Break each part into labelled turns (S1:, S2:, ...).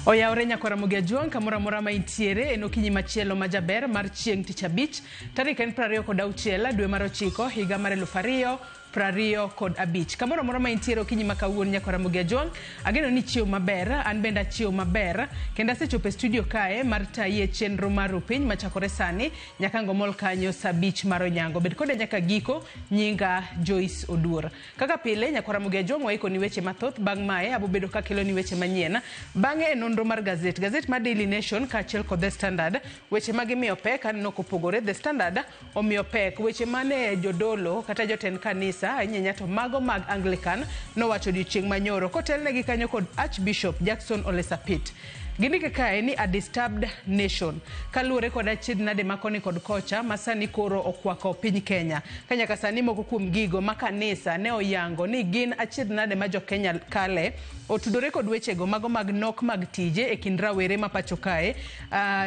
S1: Oyawre nyakwara Ramogi Ajwang' kamoro amora ma intiere en okinyi machielo ma jaber mar chieng' tich abich tarik en 26 dwe mar 9 higa mar 2025. Kamoro amora ma intiere okinyi ma kawuono nyakwara Ramogi Ajwang' ageno ni ichiew maber, an bende achiew maber kendo asechopo e studio kae mar tayi e chenro mar Rupiny machakore sani nyaka ngomol kanyo saa 5 mar onyango. Bed koda nyaka giko, nyinga Joyce Oduor. Kaka pile nyakwara Ramogi Ajwang' waikoni weche mathoth, bang' mae abobedo kakeloni weche manyien. Bang'e e nonro mar gazet, gazet mar Daily Nation kaachiel kod The Standard, weche ma gimiyo pek aneno kopogore. The Standard omiyo pek weche mane jodolo kata jotend kanisa ahinya to mago mag Anglican nowacho odiochieng' manyoro kotelnegi kanyo kod Archbishop Jackson Ole Sapit. Gindike kae ni a disturbed nation kaluwore kod achiedh nade ma koni kod kocha ma sani koro okwako piny Kenya. Ka nyaka sani moko kuom gigo ma kanisa ne oyango ni gin achiedh nade ma jo Kenya kale otudore kod wechego mago mag nok mag tije e kind rawere ma pacho kae,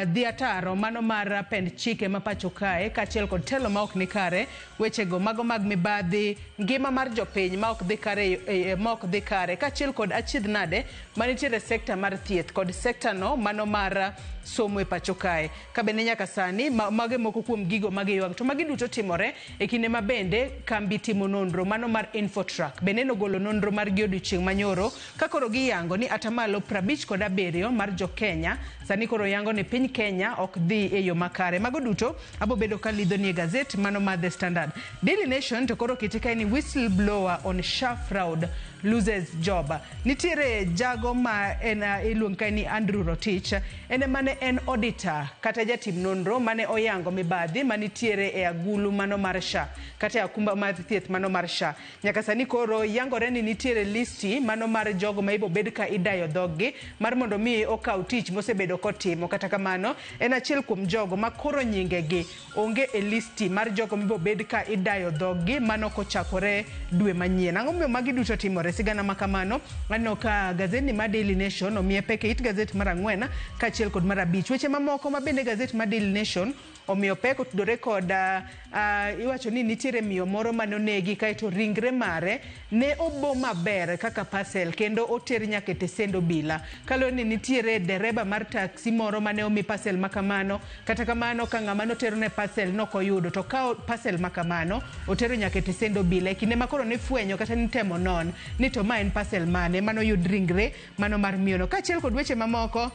S1: dhi ataro mano mar pend chike ma pacho kae kaachiel kod telo ma ok ni kare, wechego mago mag mibadhi, ngima mar jopiny ma ok dhi kare, ma ok dhi kare kaachiel kod achiedh nade manitiere sekta mar thieth kod sekta no mano mar somo e pacho kae. Ka bende nyaka sani mage moko kuom gigo magiywak to magi duto timore e kinde ma bende kambi timo nonro mano mar Infotrack bende nogolo nonro margi odiochieng' manyoro ka koro giyango ni atamalo 57 mar jo Kenya sani koro yango ni piny Kenya ok dhi e yo makare. Mago duto abo bedo ka lidho ni e gazet mano mar The Standard. Daily Nation to koro kete kae ni whistleblower on SHA fraud loses job. Nitiere jago ma en iluongo kae ni Andrew Rotich, en mane en auditor kata jatim nonro mane oyango mibadhi manitiere e agulu mano mar SHA kata e akumba mar thieth mano mar SHA. Nyaka sani koro yangore ni nitiere listi mano mar jogo ma ibo bed ka idayo dhoggi mar mondo mi okaw tich mosebedo kotimo. Kata kamano en achiel kuom jogo ma koro nyingegi onge e listi mar jogo mibo bed ka idayo dhoggi mano kochakore dwe manyien. Ang'o momiyo magi duto timore? Sigana ma kamano aneno ka gazetni mar Daily Nation omiye pek e it gazet mar 4 kaachiel kod mar 5. Weche mamoko ma bende gazet mar Daily Nation omiyo pek otudore kod iwacho ni nitiere miyo moro mane onegi kaeto ringre mare ne obo maber kaka parcel kendo oter nyaka e tesend obila. Kaluwore ni nitiere dereba mar taxi moro mane omi parcel makamano, kata kamano ka ng'ama noterone parcel nokoyudo to kawo parcel makamano otero nyaka e tesend obila. E kinde ma koro nifwenyo kata nitemo non ni to ma en parcel mane manoyud ringre mano mar miyono. Kaachiel kod weche mamoko,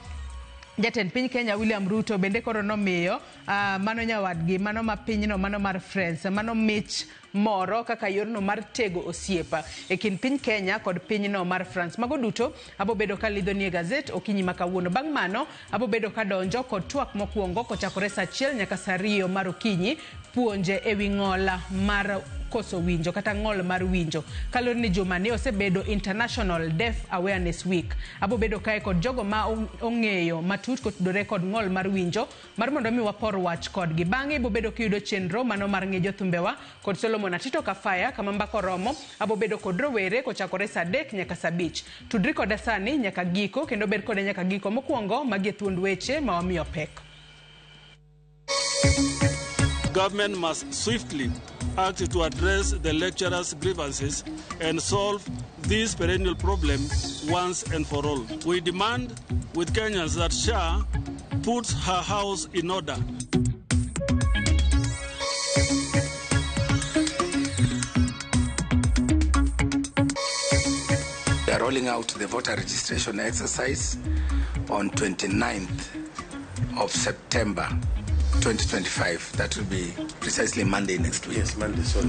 S1: jatend piny Kenya William Ruto bende koro nomiyo mano nyawadgi mano ma pinyno mano mar France mano mich moro kaka yorno mar tego osiepa e kind piny Kenya kod pinyno mar France. Mago duto abo bedo ka lidho nie gazet okinyi ma kawuono. Bang' mano abo bedo ka donjo kod twak mokwongo kochakore saa 1 nyaka saa 2 mar okinyi, puonje ewi ng'ola mar koso winjo kata ng'ol mar winjo. Kaluwore ni juma ni osebedo International Deaf Awareness Week. Abo bedo kae kod jogo ma ong'eyo matut kotudore kod ng'ol mar winjo mar mondo mi wapor wach kodgi. Bang'e ibo bedo kiyudo chenro mano mar ng'e jothumbewa kod Solomon Atito Kafaya kama mbaka oromo. Abo bedo kod rowere kochakore saa 3 nyaka saa 5. Tudri koda sani nyaka giko kendo bed kode nyaka giko. Mokwongo magi e thuond weche ma wamiyo pek.
S2: Government must swiftly act to address the lecturers' grievances and solve this perennial problem once and for all. We demand with Kenyans that SHA puts her house in order.
S3: We are rolling out the voter registration exercise on 29th of September 2025. That will be precisely Monday next week.
S4: Yes, Monday, sorry.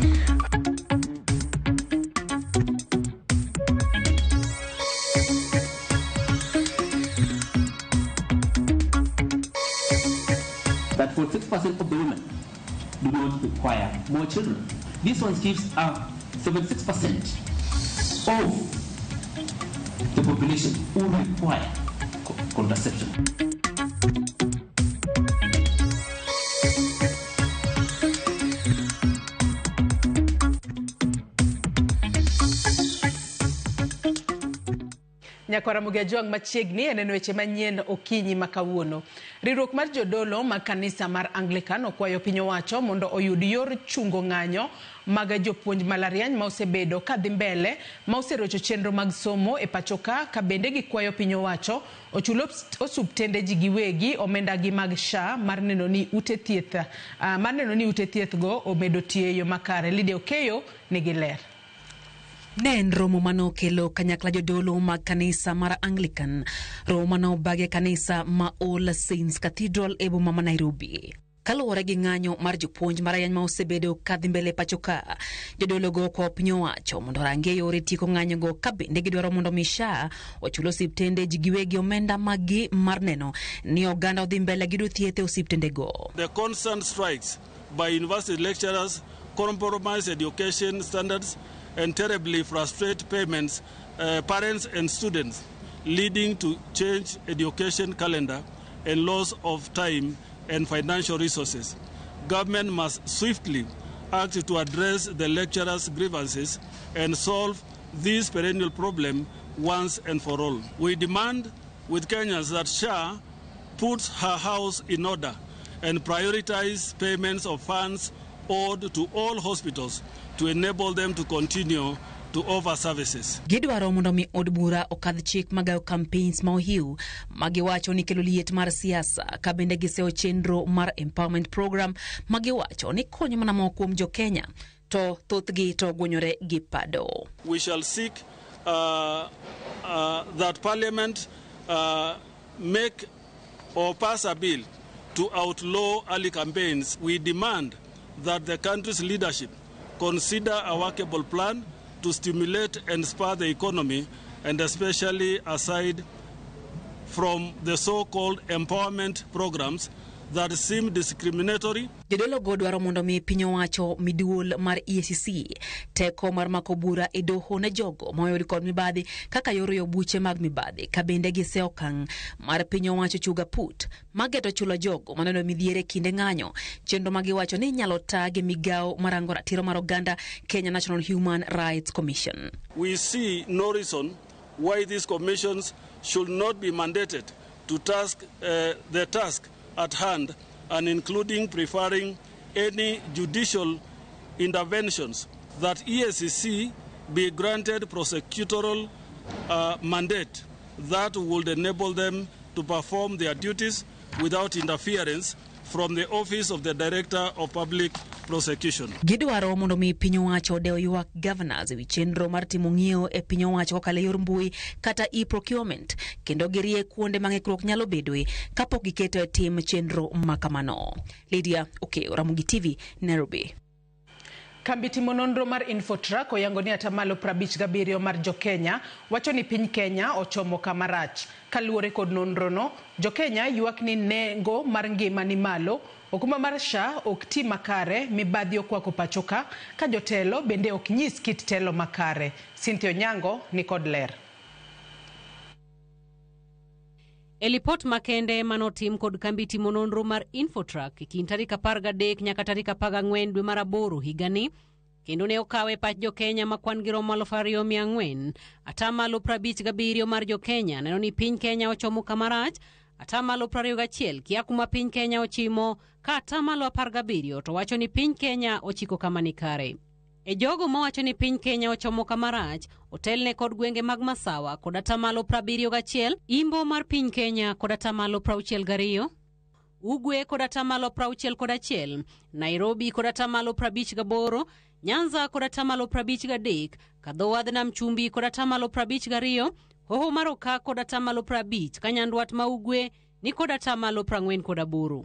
S5: That 46% of the women do not require more children. This one gives a 76% of the population who require contraception.
S1: Nyakwara Ramogi Ajwang' machiegni eneno weche manyien okinyi ma kawuono. Riwruok mar jodolo mag kanisa mar Anglican okwayo piny owacho mondo oyud yor chungo ng'anyo mag jopuonj mbalariany ma osebedo kadhi mbele ma oserocho chenro mag somo e pacho ka ka bende gikwayo piny owacho ochul osuptende ji giwegi omenda gi mag SHA mar neno ni ute thieth mar neno ni ute thieth go omedo tiyo e yo makare. Lydia Okeyo nigi ler.
S4: Ne en romo mane okelo kanyakla jodolo mag kanisa mar Anglican, romo mane obagi e kanisa ma All Saints Cathedral e boma ma Nairobi. Kaluwore gi ng'anyo mar jopuonj mbalariany ma osebedo kadhi mbele pacho ka, jodologo okwayo piny owacho mondo orangie yore tieko ng'anyogo ka bende gidwaro mondo mi SHA ochul osiptende ji giwegi omenda maggi mar neno ni oganda odhi mbele gi yudo thieth e osiptendego.
S2: The constant strikes by university lecturers compromise education standards and terribly frustrate parents and students, leading to change education calendar and loss of time and financial resources. Government must swiftly act to address the lecturers' grievances and solve this perennial problem once and for all. We demand with Kenyans that SHA puts her house in order and prioritize payments of funds owed to all hospitals to enable them to continue to offer services.
S4: Gidwaro mondo mi od bura okadh chik magayo campaigns ma ohiu magiwacho ni kelo liet mar siasa ka bende giseyo chenro mar empowerment program magiwacho ni konyo mana moko kuom jo Kenya to thothgi to ogwonyore gi pado.
S2: We shall seek that Parliament make or pass a bill to outlaw early campaigns. We demand that the country's leadership consider a workable plan to stimulate and spur the economy, and especially aside from the so-called empowerment programs that seem discriminatory.
S4: Jodologo dwaro mondo mi piny owacho miduol mar EACC teko mar mako bura e doho ne jogo ma oyud kod mibadhi kaka yor yo buche mag mibadhi ka bende giseyo okang' mar piny owacho chuga put mageto chulo jogo maneno midhiere kinde ng'anyo chenro ma giwacho ni inyalo ta gi migawo marango ratiro mar oganda Kenya National Human Rights Commission.
S2: We see no reason why these commissions should not be mandated to task the task at hand, and including preferring any judicial interventions, that EACC be granted prosecutorial mandate that would enable them to perform their duties without interference from the Office of the Director of Public Prosecution.
S4: Gidwaro mondo mi piny owacho odew ywak governors ewi chenro mar timo ng'iewo e piny owacho kokalo e yor mbui kata e-procurement kendo girie kuonde ma ng'ikruok nyalo bedoe kapok giketo e tim chenro ma kamano. Lydia Okeyo, Ramogi TV, Nairobi.
S1: Kambi timo nonro mar Infotrack oyango ni atamalo 57 mar jo-Kenya wacho ni piny Kenya ochomo kama rach. Kaluwore kod nonrono, jo-Kenya ywak ni nengo mar ngima ni malo, okumba mar SHA ok ti makare, mibadhi okwako pacho ka, ka jotelo bende ok nyis kit telo makare. Cynthia Onyango ni kod ler.
S6: E lipot makende manotim kod kambi timo nonro mar Infotrack e kind tarik 13 nyaka tarik 14 dwe mar aboro higani, kendo ne okawe pach jo-Kenya ma kwan gi romo 2,400, atamalo 57 mar jo-Kenya neno ni piny Kenya ochomo kama rach, atamalo 21 kia kuma piny Kenya ochimo, ka atamalo 17 to wacho ni piny Kenya ochiko kama ni kare. E jogo mawacho ni piny Kenya ochomo kama rach, otelne kod gwenge mag Masawa kod atamalo 71, Imbo mar piny Kenya kod atamalo 62, Ugwe kod atamalo 61, Nairobi kod atamalo 58, Nyanza kod atamalo 53, Kadho wadh Nam Chumbi kod atamalo 52, Hoho mar Okak kod atamalo 50, ka Nyandwat ma Ugwe ni kod atamalo 48.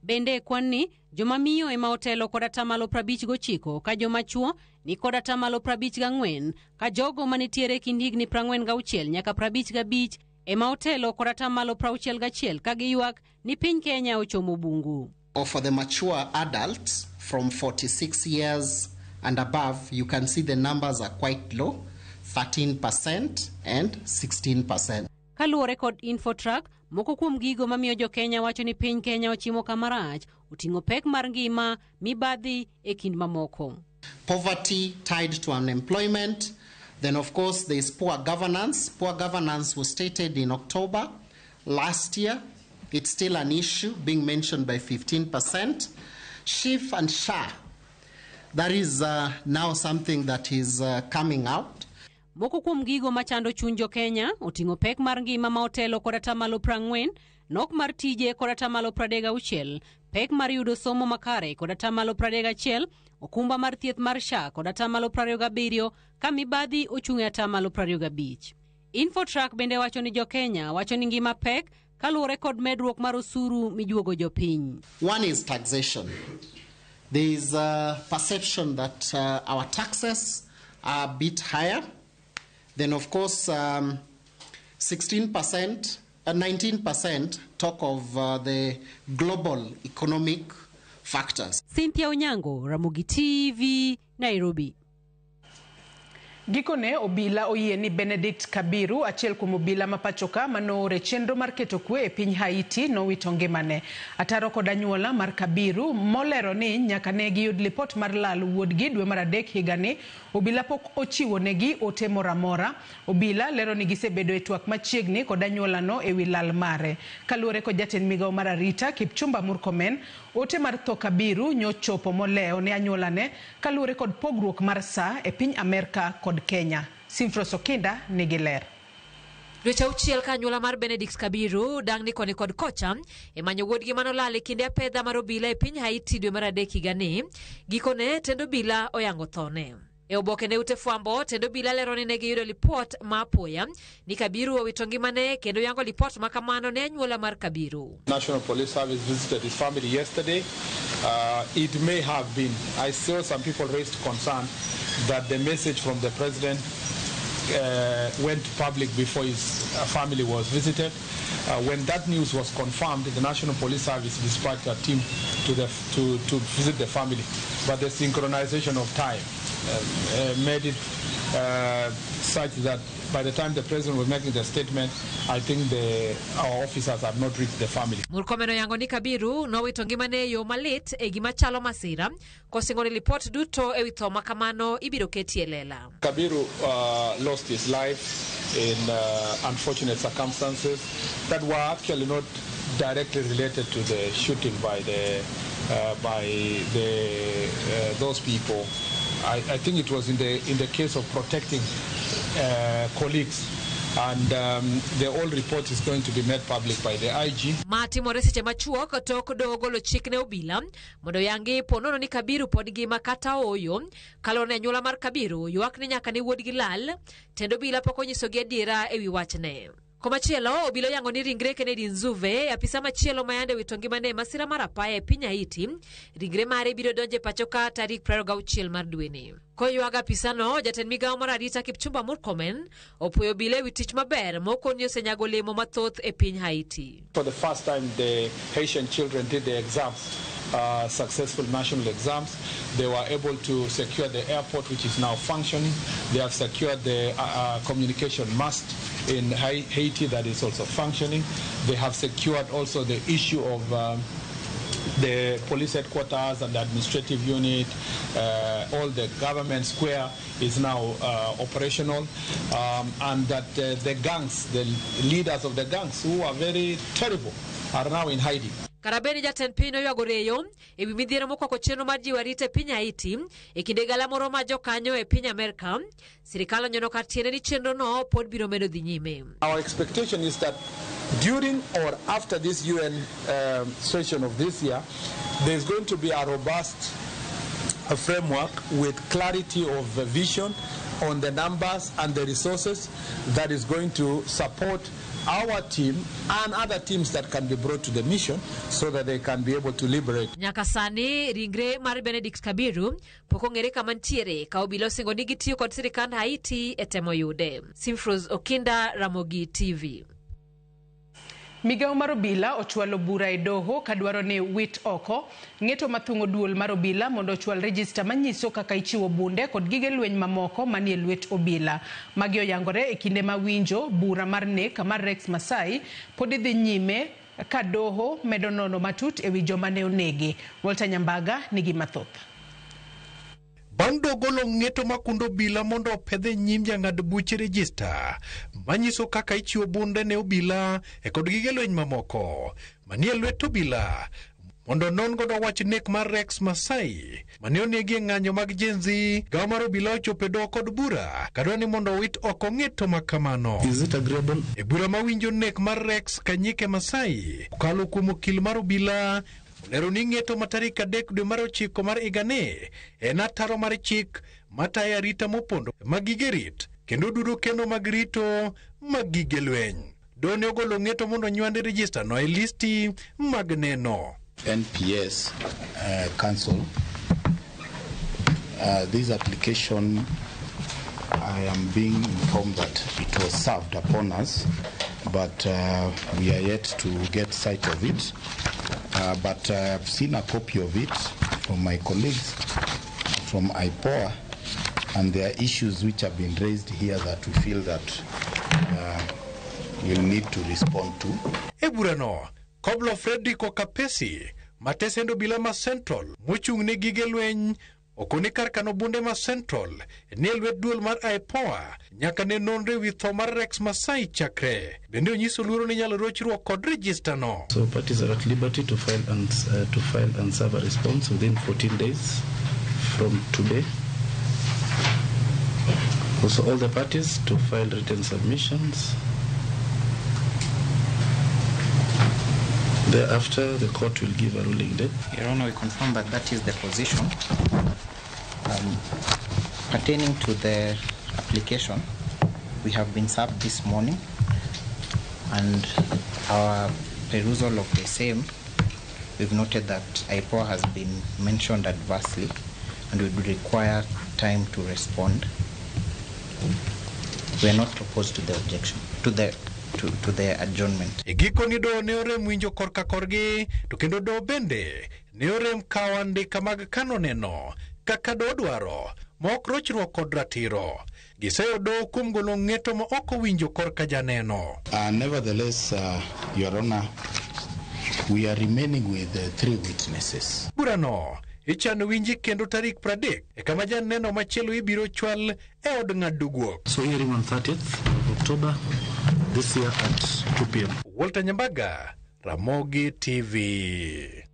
S6: Bende kwan ni joma miyo ema otelo kod atamalo 59, ka joma chuo ni kod atamalo 54, ka jogo manitiere kind higni 46 nyaka 55 ema otelo kod atamalo 61, ka giywak ni piny Kenya ochomo bungu.
S7: Or for the mature adults from 46 years and above, you can see the numbers are quite low, 13% and 16%.
S6: Kaluwore kod Infotrack, moko kuom gigo mamiyo jo-Kenya wacho ni piny Kenya ochimo kama rach oting'o pek mar ngima, mibadhi e kind mamoko.
S7: Poverty tied to unemployment. Then of course there is poor governance. Poor governance was stated in October last year. It's still an issue being mentioned by 15%. SHIF and SHA, that is now something that is coming out.
S6: Moko kuom gigo machando chuny jo-Kenya oting'o pek mar ngima ma otelo kod atamalo 40, nok mar tije kod atamalo 36, pek mar yudo somo makare kod atamalo 31, okumba mar thieth mar SHA kod atamalo 27, ka mibadhi ochung' e atamalo 25. Infotrack bende wacho ni jo-Kenya wacho ni ngima pek kaluwore kod medruok mar osuru mijuogo jopiny.
S7: One is taxation. There is a perception that our taxes are a bit higher. Then, of course, 16%, 19% talk of the global economic factors.
S6: Cynthia Onyango, Ramogi TV, Nairobi.
S1: Gikone obila oyie ni Benedict Kabiru, achiel kuom obila ma pachoka manoor e chenro mar keto kwe e piny Haiti, nowito ngimane. Ataro kod anyuola mar Kabiru molero ni nyaka ne giyud lipot mar lal wuodgi dwe mar adek higani, obila pok ochiwo negi ote moro amora. Obila lero ni gisebedo e twak machiegni kod anyuolano ewi lal mare. Kaluwore kod jatend migawo mar arita Kipchumba Murkomen, ote mar tho Kabiru nyochopo molewo ne anyuolane kaluwore kod pogruok mar saa e piny Amerka kod Kenya. Simfros Okinda nigi ler.
S4: Dweche auchiel ka anyuola mar Benedict Kabiru dang'ni koni kod kocha e manyo wuodgi manolal e kinde apedha mar obila e piny Haiti dwe mar adek higani, gikone tend obila oyango thone. E oboke ne ute fwambo, tend obila lero ni ne giyudo lipot ma apoya ni Kabiru owito ngimane kendo yango lipot ma kamano ne anyuola mar Kabiru.
S8: National Police Service visited his family yesterday. It may have been. I saw some people raised concern that the message from the president went public before his family was visited. When that news was confirmed, the National Police Service dispatched a team to visit the family. But the synchronization of time made it such that by the time the president was making the statement, I think our officers have not reached the family.
S4: Murkomen oyango ni Kabiru nowito ngimane e yo malit e gima chalo masira kosingo ni lipot duto ewi tho ma kamano ibiro keti e lela.
S8: Kabiru lost his life in unfortunate circumstances that were actually not directly related to the shooting by those people. I think it was in the case of protecting colleagues, and the whole report is going to be made public by the IG.
S4: Ma timore seche machuok tok doho golo chik ne obila mondo yangi ponono ni Kabiru pod ngima kata ooyo. Kaluwore ne anyuola mar Kabiru ywak ni nyaka ne wuodgi lal, tend obila pok onyisogi adiera ewi wachne. Komachielo, obila oyango ni ringre Kennedy Nzuve, apisa machielo ma yande owito ngimane e masira mar apaya e piny Haiti, ringre mare biro donjo e pacho ka tarik 26 mar dweni. Koywago apisano, jatend migawo mar arita Kipchumba Murkomen opuoyo obila ewi tich maber mokoni osenyago olemo mathoth e piny Haiti.
S8: For the first time, the Haitian children did the exams. Successful national exams. They were able to secure the airport, which is now functioning. They have secured the communication mast in Haiti that is also functioning. They have secured also the issue of the police headquarters and the administrative unit. All the government square is now operational, and that the gangs, the leaders of the gangs, who are very terrible, are now in hiding.
S4: Karabeni jatend piny noywago reyo ewi midhiero mokwako chenro mar jiwo arita e piny Haiti e kinde galamoro ma jokanyo e piny Amerka. Sirikal onyono kar tiende ni chenrono pod biro medo dhi nyime.
S8: Our expectation is that during or after this UN session of this year, there is going to be a robust framework with clarity of vision on the numbers and the resources that is going to support our team and other teams that can be brought to the mission so that they can be able to liberate.
S4: Nyaka sani ringre mar Benedict Kabiru pok ong'ere kama ntiere ka obila osingo ni gitiyo kod sirikand Haiti e temo yude. Simfros Okinda, Ramogi TV.
S1: Migawo mar obila ochwalo bura e doho kadwaro ni wit oko ng'eto mathung'o duol mar obila mondo ochwal rejista manyiso kaka ichiwo bunde kod gige lweny mamoko manie lwet obila. Magi oyangore e kinde ma winjo bura mar nek mar Rex Masai pod idhi nyime ka doho medo nono matut ewi joma ne onege. Walter Nyambaga nigi mathoth.
S9: Bang' doho golo ng'eto makundo obila mondo opedhe nyim jang'ad buche rejista manyiso kaka ichiwo bunde ne obila e kod gige lweny mamoko manie lwet obila mondo non godo wach nek mar Rex Masai mane onegi e ng'anyo mag Gen Z. Gawo mar obila ochopo e doho kod bura kadwa ni mondo owit oko ng'eto ma kamano.
S10: Is it agreeable?
S9: E bura mawinjo nek mar Rex Kanyike Masai okalo kuom okil mar obila olero ni ng'eto ma tarik 3 dwe mar 9 mar higani en ataro mar chik matayo arita mopondo mag gige rit kendo dudo kendo mag rito mag gige lweny. Doho ne ogolo ng'eto mondo nywande rejista no e listi mag neno.
S11: NPS Council, this application, I am being informed that it was served upon us, but we are yet to get sight of it. But I've seen a copy of it from my colleagues from IPOA, and there are issues which have been raised here that we feel that we'll need to respond to.
S9: E burano, Koblo Fredrick Okapesi, matesendo obila ma Central, mochung' ne gige lweny okone kar kano bunde ma Central nie lwet duol mar IPOA nyaka ne nonre wi tho mar Rex Masai chakre. Bende onyiso luoro ni nyalo rochruok kod rejista no.
S10: So parties are at liberty to file and serve a response within 14 days from today. Also all the parties to file written submissions. Thereafter, the court will give a ruling date.
S12: Your Honor, we confirm that that is the position. Pertaining to the application, we have been served this morning, and our perusal of the same, we've noted that IPOA has been mentioned adversely and we would require time to respond. We are not opposed to the objection, to the adjournment.
S9: E gikoni doho ne orem winjo korka korgi, to kendo doho bende ne orem kawo andika mag kano neno kaka doho dwaro ma ok rochruok kod ratiro. Giseyo doho kuom golo ng'eto ma ok owinjo korka janeno.
S11: Nevertheless, Your Honor, we are remaining with 3 witnesses.
S9: Burano ichano winji kendo tarik 30 e kama janeno machielo ibiro chwal e od ng'ado guok.
S10: So hearing on 30th of October this year at 2 p.m.
S9: Walter Nyambaga, Ramogi TV.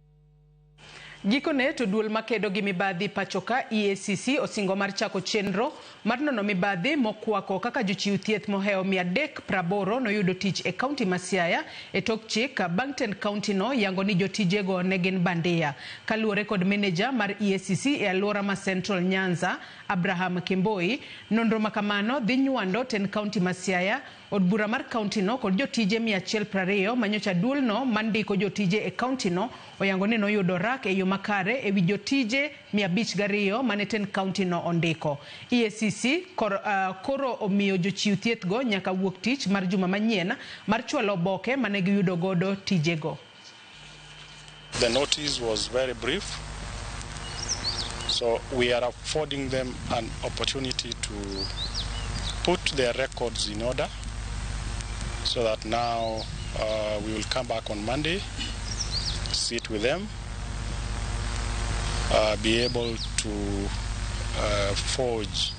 S1: Gikone to duol makedo gi mibadhi pachoka EACC osingo mar chako chenro mar nono mibadhi mokwako kaka jochiw thieth mohewo 380 noyudo tich e kaunti ma Siaya e tok chik bang' tend kaunti no yango ni jotijego ne gin bandia. Kaluwore kod meneja mar EACC e alwora ma Central Nyanza, Abraham Kimboi, nonro makamano dhi nywando tend kaunti ma Siaya, od bura mar kaunti no kod jotije 120 manyocha duolno mandiko jotije e kaunti no oyango ni noyudo rak e yo makare ewi jotije 502 mane tend kaunti no ondiko. EACC koro omiyo jochiw thieth go nyaka wuok tich mar juma manyien mar chwalo oboke mane giyudo godo tijego.
S13: The notice was very brief, so we are affording them an opportunity to put their records in order, so that now we will come back on Monday, sit with them, be able to forge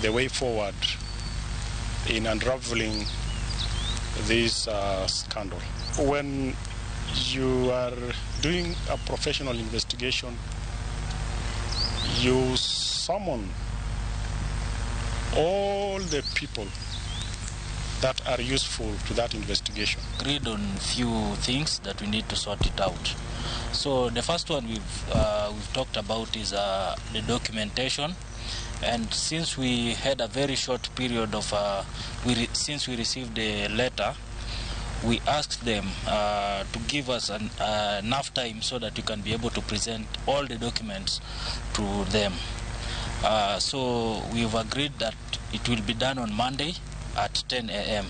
S13: the way forward in unraveling this scandal. When you are doing a professional investigation, you summon all the people that are useful to that investigation.
S14: Agreed on few things that we need to sort it out. So the first one we've talked about is the documentation, and since we had a very short period of since we received the letter, we asked them to give us enough time so that we can be able to present all the documents to them. So we've agreed that it will be done on Monday at 10 a.m.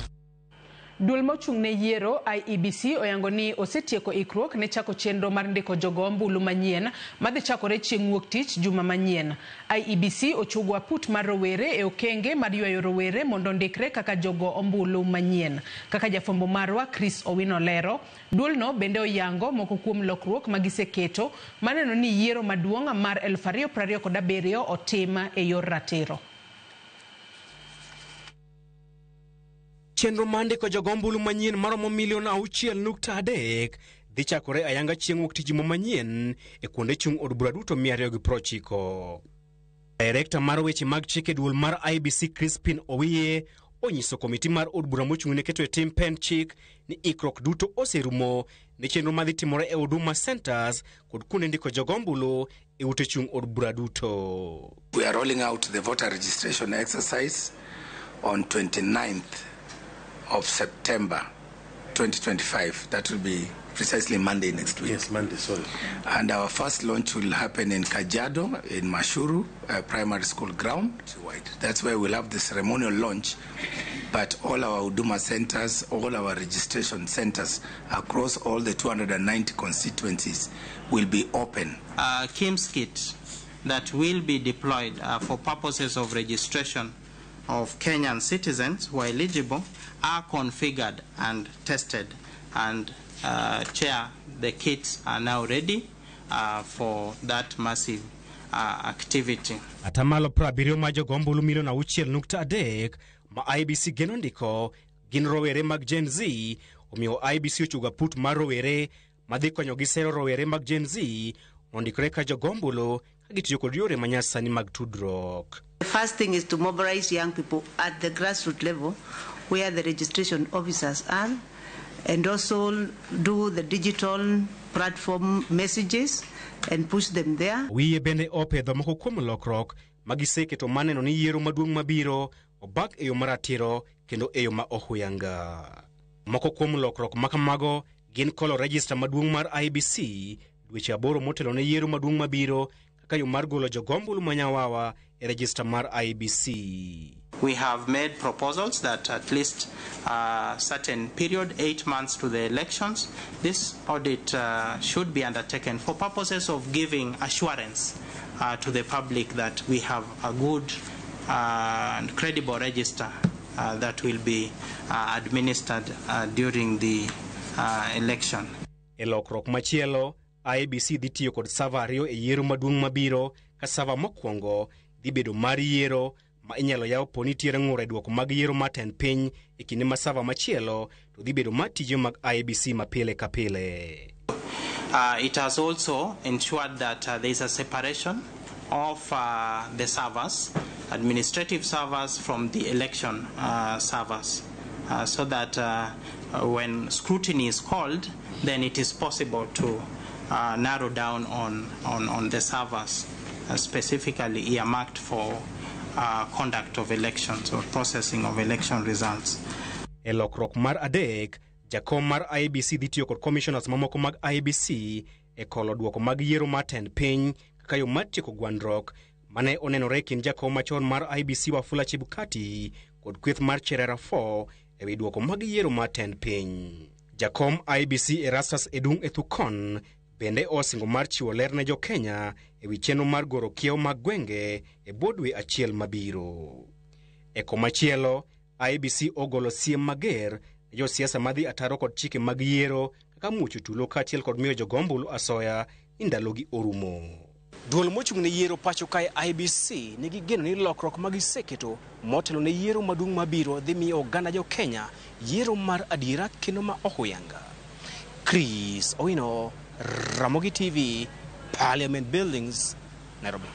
S1: Duol mochung' ne yiero IEBC oyango ni osetieko ikruok ne chako chenro mar ndiko jogo ombulu manyien madhi chakore chieng' wuok tich juma manyien. IEBC ochuogo aput mar rowere e okenge mar ywayo rowere mondo ondikre kaka jogo ombulu manyien. Kaka jafwambo marwa Chris Owino lero, duolno bende oyango moko kuom lokruok magiseketo maneno ni yiero maduong' mar 2027 otim e yor ratiro.
S15: Chenro mar ndiko jogo ombulu manyien maromo milion 6.3 dhi chakore ayanga chieng' wuok tich juma manyien e kuonde chung' od bura duto 290. Direkta mar weche mag chik e duol mar IEBC Crispin Owiye onyiso komiti mar od bura mochung' ne keto e tim pend chik ni ikruok duto oserumo ne chenro madhi timore e Huduma Centers kod kuonde ndiko jogo ombulu e ute chung' od bura duto.
S3: We are rolling out the voter registration exercise on 29th of September 2025. That will be precisely Monday next week.
S10: Yes, Monday, sorry.
S3: And our first launch will happen in Kajiado, in Mashuru Primary School ground. That's where we'll have the ceremonial launch. But all our Huduma centers, all our registration centers across all the 290 constituencies will be open.
S16: KIMS kit that will be deployed for purposes of registration of Kenyan citizens who are eligible are configured and tested, and Chair, the kits are now ready for that massive activity.
S15: Atamalo 70 ma jogo ombulu milion 6.3 ma IEBC geno ndiko gin rowere mag Gen Z, omiyo IEBC ochugo aput mar rowere madhi konyogi sero rowere mag Gen Z ondikore ka jogo ombulu ka gitiyo kod yore manyasani mag tudruok.
S17: The first thing is to mobilize young people at the grassroots level where the registration officers are, and also do the digital platform messages and push them there.
S15: Wiye bende opedho moko kuom lokruok magiseketo maneno ni yiero maduong' mabiro obak e yo maratiro kendo e yo ma ohuyanga. Moko kuom lokruok makamago gin kolo rejista maduong' mar IEBC dweche 8 motelo ne yiero maduong' mabiro kaka yo mar golo jogombulu manyawawa e rejista mar IEBC.
S16: We have made proposals that at least a certain period, 8 months to the elections, this audit should be undertaken for purposes of giving assurance to the public that we have a good and credible register that will be administered during the election.
S15: E lokruok machielo, IEBC dhi tiyo kod sava 2 e yiero maduong' mabiro, ka sava mokwongo dhi bedo mar yiero ma inyalo yaw po nitiere ng'ur e duoko mag yiero mar tend piny e kinde ma sava machielo to dhi bedo mar tije mag IEBC ma pile ka pile.
S16: It has also ensured that there is a separation of the servers, administrative servers from the election servers, so that when scrutiny is called, then it is possible to narrow down on the servers specifically earmarked for conduct of elections or processing of election results.
S15: E lokruok mar adek, jakom mar IEBC dhi tiyo kod commissioners mamoko mag IEBC e kolo duoko mag yiero mar tend piny kaka yo mar tieko gwandruok mane onenore e kind jakom machon mar IEBC Wafula Chebukati kod kweth mar Cherera 4 e wi duoko mag yiero mar tend piny. Jakom IEBC Erastus Edung' Ethukon bende osingo mar chiwo ler ne jo-Kenya e wi chenro mar goro kiewo mag gwenge e bwo dwe achiel mabiro. E komachielo, IEBC ogolo siem mager ne josiasa madhi ataro kod chike mag yiero kaka muocho tulo kaachiel kod miyo jogo ombulu asoya ni ndalogi orumo. Duol mochung' ne yiero pacho kae IEBC nigi geno ni lokruok magiseketo motelo ne yiero maduong' mabiro dhi miyo oganda jo-Kenya yiero mar adiera kendo ma ohuyanga. Chris Owino, Ramogi TV, Parliament Buildings, Nairobi.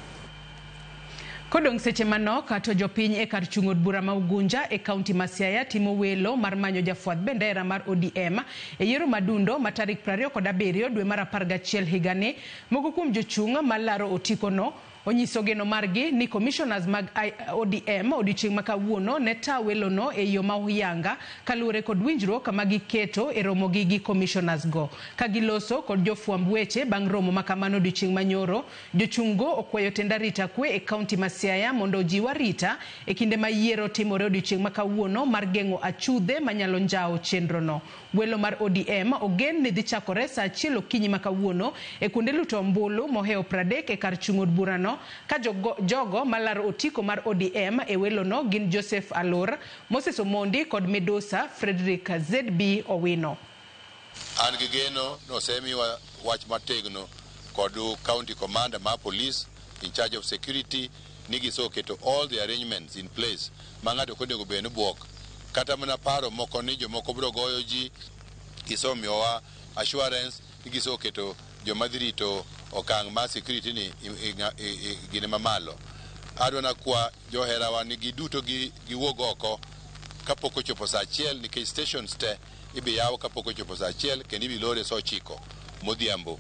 S1: Kodong' seche manok to jopiny e kar chung' od bura ma Ugunja e kaunti ma Siaya timo welo mar manyo jafwadh bendera mar ODM e yiero madundo ma tarik 27 dwe mar 11 higani. Moko kuom jochung' malaro otikono Onyiso geno margi ni commissioners mag ODM odiochieng' ma kawuono ne ta welono e yo ma huyanga kaluwore kod winjruok ma giketo e romogi gi commissioners go. Ka giloso kod jofwamb weche bang' romo ma kamano odiochieng' manyoro, jochung' go okwayo tend arita kwe e kaunti ma Siaya mondo ojiw arita e kinde ma yiero timore odiochieng' ma kawuono mar geng'o achudhe manyalo njawo chenrono. Welo mar ODM ogen ni dhi chakore saa 1 okinyi ma kawuono e kuonde luto ombulu mohewo 30 e kar chung' od burano ka jogo malaro otiko mar ODM e welono gin Joseph Alor, Moses Omondi kod Midusa Frederick ZB Owino.
S18: An gi geno nosemiwa wach mategno kod county commander mar police in charge of security ni giseketo all the arrangements in place ma ng'ato ok onego bed ni buok kata mana paro moko ni jomoko biro goyo ji. Gisemiyowa assurance ni giseketo joma dhi rito okang' mar security ni gine mamalo. Adwa nakwa joherawa ni giduto giwuog oko kapok ochopo saa 1, nikech stations te ibi yaw kapok ochopo saa 1 kendo ibi lore saa 9 modhiambo.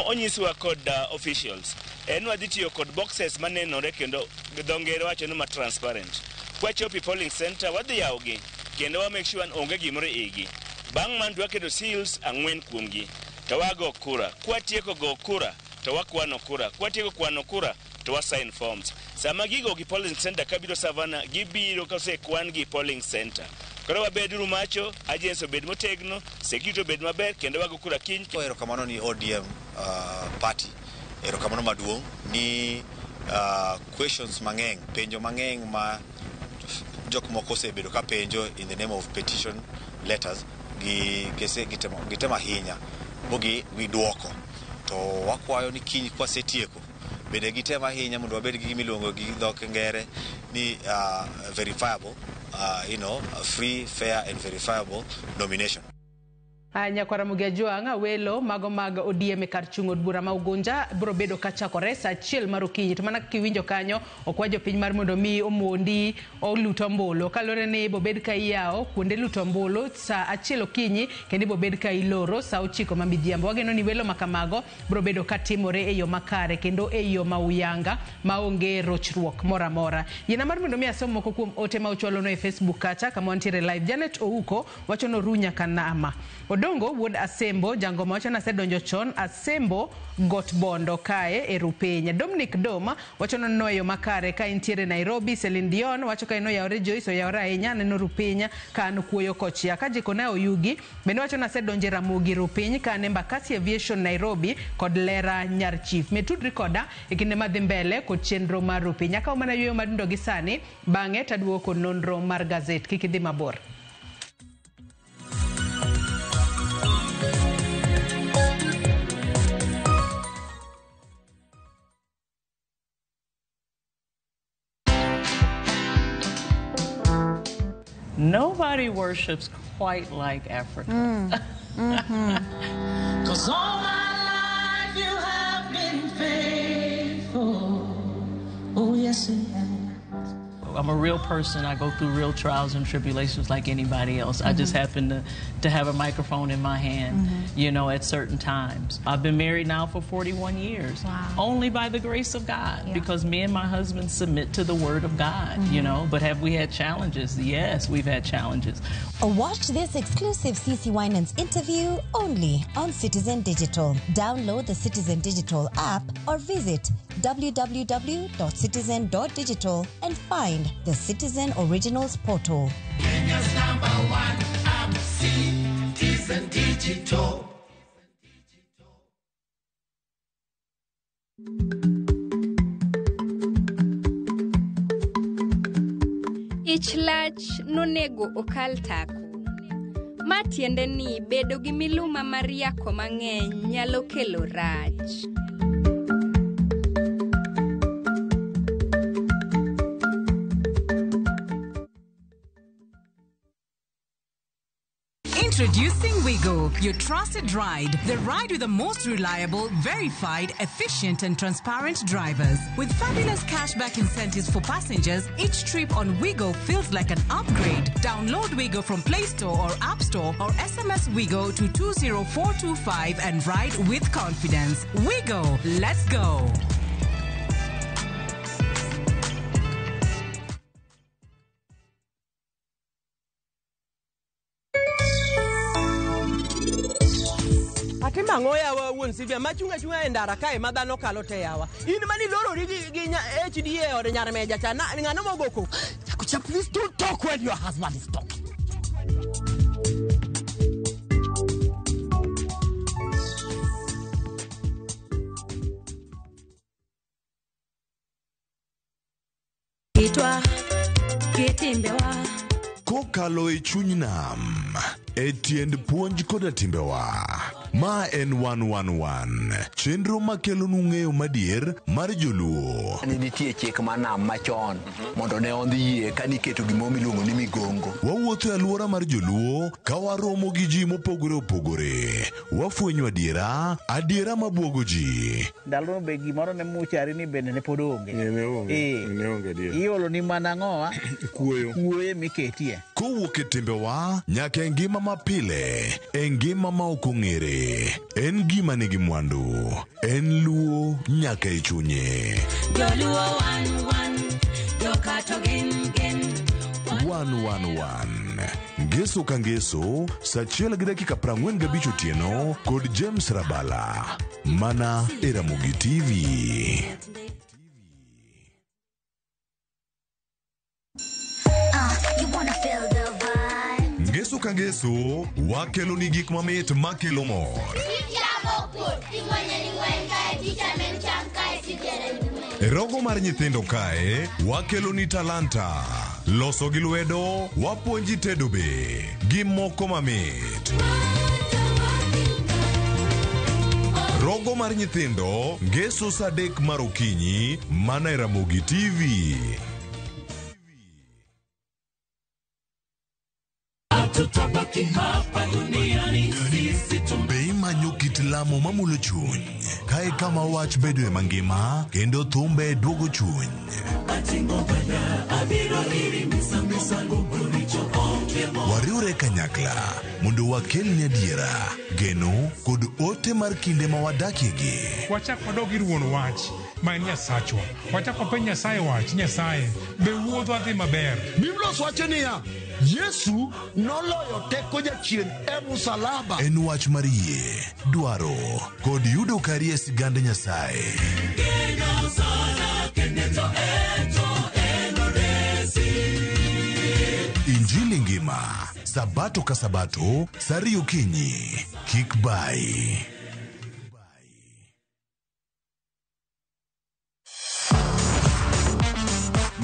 S19: Onyiswa kod officials en wadhi tiyo kod boxes manenore kendo dho ngere wacho ni ma transparent. Kwachopo e polling center, wadhi yawogi kendo wa make sure ni onge gimoro e igi. Bang' mano to waketo seals 4 kuomgi to wago kura. Kwatieko go kura to wakwano kura. Kwatieko kwano kura to wa sign forms. Sama gigo gi polling center kabiro Savana, gibiro kosekwan gi polling center. Koro wabeduru macho, agents obed motegno, security obed maber kendo wago kura kiny.
S20: Erokamano ni ODM party, erokamano maduong' ni questions mang'eny, penjo mang'eny ma jok moko osebedo ka penjo in the name of petition letters gi gitemo ahinya bogi giduoko. To wakwayo ni kiny kwasetieko bende gitem ahinya mondo wabed gi gimiluongo gi dho ngere ni verifiable, free, fair and verifiable nomination.
S1: Nyakwara Ramogi Ajwang', welo mago mag ODM e kar chung' od bura ma Ugunja biro bedo kachakore saa 1 mar okinyi. To mana kaka iwinjo kanyo, okwa jopiny mar mondo mi omondi olut ombulu kaluwore ni ibobed ka iyawo kuonde luto ombulu saa 1 okinyi kendo ibobed ka iloro saa 9 ma midhiambo. Wageno ni welo makamago biro bedo katimore e yo makare kendo e yo ma uyanga maonge rochruok moro amora. Yiena mar mondo mi asom moko kuom ote ma uchwalonwa e Facebook kacha kama wantiere live. Janet Ouko wacho noru nyaka nama. Odongo wuod Asembo jangoma wacho ni asedonjo chon Asembo got Bondo kae e Rupiny. Dominic Doma wacho ni yo makare ka intiere Nairobi. Celine Dion wacho ka en oyawore. Joyce oyawore ahinya aneno Rupiny ka an kuoyo kochia. Ka Jikona Oyugi bende wacho ni asedonjo e Ramogi Rupiny ka an Embakasi Aviation Nairobi kod Lera Nyar Chief. Metudri koda e kinde madhi mbele kod chenro mar Rupiny. Akawo mana yueyo madundo gi sani, bang'e taduogo kod nonro mar gazet. Kik idhi mabor.
S21: Nobody worships quite like Africa.
S22: 'Cause all my life you have been faithful. Oh, yes, you have.
S21: I'm a real person. I go through real trials and tribulations like anybody else. I just happen to have a microphone in my hand, at certain times. I've been married now for 41 years.
S23: Wow.
S21: Only by the grace of God, because me and my husband submit to the Word of God, you know. But have we had challenges? Yes, we've had challenges.
S24: Watch this exclusive CC Winans interview only on Citizen Digital. Download the Citizen Digital app or visit www.citizen.digital and find the Citizen Originals portal.
S22: Kenya's number one app, Citizen Digital.
S25: Ich lach nonego okal tako. Ma tiende ni bedo gi miluma mar yako mang'eny nyalo kelo rach.
S26: Introducing Wigo, your trusted ride. The ride with the most reliable, verified, efficient, and transparent drivers. With fabulous cashback incentives for passengers, each trip on Wigo feels like an upgrade. Download Wigo from Play Store or App Store or SMS Wigo to 20425 and ride with confidence. Wigo, let's go.
S2: Ang'o yawa wuon Sylvia ma chung' achung'a e ndara kae ma dhano kalo te yawa. In mani lorori gi HD e od nyar meja cha ng'ano mogo koko.
S5: Chakucha, please don't talk when your husband is talking.
S6: Kitwa kitimbewa
S7: Kokalo e chuny nam, e tiend puonj koda timbewa. Ma en 111, chenro makelonu ng'eyo madier mar joluo.
S8: Ne nitie chik mar nam machon mondo ne ondhi yie ka niketo gimoro miluongo ni migongo.
S7: Wawuotho e alwora mar joluo ka waromo gi ji mopogore opogore. Wafwenyo adiera, adiera mabuogo ji.
S23: Ndalono be gimoro ne muchari ni bende ne pod onge. Iolo ni mana ang'owa?
S7: Kuoyo.
S23: Kuoyo miketie.
S7: Kowuok e timbewa nyaka e ngima mapile, e ngima ma ok ong'ere. En gima nigi mwandu, en luo nyaka e chunye.
S6: Joluo wan wan jokato gin gin
S7: 111 Ngeso ka ngeso, saa 1:45 otieno kod James Rabala. Mana e Ramogi TV.
S6: You wanna feel the vibe.
S7: Ngeso ka ngeso, wakelo ni gik mamit makelo mor. E rogo mar nyithindo kae, wakelo ni talanta. Loso gi lwedo, wapuonji tedo be, gi moko mamit. Rogo mar nyithindo, ngeso saa 3 mar okinyi, mana e Ramogi TV.
S22: Hatutabaki hapa duniani sisi
S7: Be imanyo kit lamo mamulo chuny? Kae kama wach bedoe mangima kendo thumbe duogo chuny.
S22: ating'o bada abiro iri misango moricho onge mo
S7: Wariwre kanyakla mondo wakelni adiera, geno kod ote mar kinde ma wadakiegi.
S27: Wachak wadog ir wuon wach ma en Nyasachwa. Wachak wapenj Nyasaye wach, Nyasaye, be wuodhwa dhi maber?
S28: Biblos wacho niya, Yesu noloyo teko jachien e musalaba.
S7: En wach mar yie, dwaro kod yudo kari e sigand Nyasaye.
S22: geno sana kende to eto enoresi
S7: Injili ngima, Sabato ka Sabato, saa 2 okinyi. Kik bai.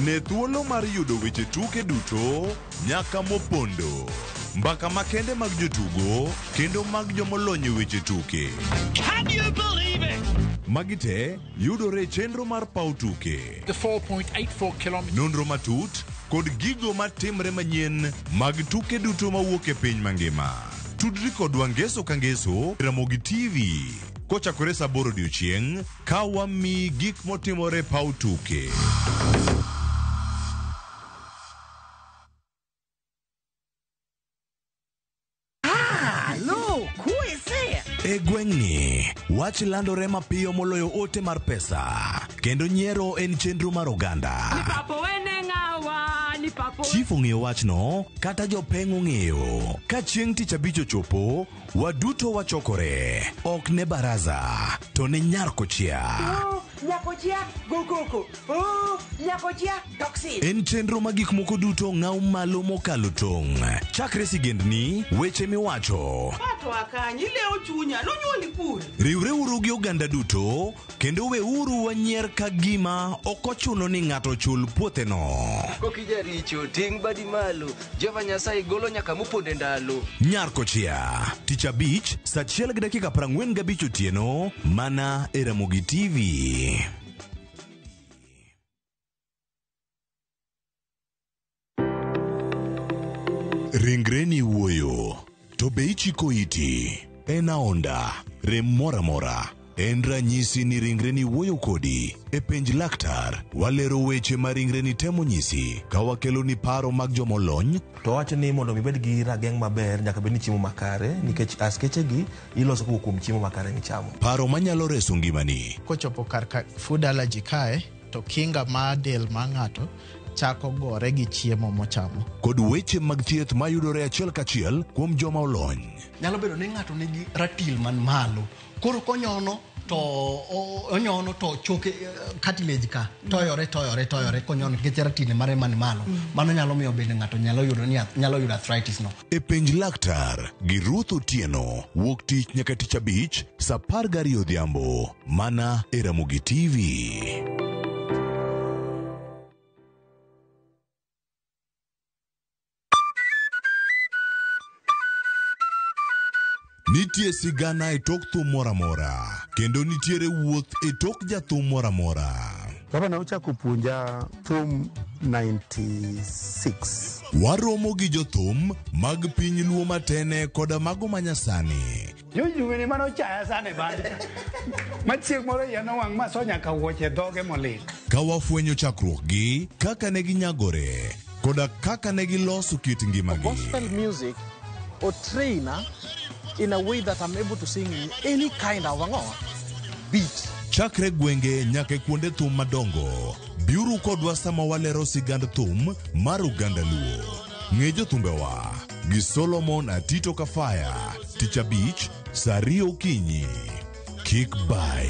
S7: Ne thuolo mar yudo weche tuke duto nyaka mopondo. Mbaka makende mag jotugo kendo mag jomolony e weche tuke.
S22: Can you believe it?
S7: Magi te yudore e chenro mar paw tuke.
S29: The 4.84 kilometers.
S7: Nonro matut kod gigo matimre manyien mag tuke duto mawuok e piny mangima. Tudri kodwa ngeso ka ngeso Ramogi TV kochakore saa 8 odiochieng' ka wamiyi gik motimore e paw tuke.
S2: Look, who is there?
S7: E gweng'ni, wach landore mapiyo moloyo ote mar pesa, kendo nyiero en chenro mar oganda.
S22: Papo wene ng'awa ni papo
S7: Chief ong'eyo wachno, kata jopeng' ong'eyo. Ka chieng' tich abich ochopo, waduto wachokore. Ok ne baraza, to ne nyar kochia.
S2: Nyakochia go koko. Oh, nyakochia toxin.
S7: En chenro ma gik moko duto ng'aw malo mokalo tong'. Chakre sigendni, weche miwacho,
S2: Pato akanyi ilewo chunya nonyuoli kure.
S7: Riwreuru gi oganda duto kendo weuru wanyier ka gima ok ochuno ni ng'ato chul puotheno.
S30: Kokijaricho ting' badi malo Jehova Nyasaye golo nyaka moponde ndalo.
S7: Nyar kochia, tich abich, saa 1:45 otieno, mana e Ramogi TV. Ringreni wuoyo, to be ichiko iti? En aonda, rem moro amora. En ranyisi ni ringreni wuoyo kodi. E penj laktar, walero weche ma ringreni temo nyisi ka wakeloni paro mag jomolony
S31: To wacho ni mondo mi ibed gi rageng' maber nyaka bed ni chiemo makare nikech askeche gi iloso kowuok kuom chiemo makare michamo.
S7: Paro manyalo reso ngimani.
S32: Kochopo kar ka food allergy kae to kinga mar del mar ng'ato
S3: chako gore gi chiemo mochamo.
S7: Kod weche mag thieth mayudore achiel kachiel kuom joma olony.
S4: Nyalo bedo ni ng'ato nigi ratil man malo, koro konyono to onyono to choke cartilage ka toyore toyore toyore konyono nikech ratil mare man malo. Mano nyalo miyo bende ng'ato nyalo yudo ni nyalo yudo arthritis no.
S7: E Penj Laktar gi Ruth Otieno wuok tich nyaka tich abich saa 12 odhiambo mana e Ramogi TV. Nitie sigana e tok thum moro amora kendo nitiere wuoth e tok jathum moro amora.
S9: Baba ne ochako puonja thum 96.
S7: Waromo gi jothum mag piny Luo matene koda mago manyasani.
S9: Jojuwene mane ochaya sana e band cha. Ma chieng' moro iya nowang' ma aso nyaka wuoche dhoge molil.
S7: Ka wafwenyo chakruokgi, kaka ne ginyagore, koda kaka ne giloso kit ngimagi.
S10: Gospel music or trainer in a way that I'm able to sing in any kind of beat.
S7: Chakre gwenge nyaka e kuonde thum madongo, biuru kodwa sama walero sigand thum mar oganda Luo. Ng'e jothumbewa gi Solomon Atito Kafaya, tich abich, saa 2 okinyi. Kik bai.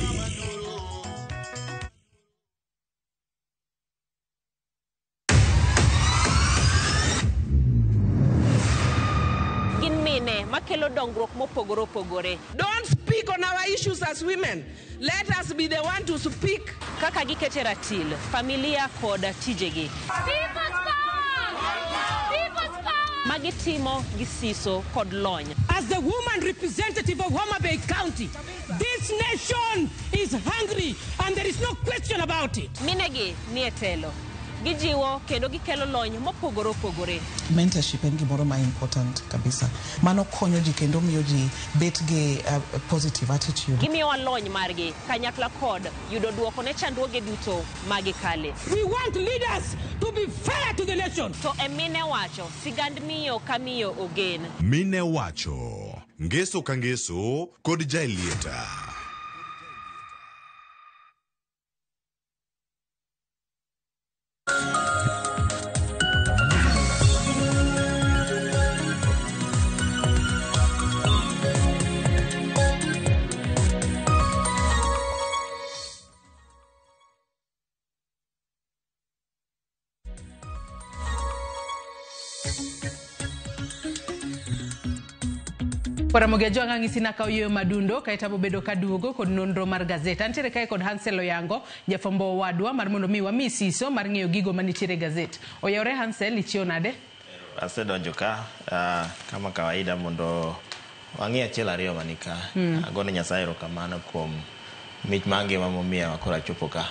S11: Gin mine makelo dongruok mopogore opogore.
S12: Don't speak on our issues as women. Let us be the one to speak.
S11: Kaka gikete ratil, familia kod tijegi.
S6: People's power! People's power!
S11: Magitimo gi siso kod lony.
S13: As the woman representative of Homa Bay County, this nation is hungry and there is no question about it.
S11: Minegi nie telo. Gijiwo kendo gikelo lony mopogore opogore.
S14: Mentorship en gimoro ma important kabisa. Mano konyo ji kendo miyo ji bet gi positive attitude.
S11: Gimiyowa lony margi kanyakla kod yudo duoko ne chandruoge duto magikale.
S13: We want leaders to be fair to the nation.
S11: To e mine wacho, sigand miyo ka miyo ogen.
S7: Mine wacho, ngeso ka ngeso kod Jaelieta.
S1: Ramogi Ajwang' ang'isi nakaw yueyo madundo kaeto abobedo kaduogo kod nonro mar gazet. Antiere kae kod Hansel Oyango, jafwambo wadwa mar mondo mi wami siso mar ng'eyo gigo manitiere e gazet. Oyawre Hansel, ichiew nade?
S15: Asedonjo ka kama kawaida mondo wang'i achiel ariyo manika. Agone Nyasaye erokamano kuom mich mar ngima momiya koro achopo ka.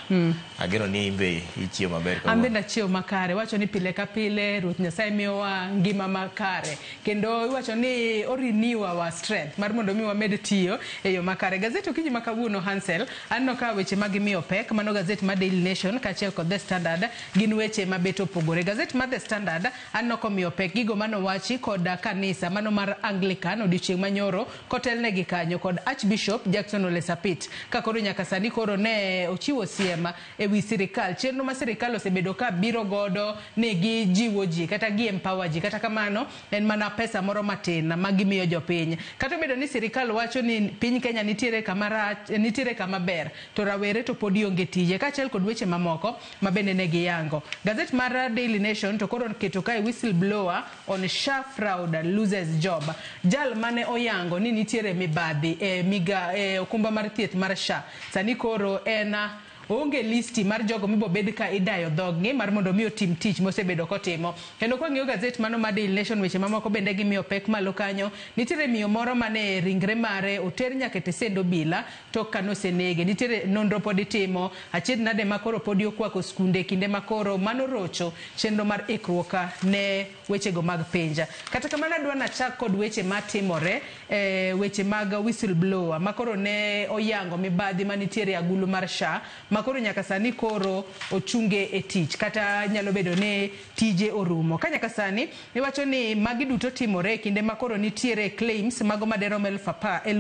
S15: Ageno ni in be ichiew maber
S1: An bende achiew makare. Iwacho ni pile ka pile Ruoth Nyasaye miyowa ngima makare. Kendo iwacho ni o renew our strength mar mondo mi wamed tiyo e yo makare. Gazet okinyi ma kawuono Hansel, aneno ka weche ma gimiyo pek, mano gazet mar Daily Nation kaachiel kod The Standard gin weche mabet opogore. Gazet mar The Standard aneno komiyo pek gigo manowachi kod kanisa mano mar Anglican odiochieng' manyoro kotelnegi kanyo kod Archbishop Jackson Ole Sapit. Ka koro nyaka sani koro ne ochiwo siem e wi sirikal, chenro ma sirikal osebedo ka biro godo ni gijiwo ji kata gi empower ji, kata kamano en mana pesa moro matin ma gimiyo jopiny. Kata obedo ni sirikal wacho ni piny Kenya nitiere kama rach, nitiere kama ber, to rawere to podi onge tije, kaachiel kod weche mamoko ma bende ne giyango. Gazet mar Daily Nation to koro keto kae whistleblower on SHA fraud loses job. Jal mane oyango ni nitiere mibadhi e okumba mar thieth mar SHA sani koro en onge listi mar jogo mibobed ka idayo dhoggi mar mondo mi otim tich mosebedo kotimo. Kendo kwang'iyo gazet mano mar Daily Nation, weche mamoko bende gimiyo pek malo kanyo. Nitiere miyo moro mane ringre mare oter nyaka e tesend obila tok kanosenege. Nitiere nonro pod itimo. Achiedh nade ma koro podi okwako skunde kinde ma koro mano rocho chenro mar ikruok ne wechego mag penja. Kata kamano adwa nachak kod weche matimore, weche mag whistleblower ma koro ne oyango mibadhi manitiere e agulu mar SHA ma makoro nyaka sani koro ochunge e tich kata nyalo bedo ni tije orumo. Ka nyaka sani iwacho ni magi duto timore e kinde ma koro nitiere claims mago maderom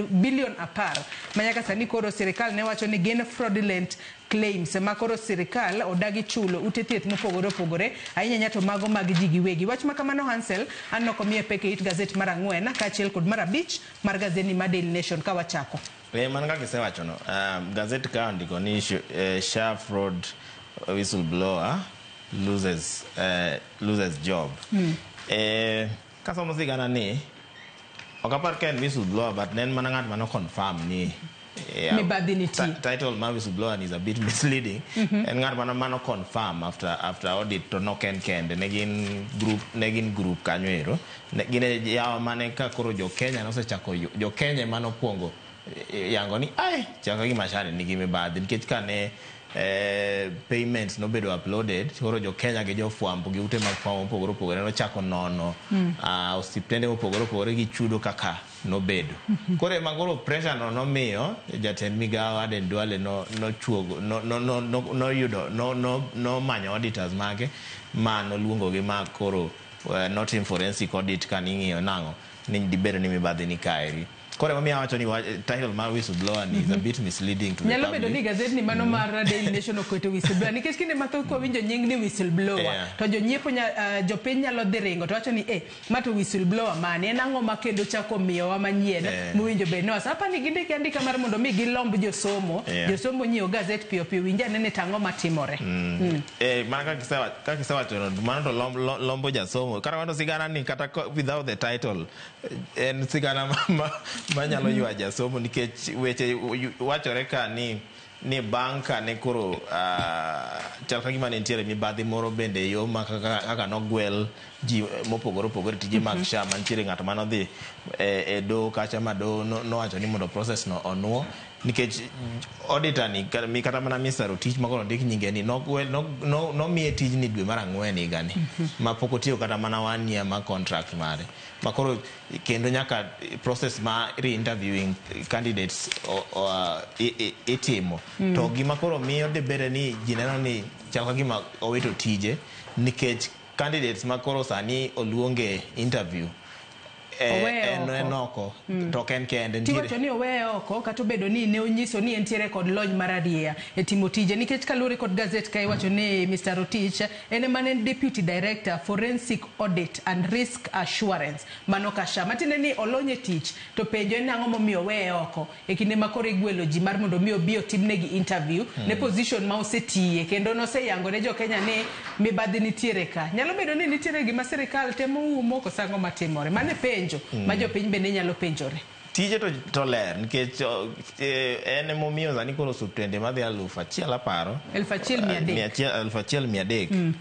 S1: bilion 10 ma nyaka sani koro sirikal ne wacho ni gin fraudulent claims ma koro sirikal odagi chulo ute thieth mopogore opogore ahinya to mago mag ji giwegi. Wach ma kamano Hansel aneno komiye pek e it gazet mar 4 kaachiel kod mar 5 mar gazeti mar Daily Nation ka wachako.
S15: Mana kaka isewachono, gazet ka ondiko ni SHA fraud whistleblower loses job. Kasomo sigana ni ok apar ka en whistleblower, but ne en mana ng'at mano confirm ni
S1: mibadhi nitie.
S15: Title mar whistleblower is a bit misleading. En ng'at mano confirm after audit, to nok en kende, ne gin group kanyo ero. Gin e yawa mane ka koro jo Kenya nosechako, jo Kenya ema nokwongo yango ni ai chaka gima SHA nigi mibadhi, nikech kane payments nobedo uploaded, koro jo Kenya gi jofwambo gi ute mag fwambo mopogore opogore nochako nono osiptende mopogore opogore gi chudo kaka nobedo. Koro ema koro pressure no nomiyo jatend migawo Aden Duale nochuogo noyudo nomanyo auditors mage ma noluongogi ma koro notim forensic audit ka ning'iyo nang'o ni dibedo ni mibadhi ni kaeri. Koro emomiyo awacho ni title mar whistleblower ni is a bit misleading to the
S1: Nyalo bedo
S15: public.
S1: ni gazet ni mano mar Daily Nation oketo whistleblower nikech kinde mathoth kwawinjo nying ni whistleblower to jonyiepo jopiny nyalo dhi ringo to wacho ni ma to whistleblower mane, en ang'o ma kendo chako miyowa manyien mowinjo bed ni apa ni gindike andika mar mondo mi gilomb josomo. Josomo nyiewo gazet piyo piyo, winj ane ni to ang'o matimore.
S15: Mana kaka isewacho mano to lombo jasomo. Kata kamano sigana ni kata without the title en sigana manyalo ywa jasomo nikech weche wachore ka ni bang' ka ne koro chal ka gima ne nitiere mibadhi moro bende e yo ma kaka nogwel ji mopogore opogore tije mag SHA, mantiere ng'at manodhi e doho kacha ma doho nowacho ni mondo process no onuo nikech auditor ni kata mana Mr. Rotich ma koro ondik nyinge ni nomiye tijni dwe mar 4 higani ma pok otiyo kata mana 1 year mar contract mare, ma koro kendo nyaka process ma re-interviewing candidates itimo. To gima koro miyo dibede ni ji neno ni chal ka gima owito tije nikech candidates ma koro sani oluonge interview en oko to ok en kende.
S1: Tiwacho ni oweye oko kata obedo ni ne onyiso ni entiere kod lony mar adier e timo tije, nikech kaluwore kod gazet ka iwacho ni Mr. Rotich en ema ne en Deputy Director Forensic Audit and Risk Assurance mano ka SHA, matiende ni olony e tich, to penjo en ang'o momiyo oweye oko e kinde ma koro igwelo ji mar mondo mi obi otimnegi interview ne position ma osetiye kendo noseyango ne jo Kenya ni mibadhi nitiere ka. Nyalo bedo ni nitiere gima sirikal temo umo koso ang'o matimore. Mano e penjo ma jopiny bende nyalo penjore.
S15: Tije to ler nikech en emomiyo sani koro osiptende madhi 1000 aparo
S1: 1300
S15: 1300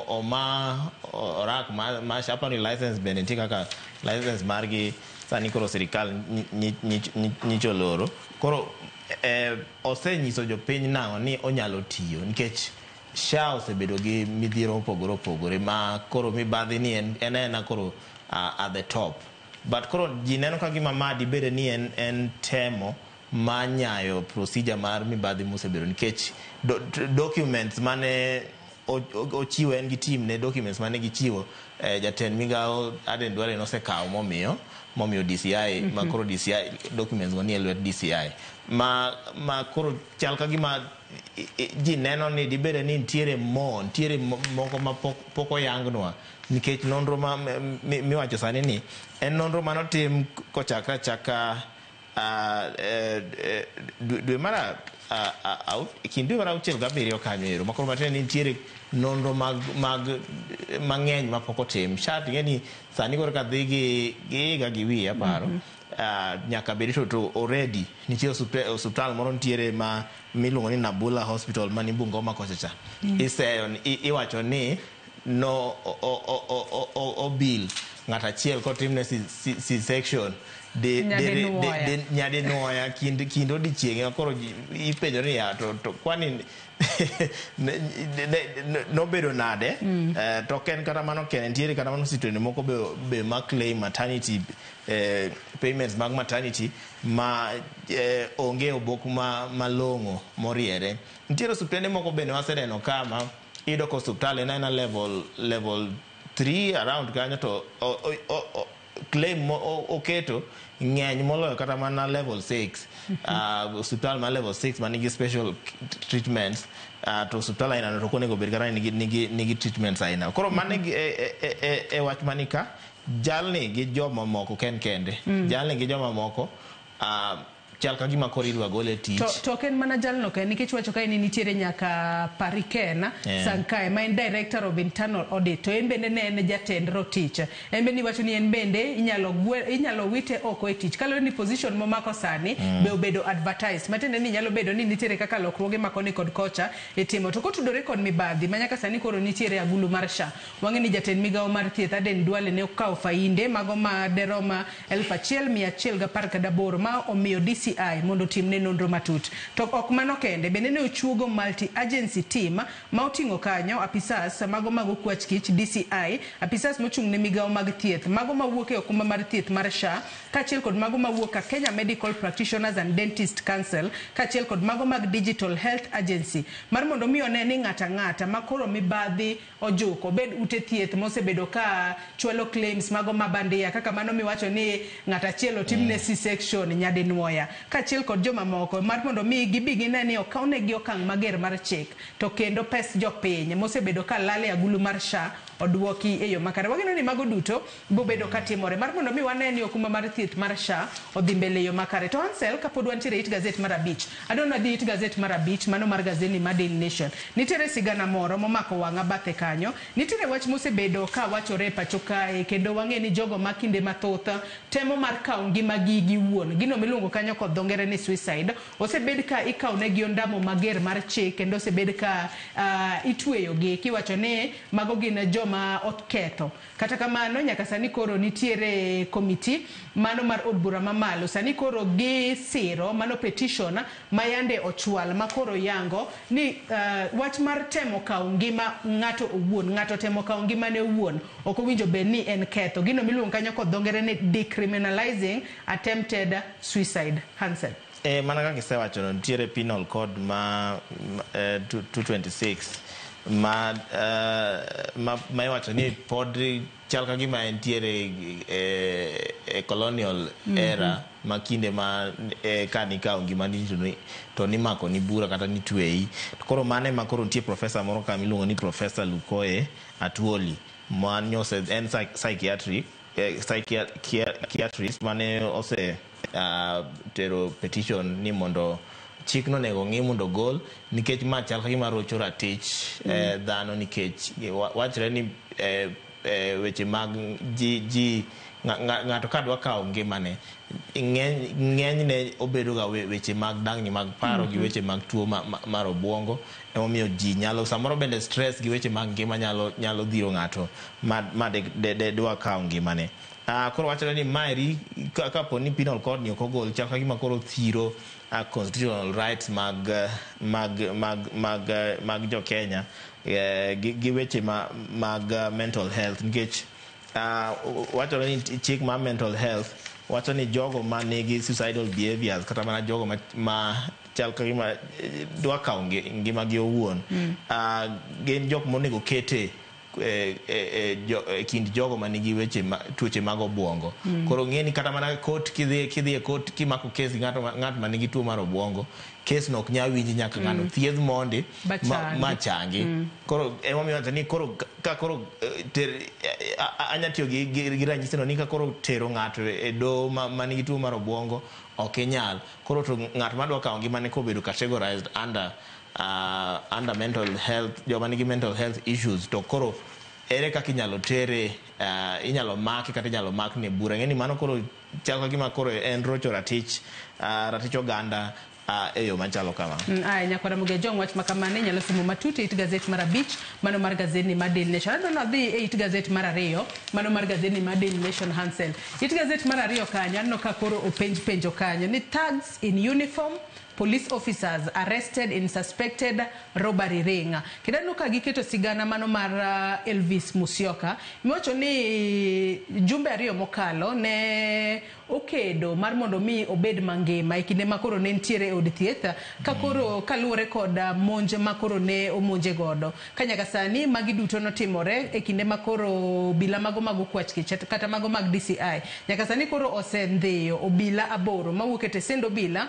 S15: oma orak ma aparo ni license bende nitie kaka license margi sani koro sirikal nyicho loro. Koro osenyiso jopiny nang'o ni onyalo tiyo nikech SHA osebedo gi midhiero mopogore opogore ma koro mibadhi ni en ena koro at the top. But koro ji neno ka gima ma dibede ni en temo ma nyayo procedure mar mibadhi mosebedo nikech documents mane ochiwo en gi team ne documents mane gichiwo jatend migawo Aden Duale nosekawo momiyo DCI ma koro DCI documents go ni e lwet DCI ma koro chal ka gima ji neno ni dibede ni nitiere moko ma pok oyangnwa nikech nonro ma miwacho sani ni en nonro manotim kochakre achaka dwe mar kind dwe mar 6 gi 7 kanyo ero makoro matiende ni nitiere nonro mag mang'eny mapok otim. SHA ting'e ni sani koro ka dhi gi higa gi wiye aparo nyaka bedi to already nitie osiptal moro nitiere ma miluongo ni Nabula Hospital mani Bungoma kocha cha. Iseyo iwacho ni no obil ng'at achiel kotimne C-section nyadinuoya kind odiechienge koro ipenjo ni ya to kwani nobedo nade. To ok en kata mano kende, nitiere kata mano osiptende moko be ma claim maternity payments mag maternity ma onge obok malong'o moriere. Nitiere osiptende moko bende waseneno kama iyudo ka osiptal en aena level 3 around kanyo to claim oketo ng'eny moloyo kata mana level 6. Osiptal ma level 6 manigi special treatments, to osiptal aina no to ok onego bed kata ni nigi treatments aina. Koro mano e wach manika jalni gi joma moko ken kende. Jalni gi joma moko chal ka gima koro idwa gole tich.
S1: To ok en mana jalno kende, nikech wacho kae ni nitiere nyaka Pariken Sankae ma en Director of Internal Audit, to en bende ne en jatend Rotich. En bende iwacho ni en bende inyalo wite oko e tich kaluwore ni position momako sani be obedo advertised, matiende ni nyalo bedo ni nitiere kaka lokruoge ma koni kod kocha itimo. To kotudore kod mibadhi ma nyaka sani koro nitiere agulu mar SHA, wang'e ni jatend migawo mar thieth Aden Duale ne okawo fainde mago ma derom 1118 ma omiyo DCI mondo otimne nonro matut. To ok mano kende, bende ne ochuogo multi-agency team ma oting'o kanyo apisas mago mag okwach kich, DCI, apisas mochung' ne migawo mag thieth, mago mawuok e okumba mar thieth mar SHA, kaachiel kod mago mawuok ka Kenya Medical Practitioners and Dentist Council, kaachiel kod mago mag Digital Health Agency, mar mondo mi one ni ng'ata ang'ata ma koro mibadhi ojuko, obed ute thieth mosebedo ka chwalo claims mago ma bandia, kaka mano miwacho ni ng'at achiel otimne C-section nyadinuoya, kaachiel kod joma moko, mar mondo mi gibi gine ni okawnegi okang' mager mar chik, to kendo pes jopiny mosebedo ka lal e agulu mar SHA oduoki e yo makare. Wageno ni mago duto bobedo katimore mar mondo mi wane ni okumba mar thieth mar SHA odhi mbele e yo makare. To Hansel, kapod wantiere it gazet mar 5, adwa ni it gazet mar 5 mano mar gazeti mar Daily Nation. Nitiere sigana moro momako wang'a bathe kanyo. Nitiere wach mosebedo ka wachore e pacho kae, kendo wang'e ni jogo ma kinde mathoth temo mar kawo ngimagi giwuon, gino miluongo kanyo kod dho ngere ni suicide, osebed ka ikawo negi ondamo mager mar chik, kendo osebed ka itweyogi kiwacho ni mago gin joma oketho. Kata kamano nyaka sani koro nitiere komiti mano mar od bura mamalo, sani koro gisiro mano petition ma yande ochwal ma koro yango ni wach mar temo kawo ngima ng'ato owuon, ng'ato temo kawo ngimane owuon ok owinjo bed ni en ketho. Gino miluongo kanyo kod dho ngere ni decriminalizing attempted suicide. Hansel.
S15: Mana kaka isewacho no, nitiere penal code ma 226 ma iwacho ni pod chal ka gima entiere e colonial era, ma kinde ma ka nikawo ngimani to nimako ni bura kata nitweyi. To koro mano ema koro nitie professor moro ka miluongo ni Professor Lukoye Atwoli, ma nyose en psychiatrist mane ose tero petition ni mondo chikno onego ng'i mondo ogol, nikech ma chal ka gima rocho ratich dhano, nikech wachre ni weche mag ji ng'ato ka dwa kawo ngimane ng'enyne obedo ga weche mag dang'ni mag paro gi weche mag tuo mar obuongo. Emomiyo ji nyalo samoro bende stress gi weche mag ngima nyalo dhiro ng'ato ma de dwa kawo ngimane. Koro wachore ni maeri kapo ni penal code ni ok ogol, chal ka gima koro thiro constitutional rights mag jo Kenya gi weche mag mental health, nikech wachore ni chik mar mental health wacho ni jogo ma nigi suicidal behaviors kata mana jogo ma chal ka gima dwa kawo ngimagi owuon gin jok monego kete e kind jogo manigi weche tuoche mag obuongo. Koro ng'e ni kata mana court, kidhi e court kimako kes gi ng'at ma nigi tuo mar obuongo, kes no ok nyal winji nyaka ng'ano thiedh mondi ma changi. Koro emomiyo wacho ni koro ka koro anya tiyo gi ranyisi no ni ka koro tero ng'ato e doho ma nigi tuo mar obuongo ok inyal. Koro to ng'at madwa kawo ngimane kobedo categorized under mental health, joma nigi mental health issues, to koro ere kaka inyalo tere, inyalo make kata inyalo makne bura? Ng'e ni mano koro chal ka gima koro en rocho ratich oganda. e yo machalo kama.
S1: Aya, nyakwara Muge Jong, wach makamano inyalo somo matut e it gazet mar 5, mano mar gazedni mar Daily Nation. Adwa nadhi e it gazet mar 2, mano mar gazedni mar Daily Nation. Hansel, it gazet mar 2 kanyo aneno ka koro openj penjo kanyo ni thugs in uniform, police officers arrested in suspected robbery ring. Kendo aneno ka giketo sigana mano mar Elvis Musyoka, miwacho ni jumbe 2 mokalo ne okedo mar mondo mi obed mangima e kinde ma koro ne nitiere e od thieth, ka koro kaluwore kod monj ma koro ne omonje godo. Ka nyaka sani magi duto notimore e kinde ma koro obila mago mag okwach kech kata mago mag DCI nyaka sani koro osendhiyo obila 8 mawuok e tesend obila.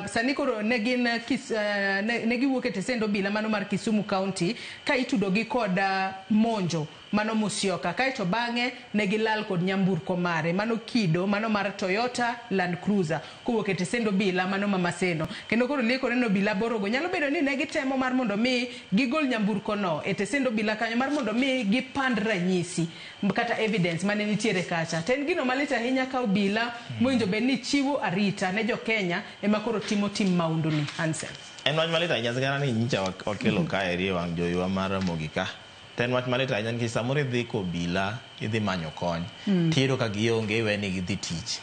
S1: Sani koro ne gin ne giwuok e tesend obila mano mar Kisumu County ka itudogi kod monjo mano Musyoka, kaeto bang'e ne gilal kod nyamburko mare mano kido mano mar Toyota Land Cruiser kowuok e tesend obila mano ma Maseno. Kendo koro liekore ni obila 8 go nyalo bedo ni ne gitemo mar mondo mi gigol nyamburko no e tesend obila kanyo mar mondo mi gipand ranyisi kata evidence mane nitiere kacha. To en gino malit ahinya ka obila mowinjo bed ni chiwo arita ne jo-Kenya ema koro timo tim maundu ni, Hansel.
S15: En wach malit ahinya. Sigana ni nyicha wakelo kaeri e wang' jowiwa mar Ramogi ka. To en wach malit ahinya nikech samoro idhi kobila, idhi manyo kony, tiyudo ka gionge, iwe ni gidhi tich,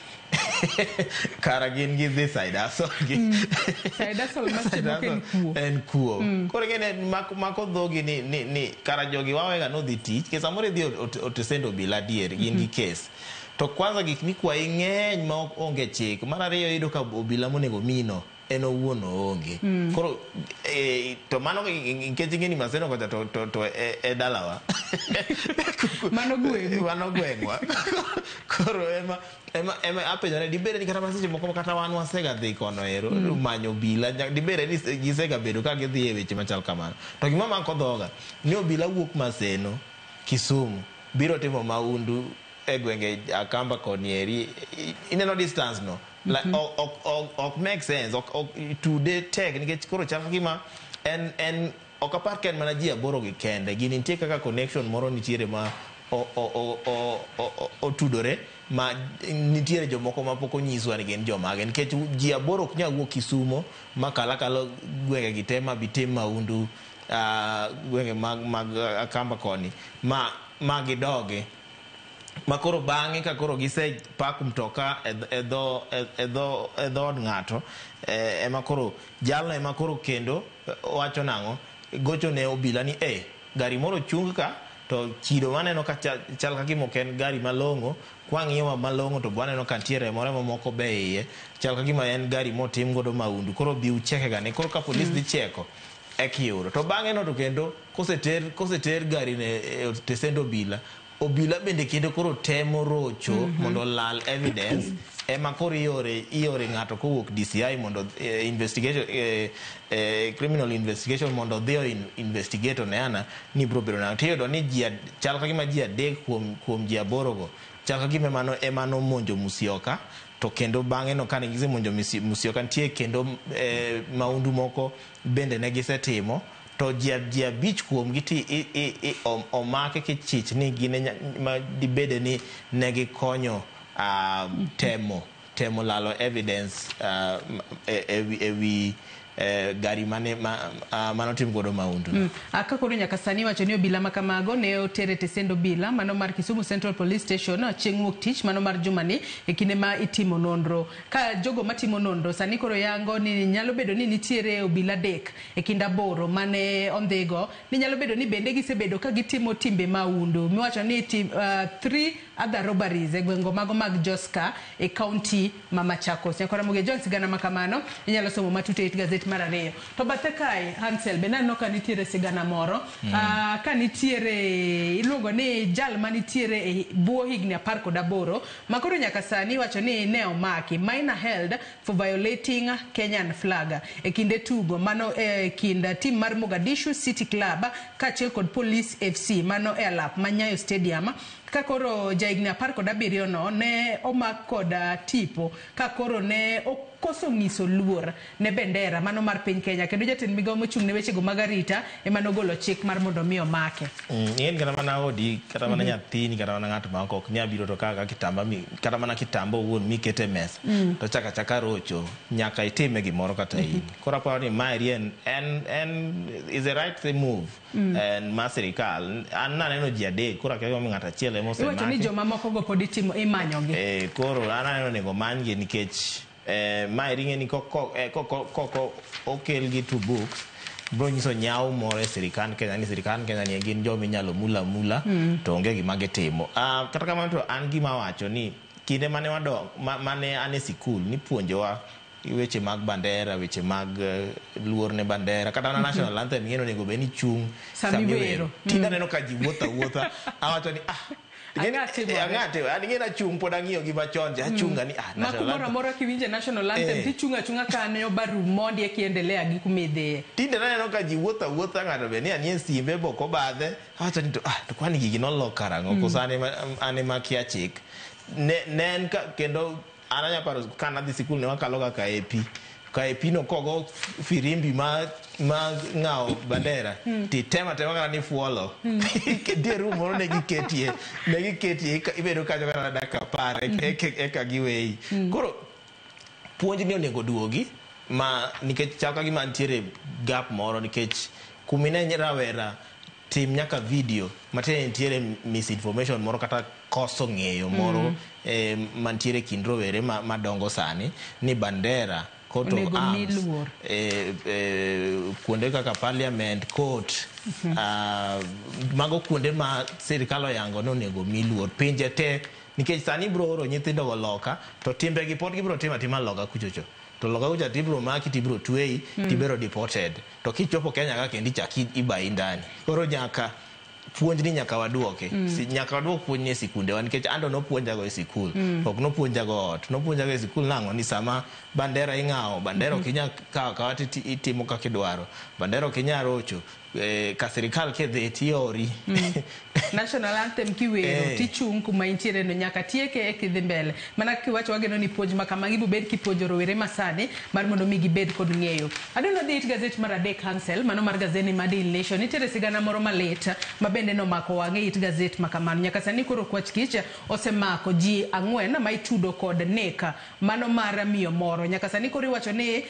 S15: kara gin gidhi side hustle gi.
S1: Side hustle ma seche moko en kuo.
S15: En kuo. Koro ing'e ni mako dhogi ni kara jogi wawega nodhi tich, nikech samoro idhi otesend obila adier gin gi kes, to kwanza gik mikwayi ng'eny ma ok onge chik. Mar ariyo, iyudo ka obila monego mino en owuon oonge. Koro to mano nikech ing'e ni Maseno kocha to e dalawa.
S1: Mano gweng'u.
S15: Mano gweng'wa. Koro ema apenjore dibede ni kata ma seche moko kata wan wasega dhi kono ero manyo obila, dibede ni gisega bedo ka gidhi e weche machal kamano. To gima mako dhoga ni obila wuok Maseno, Kisumu, biro timo maundu e gwenge Akamba koni eri. Ineno distance no like, ok make sense, ok tude tek, nikech koro chal gima en ok apar ka en mana ji 8 gi kende. Gini nitie kaka connection moro nitiere ma otudore ma nitiere jomoko ma pok onyiswa ni gin jomage, nikech ji 8 ok nyal wuok Kisumo ma kal akalo gwenge gi te ma bi tim maundu gwenge mag Akamba koni ma gidogi, ma koro bang'e ka koro gise pak mtoka e dhood ng'ato, ema koro jalno ema koro kendo wacho nang'o, gocho ne obila ni e gari moro chung ka, to kido maneno ka chal ka gima ok en gari malong'o. Kwang'iyo malong'o to waneno ka nitie remo, remo moko be iye, chal ka gima en gari motim godo maundu. Koro bi ucheke gane. Koro ka polis dhi cheko ekiyudo, to bang'e no to kendo koseter gari ne e tesend obila, obila bende kendo koro temo rocho mondo olal evidence. Ema koro iore ng'ato kowuok DCI mondo investigation, criminal investigation, mondo odhi o investigate oneana ni biro bedo nang'o. Tiyudo ni ji chal ka gima ji 3 kuom ji 8 go chal ka gima ema nomonjo Musyoka. To kendo bang'e no kane gisemonjo Musyoka, nitie kendo maundu moko bende ne gisetimo, to ji 5 kuomgi ti omaki kichich ni gin ma dibede ni ne gikonyo temo lalo evidence e wi gari mane manotim godo maundu.
S1: Ka koro nyaka sani iwacho ni obila ma kamago ne oter e tesend obila mano mar Kisumu Central Police Station chieng' wuok tich mano mar jumani e kinde ma itimo nonro. Ka jogo matimo nonro sani koro yango ni nyalo bedo ni nitiere obila 3 e kind 8 mane ondhigo, ni nyalo bedo ni bende gisebedo ka gitimo timbe maundu miwacho ni three other robberies e gwengo mago mag Joska e kaunti ma Machakos. Nyakwara Muge John, sigana ma kamano inyalo somo matut e it gazet mar 2. To bathe kae, Hansel, be naneno ka nitiere sigana moro ka nitiere iluongo ni jal manitiere e bwo higni 18 ma koro nyaka sani iwacho ni ne omaki, minor held for violating Kenyan flag e kinde tugo mano e kind tim mar Mogadishu City Club kaachiel kod Police FC mano e alap ma Nyayo Stadium. Ka koro jahigni 17 no ne omak kod tipo ka koro ne koso nyiso luor ne bendera mano mar piny Kenya, kendo jatend migawo mochung' ne wechego mag arita ema nogolo chik mar mondo mi omake.
S15: Ing'eni kata mana odi, kata mana nyathini, kata mana ng'at ma oko ok nyal biro to kawo kitamba kata mana kitamba owuon mikete e mesa to chako achaka rocho, nyaka itime gimoro kata in. Koro aparo ni maeri en is the right move en mar sirikal. An naneno ji adek, koro akia gimomiyo ng'ato achiel ema
S1: Iwacho ni
S15: osemaki.
S1: joma moko go pod itimo imanyogi.
S15: Koro an aneno onego manygi nikech maeri ing'e ni koko okelgi to books biro nyiso nyawo moro e sirikand Kenya ni sirikand Kenya ni gin joma inyalo mula mula to onge gima gitimo. Kata kamano to an gima awacho ni kinde mane wadong mane an e sikul nipuonjowa weche mag bandera, weche mag luor ne bandera, kata mana national anthem ing'e ni onego bed ni chung'
S1: Sama
S15: sama
S1: iwero.
S15: iwero. Tinde aneno ka ji wuotho awuotha, awacho ni
S1: Ang'ate bwana.
S15: Ang'ate, an ing'e nachung' pod ang'iyo gi machon cha, achung' ani
S1: Ma
S15: national
S1: kumoro
S15: anthem.
S1: amora kiwinjo national anthem tichung' achung'a kanyo barum mondi ekiendelea gi kumidhiye.
S15: Tinde naneno ka ji wuotho awuotha, ng'ato be ni anie simbe bok obadhe, awacho ni to kwani gigi nolok karang'o? Koso an ema akia chik. Ne en ka, kendo an anya paro ka nadhi sikul ne wakalo ga ka AP. Ka AP no kogo firimbi ma ng'awo bandera, titemo atema kata ni fuolo. Nitie room moro ne giketie, ibedo kanyo kata dakika 10 eka giweyi. Koro puonj ni onego duogi ma nikech chal ka gima nitiere gap moro nikech kumine rawera tim nyaka video matiende nitiere misinformation moro kata koso ng'eyo moro mantiere kind rowere madongo sani ni bandera, coat of
S1: Onego mi
S15: arms,
S1: luor.
S15: Kuonde kaka parliament, court, mago kuonde ma sirikal oyango ni onego mi luor pinje te, nikech sani ibiro oro nyithindo go loka to timbegi pod gibiro timo atima loka kuchocho, to loka kucha tibiro maki, tibiro tweyi, tibiro deported, to kichopo Kenya ka kendo ichak ibayi ndani. Koro nyaka puonj ni nyaka waduoke. Nyaka waduok puonj ni e sikundewa nikech an to nopuonjago e sikul. Ok nopuonjago ot, nopuonjago e sikul nang'o ni sama bandera ing'awo, bandera ok inyal kawo akawa to itimo kaka idwaro, bandera ok inyal rocho, ka sirikal kidhi tiori.
S1: National anthem kiwero tichung' kuma intiere no nyaka tieke eka idhi mbele. Mana kiwacho wageno ni puonj ma kamagi ibiro bed kipuonjo rowere masani mar mondo mi gibed kod ng'eyo. Adwaro dhi it gazet mar adek Hansel, mano mar gazeti mar Daily Nation. Nitiere sigana moro malit ma bende nomako wang'e it gazet ma kamano. Nyaka sani koro kwach kich osemako ji 4 ma itudo kod nek mano mar miyo moro. Nyaka sani koro iwacho ni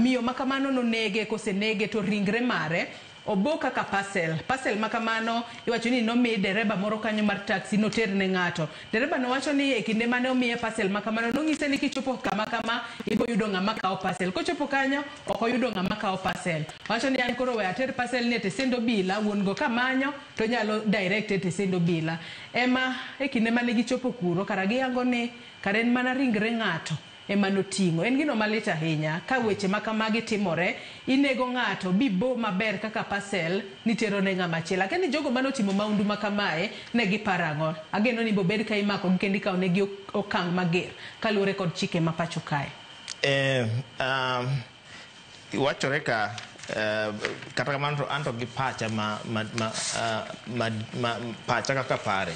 S1: miyo ma kamano nonege, kosenege to ringre mare obo kaka parcel. Parcel ma kamano iwacho ni nomi dereba moro kanyo mar taxi noter ne ng'ato. Dereba nowacho ni e kinde mane omiye parcel ma kamano nong'ise ni kichopo kama kama ibo yudo ng'ama kawo parcel. Kochopo kanyo ok oyudo ng'ama kawo parcel. Owacho ni an koro we ater parcel ni e tesend obila, wuon go kamanyo to nyalo direct e tesend obila. Ema e kinde mane gichopo kuro kara giyango ni kara en mana ringre ng'ato ema noting'o. En gino malit ahinya ka weche ma kamagi timore, inego ng'ato bibo maber kaka parcel nitero ne ng'ama chielo. Akia ni jogo manotimo maundu ma kamae ne giparo ang'o. Ageno ni bobed ka imakogi kendo ikawo negi okang' mager kaluwore kod chike ma pacho kae.
S15: Wachore ka kata kamano to anto gi pacha ma pacha kaka pare.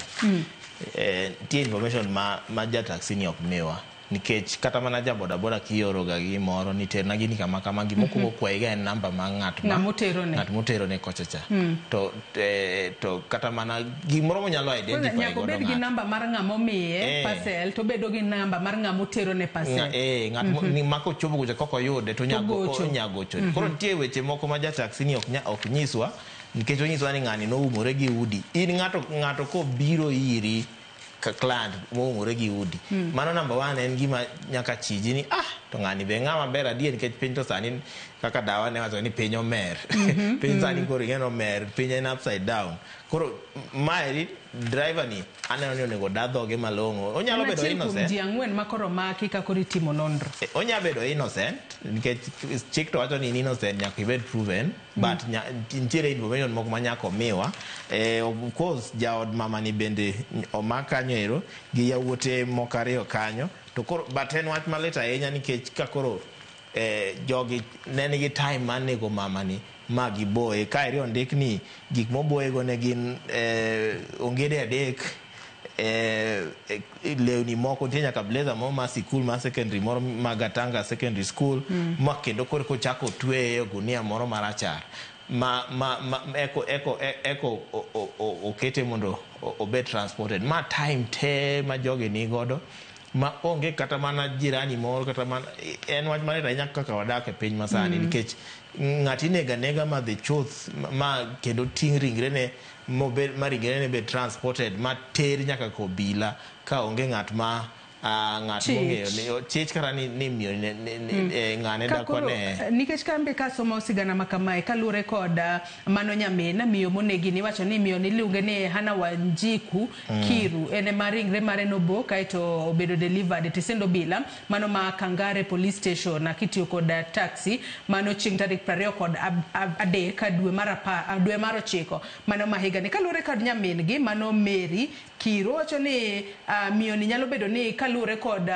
S15: Nitie information ma ja taxi ni ok miwa. Nikech kata mana ja boda boda kioro ga gimoro ni terna gini kama kama, gimokwongo kwayi ga en namba mar ng'at ma
S1: Ng'ama oterone.
S15: ng'at moterone kocha cha. To kata mana gimoro monyalo identify
S1: Nyaka
S15: godo
S1: obed gi
S15: ng'ato.
S1: namba mar ng'ama omiye parcel to obedo gi namba mar ng'ama oterone parcel.
S15: Ng'at ni ma kochopo kucha kok oyude to
S1: Ogocho.
S15: onya gocho. Koro nitie weche moko ma ja taxi ni ok nyiswa nikech onyiswa ni ng'ani noumore gi udi. In ng'ato kobiro iri ka client moumore gi udi. Mano number 1 en gima nyaka chiji ni to ng'ani be ng'ama ber adier nikech piny to sani kaka dawa ne wacho ni piny omer. Piny sani koro ing'e ni omer, piny en upside down. Koro maeri driver ni aneno ni onego da dhoge malong'o. Onyalo
S1: En
S15: bedo
S1: achiel kuom
S15: innocent.
S1: ji 4 ma koro omaki ka koro itimo nonro.
S15: Onya bedo innocent nikech chik to wacho ni in innocent nyaka ibed proven, but nitiere information moko ma nyaka omiwa. Of course jaod mama ni bende omak kanyo ero gi yawuote moko 2 kanyo. To koro but en wach malit ahinya nikech ka koro jogi ne nigi time mar nego mama ni ma giboye. Kaeri ondik ni gik moboyego ne gin ongede 3, Lewni moko nitie nyaka blazer moro mar sikul mar secondary moro ma Gatanga Secondary School ma kendo koro kochako tweye e ogunia moro marachar ma eko okete mondo obed transported ma time te ma jogi ni godo ma onge kata mana jirani moro kata mana. En wach malit ahinya kaka wadak e piny masani nikech ng'ati inego anega ma dhi chuth ma kendo ting' ringrene mobed ma ringrene bed transported ma ter nyaka kobila ka onge ng'at ma ng'at
S1: Chich.
S15: mong'eyo ni chich kata ni miyo ng'ane
S1: Ka
S15: dakwa
S1: koro,
S15: ne
S1: nikech kambe kasomo sigana ma kamae kaluwore kod mano nyamin miyo monegi ni iwacho ni miyo niluonge ni Hana Wanjiku Kiru en ema ringre mare nobo kaeto obedo delivered e tesend obila mano ma Kangare Police Station kitiyo kod taxi mano chieng' tarik 23 dwe mar 9 mano ma higani. Kaluwore kod nyamin gi mano Mary Kiru wacho ni miyo ni nyalo bedo ni kaluwore kod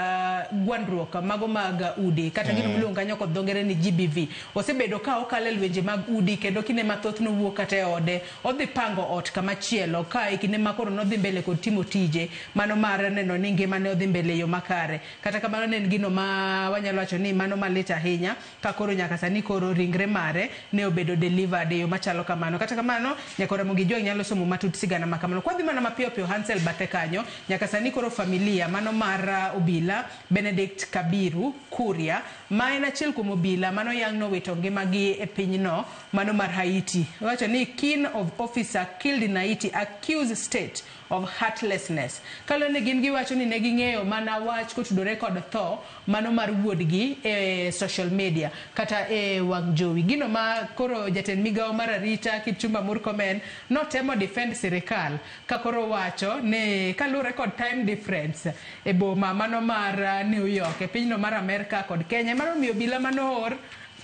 S1: gwandruok mago mag udi kata gino miluongo kanyo kod dho ngere ni GBV osebedo ka okalo e lwenje mag udi kendo kinde mathoth nowuok kata e ode odhi pango ot kama chielo ka e kinde ma koro nodhi mbele kod timo tije mano mar neno ni ngimane odhi mbele e yo makare. Kata kamano ne en gino ma wanyalo wacho ni mano malit ahinya ka koro nyaka sani koro ringre mare ne obedo delivered e yo machalo kamano. Kata kamano nyaka Ramogi Jwang' nyalo somo matut sigana ma kamano. Kwadhi mana mapiyo piyo Hansel bathe kanyo nyaka sani koro familia mano mar obila Benedict Kabiru Kuria ma en achiel kuom obila mano yang' nowito ngimagi e pinyno mano mar Haiti. Wacho ni kin of officer killed in Haiti accuse state of heartlessness. Kaluwore ni gin giwacho ni ne ging'eyo mana wach kotudore kod tho mano mar wuodgi e social media kata e wang' jowi. Gino ma koro jatend migawo mar arita Kipchumba Murkomen notemo defend sirikal ka koro wacho ni kaluwore kod time difference e boma mano mar New York e pinyno mar Amerka kod Kenya mano miyo obila manoor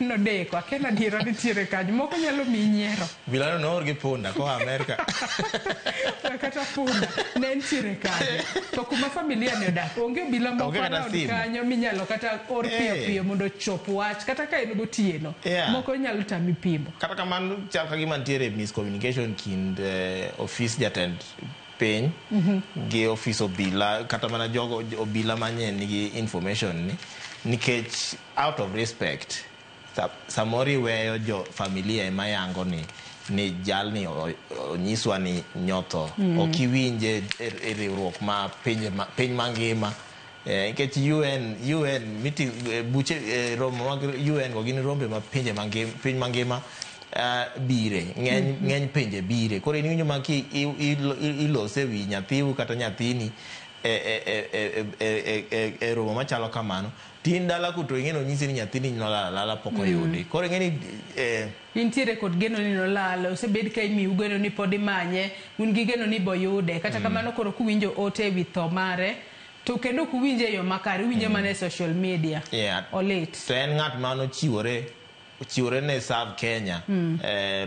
S1: nodeko. Akia ni adiera nitiere kanyo moko nyalo miyi nyiero.
S15: Bilano noor gi punda koa Amerka.
S1: Kata punda ne nitiere kanyo to kuma familia ni odak onge obila moko
S15: Onge kata
S1: around
S15: simu.
S1: kanyo minyalo kata or piyo piyo mondo ochop wach kata ka en gotieno moko nyalo tami pimo.
S15: Kata kamano chal ka gima nitiere miscommunication kind ofis jatend piny gi ofis obila kata mana jogo obila manye nigi information ni nikech out of respect samoro iweyo jo familia ema yango ni jalni onyiswa ni nyotho ok iwinje e riwruok ma piny mangima nikech UN meeting buche romo mag UN go gin rombe ma pinje mangima piny mangima bire ng'eny ng'eny pinje bire. Koro in iwinjo ma ki ilose wi nyathiu kata nyathini e romo machalo kamano tin dala ku to ing'e ni onyisi ni nyathini nolal alala pok oyudi. Koro ing'e ni
S1: Intiere kod geno ni nolal osebed ka imiu geno ni pod imanye un gi geno ni boyude kata kamano koro kuwinjo ote ewi tho mare to kendo ok uwinje e yo makare uwinje mana e social media olit.
S15: To en ng'at manochiwore ochiwore ne serve Kenya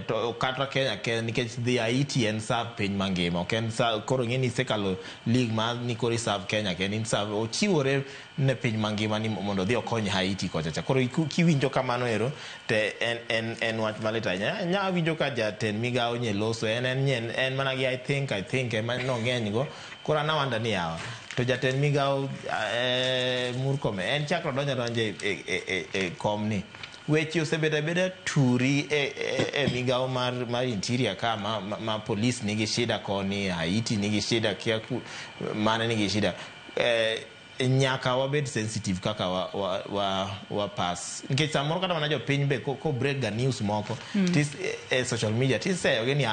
S15: to kata Kenya nikech dhi Haiti en serve piny mangima ok en koro ing'e ni isekalo league ma ni koro i serve Kenya kendo in serve ochiwore ne piny mangima ni mondo odhi okony Haiti kocha cha. Koro kiwinjo kamano ero te en wach malit ahinya. Nya winjo ka jatend migawo nye loso en mana gi I think ema nong'eny go. Koro an awanda ni yawa to jatend migawo Murkomen en chakre odonjo adonja e kom ni weche osebedo abeda turi e migawo mar interior ka ma police nigi shida koni Haiti nigi shida kia mane nigi shida nyaka wabed sensitive kaka wa pass nikech samoro kata mana jopiny be ko break ga news moko e social media tiseyo gi ni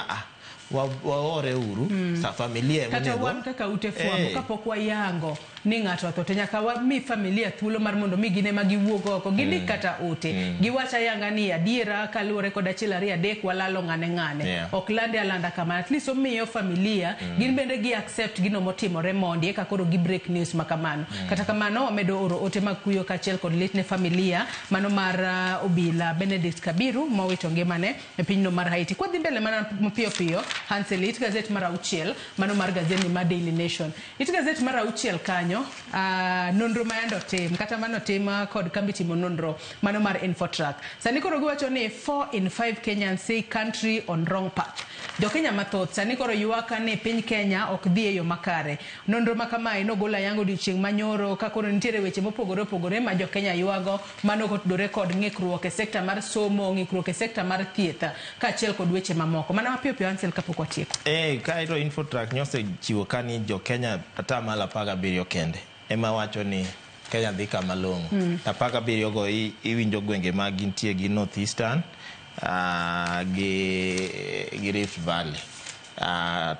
S15: waore uru sa familia
S1: kata
S15: emonego
S1: wan kaka ute fwambo kapok wayango ni ng'ato otho to nyaka wami familia thuolo mar mondo mi gin ema giwuog oko gindik kata ote giwach ayanga ni adiera kaluwore kod achiel ariyo adek walalo ng'ane ng'ane ok lande alanda kamano. At least omiyo familia gin bende gi accept gino motimore mondi eka koro gi break news ma kamano. Kata kamano wamedo oro ote mag kuyo kaachiel kod lit ne familia mano mar obila Benedict Kabiru mowito ngimane e pinyno mar Haiti. Kwadhi mbele mana mapiyo piyo Hansel, it gazet mar 6 mano mar gazetni mar Daily Nation, it gazet mar 6 kanyo. kanyo nonro ma yande otim kata mano otim kod kambi timo nonro mano mar Infotrack. Sani koro giwacho ni 4 in 5 Kenyans say country on wrong path. Jokenya mathoth sani koro ywak ni piny Kenya ok dhi e yo makare. Nonro ma kamae nogol ayanga odiochieng' manyoro ka koro nitiere weche mopogore opogore ma jokenya ywago mano kotudore kod ng'ikruok e sekta mar somo, ng'ikruok e sekta mar thieth kaachiel kod weche mamoko. Mana mapiyo piyo Ansel kapok watieko.
S15: Kaeto Infotrack nyosechiwo ka ni jo-Kenya 17% kende ema wacho ni Kenya dhi kama long'o. 17 go iwinjo gwenge ma gintie gi North Eastern gi Rift Valley.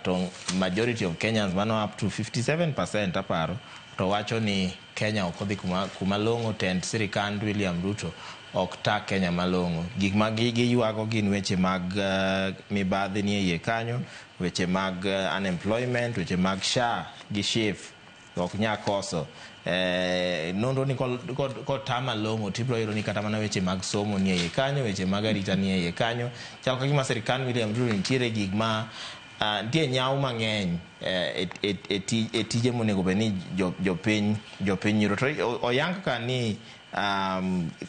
S15: To majority of Kenyans mano up to 57% aparo to wacho ni Kenya ok odhi kuma long'o. Tend sirikand William Ruto ok ta Kenya malong'o. Gik ma giywago gin weche mag mibadhi nie iye kanyo, weche mag unemployment, weche mag SHA gi SHIF ok nya koso. Nonro ni kotama long'o tibiro yudo ni kata mana weche mag somo nie iye kanyo, weche mag arita nie iye kanyo. Chal ka gima sirikand William Ruto nitiere gik ma nitie nyawo mang'eny e tije monego bed ni jopiny yudo. To oyang ka ni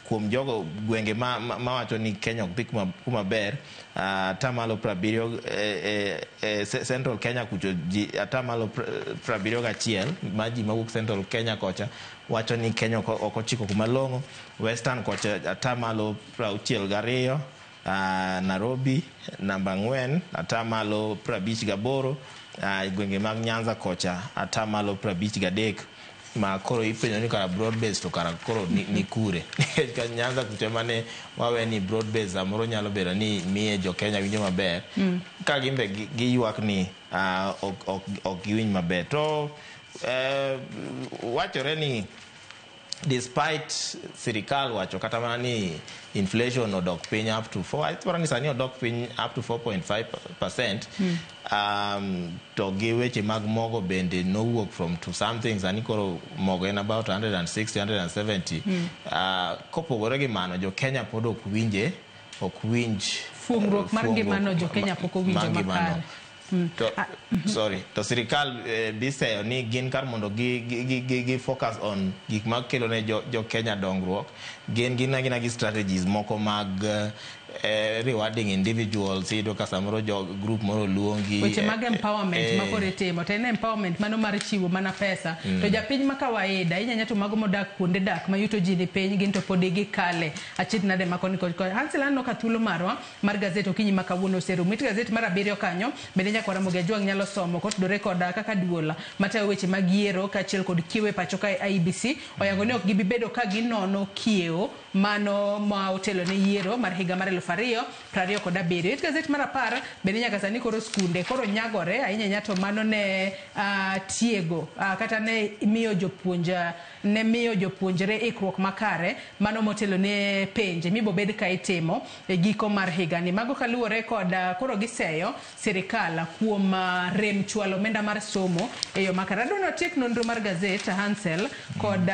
S15: kuom jogo gwenge ma wacho ni Kenya ok dhi kuma ber, 70% Central Kenya kucho ji 71% ma ji mawuok Central Kenya kocha wacho ni Kenya ok ochiko kuma long'o. Western kocha 62%, Nairobi namba 4 58%, gwenge mag Nyanza kocha 53% ma koro ipenjo ni kara broad base to kara koro ni kure. Nikech Nyanza kucho mane wawe ni broad base samoro nyalo bedo ni miye jo Kenya winjo maber. Ka gimbe giywak ni ok giwinj maber. To wachore ni despite sirikal wacho kata mana ni inflation odok piny up to 4, iparo ni sani odok piny up to 4.5%. To gi weche mag mogo bende nowuok from to something, sani koro mogo en about 160 170. Kopogore gi mano, jo Kenya pod ok winje, ok winj
S1: fuongruok mar ngimano, jo Kenya pok owinjo makare.
S15: To, sorry, to sirikal biseyo ni gin kar mondo gi focus on gik ma kelo ne jo Kenya dongruok, gin gina gi strategies moko mag rewarding individuals. Iyudo ka samoro jo group moro luongi
S1: weche mag empowerment ma koro itimo, to en empowerment mano mar chiwo mana pesa. To japiny ma kawaida inyanya to mago modak kuonde dak ma yuto ji ni piny, gin to pod gikale achiedh nade ma koni kod koni. Hansel, aneno ka thuolo marwa mar gazet okinyi ma kawuono oserumo. It gazet mar 7 kanyo bende nyakwara Ramogi Ajwang' nyalo somo kotudore kod kaka duol matayo weche mag yiero kaachiel kod kiewo e pacho kae IEBC oyango ni ok gibi bedo ka ginono kiewo mano ma otelo ne yiero mar higa mar 2027. It gazet mar 10 bende nyaka sani koro skunde koro nyagore ahinya ahinya to mano ne tiego kata ne miyo jopuonjre ikruok makare mano motelo ne penje mibobed ka itimo e giko mar higani. Mago kaluwore kod koro giseyo sirikal kuom rem chwalo omenda mar somo e yo makare. Adwa ni watiek nonro mar gazet Hansel kod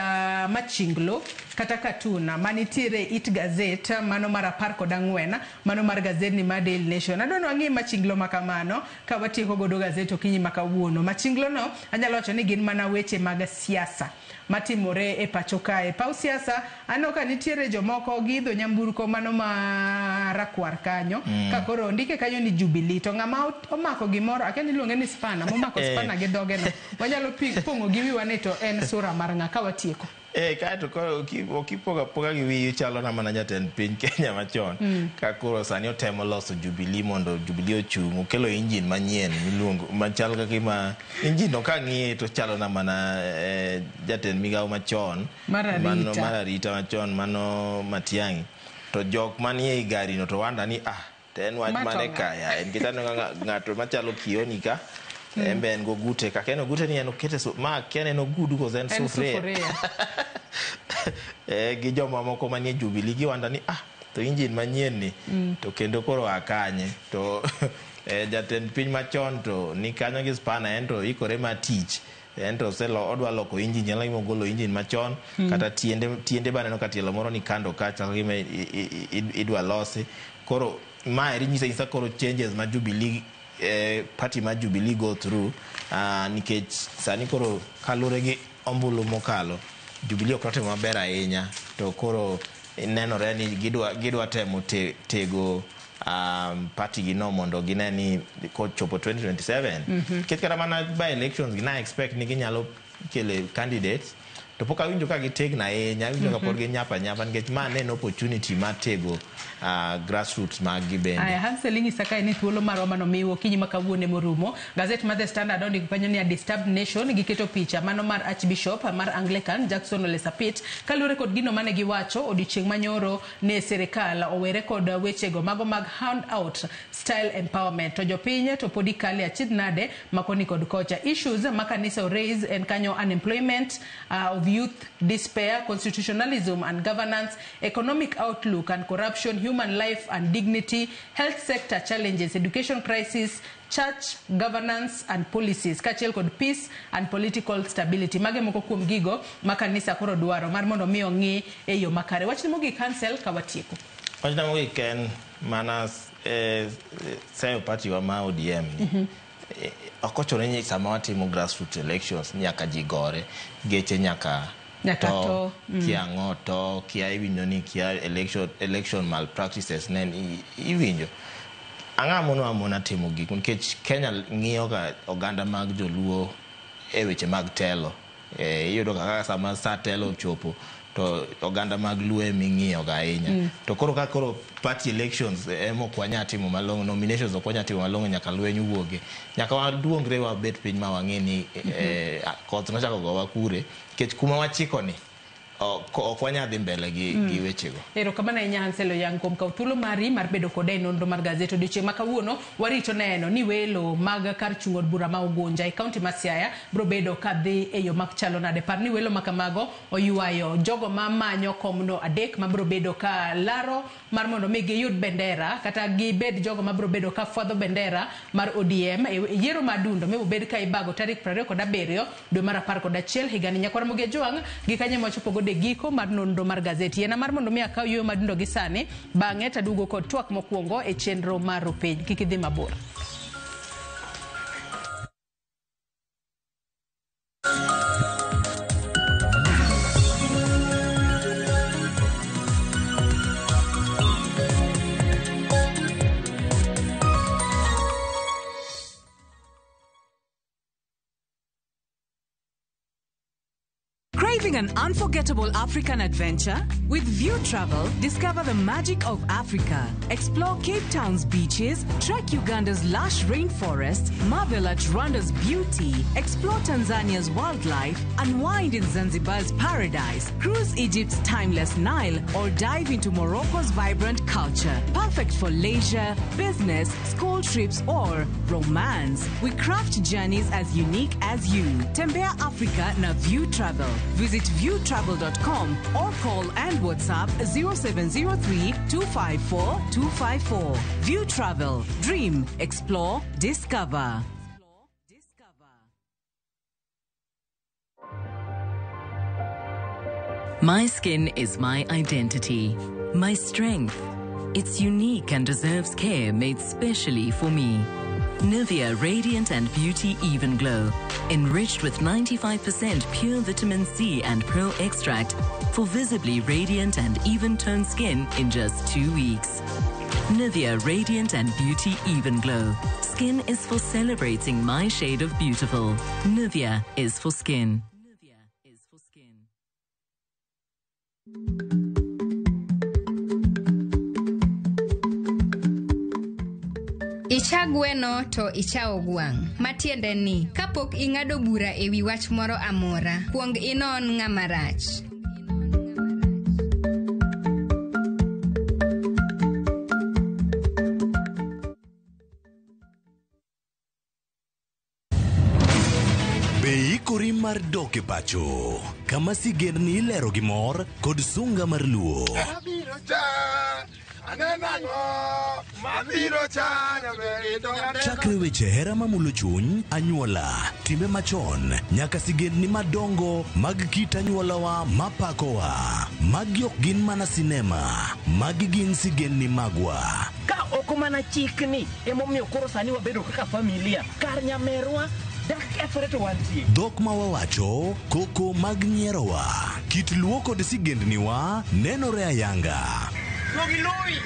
S1: machinglo kata katuna manitiere it gazet mano mar 14 mano mar gazet ni mar Daily Nation. Adwa ni wang'i machinglo makamano ka watieko godo gazet okinyi ma kawuono. Machinglo no anyalo wacho ni gin mana weche mag siasa matimore e pacho kae. Paw siasa aneno ka nitiere jomoko giidho nyamburko mano ma rakwar kanyo ka koro ondike kanyo ni Jubilee, to ng'ama omako gimoro akia ni iluonge ni spana, momako spana gi dhoge no wanyalo pong'o gi wiwa ni to en sura mar ng'a ka watieko.
S15: Kaeto koro okipogo apoga gi wiyi chalo na mana jatend piny Kenya machon. Ka koro sani otemo loso Jubilee mondo Jubilee ochung', okelo engine manyien miluongo machal ka gima engine no kang'iye to chalo na mana jatend migawo machon
S1: mar
S15: arita machon mano Matiang'i. To jok manie i gari no to wanda ni to en wach mane kaya, nikech aneno ng'ato machalo Kioni ka en be en gogute ka en ogute ni en okete ma kia en ogudu koso en sufuria gi joma moko manie Jubilee giwanda ni to engine manyien ni to kendo koro akanye. To jatend piny machon to ni kanyo gi spana, en to ikore mar tich, en to odwa loko engine, nyalo gima ogolo engine machon kata tiende baneno ka tielo moro ni kando ka chalo gima idwa losi. Koro ma eri nyisa koro changes ma Jubilee party ma Jubilee go through, nikech sani koro kalure gi ombulu mokalo Jubilee ok notimo maber ahinya, to koro nenore ni gidwa temo tego party gi no mondo gine ni kochopo 2027 nikech kata mana by elections gi na expect ni ginyalo kele candidates, to pok awinjo ka gitegno ahinya, awinjo ka pod ginyap anyapa, nikech ma ne en opportunity mar tego grassroots mag gi bende.
S1: Aya, Hansel, inyisa kae ni thuolo marwa manomiwa okinyi ma kawuono emorumo. Gazet mar The Standard ondiko kanyo ni a disturbed nation, giketo picha mano mar Archbishop mar Anglican Jackson Ole Sapit kaluwore kod gino mane giwacho odiochieng' manyoro ne sirikal owere kod wechego mago mag hand out style empowerment, to jopiny to podi kale achiedh nade makoni kod kocha. Issues ma kanisa raise en kanyo unemployment of youth, despair, constitutionalism and governance, economic outlook and corruption, human life and dignity, health sector challenges, education crisis, church governance and policies, kaachiel kod peace and political stability. Mage moko kuom gigo ma kanisa koro dwaro mar mondo mi ong'i e yo makare. Wachni mogik, Hansel, ka watieko.
S15: Wachna mogik en mana seyo party wa ma ODM ni. Ok ochuno ni sama watimo grassroots elections nyaka ji gore, geche nyaka
S1: Nyaka
S15: to,
S1: to,
S15: kia ang'o to, kia iwinjo ni kia election malpractices ne iwinjo. Ang'a mono amona timo gik nikech Kenya ng'iyo ga oganda mag joluo e weche mag telo. Iyudo kaka sama sa telo ochopo to oganda mag Luo eming'iyo ga ahinya. To koro ka koro party elections ema ok wanyal timo malong'o, nominations ok wanyal timo malong'o, nyaka lweny wuoge. Nyaka waduongre wabet piny ma wang'e ni koth nochako gowa kure, nikech kuma wachiko ni ok wanyal dhi mbele gi wechego.
S1: Erokamano ahinya Hansel Oyang kuom kawo thuolo mari mar bedo koda e nonro mar gazet odiochieng' ma kawuono. Warito neno ni welo mag kar chung' od bura ma Ugunja e kaunti ma Siaya biro bedo ka dhi e yo machalo nade. Par ni welo ma kamago oywayo jogo ma manyo komno adek ma biro bedo ka laro mar mondo mi giyud bendera kata gibed jogo ma biro bedo ka fwadho bendera mar ODM e yiero ma Adundo mibiro bed ka ibago tarik 27 dwe mar 11 higani. Nyakwar Ramogi Ajwang' gi kanyo ema wachopo godo e giko mar nonro mar gazeti. Yiena mar mondo mi akaw yueyo madundo gi sani, bang'e taduogo kod twak mokwongo e chenro mar Rupiny. Kik idhi mabor.
S5: Craving an unforgettable African adventure? With View Travel, discover the magic of Africa. Explore Cape Town's beaches, trek Uganda's lush rainforests, marvel at Rwanda's beauty, explore Tanzania's wildlife, unwind in Zanzibar's paradise, cruise Egypt's timeless Nile, or dive into Morocco's vibrant culture. Perfect for leisure, business, school trips, or romance. We craft journeys as unique as you. Tembea Africa na View Travel. Visit viewtravel.com or call and WhatsApp 0703 254 254. View Travel. Dream, explore, discover.
S8: My skin is my identity, my strength. It's unique and deserves care made specially for me. Nivea Radiant and Beauty Even Glow, enriched with 95% pure vitamin C and pearl extract for visibly radiant and even-toned skin in just 2 weeks. Nivea Radiant and Beauty Even Glow. Skin is for celebrating my shade of beautiful. Nivea is for skin.
S16: Icha gweno to ichawo gwang'. Matiende ni, kapok ing'ado bura e wi wach moro amora, kuong inon ng'ama rach.
S7: Be ikori mar dok e pacho, kama sigendni ilero gi mor kod sunga mar Luo.
S17: Abiro cha, aneno ang'o, mabiro cha, nyaber to aneno.
S7: Chakre weche hera mamulo chuny, anyuola, timbe machon, nyaka sigendni madongo mag kit anyuolawa mapakowa. Magi ok gin mana sinema, magi gin sigendni magwa.
S18: Ka ok mana chikni emomiyo koro sani wabedo kaka familia. Kar nyamerwa Dak kethore to wantie.
S7: Dhok ma wawacho, koko mag nyierowa, kit luo kod sigendniwa nenore ayanga.
S2: Duogi lui.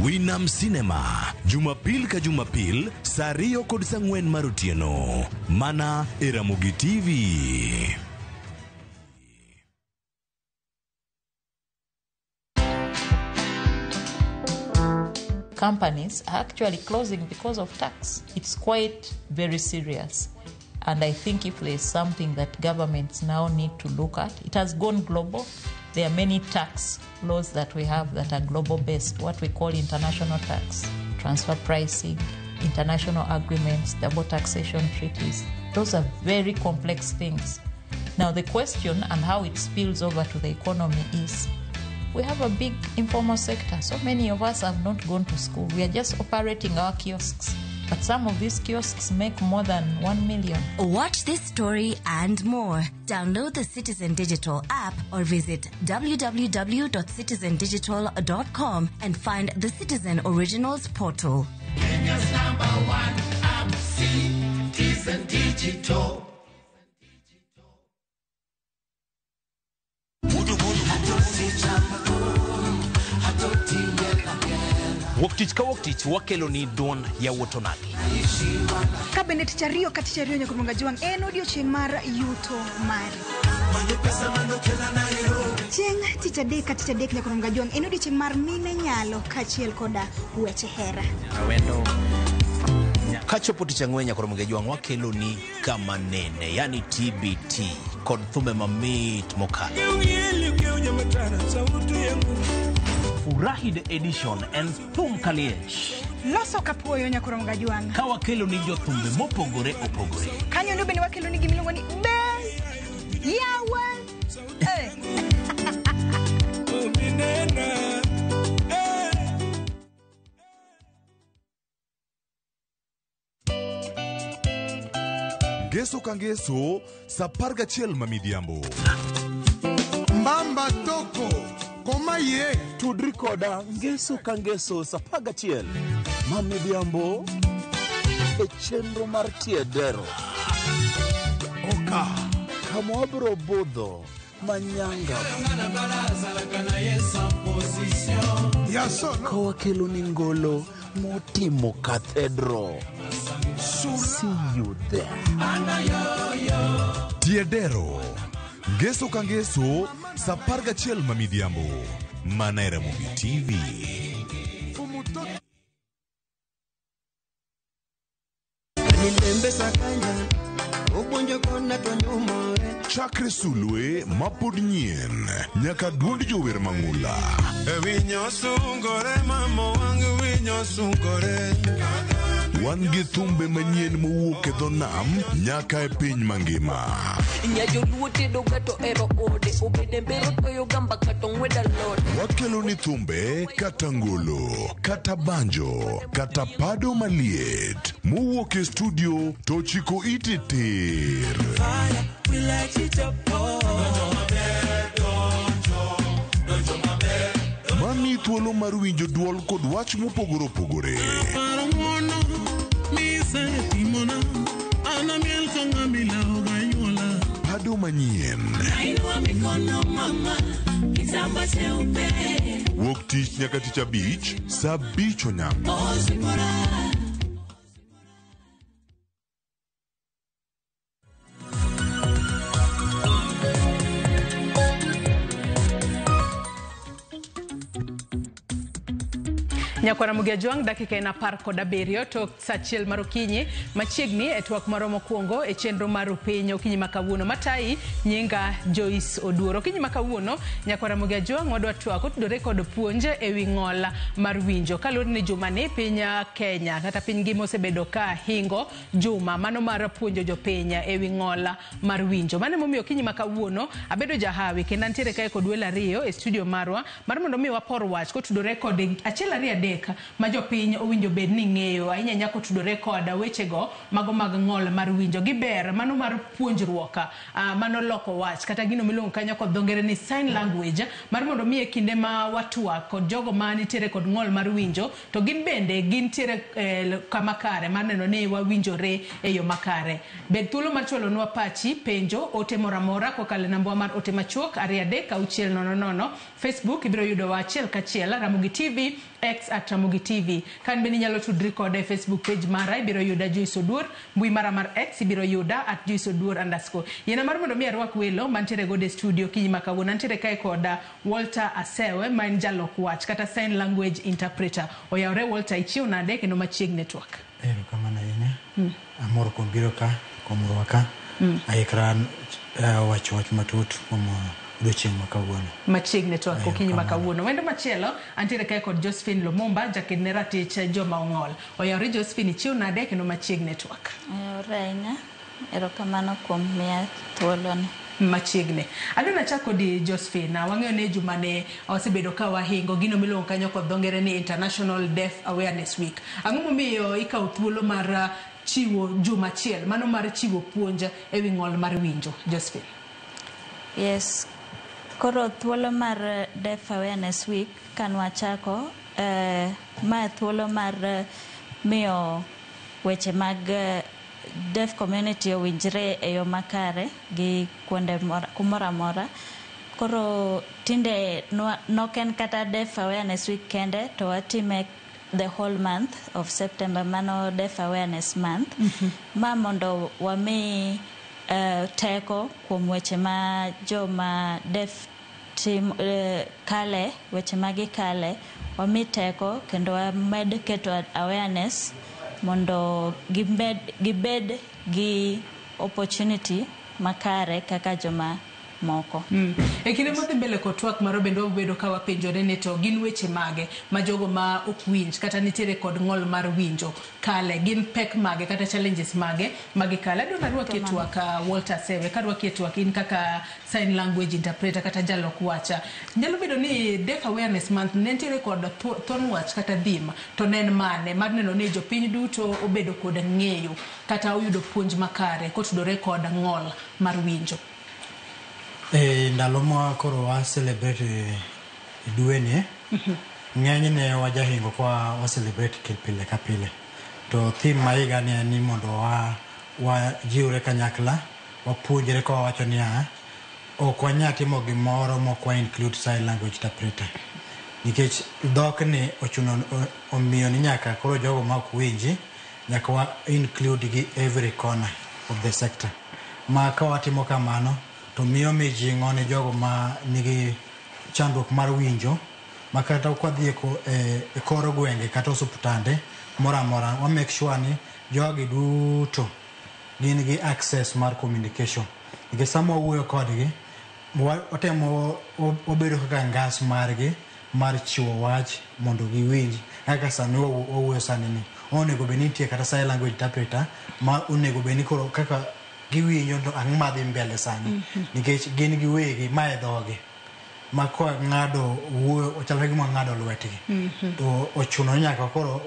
S7: Winam Cinema, Jumapil ka Jumapil, saa 2 kod saa 4 mar otieno. Mana e Ramogi TV.
S19: Companies are actually closing because of tax. It's quite very serious. And I think if there's something that governments now need to look at, it has gone global. There are many tax laws that we have that are global based, what we call international tax, transfer pricing, international agreements, double taxation treaties. Those are very complex things. Now, the question and how it spills over to the economy is we have a big informal sector. So many of us have not gone to school. We are just operating our kiosks. But some of these kiosks make more than 1 million.
S20: Watch this story and more. Download the Citizen Digital app or visit www.citizendigital.com and find the Citizen Originals portal.
S17: Kenya's number one app, Citizen Digital.
S18: Wuok tich ka wuok tich wakelo ni duond yawuot onagi.
S21: Ka bende tich ariyo ka tich ariyo nyaka Munga Jwang' en odiochieng' mar yuto mari. Chieng' tich adek ka tich adek nyaka Munga Jwang' en odiochieng' mar mine nyalo kaachiel koda weche hera.
S18: Kachopo tich ang'wen nyaka Munga Jwang' wakelo ni kama nene, yani TBT kod thumbe mamit mokalo. Furahi the edition en thum kaliech.
S21: Loso kapuoyo nyaka Munga Jwang'.
S18: Ka wakelo ni jothumbe mopogore opogore.
S21: Kanyo no bende wakelo ni gimiluongo ni be yawa.
S7: Ngeso ka ngeso, saa 11 ma midhiambo.
S17: Mbamba toko koma ye
S22: tudri koda ngeso ka ngeso saa 11 ma midhiambo e chenro mar Tiedero. Oka kama wabiro budho manyanga ka wakelo ni ngolo motimo cathedral. See you there.
S7: Tiedero. Ngeso ka ngeso, saa 11 ma midhiambo. Mana e Ramogi TV. Chakre sulwe mapod nyien nyaka duond jower mang'ula. Wan gi thumbe manyien mowuok e dho nam nyaka e piny mangima. Wakelo ni thumbe kata ngolo, kata banjo, kata pado maliet mowuok e studio to chiko iti tir. Mami thuolo mar winjo duol kod wach mopogore opogore. Pado manyien. Wuok tich nyaka tich abich, saa 5 onyango.
S1: Nyakwara Mugia Jwang' dakika en 17 tok saa 1 mar okinyi machiegni e twak marwa mokwongo e chenro mar Upiny okinyi ma kawuono. Matayi nyinga Joyce Oduor. Okinyi ma kawuono Nyakwara Mugia Jwang' wadwa twak otudore kod puonj ewi ng'ol mar winjo. Kaluwore ni juma ni piny Kenya kata piny ngima osebedo ka hingo juma mano mar puonjo jopiny ewi ng'ol mar winjo. Mano emomiyo okinyi ma kawuono abedo jahawi kendo antiere kae kod welo ariyo e studio marwa mar mondo mi wapor wach kotudore kod achiel ariyo adek 3 ma jopiny owinjo bed ni ng'eyo ahinya ahinya kotudore kod wechego mago mag ng'ol mar winjo. Giber mano mar puonjruok mano loko wach kata gino miluongo kanyo kod dho ngere ni sign language, mar mondo mi e kinde ma watwak kod jogo ma nitiere kod ng'ol mar winjo to gin bende gintiere kama kare mar neno ni wawinjore e yo makare. Bed thuolo mar chwalonwa pachi, penjo, ote moro amora kokalo e namba mar ote machuok 23600. Facebook ibiro yudowa achiel kachiel Ramogi TV, X at Ramogi TV. Kan bende inyalo tudri koda e Facebook page mara, ibiro yuda Joyce Oduor, mbui mara mar X ibiro yuda at Joyce Oduor underscore. Yiena mar mondo mi arwak welo mantiere godo e studio kinyi ma kawuono. Antiere kae koda Walter Asewe ma en jalok wach kata sign language interpreter. Oyawre Walter, ichiew nade kendo machiegni twak?
S3: Erokamano ahinya. Amor kuom biro ka, kuom rwaka. Aikra wacho wach matut kuom odiochieng' ma kawuono.
S1: Machiegni twak okinyi ma kawuono. Wendo machielo antiere kae kod Josephine Lumumba, jaked ne ratich joma ong'ol. Oyawre Josephine, ichiew nade kendo machiegni twak?
S4: Oyawre ahinya. Erokamano kuom miya thuoloni.
S1: Machiegni. Adwa nachak kodi Josephine. Wang'eyo ni jumani wasebedo ka wahingo gino miluongo kanyo kod dho ngere ni International Deaf Awareness Week. Ang'o momiyo ikawo thuolo mar chiwo juma achiel mano mar chiwo puonj e wi ng'ol mar winjo, Josephine?
S4: Yes. Koro thuolo mar Deaf Awareness Week kanwachako, ma thuolo mar miyo weche mag deaf community owinjre e yo makare gi kuonde kumoro amora. Koro tinde nok en kata Deaf Awareness Week kende, to watime the whole month of September, mano Deaf Awareness Month. Ma mondo wami teko kuom weche ma joma deaf tim, kale, weche ma gikale, wami teko kendo wamed keto awareness mondo gibed gi opportunity makare kaka joma moko.
S1: E kinde modhi mbele kod twak marwa bende wabedo ka wapenjore ni to gin weche mage ma jogo ma ok winj kata nitiere kod ng'ol mar winjo kale, gin pek mage kata challenges mage ma gikale. Adwa narwaki e twak Walter Sewe, karwaki e twak in kaka sign language interpreter kata jalok wach. Nyalo bedo ni Deaf Awareness Month ne nitiere kod thon wach kata theme, to ne en mane mar neno ni jopiny duto obedo kod ng'eyo kata oyudo puonj makare kotudore kod ng'ol mar winjo?
S3: E ndalo ma koro wa celebrate dweni, ng'enyne wajahingo kwa wa celebrate pile ka pile. To theme ma higa ni en ni mondo wa wajiwre kanyakla, wapuonjre ka wawacho niya, ok wanyal timo gimoro mok wa include sign language interpreter. Nikech dhokni ochuno omiyo ni nyaka koro jogo ma ok winji, nyaka wa include gi every corner of the sector. Ma ka watimo kamano, to miyo mijing'o ne jogo ma nigi chandruok mar winjo, ma kata kwadhi e kor gwenge kata osuptande moro amora, wa make sure ni jogi duto gin gi access mar communication. Nikech sama wawuoyo kodgi, watemo wabedo kaka ngas margi mar chiwo wach mondo giwinj. Kaka sani wawuoyo sani ni, onego bed ni nitie kata sign language interpreter ma onego bed ni koro kaka giwinjo to ang'o madhi mbele sani. Nikech gin giwegi ma e dhogi. Ma kwa ng'ado wuoyo ochalo ka gima ng'ado lwetgi. To ochuno ni nyaka koro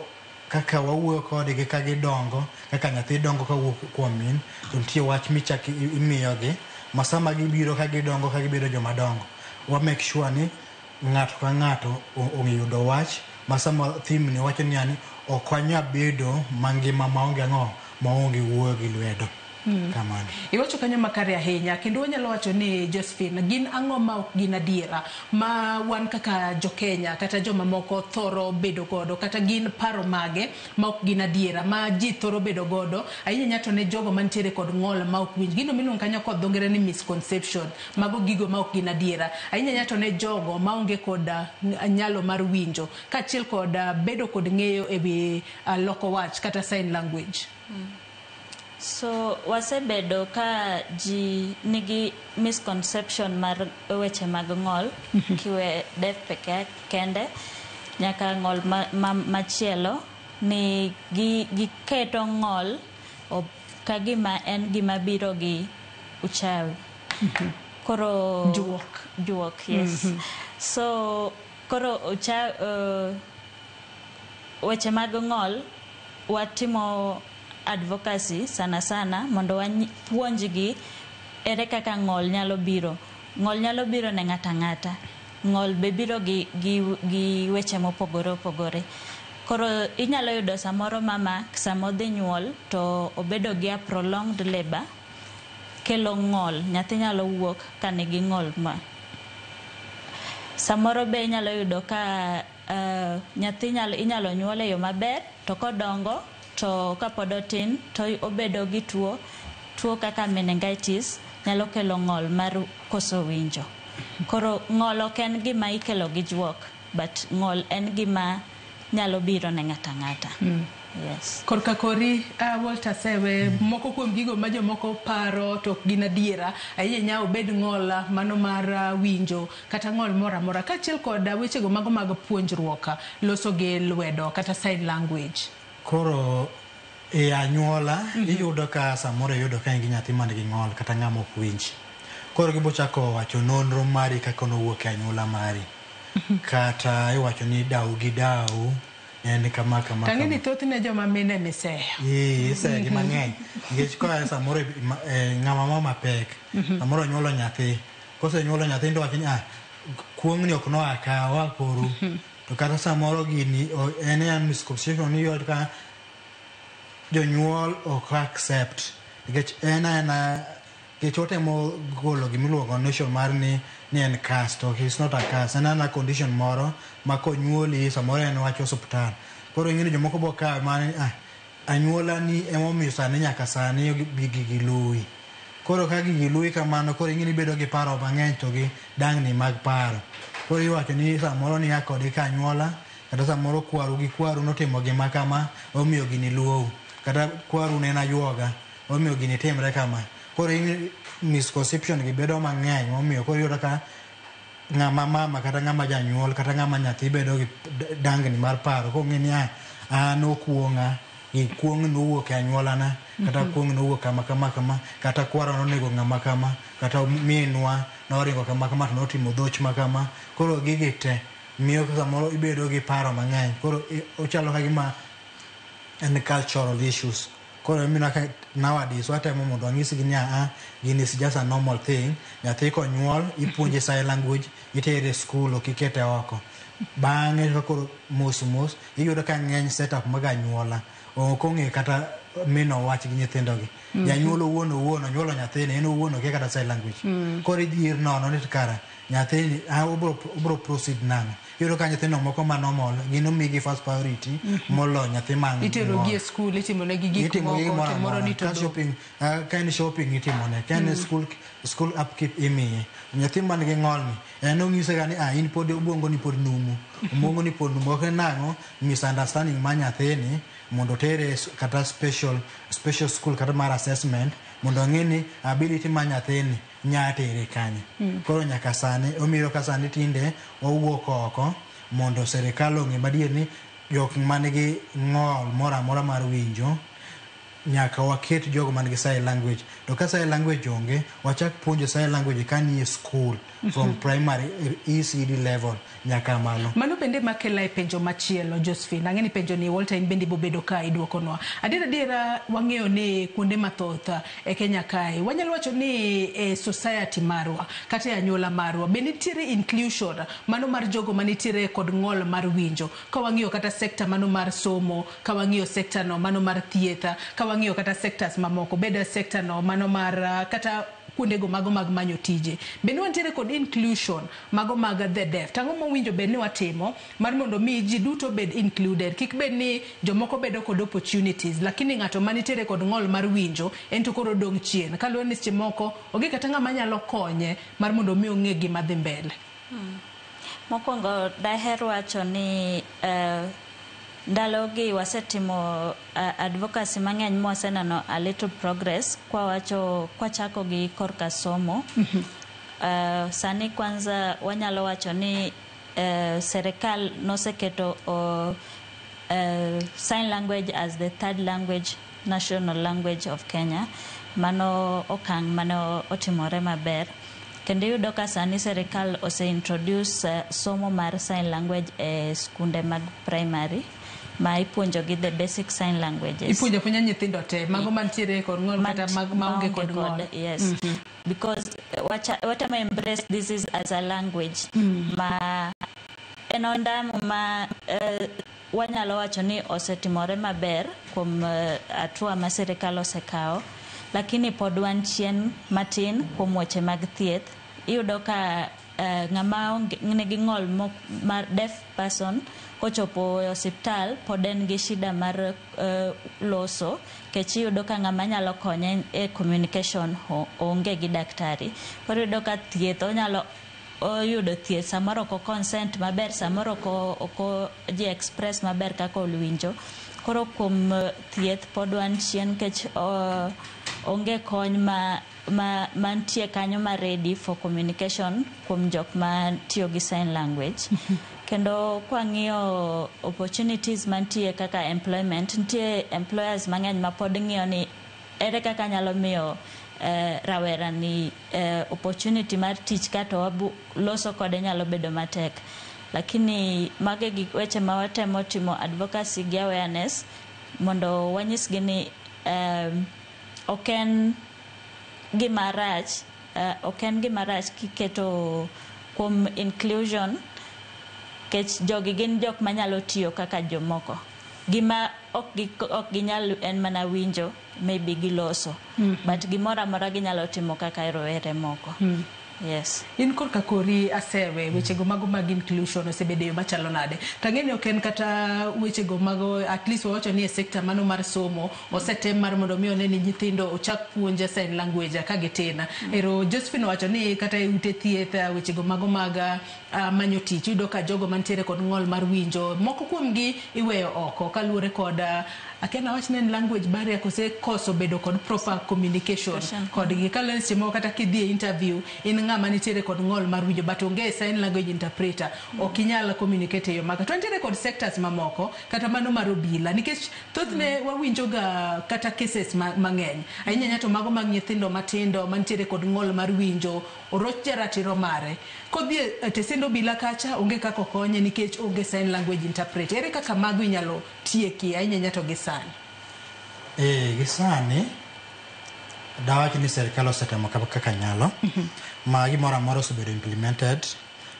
S3: kaka wawuoyo kodgi ka gidongo, kaka nyathi dongo kawuok kuom min, to nitie wach michak imiyogi ma sama gibiro ka gidongo ka gibedo joma dongo, wa make sure ni ng'ato ka ng'ato ong'eyudo wach ma sama theme ni wacho niya ni ok wanyal bedo mangima maonge ang'o, maonge wuoyo gi lwedo. Kamano.
S1: Iwacho kanyo makare ahinya kendo wanyalo wacho ni Josephine, gin ang'o ma ok gin adiera ma wan kaka jo-Kenya kata joma moko thoro bedo godo, kata gin paro mage ma ok gin adiera ma ji thoro bedo godo ahinya ahinya to ne jogo mantiere kod ng'ol ma ok winj, gino miluongo kanyo kod dho ngere ni misconception, mago gigo ma ok gin adiera ahinya ahinya to ne jogo maonge kod nyalo mar winjo kaachiel kod bedo kod ng'eyo ewi loko wach kata sign language.
S4: So wasebedo ka ji nigi misconception mar weche mag ng'ol, kiwe deaf peke kende nyaka ng'ol machielo ni giketo ng'ol ka gima en gima biro gi uchawi. Koro
S1: juok.
S4: Juok, yes. So koro weche mag ng'ol watimo advocacy sana sana mondo wapuonjgi ere kaka ng'ol nyalo biro. Ng'ol nyalo biro ne ng'ato ang'ata. Ng'ol be biro gi weche mopogore opogore. Koro inyalo yudo samoro mama sama odhi nyuol to obedo gi a prolonged labor kelo ng'ol. Nyathi nyalo wuok ka nigi ng'ol ma. Samoro be inyalo yudo ka nyathi inyalo nyuol e yo maber to kodongo to kapod otin to obedo gi tuo kaka meningitis nyalo kelo ng'ol mar koso winjo. Koro ng'ol ok en gima ikelo gi juok, but ng'ol en gima nyalo biro ne ng'ato ang'ata. Yes.
S1: Korka kori, Walter Sewe, moko kuom gigo ma jomoko paro to ok gin adiera ahinya nya obed ng'ol mano mar winjo kata ng'ol moro amora kaachiel kod wechego mago mag puonjruok loso gi lwedo kata sign language.
S3: Koro e anyuola iyudo ka samoro iyudo ka in gi nyathi man gi ng'ol kata ng'ama ok winj. Koro gibochako wacho nonro mari kaka nowuok e anyuola mari. Kata iwacho ni dau gi dau en kama kama.
S1: Tang'e ni thothne joma mine miseyo.
S3: Ee, iseyo gi mang'eny. Nikech koa samoro ng'ama mama pek, samoro onyuolo nyathi. Kosenyuolo nyathi to wacho ni ah, kuong'ni ok noa ka, oa koru. To kata samoro gini en en misconception ni iyudo ka jonyuol ok accept. Nikech en aena nikech watemo golo gimiluongo notion mar ni en curse to it's not a curse. En aena condition moro ma konyuoli samoro en wach osuptal. Koro ing'e ni jomoko bo kawe mana ni ah, anyuola ni emomiyo sani nyaka sani gigi luwi. Koro ka gigi luwi kamano koro ing'e ni ibedo gi paro mang'eny to gi dang'ni mag paro. Koro iwacho ni samoro niya kode ka anyuola kata samoro kwaru gi kwaru notimo gima kama omiyo gini luwou. Kata kwaru ne en ajuoga omiyo gini timre kama. Koro misconception gi bedo mang'eny momiyo koro iyudo ka ng'ama mama kata ng'ama janyuol kata ng'ama nyathi bedo gi dangni mar paro kong'e ni ah, an okuong'a gi kuong' nowuok e anyuolana kata kuong' nowuok kama kama kama kata kwara nonego ng'ama kama kata minwa noringo kama kama to notimo dhoch ma kama. Koro gigi te miyo samoro ibedo gi paro mang'eny. Koro ochalo ka gima en cultural issues. Koro emomiyo nowadays watemo mondo wanyisgi ni ah, gini is just a normal thing. Nyathi konyuol ipuonje sign language, itere e school ok ikete oko. Bang'e ka koro mos mos iyudo ka ng'eny setup mag anyuola ok ong'e kata mino wach gi nyithindogi. Janyuol owuon owuon onyuolo nyathini en owuon okia kata sign language. Koro idhi ir nono ni kara nyathini obro proceed nang'o. Iyudo ka nyithindo moko ma normal gin omigi first priority moloyo nyathi ma
S1: Itero gi e school, itimo negi gik
S3: itimo gi
S1: moko,
S3: gimoro
S1: to moro
S3: amora.
S1: ni to
S3: Ka
S1: dong'.
S3: shopping, ka en shopping itimone, ka en school upkeep imiye. Nyathi man gi ng'ol ni en onyise ga ni ah, in pod obwongo ni pod numu. Obwongo ni pod numu. Ok en nang'o misunderstanding mar nyathini mondo otere kata special school kata mar assessment mondo ong'e ni ability mar nyathini nya tere kanye. Koro nyaka sani omiro ka sani tinde wawuok oko mondo sirikal ong'e madier ni jok manigi ng'ol moro amora mar winjo nyaka waket jogo man gi sign language. To ka sign language onge, wachak puonjo sign language ka nie school from primary ECD level nyaka malo.
S1: Mano bende makela e penjo machielo, Josephine. Ang'e ni penjo ni Walter in bende ibobedo ka iduokonwa. Adier adiera wang'eyo ni kuonde mathoth e Kenya kae, wanyalo wacho ni e society marwa kata e anyuola marwa be nitiere inclusion mano mar jogo manitiere kod ng'ol mar winjo. Ka wang'iyo kata sector mano mar somo, ka wang'iyo sector no mano mar thieth, ka wang'iyo kata sectors mamoko, bed sector no mano mar kata kuondego mago mag manyo tije. Bende wantiere kod inclusion mago mag the deaf. Tang'o mowinjo bed ni watimo mar mondo mi ji duto bed included. Kik bed ni jomoko bedo kod opportunities, lakini ng'ato manitiere kod ng'ol mar winjo en to koro dong' chien. Kaluwore ni seche moko onge kata ng'ama nyalo konye mar mondo mi ong'e gima dhi mbele.
S4: Mokwongo daher wacho ni ndalogi wasetimo advocacy mang'eny mwaseneno a little progress kwawacho kwachako gi korka somo. Sani kwanza wanyalo wacho ni serikal noseketo sign language as the third language, national language of Kenya. Mano okang' mane otimore maber. Kendo iyudo ka sani serikal ose introduce somo mar sign language e skunde mag primary. Ma ipuonjo gi the basic sign languages.
S1: Ipuonjo apuonja nyithindo te, mago mantiere kod ng'ol kata maonge kod ng'ol.
S4: Yes. Because watemo embrace this is as a language ma en ondamo ma wanyalo wacho ni osetimore maber kuom hatua ma sirikal osekawo, lakini pod wan chien matin kuom weche mag thieth. Iyudo ka ng'ama nigi ng'ol mar deaf person kochopo e osiptal pod en gi shida mar loso, kech iyudo ka ng'ama nyalo konye e communication onge gi daktari. Koro iyudo ka thieth onyalo oyudo thieth, samoro ok o consent maber, samoro ok ji express maber kaka owinjo. Koro kuom thieth pod wan chien nikech onge kony ma mantie kanyo ma ready for communication kuom jok ma tiyo gi sign language. Kendo kwang'iyo opportunities mantie kaka employment, nitie employers mang'eny ma pod ng'iyo ni ere kaka nyalo miyo rawera ni opportunity mar tich kato wabu loso kode nyalo bedo matek. Lakini mago e gik weche ma watemo timo advocacy gi awareness mondo wanyisgi ni ok en gima rach, ok en gima rach kiketo kuom inclusion, kech jogi gin jok manyalo tiyo kaka jomoko. Gima ok ginyal en mana winjo, maybe giloso, but gimoro amora ginyalo timo kaka rowere moko. Yes.
S1: In korka kori asewe wechego mago mag inclusion osebedo e yo machalo nade? To ang'e ni ok en kata wechego mago, at least wawacho ni e sector mano mar somo osetem mar mondo mi one ni nyithindo ochak puonje sign language ka gitin. Ero Josephine owacho ni kata e ute thieth, wechego mago mag manyo tich, iyudo ka jogo mantiere kod ng'ol mar winjo moko kuomgi iweyo oko kaluwore kod akia nawach ni en language barrier kose koso bedo kod proper communication kodgi. Kaluwore seche moko kata kidhi e interview, in ng'ama nitiere kod ng'ol mar winjo but onge sign language interpreter, ok inyal communicate e yo maka. To nitiere kod sectors mamoko, kata mano mar obila, nikech thothne wawinjo ga kata cases mang'eny ahinya ahinya to mago mag nyithindo matindo mantiere kod ng'ol mar winjo oroch jaratiro mare kodhi e tesend obila kacha, onge kaka okonye nikech onge sign language interpreter. Ere kaka mago inyalo tieki ahinya ahinya to gi sani?
S3: Gi sani dawach ni sirikal osetemo kaka nyalo ma gimoro amora osebedo implemented,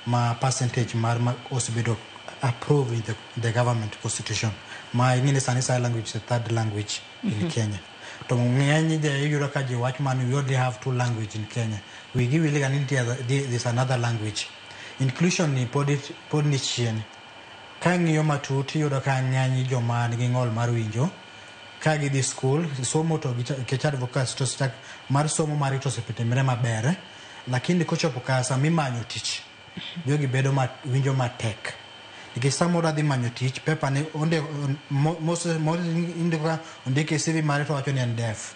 S3: ma percentage mar ma osebedo approved in the government constitution, ma ing'e ni sani sign language is a third language in Kenya. To ng'eny ji iyudo ka ji wach man we only have two language in Kenya, wigi wil ga ni nitie there's another language. Inclusion ni pod ni chien. Ka ng'iyo matut, iyudo ka ng'eny joma nigi ng'ol mar winjo ka gidhi skul somo to nikech advocacy to osechak mar somo margi to osetimre maber, lakini kochopo ka sama imanyo tich, jogi bedo ma, winjo matek nikech samoro adhi manyo tich, paper ne onde indiko ka ondike CV mare to wacho ni en deaf.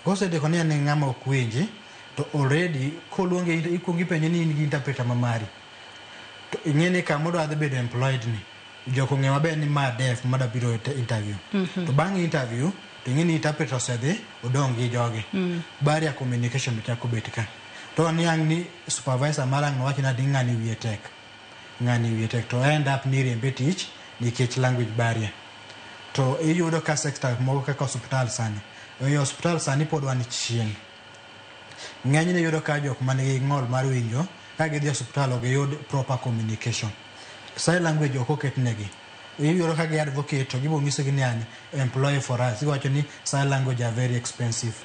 S3: Kosendiko ni en ng'ama ok winji, to already koluonge ikuongo ipenje ni in gi interpreter ma mari, to ing'e ni kama odwa dhi bedo employed ni jok ong'e maber ni ma deaf ma biro interview. To bang' interview to ing'e ni interpreter osedhi, odong' gi jogi. Barrier communication be chako bet ka to niang' ni supervisor mar ang' wacho nadi ng'ani wiye tek, ng'ani wiye tek, to end up ni riembe tich nikech language barrier. To iyudo ka sector moko kaka osiptal sani, e osiptal sani pod wan chien. Ng'enyne iyudo ka jok manigi ng'ol mar winjo ka gidhi e osiptal ok giyud proper communication, sign language ok oketnegi. Iyudo ka gi advocate to gibo nyisogi ni an employ for us, iwacho ni sign language are very expensive.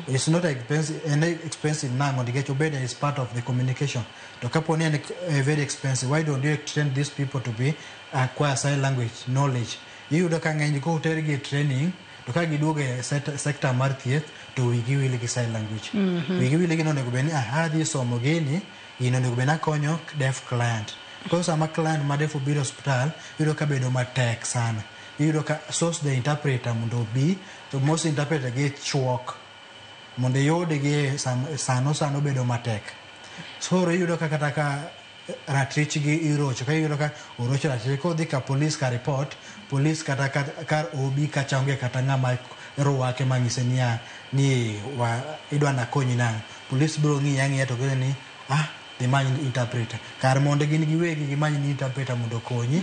S3: It's not expensive, en expensive nang'o? Nikech obedo is part of the communication. To kapo ni en very expensive, why don't you train these people to be acquire sign language knowledge? Iyudo ka ng'eny kotergi e training to ka giduogo e sector mar thieth to wigi wil gi sign language. Wigi wil gi onego bed ni adhi somo gini, gini onego bed ni akonyo deaf client. Koro sama client ma deaf obiro e osiptal, iyudo ka bedo matek sana. Iyudo ka source the interpreter mondo obi, to most interpreter gi chuok mondo iyudgi sano sano bedo matek. Koro iyudo ka kata ka ratichgi irocho, ka iyudo ka orocho ratich kodhi ka police ka report police kata kar OB kacha onge kata ng'ama rwake mang'ise niya ni wa idwa nakonyi nang'o. Police biro ng'iyi ang'iya to gine ni dhi many interpreter kar mondo gin giwegi gimany ni interpreter mondo okonyi.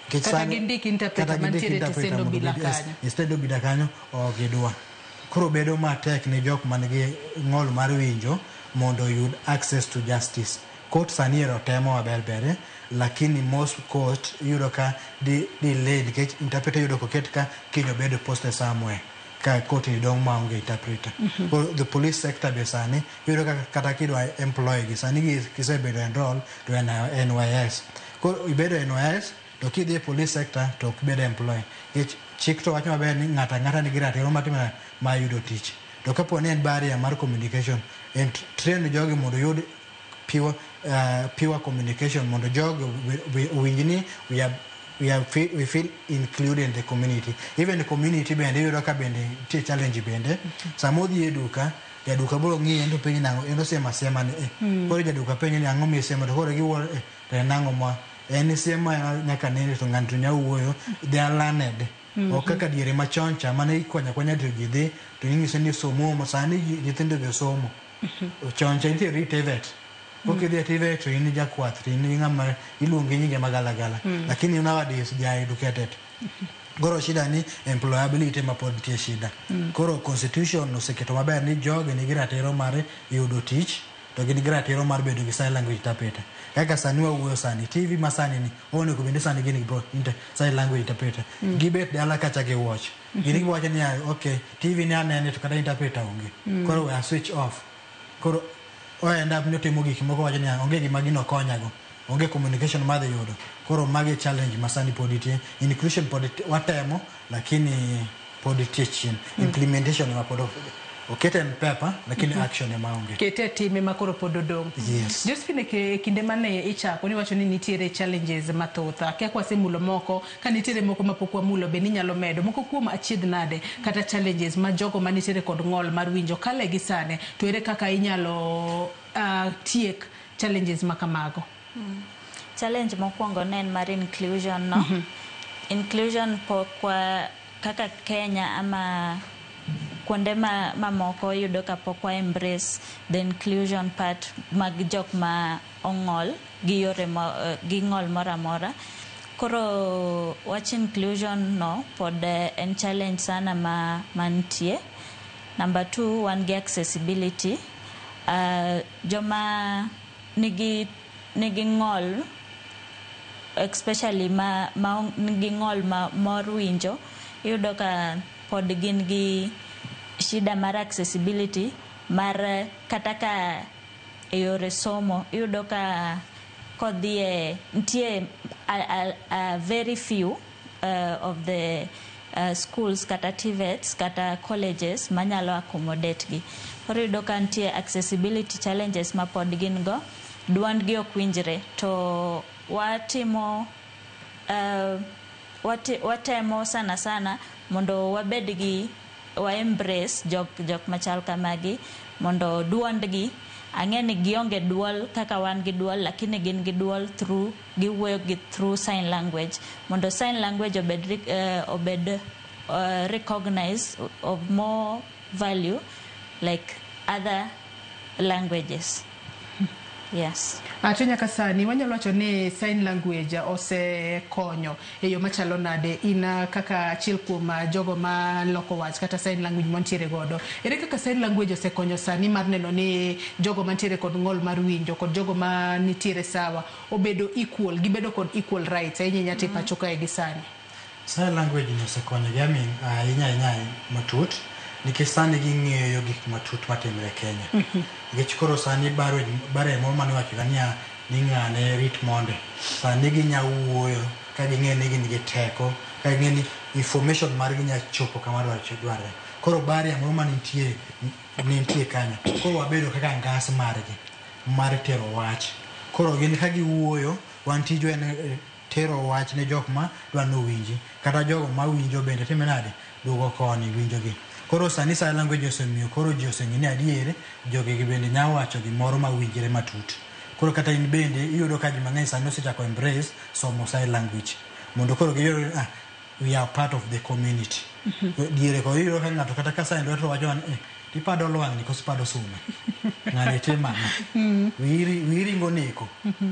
S3: Nikech
S1: Kata
S3: sani-
S1: gindik interpreter
S3: kata gindik
S1: mantiere
S3: interpreter
S1: Tesendo
S3: mondo
S1: Obila
S3: obed-
S1: kanyo.
S3: e stend obila kanyo ok gidwa. Koro bedo matek ne jok man gi ng'ol mar winjo mondo oyud access to justice. Court sani ero temo maber ber, lakini most court iyudo ka di delay nikech interpreter iyudo koket ka kiny obedo posted somewhere ka court ni dong' maonge interpreter. Koro the police sector be sani iyudo ka kata kidwa employ gi sani gisebedo enroll to NYS. Koro ibedo NYS to kidhi e police sector to ok ibed employ. Nikech chik to wacho maber ni ng'ato ang'ata nigi ratiro mar timo mar yudo tich. To kapo ni en barrier mar communication, en train jogi mondo oyud pure communication mondo jogi owinj ni we feel included in the community. Even the community bende iyudo ka bende nitie challenge bende. Sama odhi e duka, jaduka biro ng'iye en to penje nang'o, en osiemo asiema ni eh. Koro jaduka penje ni ang'o misiemo to koro giwuoro eh, to en ang'o ma en isiemo nyaka nene to ng'ani to nya wuoyo, they are learned. Ok kaka diere machon cha mane ikwanyo akwanya to ji dhi to ing'iso ni somo sani nyithindo be somo. Chon cha nitie TVET. Kok idhi e TVET to in jakwath to in ng'ama iluongi nyinge magalagala. Lakini nowadays they are educated. Koro shida ni employability ema pod nitie shida. Koro constitution oseketo maber ni jogi nigi ratiro mar yudo tich to gin gi ratiro mar bedo gi sign language interpreter. Kaka sani wawuoyo sani, TV ma sani ni onego bed ni sani gin gi sign language interpreter. Gibet dala kacha gi watch. Gin giwacho niya, okay, TV ni anene to kata interpreter onge. Koro we are switch off. Koro o end up ni otimo gik moko wacho niya, onge gima gino konyago. Onge communication madhi yudo. Koro magi challenge ma sani pod nitie. Inclusion pod watemo, lakini pod nitie chien. Implementation ema pod okete en paper, lakini action ema onge.
S1: Kete e time ma koro pod odong'.
S3: Yes.
S1: Josephine, e kinde mane ichako niwacho ni nitiere challenges mathoth. Akia kwasemulo moko, ka nitiere moko mapok wamulo be ninyalo medo. Moko kuom achiedh nade kata challenges ma jogo manitiere kod ng'ol mar winjo kale gi sani, to ere kaka inyalo tiek challenges ma kamago?
S4: Challenge mokwongo ne en mar inclusion no. Inclusion pok wa kaka Kenya ama kuonde mamoko iyudo ka pok wa embrace the inclusion part mag jok ma ong'ol gi yore gi ng'ol moro amora. Koro wach inclusion no pod en challenge sana ma mantie. Number 2, wan gi accessibility. Joma nigi ng'ol, especially ma nigi ng'ol ma mor winjo, iyudo ka pod gin gi shida mar accessibility mar kata ka e yore somo, iyudo ka kodhie nitie a very few of the schools kata TVETs kata colleges manyalo accommodate gi. Koro iyudo ka nitie accessibility challenges ma pod gin go, duondgi ok winjre, to watimo watemo sana sana mondo wabed gi wa embrace jok machal kamagi mondo duondgi, ang'e ni gionge duol kaka wan gi duol, lakini gin gi duol through giwuoyo gi through sign language, mondo sign language obed recognized of more value like other languages. Yes.
S1: To nyaka sani wanyalo wacho ni sign language osekonyo e yo machalo nade in kaka achiel kuom jogo ma loko wach kata sign language mantiere godo. Ere kaka sign language osekonyo sani mar neno ni jogo mantiere kod ng'ol mar winjo kod jogo ma nitiere sawa obedo equal, gibedo kod equal rights ahinya ahinya to e pacho kae gi sani?
S3: Sign language ni osekonyo gi ahinya ahinya matut, nikech sani ging'eyo gik matut matimre Kenya. Nikech koro sani barrier moro mane iwacho ga niya ni ng'ane rit monde. Sani ginya wuoyo ka ging'eyo ni gin gi teko, ka ging'eyo ni information margi nya chopo kama dwarre. Koro barrier moro manitie nitie kanyo. Koro wabedo kaka ngas margi mar tero wach. Koro gin ka giwuoyo, wan tijwa en tero wach ne jok ma dwa ni owinji. Kata jogo mawinjo bende time nade? Duogo koni winjogi. Koro sani sign language osemiyo koro ji oseng'eyo ni adier jogi bende nya wacho gimoro mawinjre matut. Koro kata in bende iyudo ka ji mang'eny sani osechako embrace somo sign language. Mondo koro giyud we are part of the community. Diere ko iyudo ka ng'ato kata ka sign dwa to wacho ni Tipado lwang'ni koso ipado suna? Ng'ani timo ang'o? Wiyi ringo neko.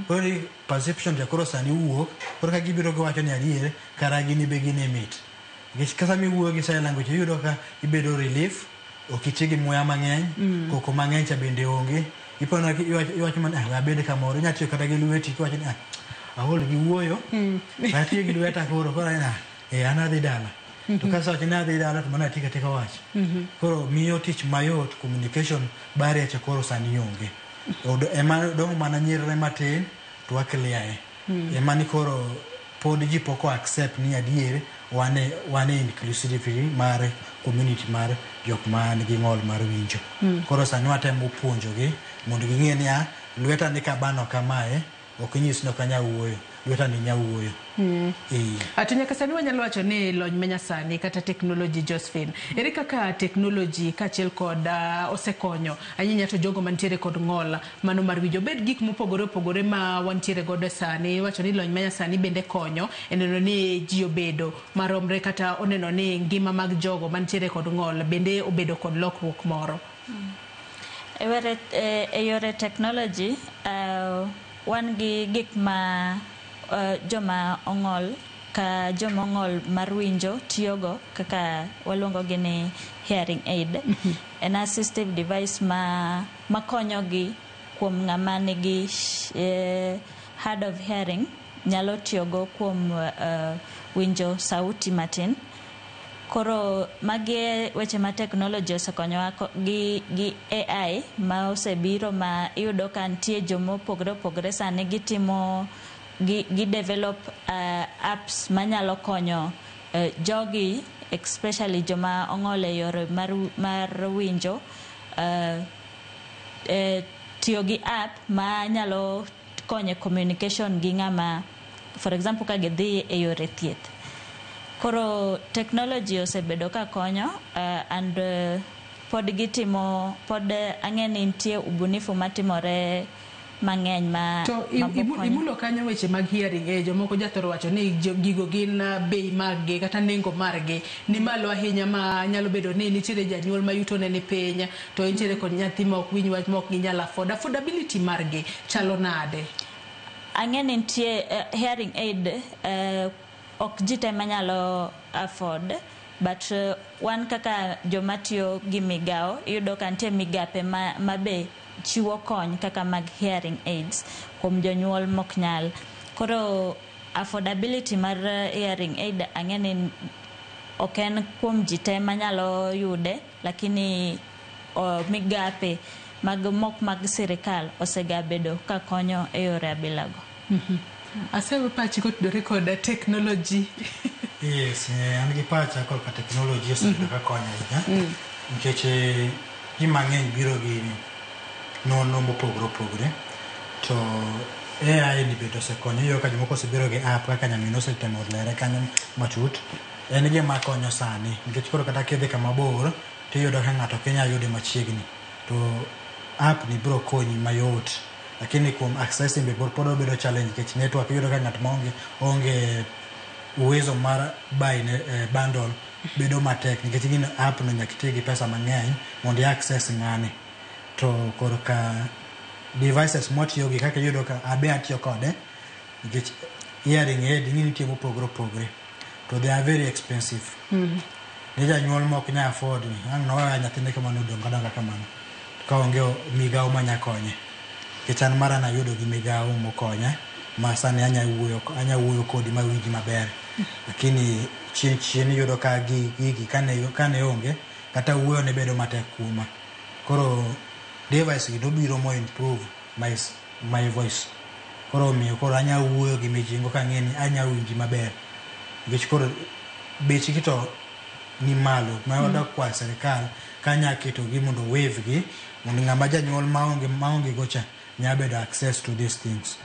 S3: Koro ni perception cha koro sani wuok, koro ka gibiro giwacho ni adier, kara gini be gini mit. Nikech ka sama iwuoyo gi sign language iyudo ka ibedo relief, ok iti gi muya mang'eny, koko mang'eny cha bende onge. Ipono iwacho mana ah, we abed kamoro, inya tiyo kata gi lweti kiwacho ni ah, aol gi wuoyo, we atiyo gi lweta koro, koro ah, eh, an adhi dala. To kasewacho ni adhi dala to mano atieko atieka wach. Koro miyo tich mayot, communication barrier cha koro sani onge. Ema dong' mana nyirre matin to wa clear e. Ema ni koro pod ji pok o accept ni adier wan e inclusivity mar community mar jok man gi ng'ol mar winjo. Koro sani watemo puonjogi mondo ging'e niya, lweta ni kabano kamae ok nyis ni ok anyal wuoyo, lweta ni nya wuoyo. Ee.
S1: To nyaka sani wanyalo wacho ni lony manyasani kata teknoloji Josephine, ere kaka teknoloji kaachiel kod osekonyo ahinya to jogo mantiere kod ng'ol mano mar winjo obed gik mopogore opogore ma wantiere godo sani iwacho ni lony manyasani bende konyo e neno ni ji obedo maromre kata oneno ni ngima mag jogo mantiere kod ng'ol bende obedo kod lokruok moro.
S4: E yore technology wan gi gik ma joma ong'ol ka joma ong'ol mar winjo tiyogo kaka waluongo gi ni hearing aid. En assistive device ma makonyogi kuom ng'ama nigi hard of hearing nyalo tiyogo kuom winjo sauti matin. Koro magi e weche ma technology osekonyowa gi AI ma osebiro ma iyudo ka nitie joma opogore opogore sani gitimo gi develop apps manyalo konyo jogi especially joma ong'ol e yore mar winjo tiyo gi app manyalo konyo e communication gi ng'ama, for example, ka gidhi e yore thieth. Koro technology osebedo ka konyo and pod gitimo, pod ang'e ni nitie ubunifu matimore mang'eny ma
S1: To imulo kanyo weche mag hearing aid, jomoko jathoro wacho ni gigo gin bei mag gi kata nengo margi ni malo ahinya ma nyalo bedo ni nitiere janyuol ma yuto ne ni piny to intiere kod nyathi ma ok winj wach ma ok ginyal afford. Affordability margi chalo nade?
S4: Ang'e ni nitie hearing aid ok ji te manyalo afford, but wan kaka joma tiyo gi migao iyudo ka nitie migape ma be chiwo kony kaka mag hearing aids kuom jonyuol mok nyal. Koro affordability mar hearing aid ang'e ni ok en kuom ji te manyalo yude, lakini migape mag mok mag sirikal osegabedo ka konyo e yore abilago.
S1: Asewe pachi kotudore kod technology.
S3: Yes, an gi pacha korka technology osebedo ka konyo ahinya. Nikech ji mang'eny biro gi nonro mopogore opogore. To AI ni bende osekonyo, iyudo ka jomoko osebiro gi app kaka nyaminwa osetemo lere kanyo matut. En gima konyo sani nikech koro kata kidhi kama bor tiyudo ka ng'ato ok inyal yude machiegni. To app ni biro konyi mayot. Lakini kuom accessing be pod obedo challenge nikech network iyudo ka ng'at maonge onge uwezo mar buy bundle bedo matek nikech gino app no nyaka iti gi pesa mang'eny mondo i access ng'ani. To korka devices mwatiyo gi kaka iyudo ka abe atiyo kode nikech hearing aid ing'e nitie mopogore opogore to they are very expensive. Ne janyuol mok nyal afford ni ang' noweya nyathine kamano odong adonga kamano ka onge migawo manya konye. Nikech an mara nayudo gi migawo mokonya ma sani anya wuoyo kodi mawinji maber. Lakini chien chien iyudo ka gigi kane onge kata wuoyo ne bedo matek kuoma. Koro device gi nobiro mo improve my voice. Koro omiyo koro anya wuoyo gi mijingo kang'e ni anya winji maber. Nikech koro bechgi to ni malo ma wadok kwa sirikal kanya ketogi mondo waive gi mondo ng'ama janyuol maonge go cha nya bedo access to these things.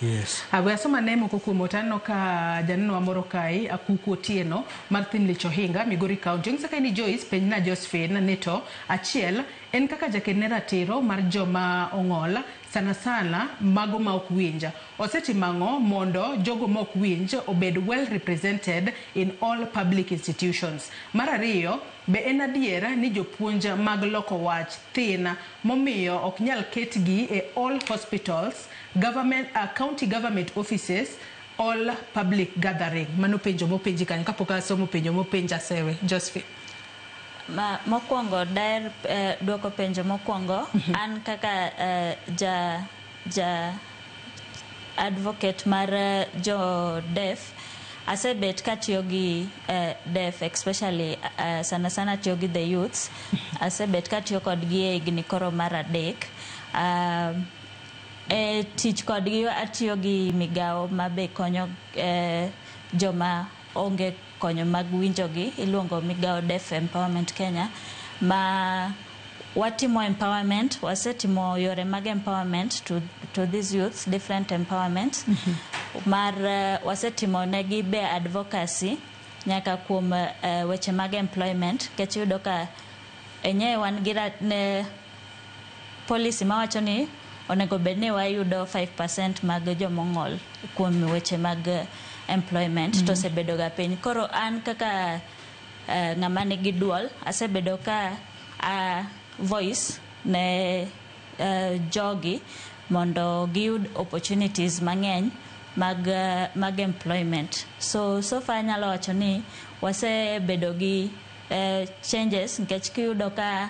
S3: Yes.
S1: We asoma ne moko kuom ote aneno ka janeno wa moro kae Akuku Otieno mar Thimlich Ohinga Migori County. Onyisa kae ni Joyce penjna Josephine ni to achiel en kaka jaked ne ratiro mar joma ong'ol. Sana sana mago ma ok winj. Osetimo ang'o mondo jogo ma ok winj obed well represented in all public institutions? Mar ariyo, be en adier ni jopuonj mag loko wach thin momiyo ok nyal ketgi e all hospitals, government, county government offices, all public gathering? Mano penjo mopenji kanyo kapok asomo penjo mopenj Asewe. Josephine.
S4: Mokwongo daher duoko penjo mokwongo. An kaka ja advocate mar jo deaf, asebet katiyo gi deaf, especially sana sana tiyo gi the youths. Asebet katiyo kodgi e higni koro mar 3. E tich kodgi atiyo gi migawo mabe konyo joma onge konyo mag winjogi, iluongo migawo Deaf Empowerment Kenya, ma watimo empowerment. Wasetimo yore mag empowerment to these youths, different empowerment mar wasetimo negi be advocacy nyaka kuom weche mag employment, nikech iyudo ka enyewe wan gi ne policy mawacho ni onego bed ni wayudo 5% mag jomong'ol kuom weche mag employment. To osebedo ga piny. Koro an kaka ng'ama nigi duol, asebedo ka a voice ne jogi mondo giyud opportunities mang'eny mag employment. So far anyalo wacho ni wasebedo gi changes, nikech kiyudo ka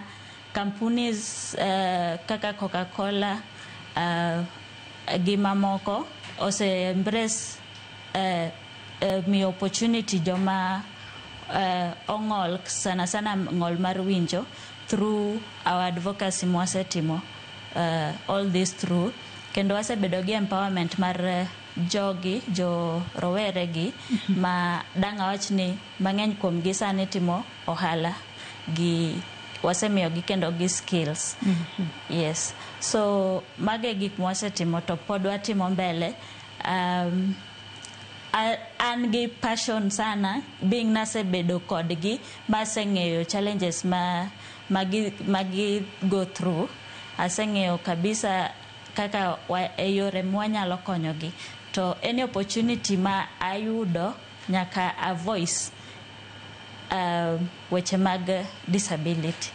S4: companies kaka Coca-Cola gi mamoko ose embrace miyo opportunity joma ong'ol, sana sana ng'ol mar winjo, through our advocacy mwasetimo all this through. Kendo wasebedo gi empowerment mar jogi, jo rowere gi, ma dang' awach ni mang'eny kuom gi sani timo ohala gi wasemiyogi kendo gi skills. Yes, so mago e gik mwasetimo to pod watimo mbele. An gi passion sana, being nasebedo kodgi maseng'eyo challenges ma gi go through. Aseng'eyo kabisa kaka e yore mwanyalo konyogi, to any opportunity ma ayudo nyaka a voice weche mag disability.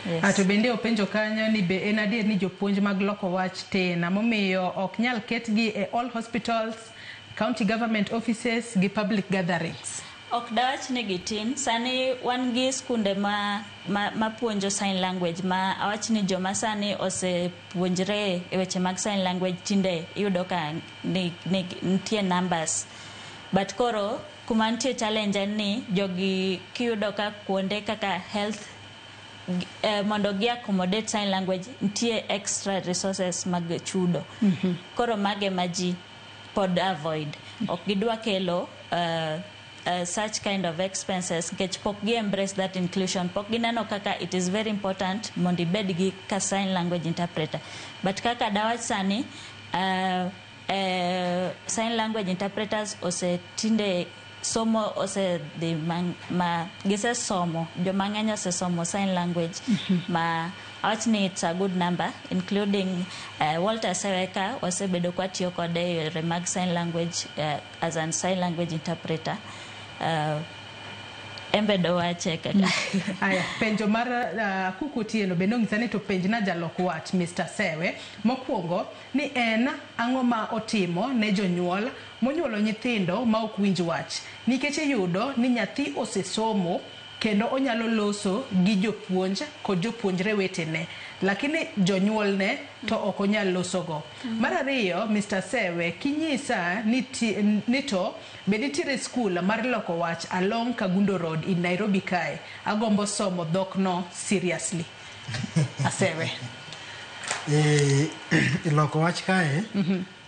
S4: Yes.
S1: Ah, to bende openjo kanyo ni be en adier ni jopuonj mag loko wach tin momiyo ok nyal ketgi e all hospitals, county government offices gi public gatherings?
S4: Ok dawach ni gitin. Sani wan gi skunde ma puonjo sign language, ma awach ni joma sani osepuonjre e weche mag sign language tinde iyudo ka ni nitie numbers. But koro kuma nitie challenge en ni jogi kiyudo ka kuonde kaka health mondo gi accommodate sign language, nitie extra resources mag chudo. Koro mage ma ji pod avoid, ok gidwa kelo such kind of expenses, nikech pok gi embrace that inclusion, pok gineno kaka it is very important mondo ibed gi ka sign language interpreter. But kaka dawach sani, sign language interpreters osetinde somo osedhi ma gisesomo, joma ng'eny osesomo sign language, ma awach ni it's a good number, including Walter Seweka wasebedo kwatiyo kode e yore mag sign language as an sign language interpreter. Embe dowache kaka
S1: Aya, penjo mar Kuku Otieno bende onyisa ni to penjna jalok wach Mr. Sewe mokwongo ni en ang'o ma otimo ne jonyuol monyuolo nyithindo ma ok winj wach, nikech iyudo ni nyathi osesomo kendo onyalo loso gi jopuonj kod jopuonjre wetene, lakini jonyuolne to ok onyal losogo. Mar ariyo, Mr. Sewe, kinyisa ni to be nitiere skul mar loko wach along Kangundo Road in Nairobi kae? Agombo somo dhokno seriously. Asewe.
S3: Loko wach kae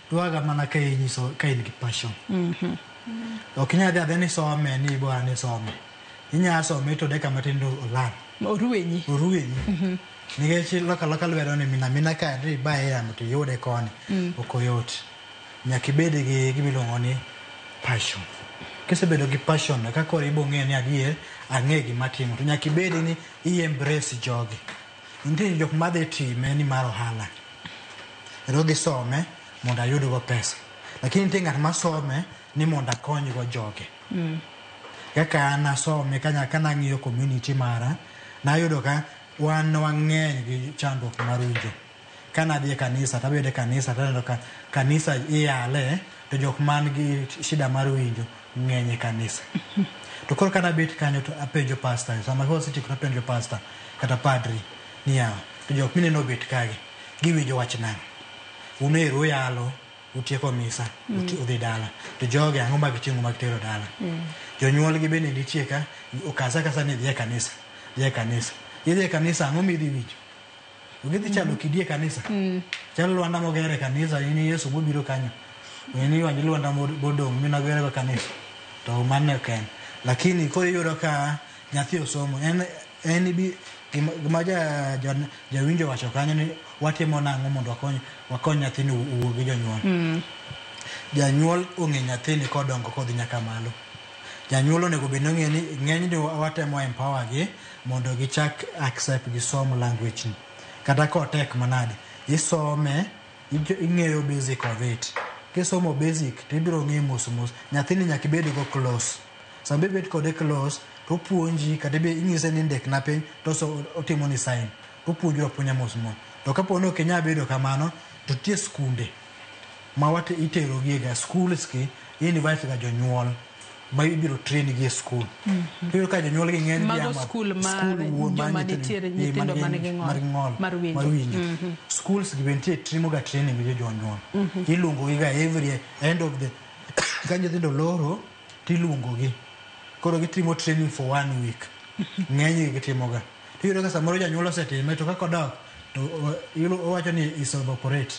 S3: dwaga mana ka inyiso ka in gi passion. Ok inyal dhi adhiya ni some ni bora ni some. Inya some to dakika matin to olal.
S1: Orwenyi.
S3: Orwenyi. Nikech loko aloka lwedo ni mina mina ka dhi ibaye yamo to iyude koni. Ok oyot. Nyaka ibed gi gima iluongo ni passion. Kisebedo gi passion ka koro ibo ng'eyo ni adier ang'e gima atimo, to nyaka ibed ni i embrace jogi. Nitie jok madhi time ni mar ohala. En odhi some mondo ayudgo pesa. Lakini nitie ng'at masome ni mondo akonygo joge. Kaka an asome kanang'iyo community mara, nayudo ka wan wang'eny gi chandruok mar winjo. Kanadhi e kanisa tabedo e kanisa taneno ka kanisa iyale to jok man gi shida mar winjo ng'eny e kanisa. To koro kanabet kanyo to apenjo pastor, sama kosetieko tapenjo pastor kata padri niya, to jok mineno obet kagi, giwinjo wach nang'o? Un ero uyalo, utieko misa, udhi dala. To jogi ang'o ma giting'o ma gitero dala? Jonyuol gi bende nitie ka, okasa kasa ni dhi e kanisa, dhi e kanisa. Idhi e kanisa ang'o midhi winjo? Gidhi chalo kidi e kanisa. Chalo lwanda moger e kanisa, in Yesu mobiro kanyo. In iwanjo lwanda modong' minogere go kanisa. To mano ok en. Lakini koro iyudo ka nyathi osomo, en bi gima jawinjo wacho kanyo ni watimo nang'o mondo wakony nyathini owuo gi jonyuol. Janyuol ong'e nyathini kodongo kodhi nyaka malo. Janyuol onego bed ni ong'e ni ng'enyne watemo empower gi mondo gichak accept gi som language ni. Kata kotek manade, isome, ing'eyo basic of it. Kisomo basic to ibiro ng'eyo mos mos. Nyathini nyaka ibed go close. Sama ibet kode close, to opuonji kata inyise ni ndikna piny to otimo ni sign. Opuonjri apuonja mos mos. To kapo ni ok inyal bedo kamano, to nitie skunde ma itero gi ga schools gi invite ga jonyuol ma ibiro train gi e school. Iyudo ka jonyuol gi ng'eny
S1: Mago school mar joma nitiere nyithindo man gi ng'ol mar winjo.
S3: Schools gi bende nitie timo ga training gi jonyuol. Iluongo gi ga every end of the ka nyithindo loro tiluongo gi. Koro gitimo training for 1 week. Ng'eny gi gitimo ga. Iyudo ka samoro janyuol osetime to kaka odok to owacho ni is evaporate.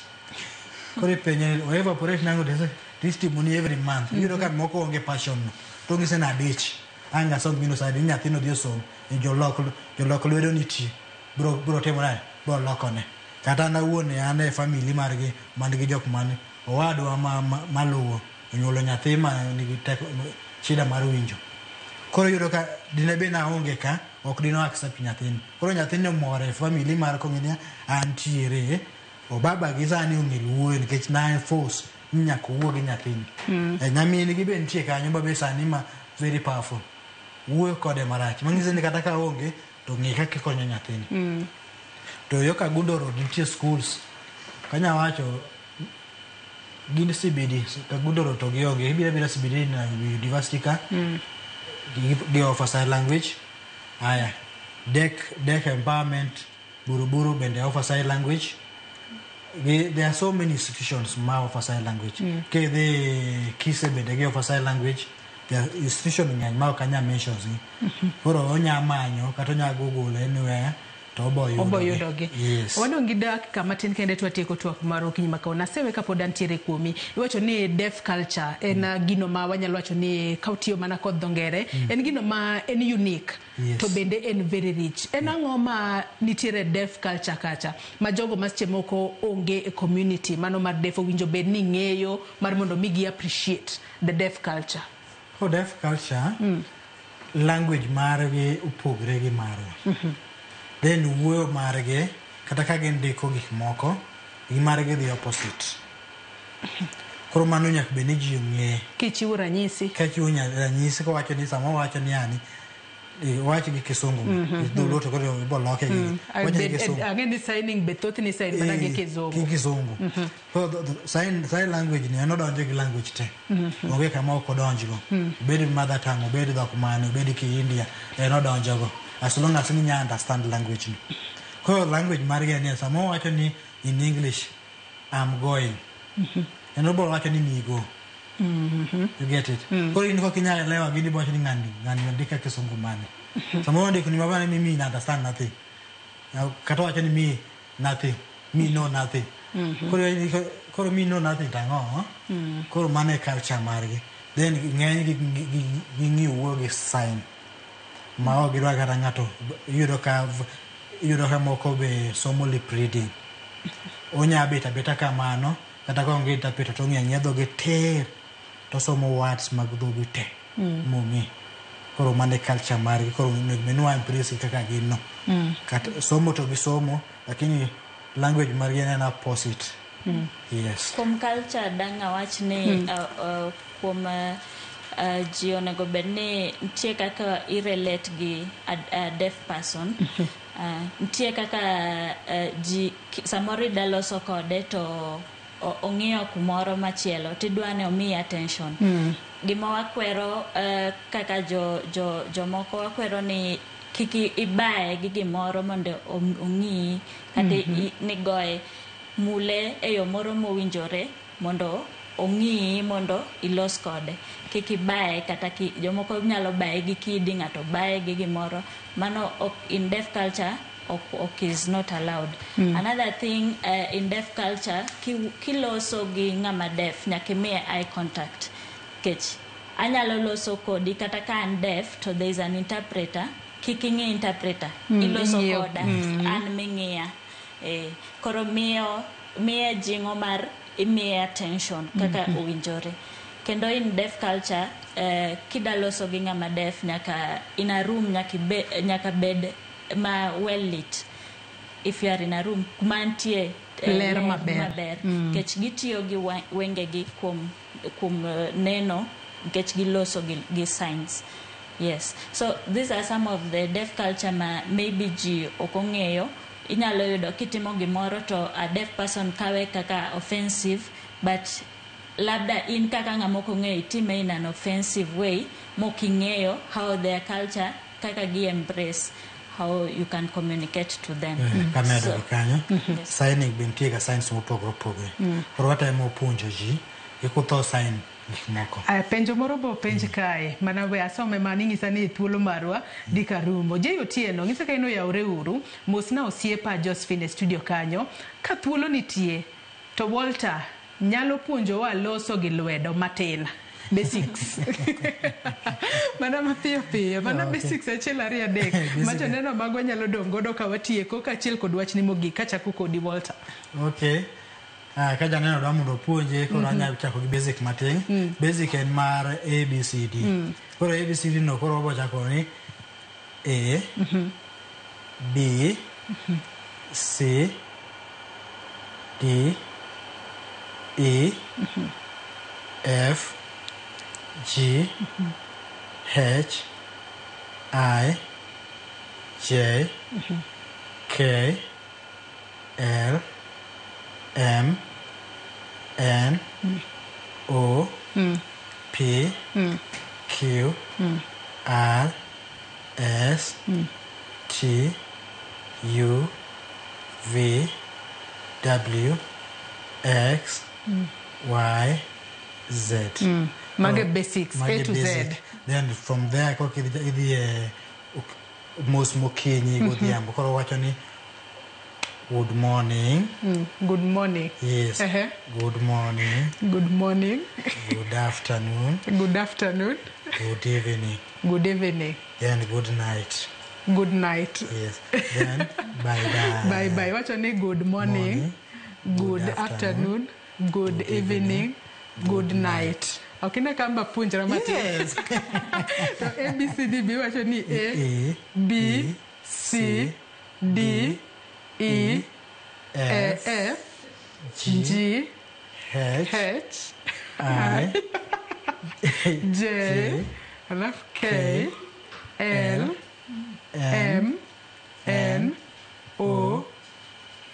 S3: Koro ipenje o evaporate nang'o to itimo ni every month. Iyudo ka moko onge passion no. To ng'ise ni adich. Ang' asom gino sani nyathino dhi osom. Jolok lwedo nitie. Bro timo nade? Bro lokone. Kata an awuon an e family margi man gi jok man owadwa maluwo onyuolo nyathi ma nigi teko shida mar winjo. Koro iyudo ka dine bed naonge ka ok dino accept nyathini. Koro nyathini omor e family mar kong'e ni antiere. Obaba gi sani ong'e wuoyo nikech na force ni nyaka owuo gi nyathini. Nyamin gi be nitie kanyo ma be sani ma very powerful. Wuoyo kode marach. Manyiso ni kata ka onge to ng'e kaka ikonyo nyathini. To yo Kangundo Road nitie schools. Kanya wacho gin CBD, Kangundo Road to gionge. Ibiro abira CBD na university ka. Gi offer sign language. Aya. Deaf empowerment Buruburu bende offer sign language. There are so many institutions ma offer sign language. Kidhi Kise bende gi offer sign language. There are institution ng'eny ma ok anyal mention gi. Koro onya manyo kata onya google anywhere to obo yudogi. Yes.
S1: Wadong' gi dakika matin kende to watieko twak mar okinyi ma kawuono. Asewe kapod antiere kuomi. Iwacho ni deaf culture en gino ma wanyalo wacho ni ka otiyo mana kod dho ngere, en gino ma en unique.
S3: Yes.
S1: To bende en very rich. En ang'o ma nitiere deaf culture kacha ma jogo ma seche moko onge e community mano mar deaf owinjo bed ni ng'eyo mar mondo mi gi appreciate the deaf culture?
S3: For deaf culture, language margi opogre gi marwa. Then wuoyo margi kata ka gindiko gik moko, gi margi dhi opposite. Koro mano nyaka bed ni ji ong'e.
S1: Kichiwo ranyisi.
S3: Kachiwo ranyisi kowacho ni sama owacho ni yani owacho gi kisungu. Dholuo to koro ibo loke gi. Owacho gi kisungu.
S1: Ang'e ni signing be thothne sign mana gi kizungu.
S3: Gi kizungu. Koro sign language ni en odonjo gi language te. Onge kama ok odonjgo. Obed mother tongue, obed dhok mane, obed ki India, en odonjogo. As long as ni nya understand language ni. Koro language margi en ni sama owacho ni in English I'm going. En obo wacho ni migo. You get it? Koro in kok inyal elewa gini bo wacho ni ng'ani ondika kisungu mane. Sama ondiko ni mabane ni me understand nothing. Kata wacho ni me nothing, me know nothing. Koro me know nothing tang'o. Koro mano e culture margi. Then ng'eny gi ging'iyo wuoyo gi sign. Ma ok gidwa kata ng'ato iyudo ka moko be somo lip reading. Onya bet abeta kamano kata ka onge interpreter to ong'eyo ang'eya dhoge tir to somo words mag dhoge te mong'e. Koro mano e culture margi. Koro onego bed ni wa embrace kaka gin no. Kata somo to gisomo lakini language margi en opposite. Yes.
S4: Kuom culture dang' awach ni kuom ji onego bed ni nitie kaka i-relate gi a deaf person. Nitie kaka ji samoro ida loso kode to ong'iyo kumoro machielo tidwa ni omiyi attention. Gima wakwero kaka jo jo jomoko wakwero ni kik ibaye gi gimoro mondo ong'iyi kata nigoye mule e yo moro mowinjore mondo ong'iyi mondo ilos kode. Kik ibaye kata jomoko nyalo baye gi kidi, ng'ato baye gi gimoro. Mano ok, in deaf culture ok is not allowed. Another thing, in deaf culture kiloso gi ng'ama deaf nyaka imiye eye contact. Nikech anyalo loso kodi kata ka an deaf to there is an interpreter, kik ing'i interpreter. Iloso
S1: ing'iyo.
S4: Koda an ming'iya. Koro miyo miye jing'o mar imiye attention kaka owinjore. Kendo in deaf culture, kida loso gi ng'ama deaf nyaka in a room nyaka bed ma well lit. If you are in a room kuma nitie
S1: ler maber.
S4: Maber. Nikech gitiyo gi wengegi kuom neno nikech giloso gi signs. Yes. So these are some of the deaf culture ma maybe ji ok ong'eyo. Inyalo yudo kitimo gimoro to a deaf person kawe kaka offensive, but labda in kaka ng'ama ok ong'eyo itime in an offensive way mok ing'eyo how their culture kaka gi embrace how you can communicate to them.
S3: Kamedo
S4: So,
S3: gi kanyo,
S4: Yes.
S3: signing be nitie ga signs mopogore opogore. Koro watemo puonjo ji gikutho sign gik moko.
S1: Aya, penjo moro bo penj kae mana we asome mani ng'isa ni thuolo marwa dika rumo. Jay Otieno ng'isa ka in oyawre uru mosna osiepa Josephine e studio kanyo ka thuolo nitie to Walter nyalo puonjowa loso gi lwedo matin basics mana mapiyo piyo mana basics achiel ariyo adek ma joneno magwa nyalo dong' godo ka watieko kaachiel kod wachni mogik kachako kodi Walter.
S3: Okay. Ka janeno dwa mondo opuonje koro anyalo chako gi basic matin. Basic en mar A B C D. Koro A B C D no koro wabo chako ni A B C D E F G H I J K L M N O P Q R S T U V W X Y Z.
S1: Mage
S3: Koro,
S1: basics, A
S3: mage
S1: to Z.
S3: basic. Then from there koka idhi e mos mokinyi godhiambo koro wacho ni good morning.
S1: Good morning.
S3: Yes. Good morning.
S1: Good morning.
S3: Good afternoon.
S1: Good afternoon.
S3: Good evening.
S1: Good evening.
S3: Then good night.
S1: Good night.
S3: Yes. Then bye bye.
S1: Bye bye. Wacho ni good morning,
S3: Morning.
S1: good
S3: Good
S1: afternoon, good evening, good night. Ok ine kamba puonjra matin.
S3: Yes.
S1: To A B C D B wacho ni A
S3: A
S1: B C D E
S3: F
S1: F
S3: G
S1: G
S3: H
S1: H
S3: I
S1: J alafu K L M N O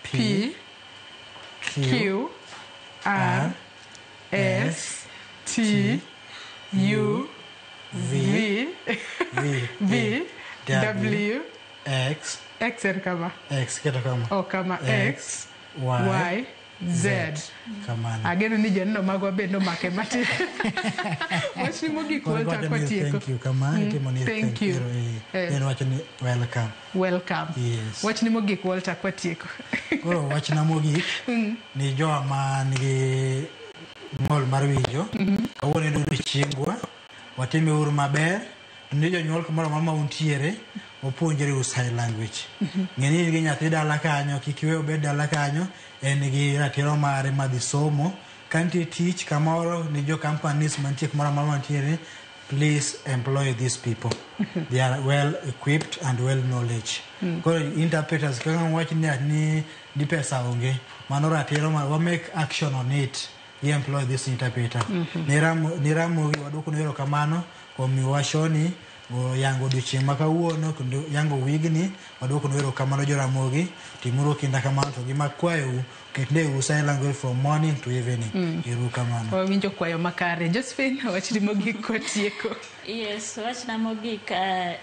S1: P Q R S T U V
S3: V
S1: V W
S3: X
S1: X en kama
S3: X keto kama
S1: o kama X
S3: Y
S1: Y Z.
S3: Kamano.
S1: Ageno ni joneno magwa bende omake matin. Wachni mogik
S3: Koro
S1: Walter
S3: iwacho ni
S1: kwatieko.
S3: thank you kama itimo ni
S1: Thank you.
S3: Then wacho ni welcome.
S1: Welcome.
S3: Yes.
S1: Wachni mogik Walter kwatieko.
S3: Koro wachna mogik ni jowa ma nigi ng'ol mar winjo kawuono en odiochiengwa watime uru maber to ni jonyuol kamoro amora ma untiere wapuonjre uru sign language. Ng'e ni in gi nyathi dala kanyo kik iwe obed dala kanyo en gi ratiro mare madhi somo ka nitie tich kamoro ni jo companies mantie kumoro amora mantiere Please employ these people. They are well equipped and well knowledge. Koro interpreters kaka wach ni pesa onge, mano ratiro mar wa make action on it. We employ this interpreter. Ni Ramogi waduoko ni erokamano kuom miyowa shoni yango odiochieng' ma kawuono kendo yango wigni. Waduoko ni erokamano jo Ramogi, timuru kinda kamano to gima kwayou ketne sign language from morning to evening. Ero kamano.
S1: Wawinjo kwayo makare. Josephine, wachni mogik kwatieko.
S4: Yes, wachna mogik,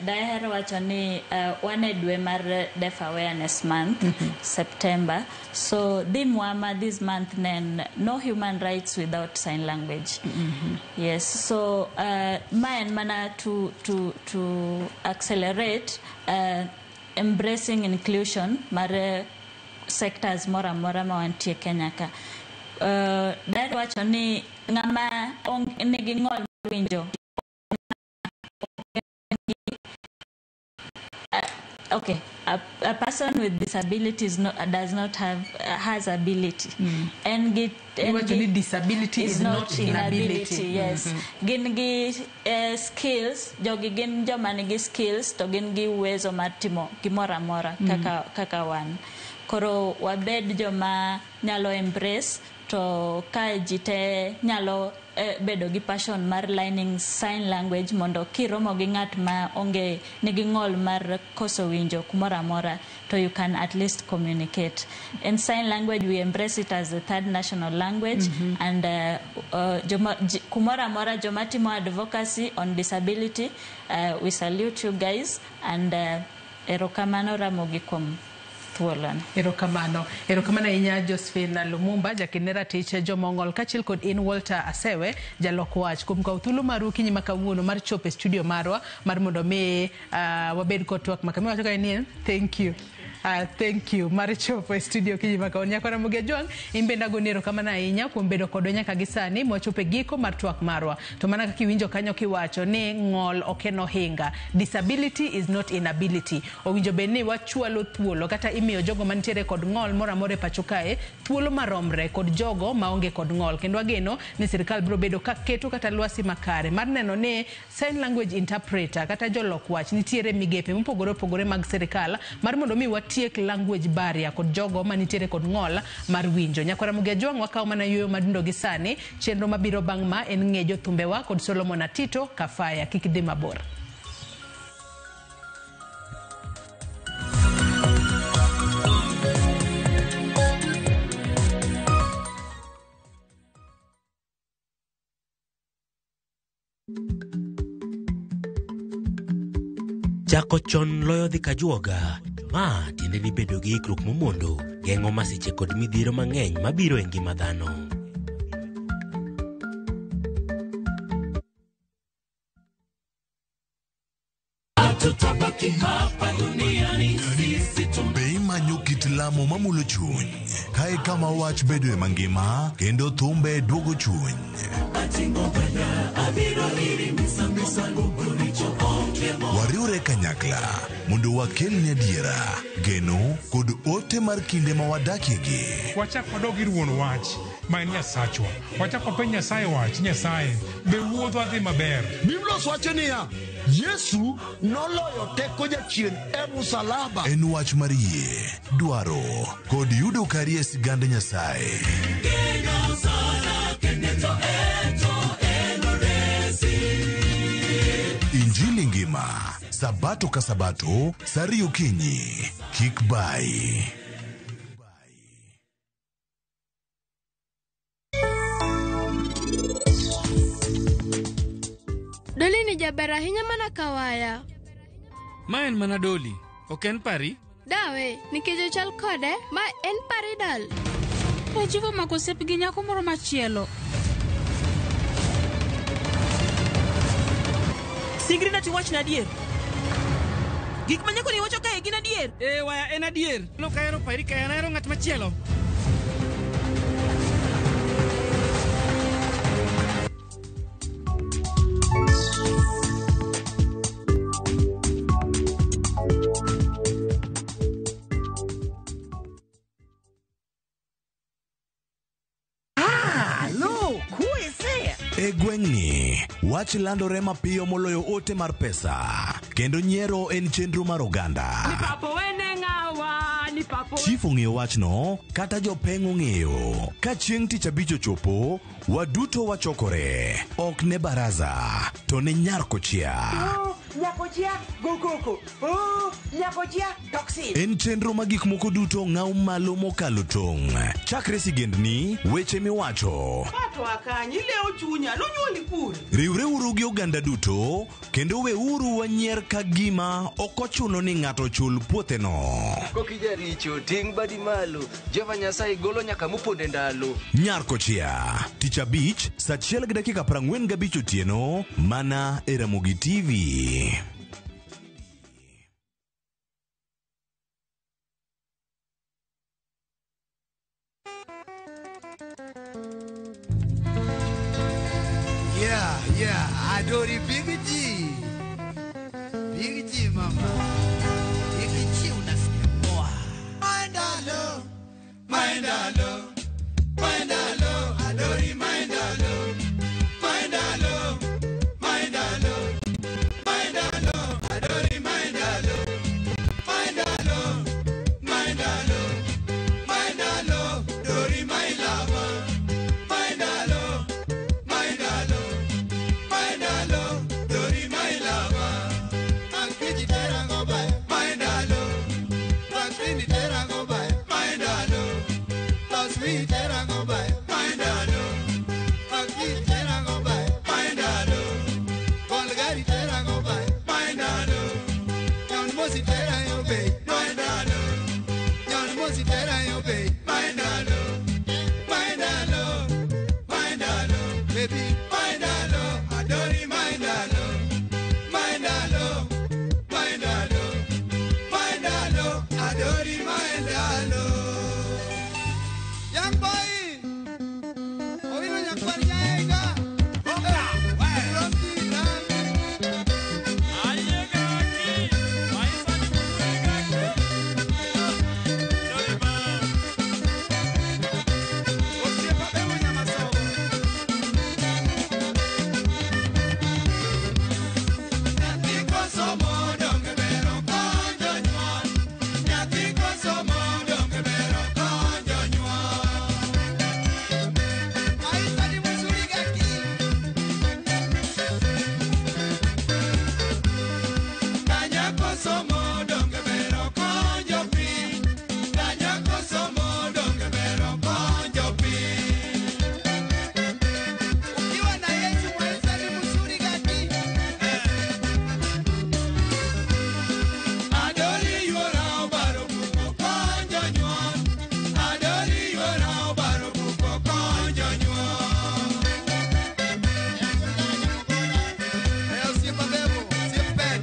S4: daher wacho ni wan e dwe mar Deaf Awareness Month, September. So theme wa ma this month nen no human rights without sign language. Yes, so ma en mana to accelerate embracing inclusion mar sectors moro amora ma wantie Kenya ka. Daher wacho ni ng'ama nigi ng'ol mar winjo, okay, a person with disabilities no, does not have has ability. En gi en
S1: Iwacho ni disability is not inability.
S4: Yes. Gin gi skills, jogi gin joma nigi skills to gin gi uwezo mar timo gimoro amora kaka wan. Koro wabed joma nyalo embrace to ka ji te nyalo bedo gi passion mar learning sign language mondo kiromo gi ng'at ma onge nigi ng'ol mar koso winjo kumoro amora to you can at least communicate. In sign language we embrace it as the third national language and joma, kumoro amora joma timo advocacy on disability, we salute you guys and erokamano Ramogi kuom thuoloni.
S1: Erokamano. Erokamano ahinya Josephine Lumumba, jakinera ratich joma ong'ol, kaachiel kod in Walter Asewe, jalok wach, kuom kawo thuolo maru okinyi ma kawuono mar chopo e studio marwa mar mondo mi wabed kod twak ma kama. Wacho kae ni thank you. Thank you mar chopo e studio okinyi ma kawuono. Nyakora Ramogi Ajwang', in bende agoni erokamano ahinya kuom bedo kodwa nyaka gi sani mwachopo e giko mar twak marwa. To mana kaka iwinjo kanyo kiwacho ni ng'ol ok en ohinga. Disability is not inability. Owinjo bed ni wachwalo thuolo kata imiyo jogo mantiere kod ng'ol moro amora e pacho kae thuolo maromre kod jogo maonge kod ng'ol. Kendo ageno ni sirikal biro bedo ka keto kata lwasi makare mar neno ni sign language interpreter kata jolok wach nitiere migepe mopogore opogore mag sirikal mar mondo mi watiek language barrier kod jogo manitiere kod ng'ol mar winjo. Nyakwara Ramogi Ajwang', wakawo mana yueyo madundo gi sani. Chenro mabiro bang' ma en ng'e jothumbewa kod Solomon Atito Kafaya. Kik idhi mabor.
S9: Chako chon loyo dhi kajuoga. Ma tiende ni bedo gi ikruok momondo geng'o masiche kod midhiero mang'eny mabiro e ngima dhano.
S10: Hatutabaki hapa duniani sisi.
S7: Be imanyo kit lamo mamulo chuny? Kae kama wach bedoe mangima kendo thumbe duogo chuny.
S10: Abiro iri misango boricho onge.
S7: Wariwre kanyakla mondo wakelni adiera, geno kod ote mar kinde ma wadakiegi.
S23: Wachak wadog ir wuon wach ma en Nyasachwa. Wachak wapenj Nyasaye wach, Nyasaye, be wuodhwa dhi maber?
S17: Biblos wacho niya, Yesu noloyo teko jachien e musalaba.
S7: En wach mar yie, dwaro kod yudo kari e sigand Nyasaye.
S10: Geno sana kendo eto enoresi.
S7: Injili ngima, Sabato ka Sabato, saa 2 okinyi. Kik bai.
S24: Doli ni jaber ahinya mana kawaya.
S25: Ma en mana Doli, ok en Pari.
S24: Dawe, nikech ochal kode, ma en Pari dal.
S6: Chief omako osiep gi nyako moro machielo.
S2: Singri na tiwachna adier. Gik ma nyakoni wacho kae gin adier?
S25: Ee, waya en adier. Ok ahero Pari ka en ahero ng'at machielo.
S2: Ah, look, who is there?
S7: E gweng'ni, wach landore mapiyo moloyo ote mar pesa, kendo nyiero en chenro mar oganda.
S6: Papo wene ng'awa ni papo.
S7: Chief ong'eyo wachno, kata jopeng' ong'eyo. Ka chieng' tich abich ochopo, waduto wachokore. Ok ne baraza, to ne nyar kochia.
S2: Nyakochia go koko. Oh, nyakochia toxin.
S7: En chenro ma gik moko duto ng'aw malo mokalo tong'. Chakre sigendni, weche miwacho.
S2: Pato akanyi leo chunya nonyuoli kure.
S7: Riwreuru gi oganda duto kendo weuru wanyier ka gima ok ochuno ni ng'ato chul puotheno.
S11: Kokijaricho ting' badi malo Jehova Nyasaye golo nyaka moponde ndalo.
S7: Nyar kochia, tich abich, saa achiel gi dakika 45 otieno, mana e Ramogi TV.
S12: Yeah, Adori Big G. Big G mama. Big G unasikia poa. Maendalo, maendalo, maendalo, Adori maendalo. Maendalo, maendalo, maendalo, Adori maendalo. Maendalo, maendalo, maendalo, Dori my lover. Maendalo, maendalo. Maendalo, Dori my lover. Akiji tera go by. Maendalo, Akini tera go by. Maendalo, Taswi tera go by. Maendalo, Akiji tera go by. Maendalo, Golgari tera go by. Maendalo, Nyon mosi tera yo be. Maendalo, Nyon mosi tera yo be. Maendalo, Maendalo, Maendalo, baby. Maendalo, Adori maendalo, maendalo, maendalo, maendalo, Adori maendalo. Young boy, Owino nyakwar nyaega. Roki rami. Osiepa bewo nyamasomo. Nyathi kosomo donge bero konjo nyuol. Nyathi kosomo donge bero konjo nyuol. Maisha ni mzuri gaki. Kanyako somo donge bero konjo piny. Kanyako somo donge bero konjo piny. Ukiwa na Yesu maisha ni mzuri gaki. Adori yuora obaro buko konjo nyuol. Adori yuora obaro buko konjo nyuol. Eh, osiepa bebo, osiep pet.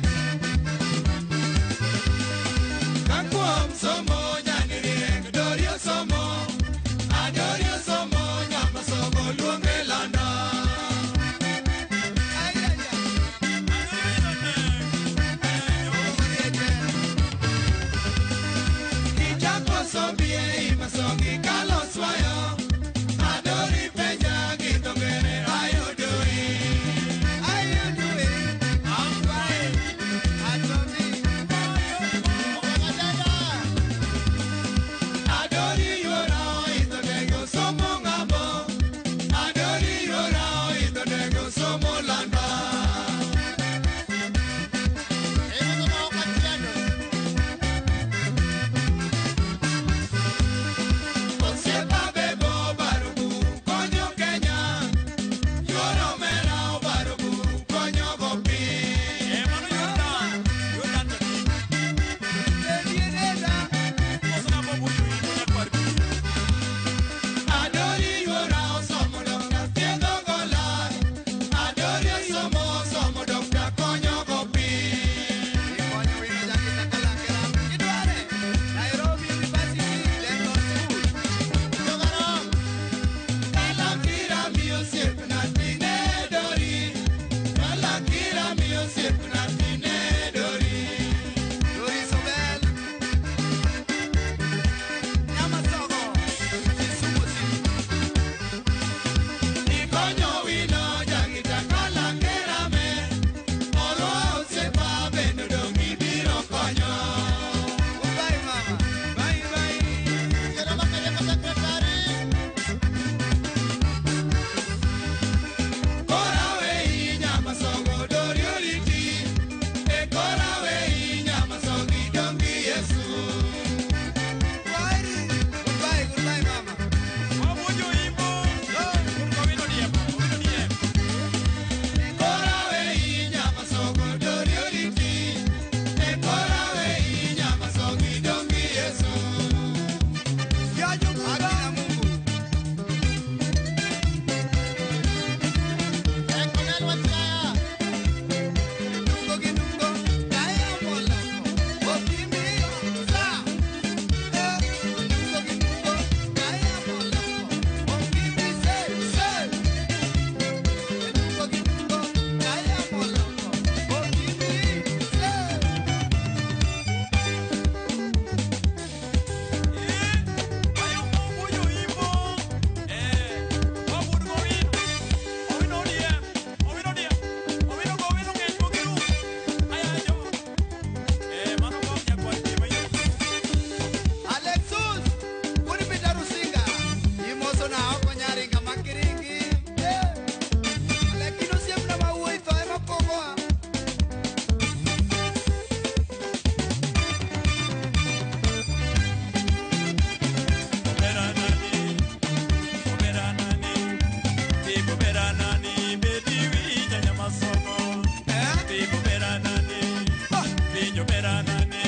S12: Winjo beranani,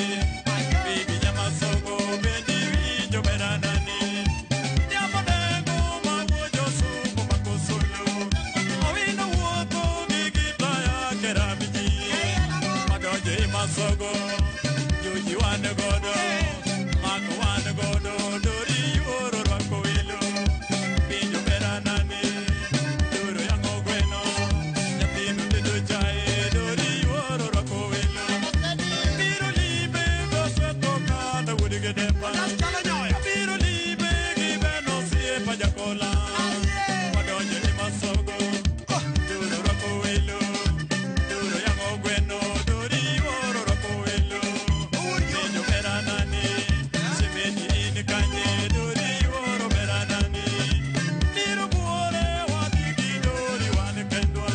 S12: bibi nyamasogo bendi winjo beranani. Diambo dengo mawuojo sumo makosolo, owino wuotho gi gita yake ramji. Madonjo i masogo, joji wan godo, mako wan godo, dori yuoro rwako welo. Winjo beranani, doro yango gweno, nyathino tedo chae, dori yuoro rwako welo. Biro libe gosweto kata wuod gi depa. Biro libe gi beno osiepa jakola. Wadonjo i masogo, doro rwako welo. Doro yango gweno, dori yuoro rwako welo. Winjo beranani, shemeji in kanye, dori yuoro beranani. Biro buore wadhi gi dori wan kendwa.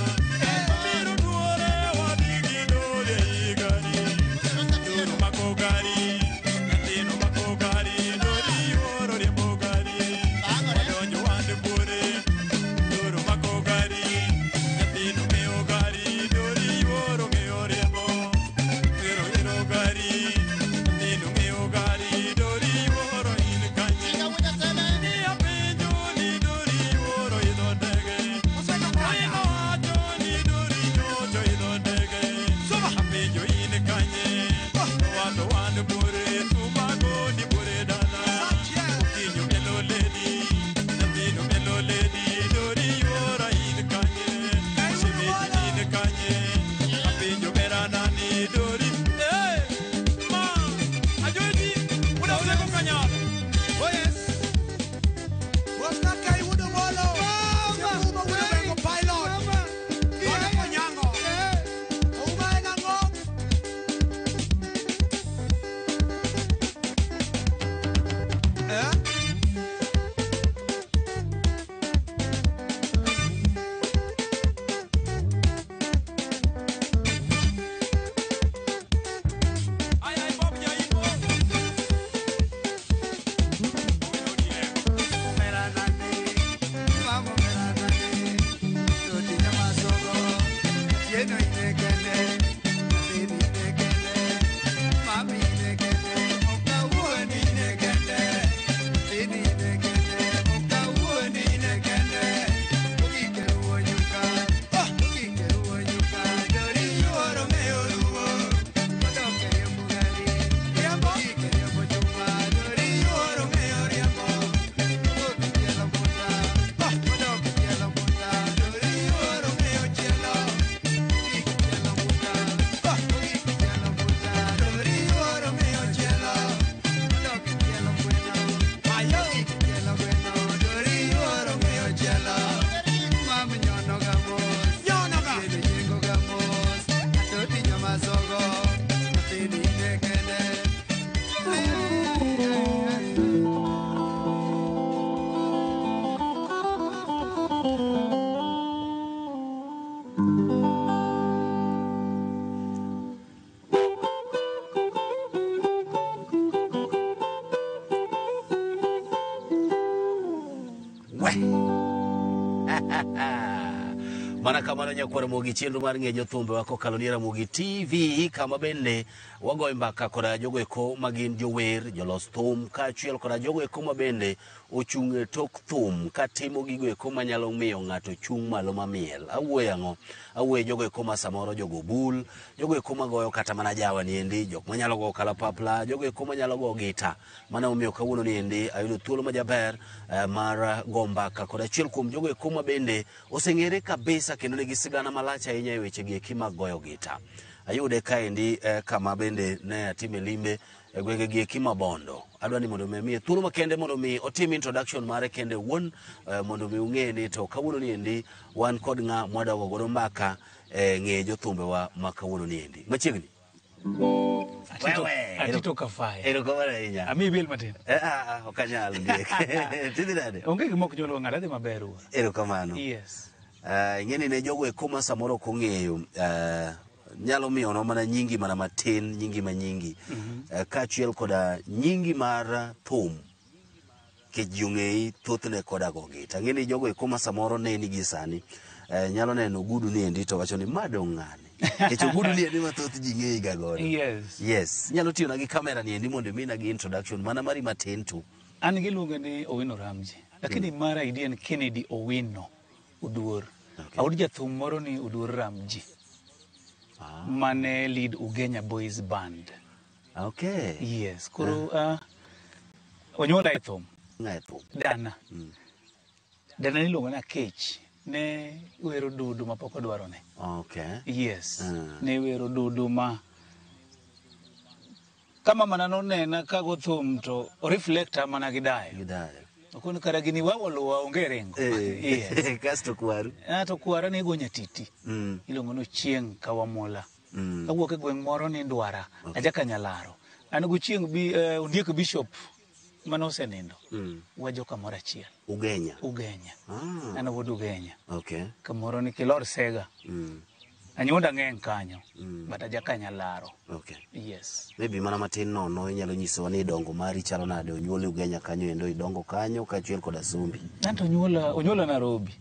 S12: Biro duore wadhi gi dori ei gari. Doro mako gari, nyathino mako gari, dori yuoro riembo gari. Wadonjo wan buore, doro mako gari, nyathino ng'eyo gari, dori yuoro ng'eyo riembo. Ero ero gari, nyathino ng'eyo gari, dori yuoro in kanye. Ni apenjo ni dori yuoro idho ndege. Owino wacho ni dori nyocho idho ndege. Apenjo in kanye, owado wan buore, tumago ni buore dala. Okinyo mielo ledi, nyathino mielo ledi, dori yuora in kanye. Shemeji in kanye, apenjo beranani dori. Eh, ma, ajoji, wuod Oseko Kanyada.
S5: Oh yes. Wasnaka iwudo bolo. Chepuma wudo bengo pilot. Wada konyango. Ouma en ang'o? Eh?
S18: Mana kamano nyakwar Ramogi, chenro mar ng'e jothumbewa kokalo ni Ramogi TV, kama bende wagoyo mbaka koda jogo eko magin jower, jolos thum, kaachiel koda jogo eko ma bende ochung' e tok thum katimo gigo eko manyalo miyo ng'ato chung' malo mamiel. Awuoyo ang'o? Awuoyo jogo eko ma samoro jogo bul, jogo eko magoyo kata mana jawa niendi, jok manyalo goyo kalapapla, jogo eko manyalo goyo gita. Mano omiyo kawuono niendi ayudo thuolo majaber mar go mbaka kod achiel kuom jogo eko ma bende oseng'ere kabisa kendo nigi sigana malach ahinya e weche gi eki mag goyo gita. Ayude kaendi kama bende ne atime limbe e gwenge gi eki ma Bondo. Adwa ni mondo mi amiye thuolo makende mondo mi otim introduction mare kende owuon, mondo mi ung'e ni to kawuono niendi wan kod ng'a mwadwa godo mbaka ng'e jothumbewa ma kawuono niendi. Machiegni. Wewe.
S8: Atito Kafaya.
S18: Erokamano ahinya.
S8: Amiyi bill matin.
S18: Ok anyal ndiek. Tidhi nade?
S8: Onge gima ok nyal ng'ado adhi maber wuora.
S18: Erokamano.
S8: Yes.
S18: Ing'e ni ne jogo eko ma samoro ok ong'eyo nyalo miyono mana nyingi mana matin, nyingi ma nyingi. Kaachiel koda nyingi mar thum nikech ji ong'eyi thothne koda go gita. Ang'e ni jogo eko ma samoro neni gi sani nyalo neno ogudu ni endi to wacho ni ma dong' ng'ane. Nikech ogudu ni endi ma thoth ji ng'eyi ga godo.
S8: Yes.
S18: Yes. Inyalo tiyona gi kamera ni endi mondo imina gi introduction mana mari matin tu.
S8: An giluonga ni Owino Ramji. Lakini mara ID en Kennedy Owino Oduor. Okay. Awuod jathum moro ni Oduor Ramji. Mane lead Ugenya Boys Band.
S18: Okay.
S8: Yes. Koro onyuola e thum.
S18: Ng'a e thum?
S8: Dana. Dana niluongo ni Akech. Ne wero dudu ma pok odwarone.
S18: Okay.
S8: Yes. Ne wero dudu ma kama mana nonena kago thum to oreflecta mana gi dayo.
S18: Gi dayo.
S8: Okoni kara gini wawaluwa onge ringo. Yes.
S18: Kasto kwaru.
S8: Ato kwara ne go nyatiti. Iluongo ni Ochieng' Kawamola. Awuok e gweng' moro ni Ndwara, ajaka Nyalaro. An go Chieng' bi Ondiek Bishop mane osenindo. Wajo kamoro achiel.
S18: Ugenya.
S8: Ugenya. An wuod Ugenya.
S18: Okay.
S8: Kamoro ni Kilor Sega. Anyuonda ng'eny kanyo. But ajaka Nyalaro.
S18: Okay.
S8: Yes.
S18: Maybe mana matin nono inyalo nyisowa ni dongo mari chalo nade, onyuoli Ugenya kanyo endo idongo kanyo kaachiel koda Sombi.
S8: Anto onyuola Nairobi.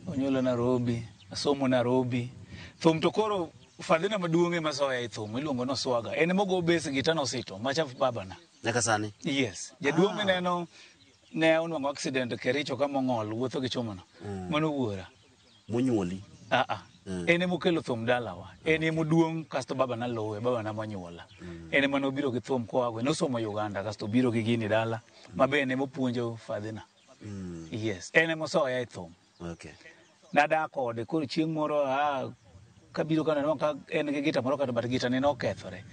S8: Onyuola Nairobi, asomo Nairobi. Thum to koro fadhina maduong' ema soya e thum iluongo ni Oswaga. En ema ogo bass gita nosito, macha babana.
S18: Nyaka sani?
S8: Yes. Jaduong' mineno ne onwang'o accident Kericho kama ong'ol wuotho gi chumano. Mano wuora.
S18: Monyuoli?
S8: En ema okelo thum dalawa. En ema oduong' kasto babana luwe, babana monyuola. En ema nobiro gi thum koa go. Nosomo Uganda kasto obiro gi gini dala. Ma be en ema opuonjo fadhina. Yes. En ema osoya e thum.
S18: Okay.
S8: Nadak kode koro chieng' moro kabiro kaneno ka en gi gita moro kata but gita ne nokethore.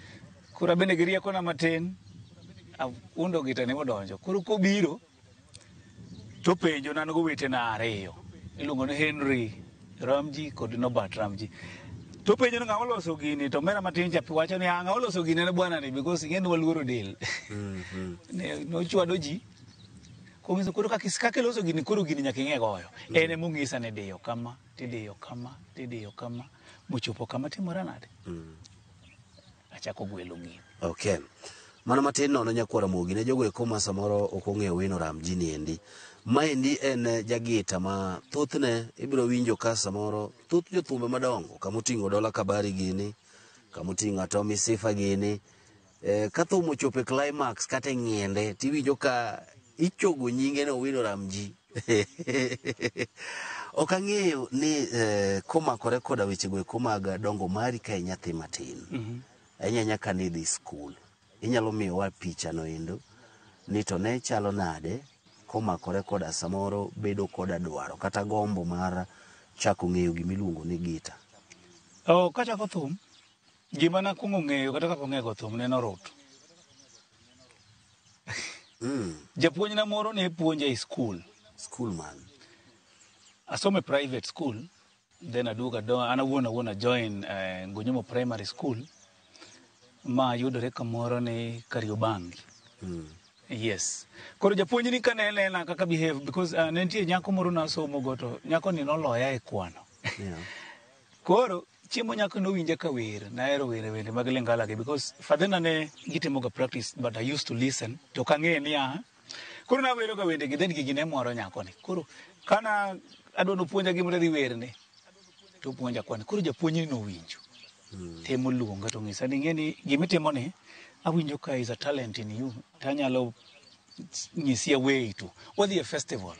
S8: Koro abende gi riekona matin aundo gita ne modonjo. Koro kobiro to penjo nan go wetena ariyo. Iluongo ni Henry Ramji kod Norbert Ramji. To penjo ni ng'ama oloso gini to mera matin cha wacho ni ng'ama oloso gini en bwana ni because ing'e ni waluoro del. Ne nochwado ji. Kong'iso koro kaka iloso gini koro gini nyaka ing'e goyo. En ema ong'isa ni diyo kama, tidiyo kama, tidiyo kama, mochopo kama timore nade. Achako gwelo gini.
S18: Okay. Mano matin nono nyakwara Ramogi ne jogo eko ma samoro ok ong'eyo Owino Ramji ni endi. Maendi en jagita ma thothne ibiro winjo ka samoro thoth jothumbe madongo kamoting'o Dola Kabari gini, kamoting'o Atomi Sifa gini. Ka thum ochopo e climax kata e ng'iende tiwinjo ka ichogo nyinge ni Owino Ramji. Ok ang'eyo ni komakore koda wechego eko mag dongo mari ka inyathi matin. Ahinya ahinya ka nidhi skul. Inyalo miyowa picha no endo ni to ne chalo nade komakore koda samoro bedo koda dwaro kata gombo mar chako ng'eyo gimiluongo ni gita.
S8: Kachako thum, gima nakwongo ng'eyo kata kapok ang'eyo go thum ne en orutu. Japuonjna moro ne puonja e skul.
S18: Skul man?
S8: Asomo e private school, then aduogo an awuon a join Ngunyumo Primary School ma yudore kamoro ni Kariobangi. Yes. Koro japuonj ni kane nena kaka behave because ne nitie nyako moro nasomo go to nyako ni noloya e kwano. Koro chiemo nyako nowinja ka wer, nahero wer wende mag Lingala gi because fadhina ne gitimo ga practice but I used to listen to kang'e ni Koro nawero ga wende gi then gigi ne moro nyako ni. Koro kana adwa nopuonja gimoro adhi werne to puonja kwano. Koro japuonj ni nowinjo. Temo luonga to ng'isa ni ing'e ni gimitimo ni awinjo ka is a talent in you tanyalo nyisi a way to wadhi e festival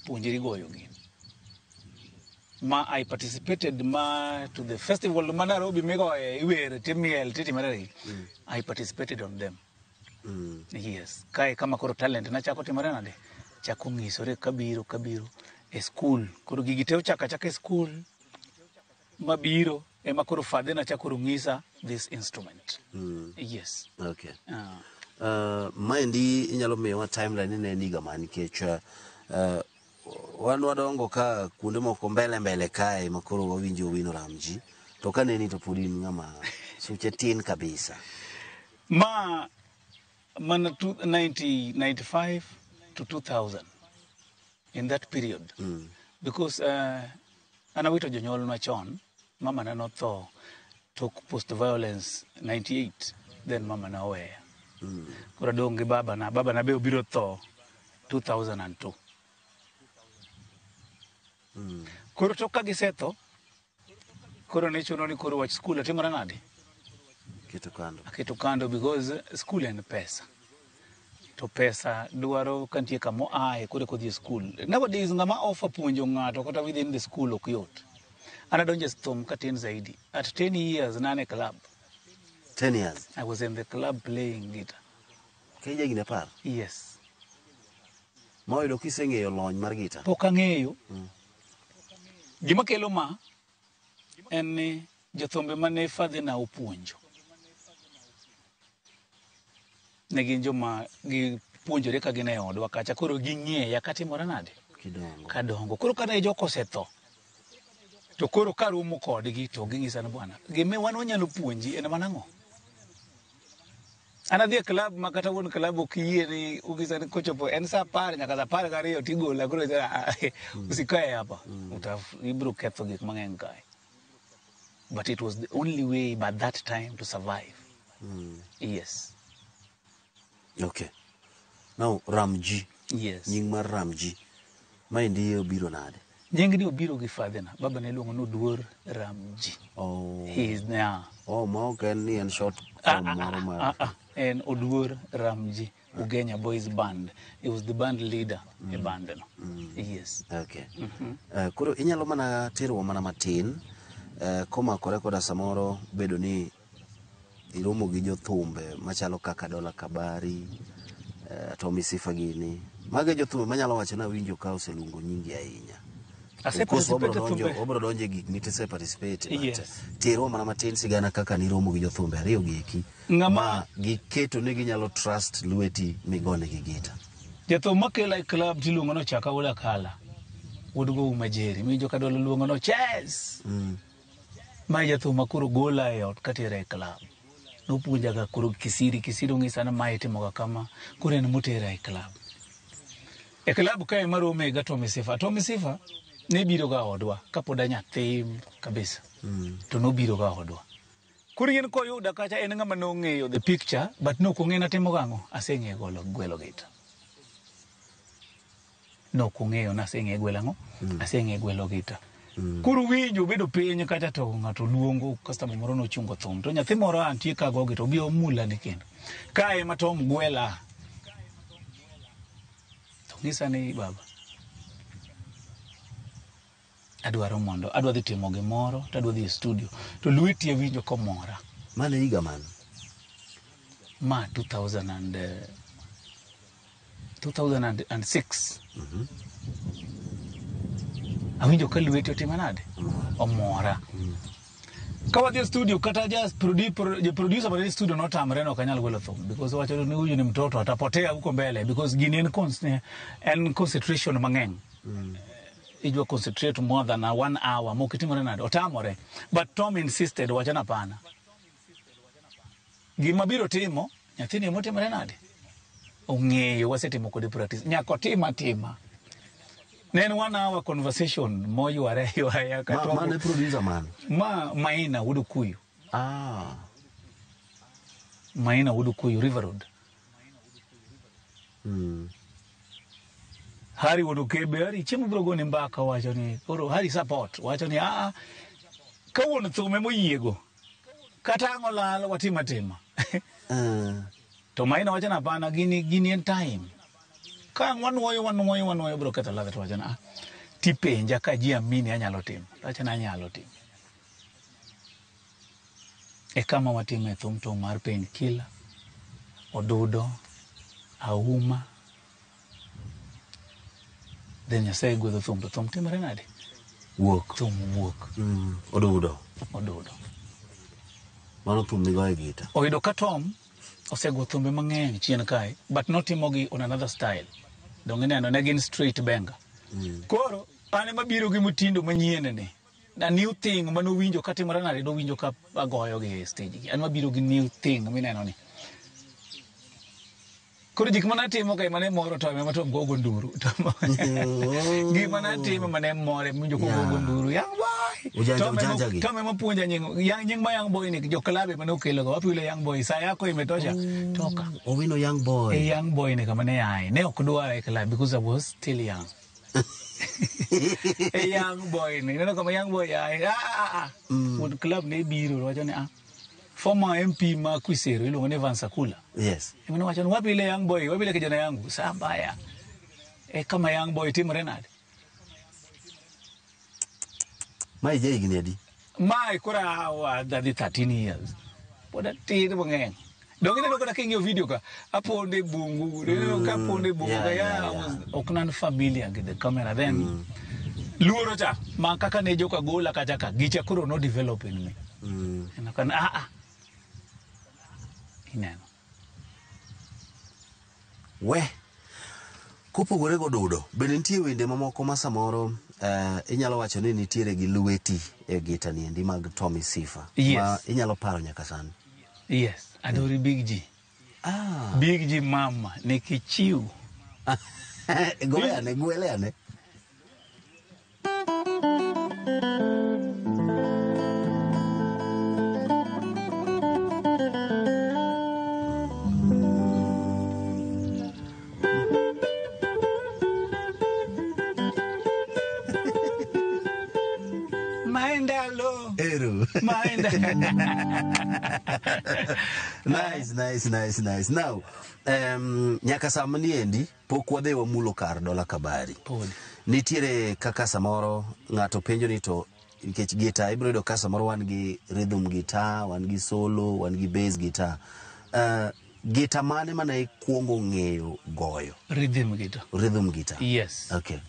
S8: puonjri goyo gini. Ma I participated ma to the festival ma Nairobi migoye iwer timiel titimore. I participated on them. Yes. Kae kama koro talent nachako timore nade? Chako ng'isore kabiro e school. Koro gigi te ochako achaka e school mabiro ema koro fadhina chako ng'isa this instrument. Yes.
S18: Okay. Maendi inyalo miyowa timeline ne en higa ma nikech wan wadongo ka kuonde moko mbele mbele kae ma koro wawinjo Owino Ramji to kaneni to pod in ng'ama suche tin kabisa.
S8: Ma mana 1995 to 2000 in that period. Because an awito jonyuol machon, mama na notho tok post violence 98 then mama na oweya. Koro adong' gi babana, babana be obiro tho 2002. Koro tok ka gisetho, Koro ne chuno ni koro wach skul atimora nade?
S18: Keto kando.
S8: Aketo kando because skul en pesa. To pesa dwaro ka nitie kama oaye koro eka odhi e skul. Nowadays ng'ama offer puonjo ng'ato kata within the school ok yot. An adonjo e thum katin zaidi. At 10 years ne an e club.
S18: 10 years?
S8: I was in the club playing guitar.
S18: Ka ija higni 10?
S8: Yes.
S18: Ma oyudo kiseng'eyo lony mar gita?
S8: Pok ang'eyo. Gima kelo ma en ni jothumbe mane fadhina opuonjo ne gin joma gipuonjore ka gin e odwa kacha, koro ging'eya katimore nade?
S18: Kidongo.
S8: Kadongo. Koro kane jok osetho, to koro karomo kodgi to ging'isa ni bwana, gima wan wanyalo puonji en mana ang'o? An adhi e club ma kata wuon club ok yie ni ung'isa ni kochopo en saa 10 nyaka saa 12 tigola koro usikae hapa. Ibiro ketho gik mang'eny kae. But it was the only way by that time to survive. Yes.
S18: Okay. Now, Ramji.
S8: Yes.
S18: Nying mar Ramji. Maendi obiro nade?
S8: Nying ni obiro gi fadhina. Baba ne iluongo ni Oduor Ramji.
S18: Oh.
S8: He is now.
S18: Oh, ma ok en ni en short form moro mar.
S8: En Oduor Ramji, Ugenya Boys Band. He was the band leader e band no. Yes.
S18: Okay. Koro inyalo mana terowa mana matin komakore koda samoro bedo ni iromo gi jothumbe machalo kaka Dola Kabari, Tommy Sifa gini. Mago e jothumbe manyalo wacho ni awinjo ka oseluongo nyingi ahinya. Of course, wabro donjo e gik mitise participate, but
S8: Yes.
S18: terwa mana matin sigana kaka niromo gi jothumbe ariyo gi eki ma giketo ni ginyalo trust lweti migonegi gita.
S8: Jathum makela e club tiluongo ni Ochaka Wuod Akala. Wuod Gowu Majeri. Miwinjo ka Dola luongo ni Ches. Ma e jathum ma koro gola e ot katera e club. Nopuonja ga koro kisiri, kisiri ong'isa ni mae itimoga kama, koro en motera e club. E club kae marome ga Tommy Sifa. Tommy Sifa ne biro ga odwa kapod anyathi kabisa. To nobiro ga odwa. Koro yien koyuda kacha en ng'ama nong'eyo the picture, but nok ong'e natimo gang'o, aseng'eyo gwelo gita. Nok ong'eyo naseng'eyo gwelo ang'o, aseng'eyo gwelo gita. Koro winjo bedo piny kacha to ng'ato luongo customer moro nochungo thum to nyathi moro antie ka go gita obi omula ni kendo. Kae ema Tom gwela. To ng'isa ni baba, adwaro mondo adwa dhi timo gimoro to adwa dhi e studio to lweti awinjo komora.
S18: Mano higa mane?
S8: Ma 2006. Awinjo ka lweti otimo nade? Omora. Ka wadhi e studio kata producer mane studio notamre ni ok anyal gwelo thum because owacho ni huyu ni mtoto atapotea huko mbele because gini en concentration mang'eny. Ijwa concentrate more than a 1 hour mokitimore nade otamore, but Tom insisted wacho na hapana, gima biro timo nyathini emotimore nade ong'eyo wasetimo kode practice nyaka otim atima. Ne en 1 hour conversation moyware ywaya ka Tom.
S18: Mane producer man?
S8: Ma Maina Wuod Okuyu. Maina Wuod Okuyu, River Road. Harry Wuod Okebe, Harry chiemo biro goni mbaka wacho ni koro Harry support wacho ni kawuono thum emoyiego kata ang'o lal watim atima. To Maina wacho ni hapana, gini en time. Ka ang' wanuoyo biro ketho ladha to wacho ni tipenja ka ji amini anyalo timo. Wacho ni anyalo timo. E kama watime thum to mar Painkiller, Odudo, Auma. Then Nyasaye gwedho thum to thum timore nade?
S18: Wuok.
S8: Thum wuok.
S18: Odudo.
S8: Odudo.
S18: Mano thum migoyo e gita.
S8: Oyudo ka Tom osego thumbe mang'eny chien kae, but notimogi on another style. Donge ineno ne gin straight benga. Koro an ema biro gi mtindo manyien ni. Na new thing manowinjo katimore nade nowinjo ka agoyo gi e stage gi. An mabiro gi new thing mineno ni. Koro gik manatimo ka ema ne moro to ema Tom gogo nduru. Gima natimo mane more winjo kogo nduru. Young boy.
S18: Ujanja gi.
S8: Tom ema puonja nying, nying ma young boy ni jo club ema nokelo go. Wapi yule young boy saa yako imetosha. Toka.
S18: Owino young boy.
S8: E young boy ni kama ne ae. Ne ok dwara e club because I was still young. E young boy ni ineno kama young boy ae wuon club ne biro wacho ni former MP ma Kwisero iluongo ni Evans Akula.
S18: Yes.
S8: Emane wacho ni wapi ile young boy, wapi ile kijana yangu saa mbaya. E kama young boy timore nade?
S18: Ma ija higni adi?
S8: Mae koro adhi 13 years. Pod atin mang'eny. Donge ineno kata king'iyo video ka aponde bungu, ineno ka aponde bungu ka I was ok nan familiar gi the camera then. Luoro cha ma kaka ne joka gola kacha ka gicha koro no develop in me. Ineno ka ineno.
S18: We kopogore godudo bende nitie wende mamoko ma samoro inyalo wacho ni nitiere gi lweti e gita ni endi mag Tommy Sifa.
S8: Yes.
S18: Ma inyalo paro nyaka sani.
S8: Yes, adori Big G. Big G mama nikichiu.
S18: Goyane, gweleane.
S8: Maendalo.
S18: Eru.
S8: Maenda.
S18: Nice. Now, nyaka sama ni endi pok wadhi wamulo kar Dola Kabari.
S8: Podi.
S18: Nitiere kaka samoro ng'ato penjo ni to nikech gita ibiro yudo ka samoro wan gi rhythm guitar, wan gi solo, wan gi bass guitar. Gita mane mane ikuongo ng'eyo goyo?
S8: Rhythm guitar.
S18: Rhythm guitar.
S8: Yes.
S18: Okay.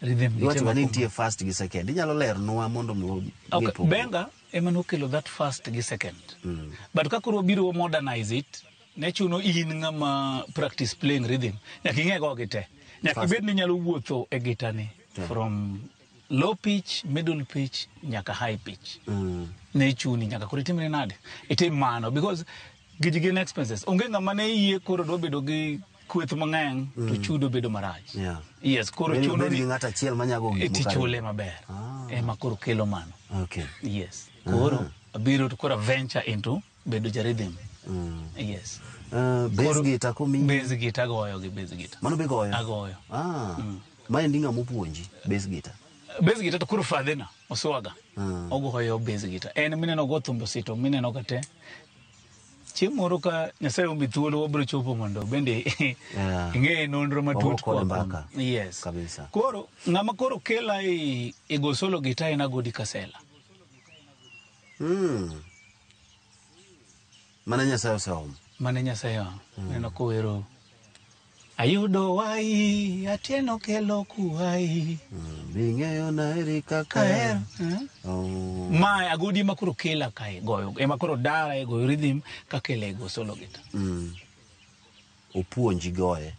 S8: Rhythm guitar.
S18: Iwacho ni nitie first gi second. Inyalo lernwa mondo mi
S8: Okay, Benga ema nokelo that first gi second. But ka koro biro modernize it, ne chuno in ng'ama practice playing rhythm. Nyaka ing'e gogi te. Nyaka ibed ni inyalo wuotho e gita ni from low pitch, middle pitch, nyaka high pitch. Ne chuni nyaka koro itimre nade? Itim mano because giji gin expenses. Onge ng'ama ne yie koro dwa bedo gi kweth mang'eny to chudo bedo marach.
S18: Yeah.
S8: Yes, koro chuno
S18: ni ng'ato achiel manyago gik moko.
S8: Tichule maber. Ema koro kelo mano.
S18: Okay.
S8: Yes. Koro abiro to koro venture into bedo ja rhythm. Yes.
S18: Bass guitar komi.
S8: Bass guitar goyo gi bass guitar.
S18: Mano be goyo?
S8: Agoyo.
S18: Ma endi ng'ama opuonji bass guitar?
S8: Bass guitar to koro fadhina Oswaga. Ogoyo bass guitar. En mineno go thumbe sito mineno ka te. Chieng' moro ka Nyasaye omi thuolo wabiro chopo mondo bende ing'e nonro matut
S18: kuom.
S8: Yes.
S18: Kabisa.
S8: Koro ng'ama koro kela e go solo guitar en Agodi Kasela.
S18: Mana Nyasaye oseomo.
S8: Mana Nyasaye omo. Neno kowero ayudo wai atieno kelo kuwai.
S18: Bing'eyo naeri kaka ahero.
S8: Ma Agodi ema koro kela kae goyo. Ema koro dara e goyo rhythm kakele e go solo guitar.
S18: Opuonji goye.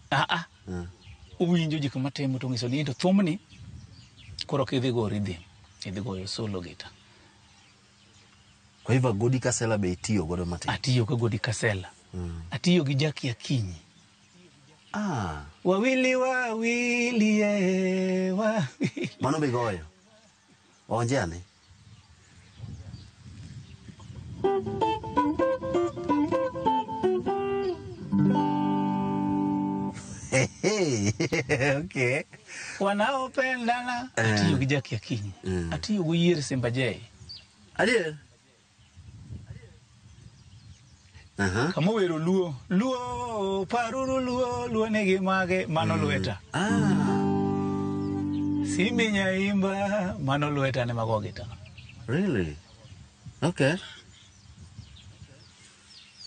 S8: Owinjo gik matimo to ng'iso ni to thumni koro kidhi go rhythm, idhi goyo solo guitar.
S18: Kwa hivyo Agodi Kasela be itiyo godo matin?
S8: Atiyo gi Agodi Kasela. Atiyo gi Jackie Akinyi. Wawili wawili wawili.
S18: Mano be goyo? Onje ane? Okay.
S8: Wanaopendana. Atiyo gi Jackie Akinyi. Atiyo gi Yier Simba Jay.
S18: Adier?
S8: Kama wero luo, luo, paruru luo, luo nigi mage, mano lweta. Simbi nyaimba, mano lweta ne mago gita.
S18: Really? Okay.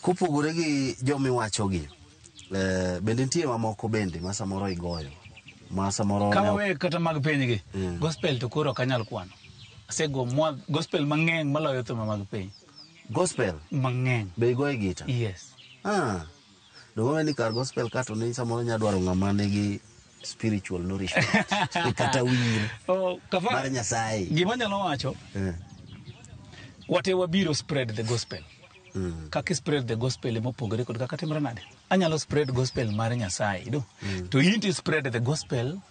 S18: Kopogore gi jomiwachogi, bende nitie mamoko bende ma samoro igoyo, ma samoro
S8: Kama we kata mag piny gi, gospel to koro ok anyal kwano. Asego gospel mang'eny maloyo thumbe mag piny.
S18: Gospel?
S8: Mang'eny.
S18: Be igoyo gita?
S8: Yes.
S18: Dongo ni kar gospel kato ni samoro nya dwaro ng'ama nigi spiritual nourishment. Kata wir. Mar Nyasaye.
S8: Gima anyalo wacho, wate wabiro spread the gospel. Kaka spread the gospel mopogore kod kaka timre nade. Anyalo spread gospel mar Nyasaye, do. To in to spread the gospel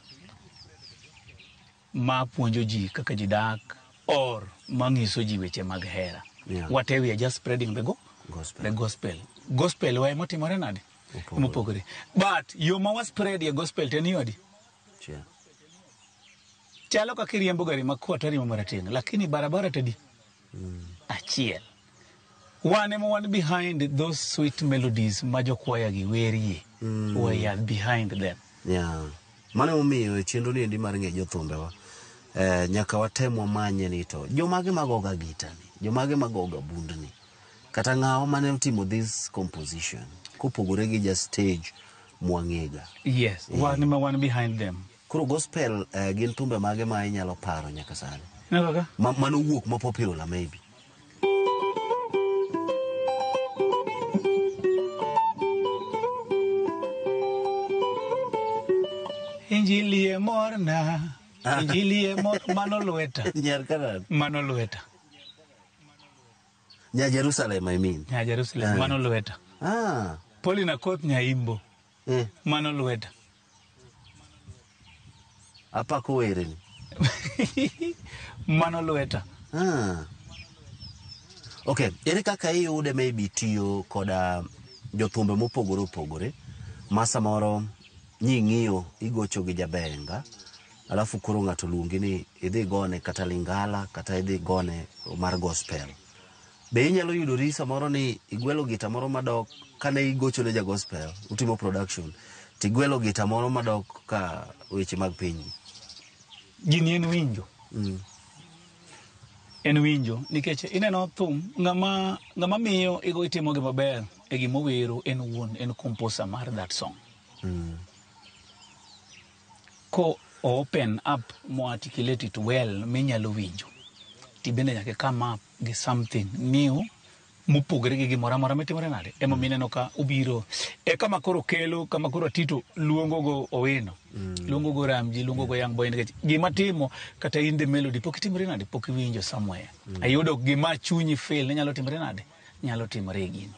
S8: ma puonjo ji kaka ji dak or mangiso ji weche mag hera. Whatever we are just spreading the gospel. The gospel. Gospel wa emotimore nade? Mopogore. But yo ma wa spread ye gospel to ni odi. Chalo kaka iriembo gari makwar to ariembo marateng', lakini barabara tadi achiel. Wan ema wan behind those sweet melodies ma jokwaya gi werie. We are behind them.
S18: Yeah. Mano emomiyo e chenro ni endi mar ng'e jothumbewa nyaka watem wamanye ni to jomage magoga gita ni, jomage magoga bundni, kata ng'awa mane otimo this composition kopogore gi ja stage mwang'ega.
S8: Yes, wan ema wan behind them.
S18: Koro gospel gin thumbe mage ma inyalo paro nyaka sani?
S8: Ineno kaka?
S18: Ma, manowuok ma popular maybe.
S8: Injili e morna, Injili e mor, mano lweta.
S18: Nyar Kanaan.
S8: Mano lweta.
S18: Nya Jerusalem, I mean.
S8: Nya Jerusalem, mano lweta. Paulina Koth Nyaimbo. Mano lweta.
S18: Apako wereni.
S8: Mano lweta.
S18: Okay, ere kaka iyude maybe tiyo koda jothumbe mopogore opogore ma samoro nying'iyo igocho gi jabenga alafu koro ng'ato luongi ni idhi gone kata lingala kata idhi gone mar gospel. Be inyalo yudori samoro ni igwelo gita moro madok kane igocho ne ja gospel utimo production tigwelo gita moro madok ka weche mag piny?
S8: Gini en winjo. En winjo nikech ineno thum ng'ama miyo igo itimo gima ber e gima owero en wuon, en composer mar that song. Ko open up mo articulate it well minyalo winjo. Tibende nyaka come up gi something new mopogore gi gimoro amora mitimore nade. Ema mineno ka obiro e kama koro kelo kama koro Tito luongo go Owino. Luongo go Ramji, luongo go Young Boy nikech gima timo kata in the melody pok itimore nade, pok iwinjo somewhere. Ayudo gima chunyi feel ni nyalo timore nade, nyalo timore e gino.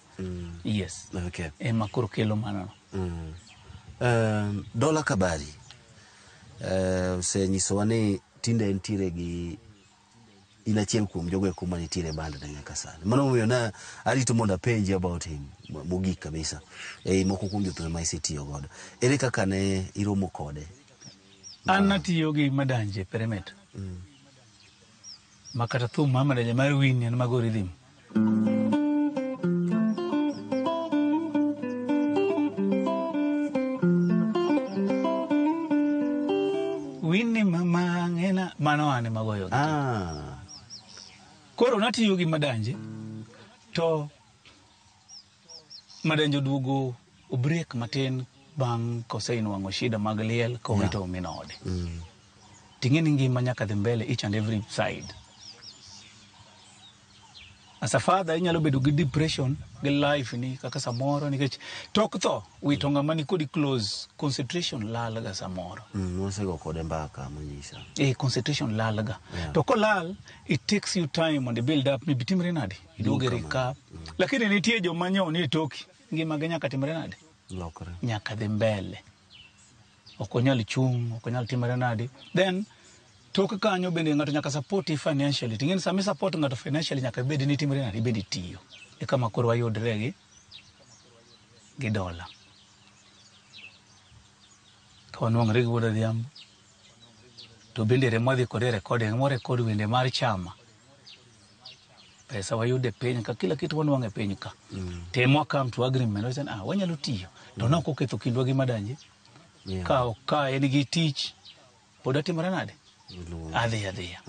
S8: Yes.
S18: Okay.
S8: Ema koro kelo mano.
S18: Dola Kabari osenyisowa ni tinde entiere gi in achiel kuom jogo eko manitiere e band ne nyaka sani. Mano momiyo na arito mondo apenji about him mogik kabisa. Ei moko kuom jothumbe ma isetiyo godo. Ere kaka ne iromo kode?
S8: An natiyo gi Madanje Perimeter. Ma kata thum mar Madanje mar Winnie en mago rhythm. Winnie mama ng'ena mano an ema goyo gi. Koro natiyo gi Madanje to Madanje oduogo o break matin bang' kosenwang'o shida mag liel kowito min ode. Ting'e ni ngima nyaka dhi mbele each and every side. As a father inyalo bedo gi depression gi life ni kaka samoro nikech tok tho wito ng'ama ni kodi close concentration lal ga samoro.
S18: Wasego kode mbaka monyisa.
S8: Concentration lal ga. To kolal it takes you time mondo build up mibi timre nade iduoge recap. Lakini nitie joma nyo ni toki ngima gi nyaka timre nade
S18: lokre
S8: nyaka dhi mbele. Ok onyal chung', ok onyal timre nade. Then tok kanyo bende ng'ato nyaka support financially. Ting'eni sama support ng'ato financially nyaka ibed ni timre nade ibed itiyo. E kama koro wayudre gi dola. Ka wanwang're gi Wuod Odhiambo to bende remo wadhi kode e recording, mo record wende mar chama. Pesa wayudo e piny ka, kila kitu wanwang'o e piny ka. Temo come to agreement, wacho ni, wanyalo tiyo. To ne ok oketho kindwa gi Madanje. Ka en gi tich, pod atimore nade? Adhi adhiya.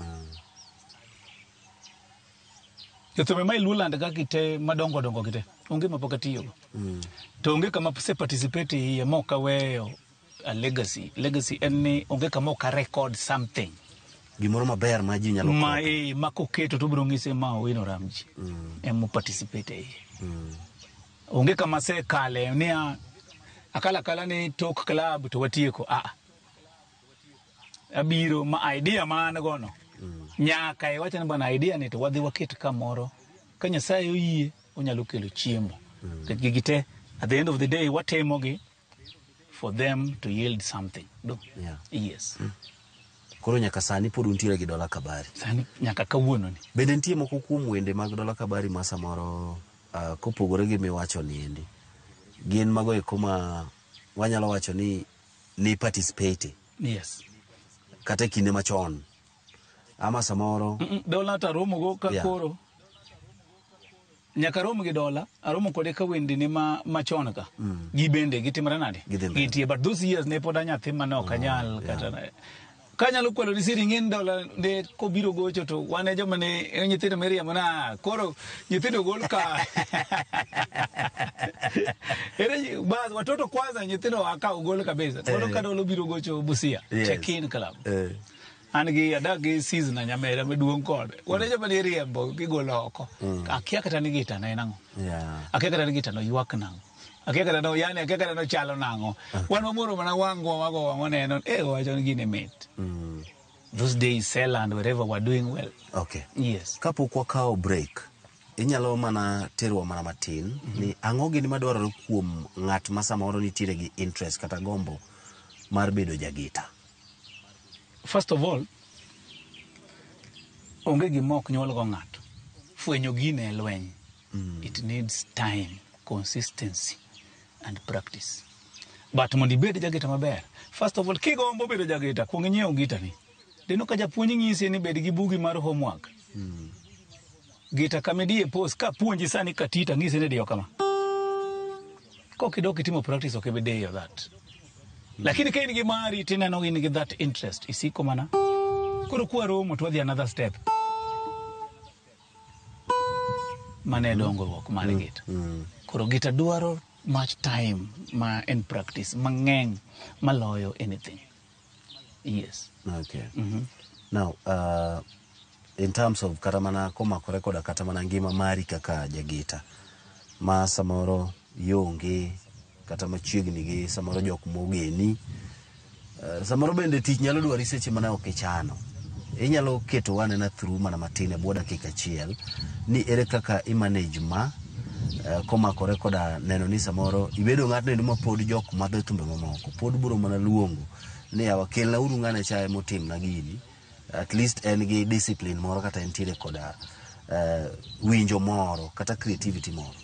S8: Jothumbe ma Luoland ka gite madongo dongo gite, onge ma pok atiyogo. To onge kama ase participate iye ma ok aweyo a legacy. Legacy en ni onge kama ok a record something.
S18: Gimoro maber ma ji nyalo
S8: Ma
S18: kopo.
S8: ma koketo to obiro ng'ise ma Owino Ramji. Ema participate e iye. Onge kama asekale ni akala akala ni tok club to watieko. Abiro ma idea ma an gono. Nyaka iwacho ni bwana idea ni to wadhi waket kamoro. Ka Nyasaye oyie onyalo kelo chiemo. Nikech gigi te at the end of the day watimogi for them to yield something. Do? Yes.
S18: Koro nyaka sani pod untiere gi Dola Kabari.
S8: Sani nyaka kawuono ni.
S18: Bende nitie moko kuom wende mag Dola Kabari ma samoro kopogore gi miwacho ni endi. Gin mago eko ma wanyalo wacho ni participate.
S8: Yes.
S18: Kata e kinde machon. Ama samoro
S8: Dola to aromo go ka koro nyaka arom gi Dola, aromo kode ka wendene ma machon ka. Gi bende gitimre nade? Gintie, but those years ne pod anyathi mane ok anyal kata kanyalo kwalo ni siri ng'en Dola ne kobiro gocho to wan e joma ne e nyithindo miriambo na koro nyithindo gol ka ere bas watoto kwanza nyithindo akaw gol kabisa koro ka Dola obiro gocho Busia check in club an gi adak gi season na nyamera maduong' kode wan e joma ne riembo gigolo oko akia kata ni gita ne en ang'o akia kata ni gita no ywak nang'o akia kata no yani akia kata no chalo nang'o wan wamoro mana wang'wa wago wang'wa neno wacho ni gini mit those days sell and wherever we're doing well.
S18: Okay.
S8: Yes.
S18: Kapok wakawo break, inyalo mana terwa mana matin ni ang'o gini madwarore kuom ng'at ma samoro nitiere gi interest kata gombo mar bedo jagita.
S8: First of all, onge gima ok nyuol go ng'ato. Fwenyo gine e lweny. It needs time, consistency and practice. But mondo ibed jagita maber, first of all, kigombo bedo jagita, kuong inyiew gita ni. Deno ka japuonj ng'isi ni bed gi bugi mar homework. Gita kama idiye post, ka puonji sani katita ng'isi ni diyo kama. Kok idok itimo practice ok ibi diyo that. Lakini ka in gi mari tineno in gi that interest, isiko mana. Koro kwaromo to wadhi another step. Mane dongruok mar gita. Koro gita dwaro much time ma en practice mang'eny maloyo anything. Yes.
S18: Okay. Now, in terms of kata mana komakore koda kata mana ngima mari kaka jagita ma samoro ionge kata machiegni gi samoro jok mogeni, samoro bende tich nyalo dwari seche mana ok ichano. Inyalo keto wanena through mana matin e bwo dakika achiel ni ere kaka i manage ma komakore koda neno ni samoro ibedo ng'atno endo ma pod jok madho thumbe mamoko pod biro mana luongo ni yawa kelna uru ng'ane cha emotimna gini, at least en gi discipline moro kata entiere koda winjo moro kata creativity moro.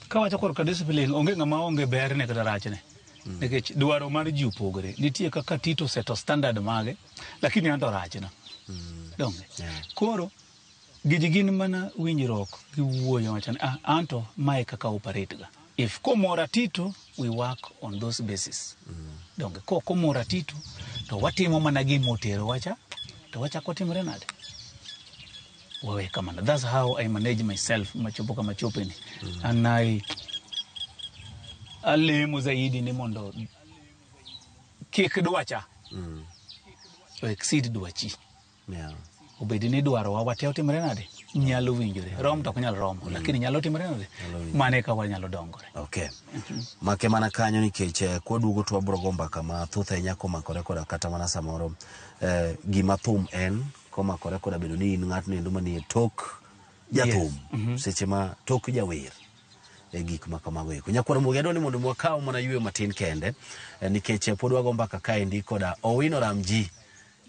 S8: Kawacho korka discipline, onge ng'ama onge berne kata rachne. Nikech dwaro mar ji opogore. Nitie kaka Tito oseto standard mage, lakini an to rachna. Donge? Koro, giji gin mana winjruok gi wuoyo wacho ni, anto mae kaka operate ga. If komora Tito, we work on those basis. Donge? Kok omora Tito, to watimo mana gima otero wacha, to wachako timre nade? Wawe kamano. That's how I manage myself machopo kama chopeni. And I alemo zaidi ni mondo kik dwacha exceed dwachi. Obed ni dwarowa wate otimre nade? Nyalo winjore. Rom to ok nyal romo, lakini nyalo timre nade? Mano eka wanyalo dongore.
S18: Okay. Make mana kanyo nikech kwaduogo to wabiro go mbaka mathoth ahinya komakore koda kata mana samoro gima thum en komakore koda bedo ni in ng'atno endo manie tok jathum seche ma tok jawer e gik ma kamago eko. Nyakwar Mugi adwa ni mondo wakaw mana yweyo matin kende nikech pod wago mbaka kaendi koda Owino Ramji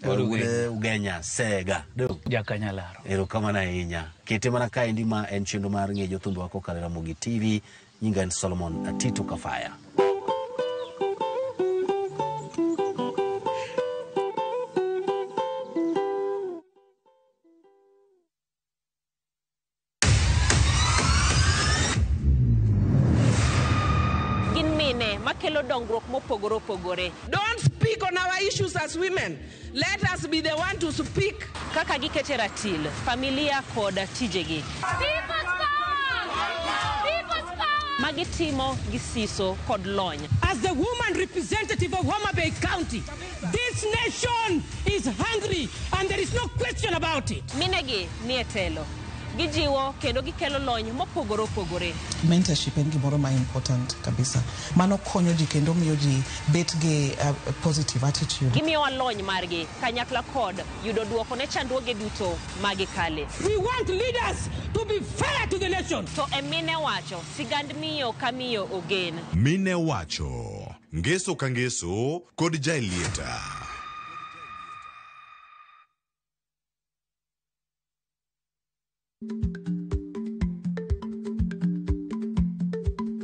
S8: Wuod
S18: wuod Ugenya Sega.
S8: Jakanyalaro.
S18: Erokamano ahinya. Kete mana kaendi ma en chenro mar ng'e jothumbe wa kokalo e Ramogi TV. Nyinga en Solomon Atito Kafaya.
S13: Gin mine makelo dongruok mopogore opogore.
S22: Don't speak on our issues as women. Let us be the one to speak.
S13: Kaka gikete ratil, familia kod tijegi. Magitimo gi siso kod lony.
S25: As the woman representative of Homa Bay County, this nation is hungry and there is no question about it.
S13: Minegi nie telo. Gijiwo kendo gikelo lony mopogore opogore.
S14: Mentorship en gimoro ma important kabisa. Mano konyo ji kendo miyo ji bet gi positive attitude.
S13: Gimiyowa lony margi kanyakla kod yudo duoko ne chandruoge duto magikale.
S25: We want leaders to be fair to the nation.
S13: To e mine wacho, sigand miyo ka miyo ogen.
S7: Mine wacho, ngeso ka ngeso kod Jaelieta.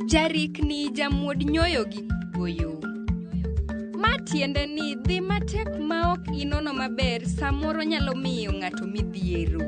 S24: Jarikni jamuod nyoyo gi goyo. Ma
S15: Tiende ni dhi matek ma ok inono maber samoro nyalo miyo ng'ato midhiero.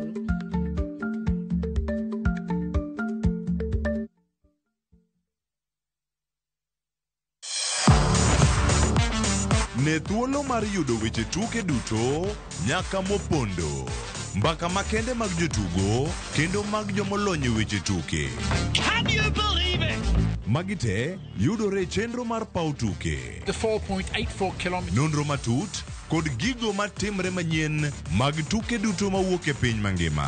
S7: Ne thuolo mar yudo weche tuke duto nyaka mopondo. Mbaka makende mag jotugo kendo mag jomolony e weche tuke.
S10: Can you believe it?
S7: Magi te yudore e chenro mar paw tuke.
S23: The 4.84 kilometers.
S7: Nonro matut kod gigo matimre manyien mag tuke duto mawuok e piny mangima.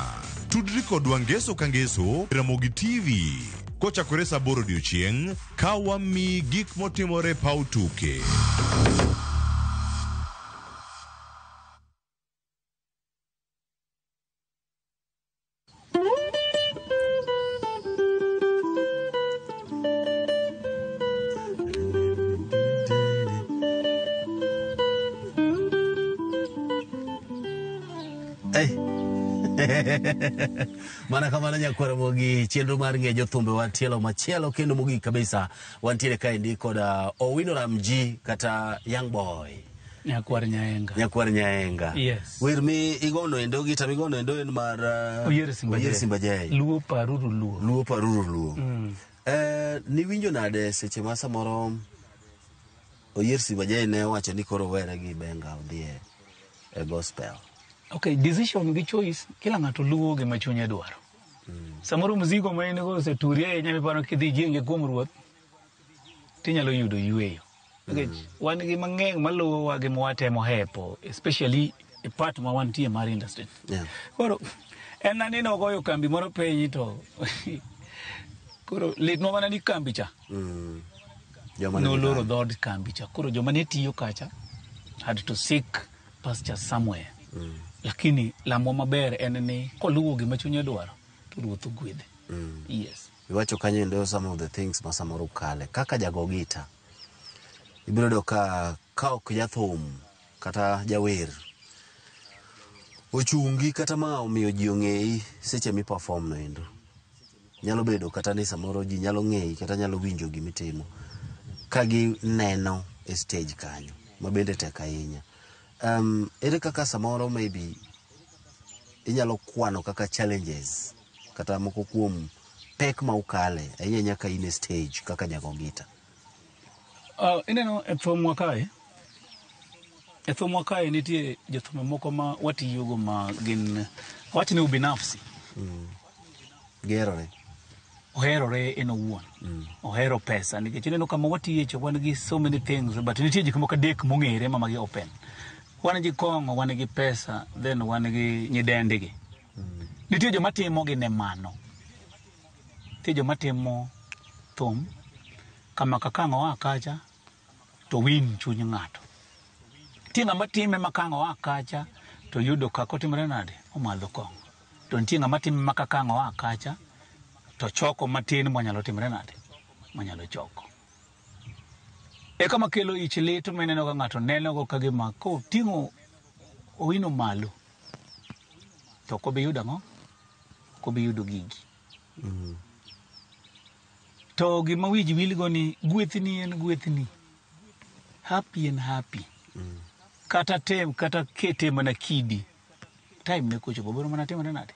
S7: Tudri kodwa ngeso ka ngeso Ramogi TV kochakore saa 8 odiochieng' ka wamiyi gik motimore e paw tuke.
S18: Hey. Mana kamano nyakwara mogi chenro mar ng'e jothumbe wa tielo machielo kendo mogik kabisa wantiere kaendi kod Owino Ramji kata Young Boy.
S8: Nyakwar Nyaenga.
S18: Nyakwar Nyaenga.
S8: Yes.
S18: Wer mi igono endo gita migono endo en mar
S8: Oyier Simba
S18: Oyier
S8: Jay.
S18: Simba Jay.
S8: Luo paruru luo.
S18: Luo paruru luo.
S8: Mm.
S18: Niwinjo nade seche ma samoro Oyier Simba Jay ne owacho ni koro were gi Benga odhi e gospel?
S8: Okay, decision gi choice kila ng'ato luwo gima chunye dwaro. Samoro mzigo ma in go oseturi ahinya miparo kidhi jienge kuom ruoth tinyalo yudo yueyo. Nikech wan gi mang'eny maluwowa gi mwatemo hepo, especially e part ma wantie mar industry.
S18: Yeah.
S8: Koro en aneno ogoyo kambi moro piny to koro litnwa mana ni kambi cha.
S18: Joma ne
S8: Noloro
S18: ni
S8: dhood kambi cha. Koro joma ne tiyo kacha had to seek pasture somewhere. Lakini lamo maber en ni koluwo gima chunye dwaro to ruoth ogwedhe. Yes.
S18: Iwacho kanyo endo some of the things ma samoro kale kaka jago gita ibiro yudo ka ok jathum kata jawer ochungi kata ma omiyo ji ong'eyi seche mi perform no endo nyalo bedo kata ni samoro ji nyalo ng'eyi kata nyalo winjo gimitimo ka gineno e stage kanyo ma bende tek ahinya. Ere kaka samoro maybe inyalo kwano kaka challenges kata moko kuom pek ma ukale ahinya nyaka in e stage kaka jago gita?
S8: Ineno e thumwa kae, e thumwa kae nitie jothum moko ma watiyogo ma gin wach ni ubinafsi.
S18: Giherore.
S8: Oherore en owuon. Ohero pesa nikech ineno kama watiye cha wan gi so many things but nitie gik moko adek mong'ere ma magi open. Wan gi kong'o, wan gi pesa, then wan gi nyidendigi. Nitie joma timo gi ne mano. Nitie joma timo thum kama kaka oa kacha to win chuny ng'ato. Nitie ng'ama time ma kang' oa kacha to yudo kaka otimore nade omadho kong'o. To nitie ng'ama time ma kaka oa kacha to choko matin monyalo timore nade monyalo choko. Eka makelo ich lit mineno ka ng'ato neno go ka gima koting'o Owino malo to ok obi yudo ang'o? Ok obi yudo gigi. To gima wiji wil go ni gwethni en gwethni. Happy en happy. Kata tem kata kete mana kidi. Time ne kochopo biro mana timore nade?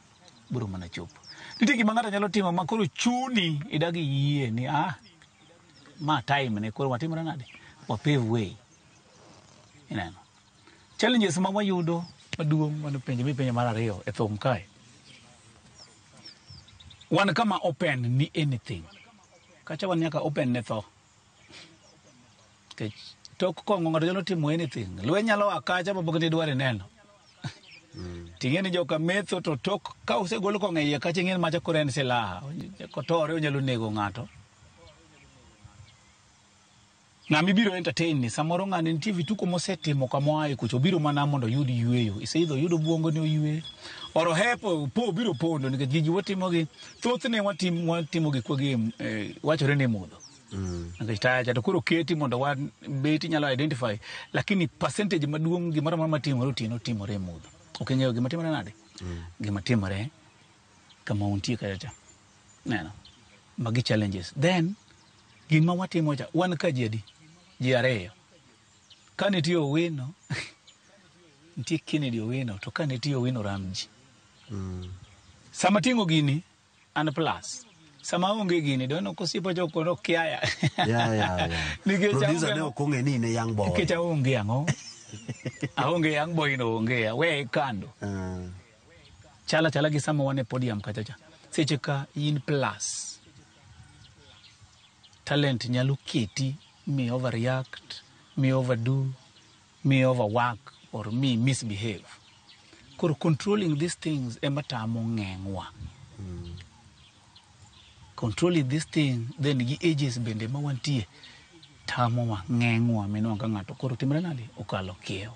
S8: Biro mana chopo. Nitie gima ng'ato nyalo timo ma koro chuni idagi yie ni ma time ne koro watimore nade? Wa pave way. Ineno. Challenges ma wayudo maduong' mano penjo mipenjo mar ariyo e thum kae. Wan kama open ni anything. Kacha wan nyaka open ne tho. Nikech tok kong'o ng'ato nyalo timo anything. Lweny nyalo a kacha ma pok nidwar ineno. Ting'e ni joka metho to tok ka osegol kong'o e iye kacha ing'e ni macha koro en silaha. Kotore onyalo nego ng'ato. Ng'ama ibiro entertain ni samoro ng'ani nitie vituko mosetimo kamoaye kucho obiro mana mondo oyud yueyo. Iseidho oyudo obwongo ni oyue. Oro hepo po obiro pondo nikech gigi watimogi thothne watimo gi kwagi wachore ni mudho. Nikech taya cha to koro keti mondo wan bet inyalo identify lakini percentage maduong' gimoro amora matimore otieno timore e mudho. Ok ing'eyo gima timore nade? Gima timore kama untie kacha cha. Neno. Magi challenges. Then gima watimo cha wan ka ji adi? Ji ariyo. Ka nitie Owino, nitie Kennedy Owino, to ka nitie Owino Ramji. Sama ting'o gini, an plus. Sama onge gini, do ineno kosiepa cha okono kiaya.
S18: Yeah.
S8: Nikech
S18: Producer
S8: aonge
S18: ne ok ong'e ni in e young boy.
S8: Nikech aonge ang'o? Aonge young boy no onge, aweye kando. Chala chala gi sama wan e podium kacha cha. Seche ka in plus. Talent nyalo keti mi overreact, mi overdo, mi overwork or mi misbehave. Koro controlling these things ema tamo ng'eng'wa. Controlling this thing then gi ages bende ma wantie tamowa ng'eng'wa minwang'o ka ng'ato koro timre nade okalo kiewo.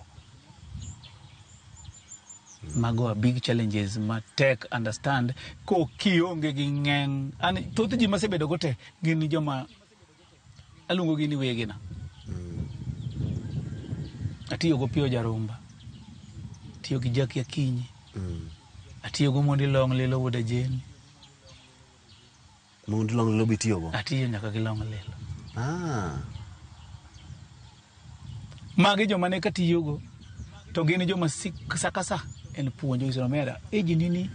S8: Mago are big challenges ma tek understand ko kionge gi ng'eng. An thoth ji masebedo go te gin joma aluongo gi ni wegena. Atiyo go Pio Jarumba, atiyo gi Jackie Akinyi, atiyo go Mondi Long Lilo wuod Ajeni.
S18: Mondi Long Lilo bitiyo go?
S8: Atiyo nyaka gi Long Lilo. Magi joma ne katiyogo to gin joma sa ka sa en puonjo nyiso omera age ni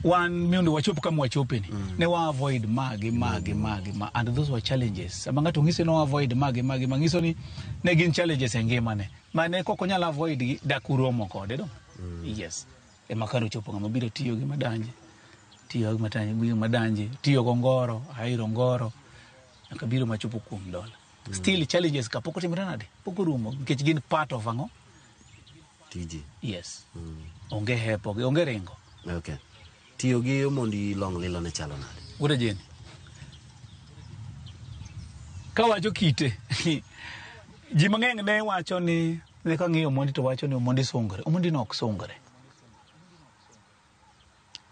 S8: wan mondo wachop kama wachope ni ne wa avoid magi magi magi ma and those were challenges. Sama ng'ato ng'isi ni avoid magi magi ma ng'iso ni ne gin challenges e ngimane ma ne kok onyal avoid gi dak uromo kode do. Yes. Ema kar ochopo ng'ama biro tiyo gi madanje, tiyo gi madanje, gi madanje, tiyo go ngoro, ahero ngoro, nyaka biro machopo kuom dola. Still challenges ka pok otimore nade? Pok orumo nikech gin part of ang'o?
S18: Tiji.
S8: Yes. Onge hepo, onge ringo.
S18: Okay. Tiyo gi Omondi Long Lilo ne chalo nade?
S8: Wuod Ajeni. Kawacho kite, ji mang'eny ne wacho ni ne kang'iyo Omondi to wacho ni Omondi sungre. Omondi no ok sungre.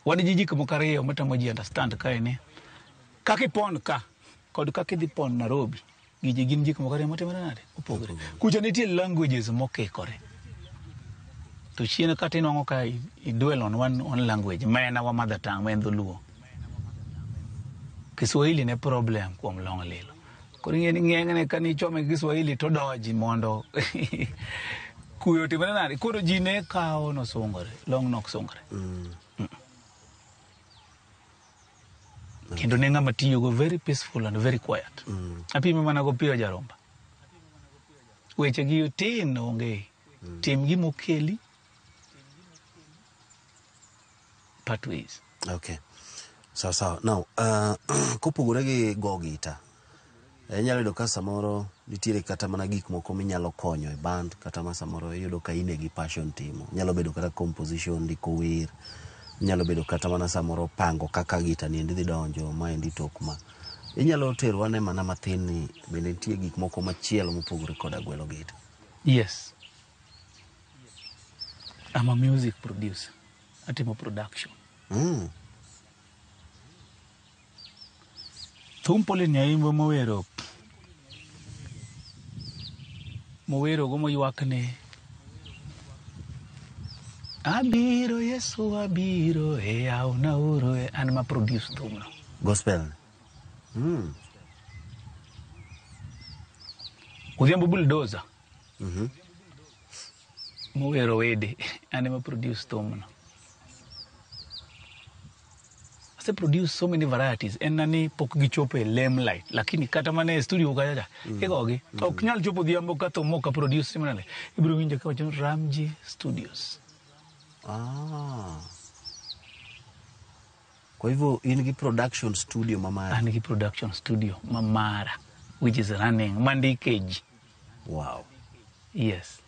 S8: Wan gi gik moko ariyo matamo ji understand kae ni kaka ipon ka kod kaka idhi pon Nairobi giji gin gik moko ariyo matimore nade? Opogore. Kucha nitie languages mokikore. To chien kata inwang'o ka i dwell on one language ma en our mother tongue ma en dholuo. Kiswahili ne problem kuom Long Lilo. Koro ing'e ni ng'eng'ne ka nichome gi Kiswahili to doji mondo kuyo otimore nade? Koro ji ne kawo nosungore, Long nok sungore. Kendo ne ng'ama tiyogo very peaceful and very quiet. Apime mana go Pio Jarumba. Weche gi tin onge. Tim gimokeli pathways.
S18: Okay. Sawa sawa. Now, kopogore gi go gita, inyalo yudo ka samoro nitiere kata mana gik moko minyalo konyo e band, kata ma samoro iyudo ka in e gi passion timo. Nyalo bedo kata composition, ndiko wer, nyalo bedo kata mana samoro pango kaka gita ni endi dhi donjo, ma endi tok ma. Inyalo tero ane mana mathin ni bende nitie gik moko machielo mopogore koda gwelo gita.
S8: Yes. I'm a music producer. Atimo production. Thum Pauline Nyaimbo mowero go moywak ne abiro Yesu abiro e yawna uru e an ma produce thumno.
S18: Gospel.
S8: Odhiambo Bulldozer. Mowero wede an ema produce thumno. Ase produce so many varieties en na ni pok gichopo e limelight lakini kata mana e studio kacha cha igogi ok nyal chopo odhiambo ka thum mok produce timore ibiro winjo ka wacho Ramji Studios.
S18: Kwa hivyo in gi production studio mamara?
S8: An gi production studio mamara which is running mandike ji.
S18: Wow.
S8: Yes.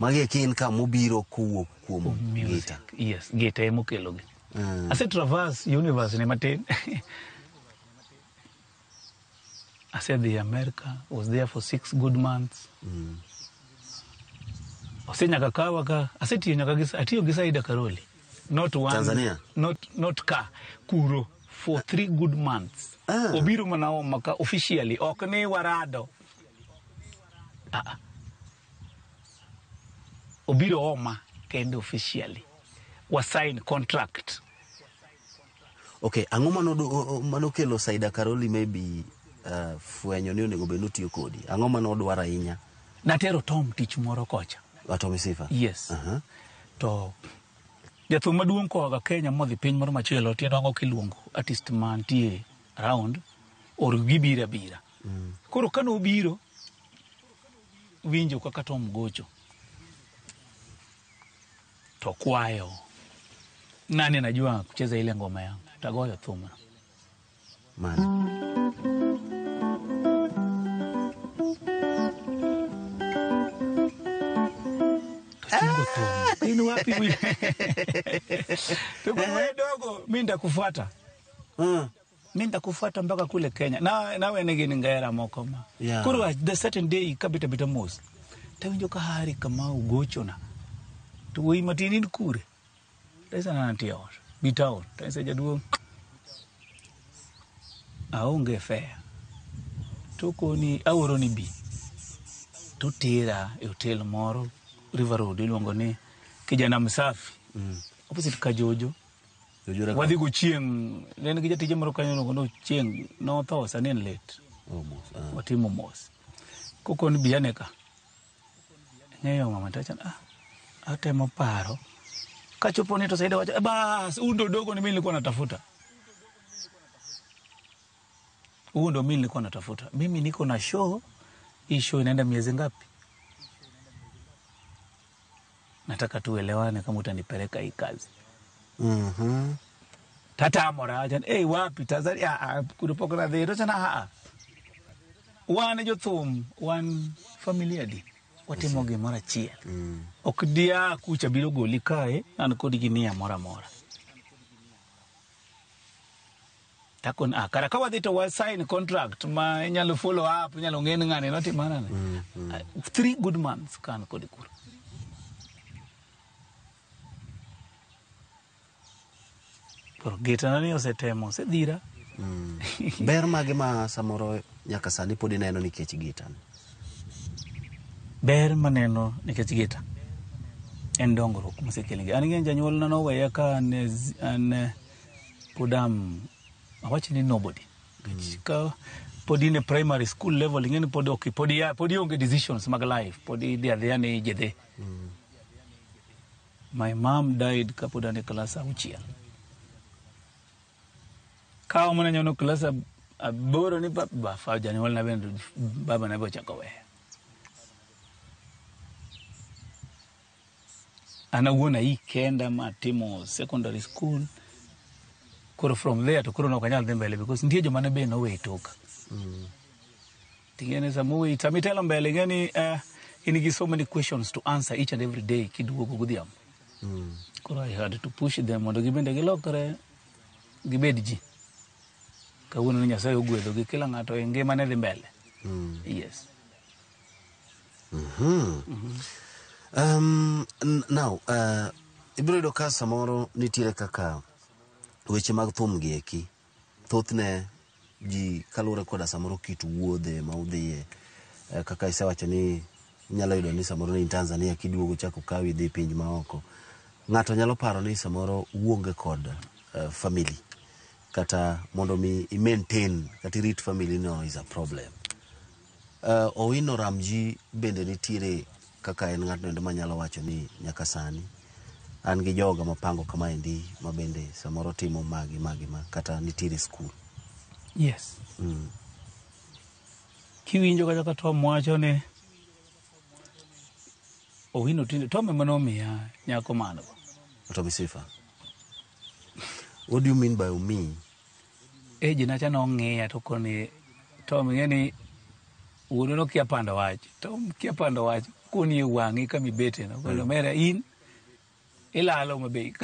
S18: Magi eki in ka mobiro kowuok kuom gita.
S8: Yes, gita ema okelogi. Ase traverse universe ni matin. Asedhi America, was there for 6 good months. Ose nyaka kawa ka, asetiyo nyaka gi, atiyo gi Saida Karoli. Not one,
S18: Tanzania?
S8: Not ka, kuro for 3 good months. Obiro mana oma ka officially, ok ni warado. Obiro oma kendo officially. Wa sign contract.
S18: Okay, ang'o manokelo Saida Karoli maybe fwenyo ni onego bed ni otiyo kodi? Ang'o manodwaro ahinya
S8: Natero Tom tich moro kocha.
S18: Atommy Sifa.
S8: Yes. To jathum maduong' koa Kenya modhi piny moro machielo tiende wang'o kiluongo artist mantie around or gibiro abira. Koro kanobiro winjo kaka Tom gocho to kwayo nani anajua kucheza ile ngoma yangu tagoyo thumno.
S18: Mane?
S8: Tochungo thum. In wapi wi? To we dogo mi nitakufuata. Mi nitakufuata mpaka kule Kenya. Na nawe nigi ngera moko ma.
S18: Yeah.
S8: Koro the certain day kabita bita mos. Tawinjo ka Hari Kamau gochona. To wuoyi matin in kure. Tanyise ni an antie ot. Bi town. Tanyise jaduong' aonge fare. Tokoni aoroni bi. Totera e hotel moro River Road iluongo ni Kijana Msafi. Opposite Kajojo.
S18: Jojo
S8: Wadhi go chieng' ne en gi jatije moro kanyo iluongo ni Ochieng' notho sani en late.
S18: Oh, mos. Ah.
S8: Watimo mos. Kokoni bi ane ka. Ng'eyo mama tacha ah atemo paro. Kachopo ni to Saida wacho, "Eh, bas, huyu ndo dogo ni mimi nilikuwa natafuta. Huyu ndo mimi nilikuwa natafuta. Mimi niko na show, hii show inaenda miezi ngapi? Nataka tuelewane kama utanipeleka hii kazi." Tatamora acha, "Eh, wapi Tanzania? Ah, kulipoka na dhero sana ah. Wan jothum, wan familia di. Watimo gimoro achiel. Ok dia kucha biro goli kae, an kodi gi nia moro amora. Takon ah, kara ka wadhi to wa sign contract ma inyalo follow up, inyalo ng'e ni ng'ani notimo nade. 3 good months ka an kodi kuro. Koro gitana ni osetemo, osedhira.
S18: Ber mage ma samoro nyaka sani pod ineno nikech gitani?
S8: Ber maneno nikech gita en dongruok mosekelni. An ing'e janyuolna noweya ka an, an pod am awach ni nobody. Nikech ka pod in e primary school level ing'e ni pod ok pod ia pod ionge decisions mag life, pod idhi adhiya ni ijedhe. My mom died kapod an e klas 6. Kawo mana nyono klas 8 ni ba janyuolna bende baba na be ochako weya. An awuon ayi kenda matimo secondary school. Koro from there to koro nok anyal dhi mbele because nitie joma ne be nowe toka. Ting'e ni sama oweyi sama itelo mbele ing'e ni in gi so many questions to answer each and every day kiduogo godhiambo. Koro I had to push them mondo gibende gilokre gibed ji. Kawuono ni Nyasaye ogwedhogi kila ng'ato e ngimane dhi mbele. Yes.
S18: Now, ibiro yudo ka samoro nitiere kaka weche mag thum gi eki thothne ji kaluwore koda samoro kit wuodhe ma udhiye kaka isewacho ni inyalo yudo ni samoro ni in Tanzania kiduogo chako kawi idhi pinj maoko. Ng'ato nyalo paro ni samoro uonge kod family kata mondo mi i maintain kata irit family no is a problem. Owino Ramji bende nitiere kaka en ng'atno endo manyalo wacho ni nyaka sani an gi joga mapango kamaendi ma bende samoro timo magi magi ma kata nitiere school.
S8: Yes. Kiwinjo kata ka Tom wacho ni Owino tinde Tom ema nomiya nyako mano.
S18: Tommy Sifa. What do you mean by omiyi?
S8: Age na cha nong'iya to koni Tom ing'e ni wuonu nokia pando wach. Tom kia pando wach koni e wang'i kama ibete no. Kono mera in ilalo mabe.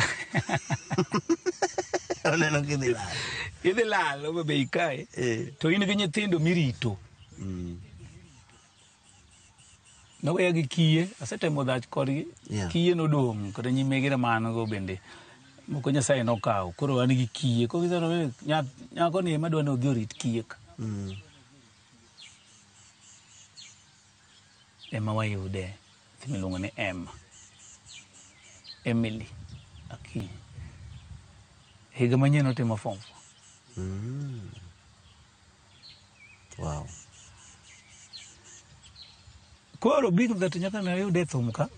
S18: Oneno kidhi lal.
S8: Idhi lalo mabe kae. To in gi nyithindo mirito. Noweya gi kiye, asetemo dhach kodgi. Kiye nodong' kata nyimege mano go bende. Moko Nyasaye nokawo. Koro an gi kiye. Koro giseno nyako ni ema dwa ni odhi orit kiye ka. Ema wayude nyathi miluongo ni Emma. Emily Akinyi. Higa manyien otimo form 4.
S18: Wow.
S8: Koro being that nyaka nayude e thum ka,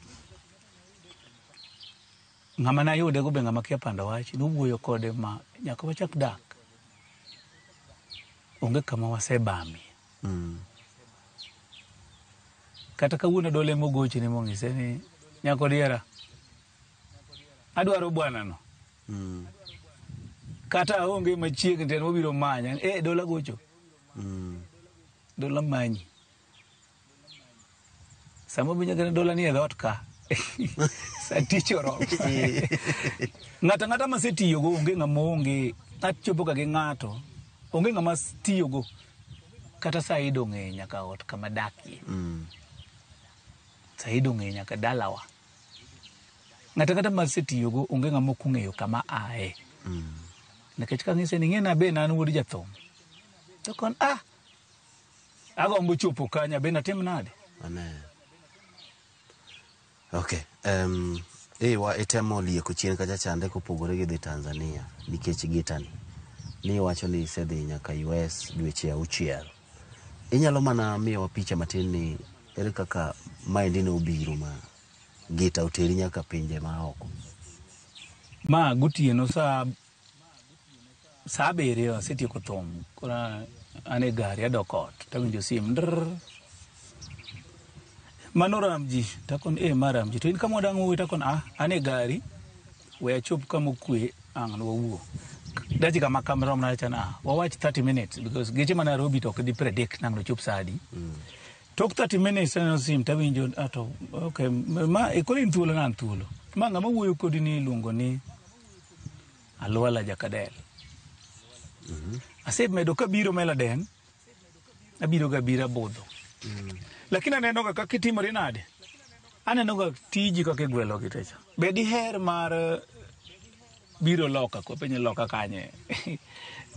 S8: ng'ama nayude go be ng'ama kia pando wach, nowuoyo kode ma nyaka wachak dak. Onge kama wasebamie. Kata kawuono dole mogochne mong'ise ni nyako diera adwaro bwana no. Kata aonge machiegni to en obiro manya. Eh, dola gocho. Dola manyi. Sama obiro nyaka dola ni e dhoot ka. Sa tich oromo. Ng'ato ang'ata masetiyogo onge ng'ama onge achopo ga gi ng'ato onge ng'ama tiyogo kata Said ong'eyo nyaka ot kama dakie. Said ong'eyo nyaka dalawa. Ng'ato ang'ata masetiyogo onge ng'ama ok ong'eyo kama aye. Nikech kang'ise ni ing'e be an wuod jathum. To kon ah agombo chopo kanya be natim nade?
S18: Ane. Okay. Wa itemo lieko chien kacha chande kopogore gi dhi Tanzania nikech gitani. Ni iwacho ni isedhi nyaka US dweche 6. Inyalo mana miyowa picha matin ni ere kaka maendi ne obiro ma gita oteri nyaka pinje ma oko.
S8: Ma gotieno saa 7 asetieko thum. Koro an e gari adok ot tawinjo sim ndrrr. Mano Ramji, takon ma Ramji. To in kama wadang' wuoyi takon ah an e gari we achop kama okwe ang' wawuo. Dakika ma kamrom na chan ah wawach 30 minutes because geche ma Nairobi to ok di predict nang' nochop sa adi. Tok 30 minutes aneno sim tawinjo ah to okay ma koro in thuolo na an thuolo. Ma ng'ama wuoyo kodi ni iluongo ni Alwala Jakadel. Asemedo kabiro Meladen, abiro ga bira budho. Lakini aneno ga kaka itimori nade? Aneno ga tiji kaka igwelo gi techa. Be diher mar biro loka ko penye loka kanye?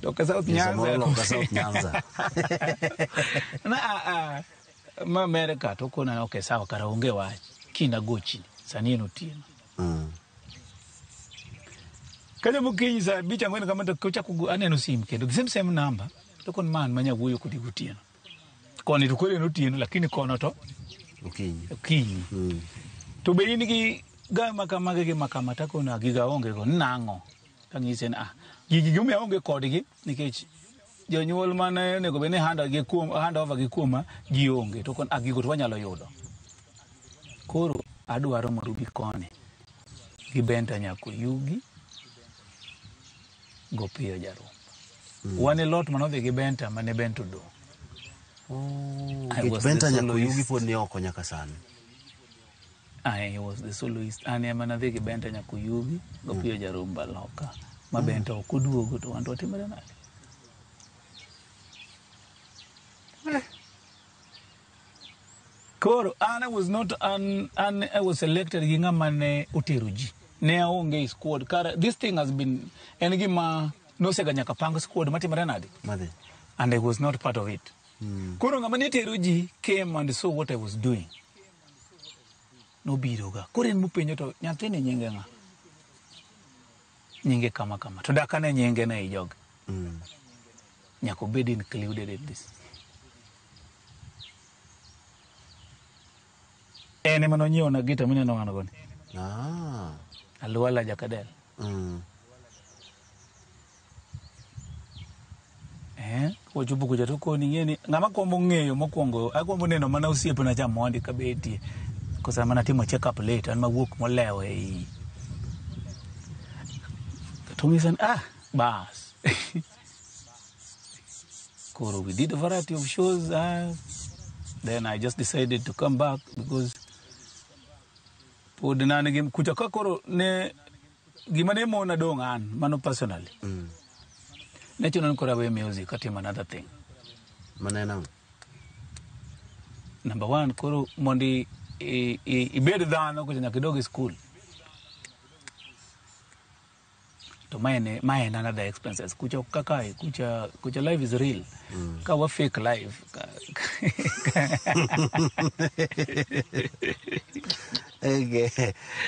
S8: Loka South Nyanza.
S18: Loka South Nyanza.
S8: Na ma America to kona okay sawa kara onge wach. Kina gochi sani en otieno. Kanyo mokinyi saa 5 4 kama to kochako aneno sim kendo the same number to kon man manya wuoyo kodi gotieno. Koni to koro en otieno lakini kono to
S18: okinyi.
S8: Okinyi. To be in gi gama kama gi makama ta kono giga onge go nang'o? Tang'ise ni ah gigi gimomiyo aonge kodgi nikech jonyuol mane onego bed ni hand over gi kuoma ji onge to kon ah gigo to wanyalo yudo. Koro adwaro mondo ubi koni gi Benta Nyakoyugi go piyo Jarumba. Wan e lot manodhi gi Benta mane Benta odong'. I was the
S18: Benta Nyakoyugi
S8: soloist.
S18: pod ni oko nyaka sani.
S8: I was the soloist. An ema nadhi gi Benta Nyakoyugi go piyo Jarumba loka. Ma Benta ok oduogo to wan to watimore nade? Koro an I was not an I was selected gi ng'ama ne otero ji. Ne aonge e squad. Kara this thing has been en gima nosega nyaka pang squad matimore nade?
S18: Madhi.
S8: And I was not part of it. Koro ng'ama ne tero ji came and saw what I was doing. Nobiro ga. Koro en mopenjo to nyathini nyinge ng'a? Nyinge kama kama. To dak ane nyinge ne i jogi. Nyaka obed included in this. En ema nonyiewona gita mineno an go ni. Alwala Jakadel. Kochopo kucha to koni ing'e ni ng'ama kwombo ng'eyo mokwongo agombo neno mana osiepna cha mondi kabetie. Kosa mana timo check up late an mawuok molewo ei. To ng'isa ni ah bas. Koro we did a variety of shows. Then I just decided to come back because pod ne an gi kucha ka koro ne gima ne mona dong' an mano personally. Ne chuno ni koro awe music atim another thing.
S18: Mano en ang'o?
S8: Number one, koro mondo ibed dhano kucha nyaka idog e school. To mae en another expenses. Kucha ok kaka kucha life is real. Ka wa fake life.
S18: Okay.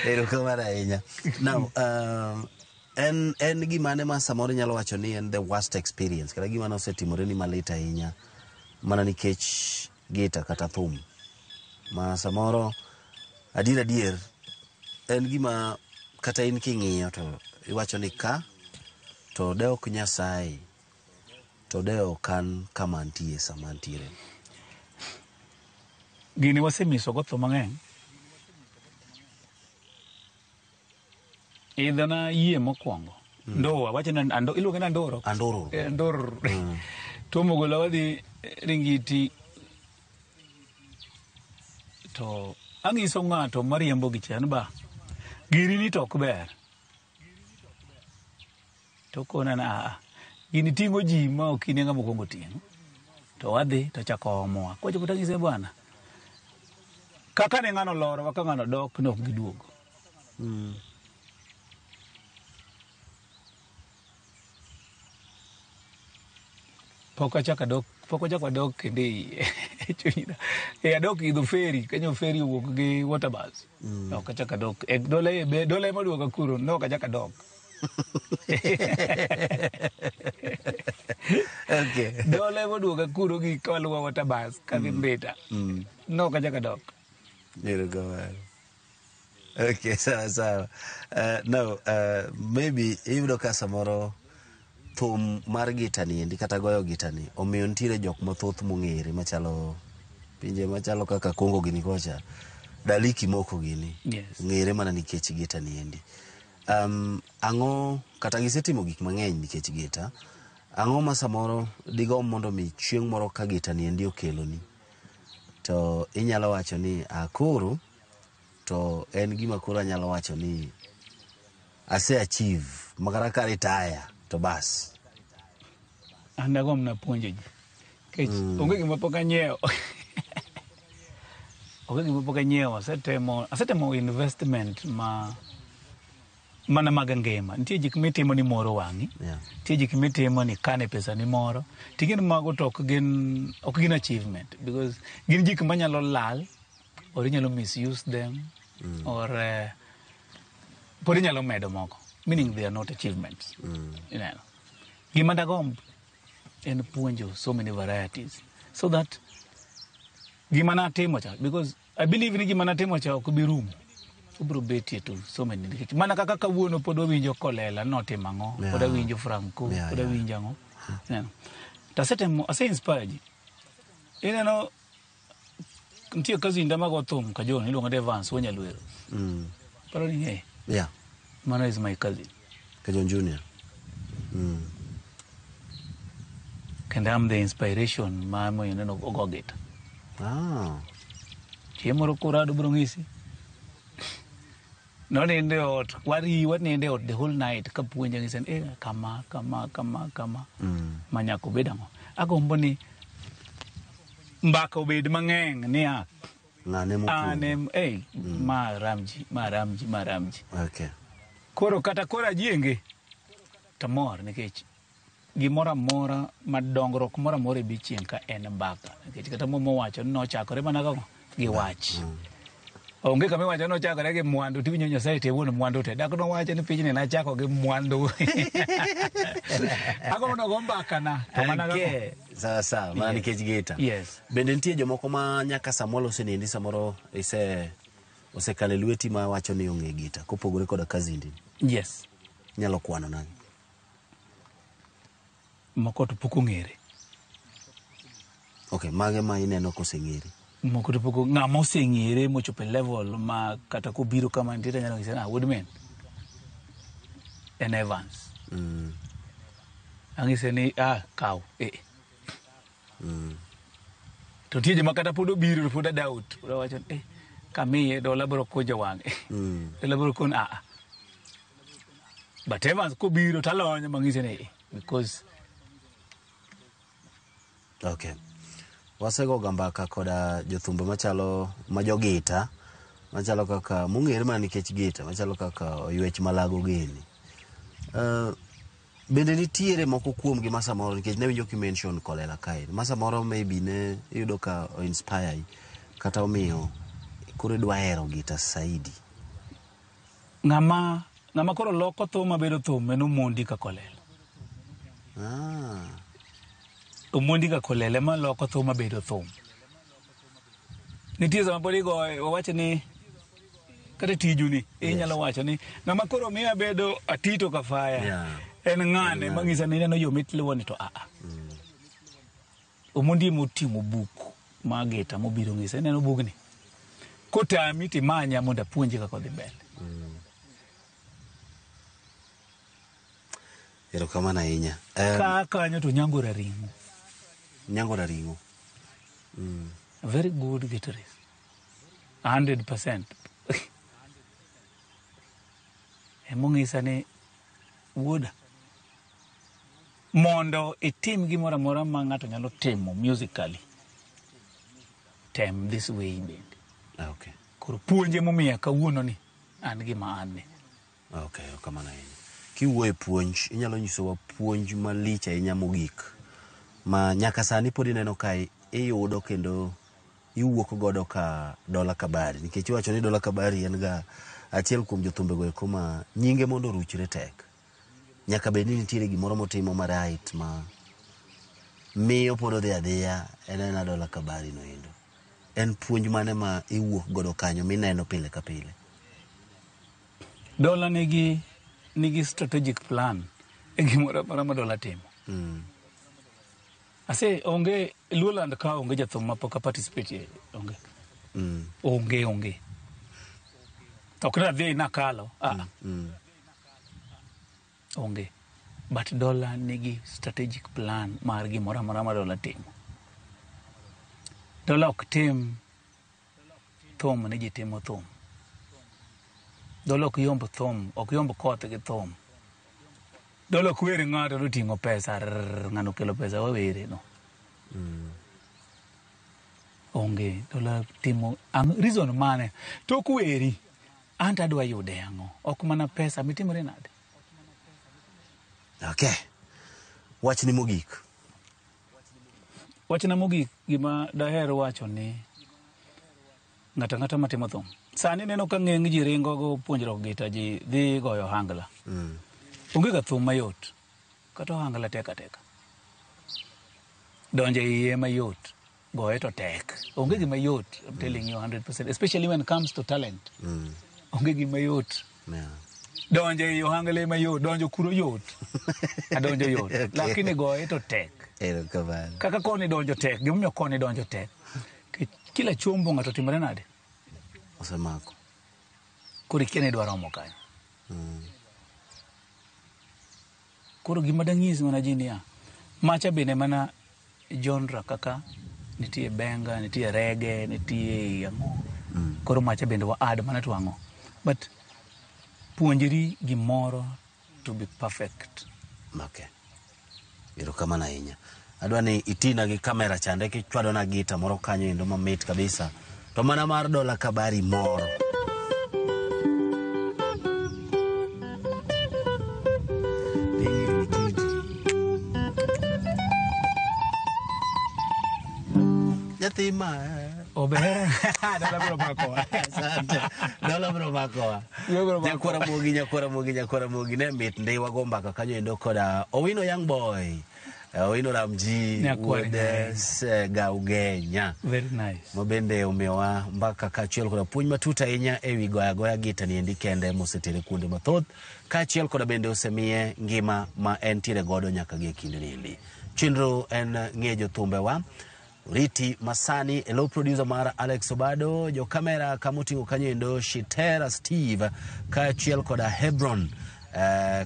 S18: Erokamano ahinya. Now, en gimane ma samoro inyalo wacho ni en the worst experience kata gima nosetimore ni malit ahinya mana nikech gita kata thum? Ma samoro adier adier en gima kata in king'iyo to iwacho ni ka to de ok Nyasaye to de ok an kama antie sama antiere.
S8: Gini wasemiso go tho mang'eny. Idho na yie mokwongo. Ndowa, wacho ni ando, iluonge ni andoro.
S18: Andoro.
S8: Eh, andoro. Tuomo gola wadhi Ringiti to ang'iso ng'ato mariembo gi chien ba giri ni to ok ber. To okona ni aa, gini ting'o ji ma ok in e ng'ama okwongo ting'o. To wadhi to ochako omowa. Kochopo tang'ise bwana, kaka ne ng'ano olorowa ka ng'ano dok ne ok giduogo. Pok achako adok, pok achako adok kendo e chunyna. E adok idho ferry, kanyo ferry owuok gi water bus. Ok achako adok. E dola e be dola ema oduoka kuro, ne ok achako adok.
S18: Okay.
S8: Dola ema oduoka kuro gi kaluwo water bus kadhi Mbita. Ne ok achako adok.
S18: Erokamano. Okay, sawa sawa. Now, maybe iyudo ka samoro thum mar gita ni endi kata goyo gita ni omiyo nitiere jok mathoth mong'ere machalo pinje machalo kaka Congo gini kocha Daliki moko gini
S8: Yes.
S18: ng'ere mana nikech gita ni endi. Ang'o kata gisetimo gik mang'eny nikech gita. Ang'o ma samoro digomb mondo mi chieng' moro ka gita ni endi okeloni to inyalo wacho ni ah, koro to en gima koro anyalo wacho ni ase achieve makata ka retire to bas.
S8: An dagomb na puonjo ji. Nikech onge gima pok anyiewo. Onge gima pok anyiewo. Asetemo investment ma mana mag ngima. Nitie gik mitimo ni moro wang'i. Nitie gik mitimo ni kane pesa ni moro. Ting'e ni mago to ok gin achievement because gin gik manyalo lal or inyalo misuse them or pod inyalo medo moko. Meaning they are not achievements. Ineno. Gima dagomb en puonjo so many varieties so that gima natimo cha, because I believe ni gima natimo cha ok bi rumo. Obiro betie to so many nikech mana kaka kawuono pod wawinjo Kolela notimo ang'o, pod awinjo Franco, pod awinjo ang'o. Ineno. To asetemo, ase inspire ji. Ineno nitie cousin da mago thum ka John iluongo ni Evans wuon Nyalwero. Paro ni ing'eye?
S18: Yeah.
S8: Mano is my cousin.
S18: Kajon Junior.
S8: Kendo I'm the inspiration ma moyo neno ogo gita. Chieng' moro korado biro ng'isi. Nonindo e ot, wanindo e ot the whole night kapuonja ng'ise ni, kama, kama, kama, kama. Ma nyaka obed ang'o. Agombo ni mbaka obed mang'eny niya.
S18: Ng'ane mopuonjo.
S8: Ane, ma Ramji, ma Ramji, ma Ramji.
S18: Okay.
S8: Koro kata koro ajienge to mor nikech gimoro amora ma dongruok moro amora e bi chieng' ka en mbaka. Nikech kata Muma owacho ni nochakore mana kang'o? Gi wach. Onge kama iwacho ni nochakore gi mwandu, tiwinjo Nyasaye te wuon mwandu te. Dak nowacho ni pinyni nachako gi mwandu. Agombo nogo mbaka na. To mana kang'o?
S18: Okay. Sawa sawa, mana
S8: Yes.
S18: nikech gita.
S8: Yes.
S18: Bende nitie jomoko ma nyaka samoro osenendi samoro osekalo e lweti ma wacho ni ong'e gita kopogore koda kazindi.
S8: Yes.
S18: Inyalo kwano nang'o?
S8: Moko to pok ong'ere.
S18: Okay, mage ma ineno koseng'ere?
S8: Moko to pok ng'ama oseng'ere mochopo e level ma kata kobiro kama nitie to anyalo nyise ni, ah, wuod min. En Evans. Ang'ise ni, ah, kaw. To nitie joma kata pod obiro to pod a doubt. Pod awacho ni, kamiye dola biro kunjo wang'e. Dola biro kun, ah, ah. But Evans kobiro to alonyo mang'ise ni, because
S18: Okay. Wasegoga mbaka koda jothumbe machalo ma jogita machalo kaka mong'ere mana nikech gita machalo kaka Oywech Malago gini. Bende nitiere moko kuomgi ma samoro nikech ne winjo ki mention Kolela kae ma samoro maybe ne iyudo ka o inspire kata omiyo koro idwa hero gita saidi.
S8: Ng'ama koro loko thum mabedo thum en Omondi ka Kolela. Omondi ka Kolela ema loko thum mabedo thum. Nitie sama pod igoye wawach ni kata tijuni inyalo wacho ni ng'ama koro miyo abedo atito kafaya en ng'ane mang'isa ni ineno yo mitluwo ni to aa. Omondi emoting'o buk mar gita mobiro ng'isa ineno bugni. Kotami timanya mondo apuonji kaka odhi mbele.
S18: Erokamano ahinya.
S8: Ka kanyo to Nyango Raring'o.
S18: Nyango Raring'o.
S8: Very good guitarist. 100%. Emong'isa ni wuoda mondo itim gimoro amora ma ng'ato nyalo timo musically, tem this way bende.
S18: Okay.
S8: Koro puonje momiya kawuono ni an gima an ni.
S18: Okay, erokamano ahinya. Kiwuoyo e puonj, inyalo nyisowa puonj malich ahinya mogik ma nyaka sani pod ineno ka iyudo kendo iwuok godo ka Dola Kabari, nikech iwacho ni Dola Kabari en ga achiel kuom jothumbe go eko ma nyinge mondo oruchre tek. Nyaka bed ni nitiere gimoro motimo ma right ma miyo pod odhi adhiya en aena Dola Kabari no endo. En puonj mane ma iwuok godo kanyo mineno pile ka pile?
S8: Dola nigi strategic plan e gimoro amora ma Dola timo. Ase onge Luoland ka onge jathum ma pok a participate onge. Onge onge. Ok nadhi nakalo. Onge. But Dola nigi strategic plan mar gimoro amora ma Dola timo. Dola ok tim thum ni ji timo thum. Dola ok yomb thum, ok yomb koth gi thum. Dola ok wer ng'ato noting'o pesa, ng'ano okelo pesa wawere no. Onge, Dola timo reason mane? Tok weri, anto adwa yude ang'o? Ok mana pesa, mitimore nade?
S18: Okay. Wachni mogik.
S8: Wachna mogik gima daher wacho ni ng'ato ang'ata matimo thum. Sani neno ka ng'eny ji ringo go puonjruok gita ji dhi goyo ohangla. Onge ga thum mayot. Kata ohangla tek ateka. Donjo e iye mayot. Goye to tek. Onge gima yot, I'm telling you 100%, especially when it comes to talent. Onge gima yot. Donjo e ohangla ema yot, donjo kuro yot. Adonjo yot.
S18: Okay.
S8: Lakini goye to tek.
S18: Erokamano.
S8: Kaka koni donjo tek, gimomiyo koni donjo tek. Kila chombo ng'ato timore nade?
S18: Osemako.
S8: Koro ikia ni idwa romo kanyo. Koro gima dang'is mana ji niya, macha bende mana genre kaka nitie benga, nitie reggae, nitie ang'o. Koro macha bende wa add mana to ang'o. But puonjri gimoro to be perfect.
S18: Okay. Erokamano ahinya. Adwa ni itina gi kamera chande kichwadona gita moro kanyo endo mamit kabisa. To mana mar Dola Kabari moro. Nyathi ma
S8: Ober. Dola biro makowa.
S18: Asante. Dola biro makowa. Nyakwara Mogi, nyakwara Mogi, nyakwara Mogi ne mit ndi wago mbaka kanyo endo koda Owino Young Boy. Owino Ramji
S8: Nyakwar
S18: wuod Gaugenya.
S8: Very nice.
S18: Ma bende omiyowa mbaka kaachiel koda puonj matut ahinya ewi goyo agoya gita ni endi kende mosetere kuonde mathoth kaachiel koda bende osemiye ngima ma entiere godo nyaka gi e kinde ni endi. Chenro en ng'e jothumbewa. Riti Masani, e low producer mar Alex Obado, jo kamera kamoting'o kanyo endo Shitera Steve kaachiel koda Hebron,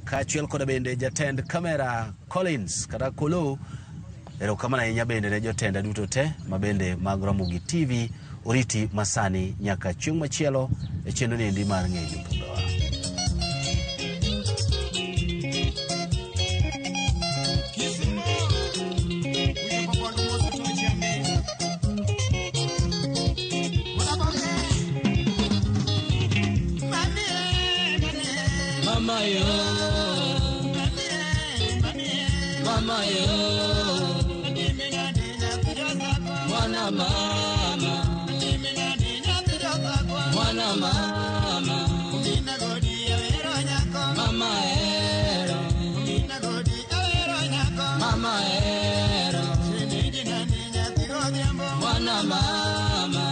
S18: kaachiel koda bende jatend kamera Collins kata Kolo. Erokamano ahinya bende ne jotenda duto te ma bende mag Ramogi TV. Oriti Masani nyaka chieng' machielo e chenro ni endi mar ng'e jothumbewa.
S10: Mama yo, mama yo, mwana mama, mwana mama, mama ero, mama ero, mwana mama.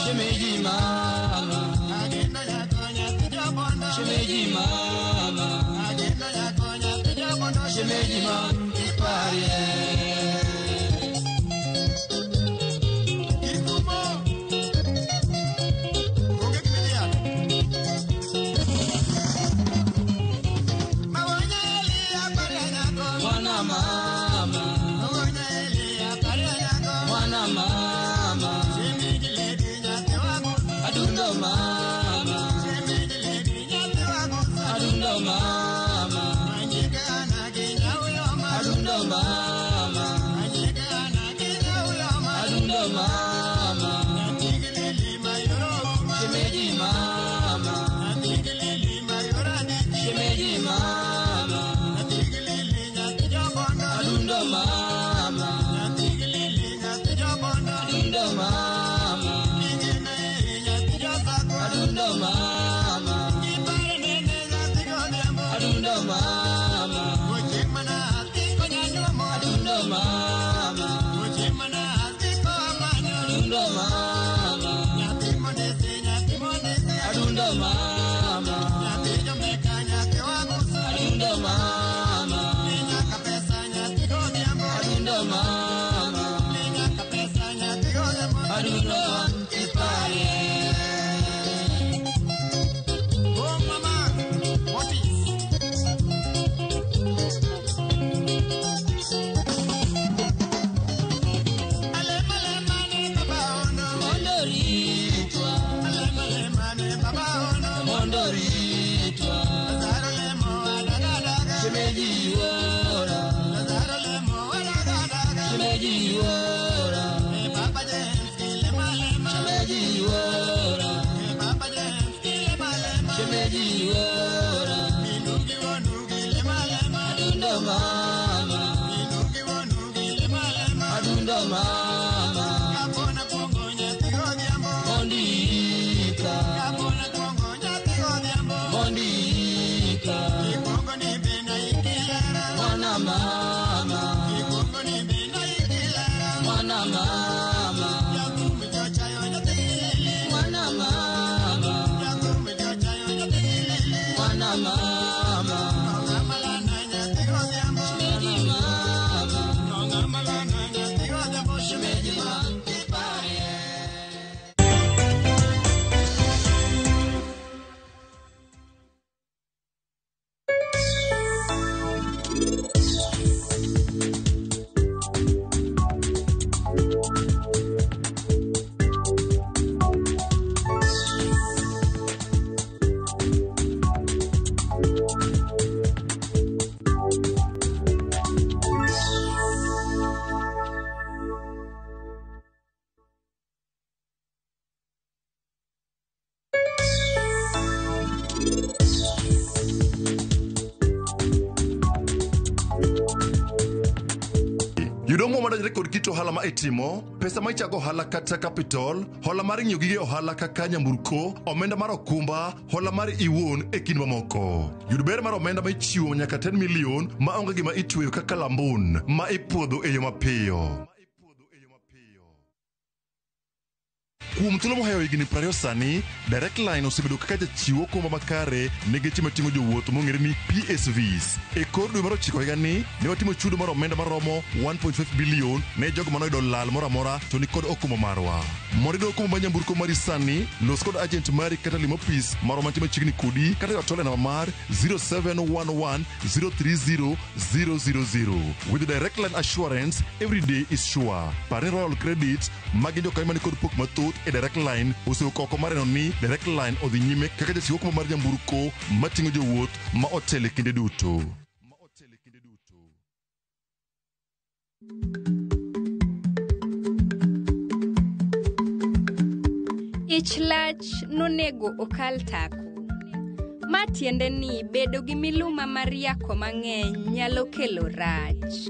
S3: Shemeji mama, ageno nyako nyathi jobondo. Shemeji mama, ageno nyako nyathi jobondo. Shemeji mama, iparie.
S16: Madonjre kod kit ohala ma itimo, pesa ma ichago ohala kata capital, hola mar ng'iewo gige ohala kaka nyamburko, omenda mar okumba, hola mar iwuon e kind mamoko. Yud ber mar omenda ma ichiwo nyaka 10 million ma onge gima itweyo kaka lambun ma ipuodho e yo mapiyo. Kuom thuolo mohewo higni 20 sani, Direct Line osebedo kaka jachiwo okumba makare ne geche mating'o jowuoth mong'ere ni PSVs. E kor dwe mar ochiko higani, ne watimo chudo mar omenda maromo 1.5 billion ne jogo manoyudo lal moro amora to nikod okumba marwa. Mondo iyud okumba mar nyamburko mari sani, los kod agent mari kata lim ofis marwa mantie machiegni kodi kata ywa tol e namba mar 0711 030 000. With Direct Line Assurance, every day is sure. Par ni Royal Credit ma gin jokanyo manikod pok mathoth e Direct Line osewuok oko mar neno ni Direct Line odhi nyime kaka jachiw okumba mar nyamburko mating'o jowuoth ma otelo e kinde duto.
S15: Ich lach nonego okal tako. Ma tiende ni bedo gi miluma mar yako mang'eny nyalo kelo rach.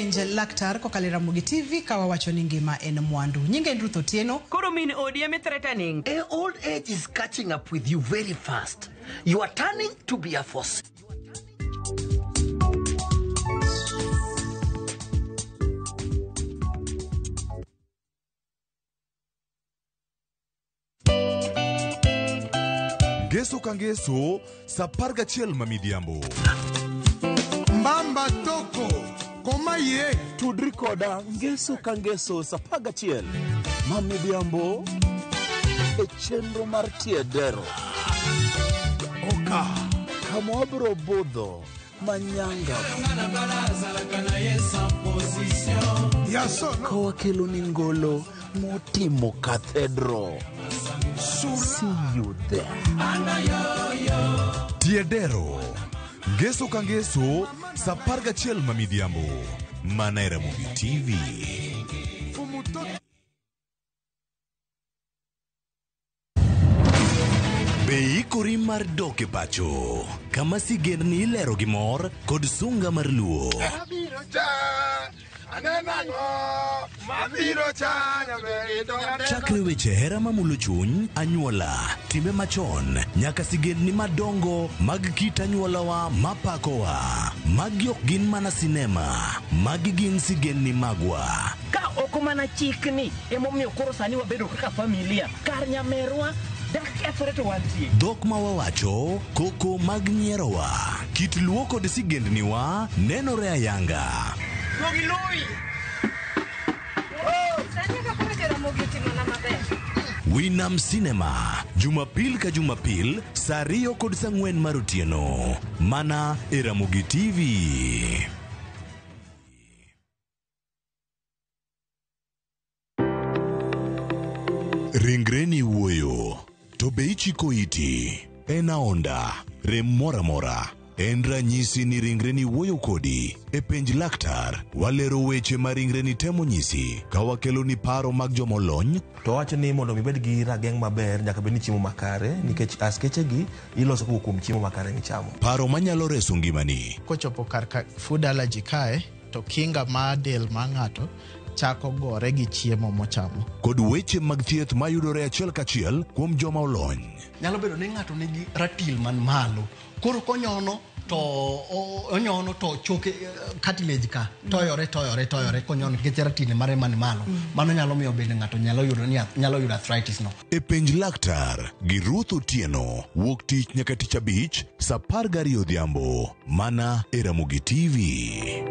S1: Penj Laktar kokalo e Ramogi TV ka wawacho ni ngima en mwandu. Nyinga en Ruth Otieno.
S2: Koro min odi ema threatening.
S4: Old age is catching up with you very fast. You are turning to be a force.
S7: Ngeso ka ngeso sa 11 ma midhiambo.
S5: Mbamba toko koma ye
S19: tudri koda ngeso ka ngeso sa 11 ma midhiambo e chenro mar tiedero
S5: oka
S19: kama wabiro budho manyanga ka wakelo ni ngolo motimo kathedro. See you there.
S7: Tiedero. Ngeso ka ngeso sa 11 ma midhiambo. Mana e Ramogi TV. Be ikori mar dok e pacho kama sigendni ilero gi mor kod sunga mar luo.
S17: Abiro cha, aneno ang'o, mabiro cha, nyaber to aneno.
S7: Chakre weche hera mamulo chuny, anyuola, timbe machon, nyaka sigendni madongo mag kit anyuolawa mapakowa. Magi ok gin mana sinema, magi gin sigendni magwa.
S20: Ka ok mana chikni emomiyo koro sani wabedo kaka familia kar nyamerwa dak kethore to wantie.
S7: Dhok ma wawacho, koko mag nyierowa, kit luo kod sigendniwa nenore ayanga. Winam Cinema, Jumapil ka Jumapil, saa 2 kod saa 4 mar otieno. Mana e Ramogi TV. Ringreni wuoyo, to be ichiko iti? En aonda, rem moro amora. En ranyisi ni ringreni wuoyo kodi. E penj laktar, walero weche ma ringreni temo nyisi ka wakelo ni paro mag jomolony.
S21: To wacho ni mondo ibed gi rageng' maber nyaka bed ni chiemo makare nikech askeche gi iloso kowuok kuom chiemo makare michamo.
S7: Paro manyalo reso ngimani.
S26: Kochopo kar ka food allergy kae to kinga mar del mar ng'ato chako gore gi chiemo mochamo.
S7: Kod weche mag thieth mayudore achiel kachiel kuom joma olony.
S4: Nyalo bedo ni ng'ato nigi ratil man malo. Koro konyono to onyono to choke cartilage ka toyore toyore toyore konyono nikech ratil mare man malo. Mano nyalo miyo bende ng'ato nyalo yudo ni nyalo yudo arthritis no.
S7: E penj laktar gi Ruth Otieno wuok tich nyaka tich abich saa 12 odhiambo mana e Ramogi TV.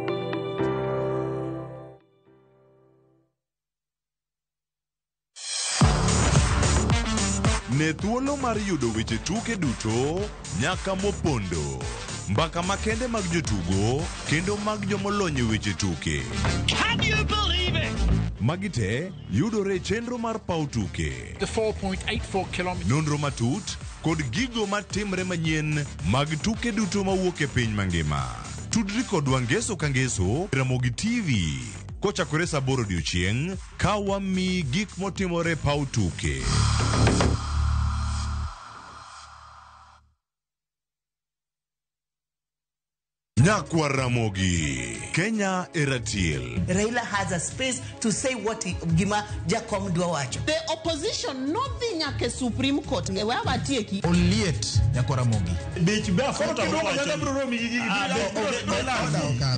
S7: Ne thuolo mar yudo weche tuke duto nyaka mopondo. Mbaka makende mag jotugo kendo mag jomolony e weche tuke.
S10: Can you believe it?
S7: Magi te yudore e chenro mar paw tuke.
S23: The 4.84 kilometers.
S7: Nonro matut kod gigo matimre manyien mag tuke duto mawuok e piny mangima. Tudri kodwa ngeso ka ngeso Ramogi TV kochakore saa 8 odiochieng' ka wamiyi gik motimore paw tuke. Nyakwa Ramogi, Kenya e ratil.
S27: Raila has a space to say what he, gima Jakom dwa wacho.
S2: The opposition nodhi nyaka e Supreme Court. E we awatieki.
S28: Oliet nyakwa Ramogi.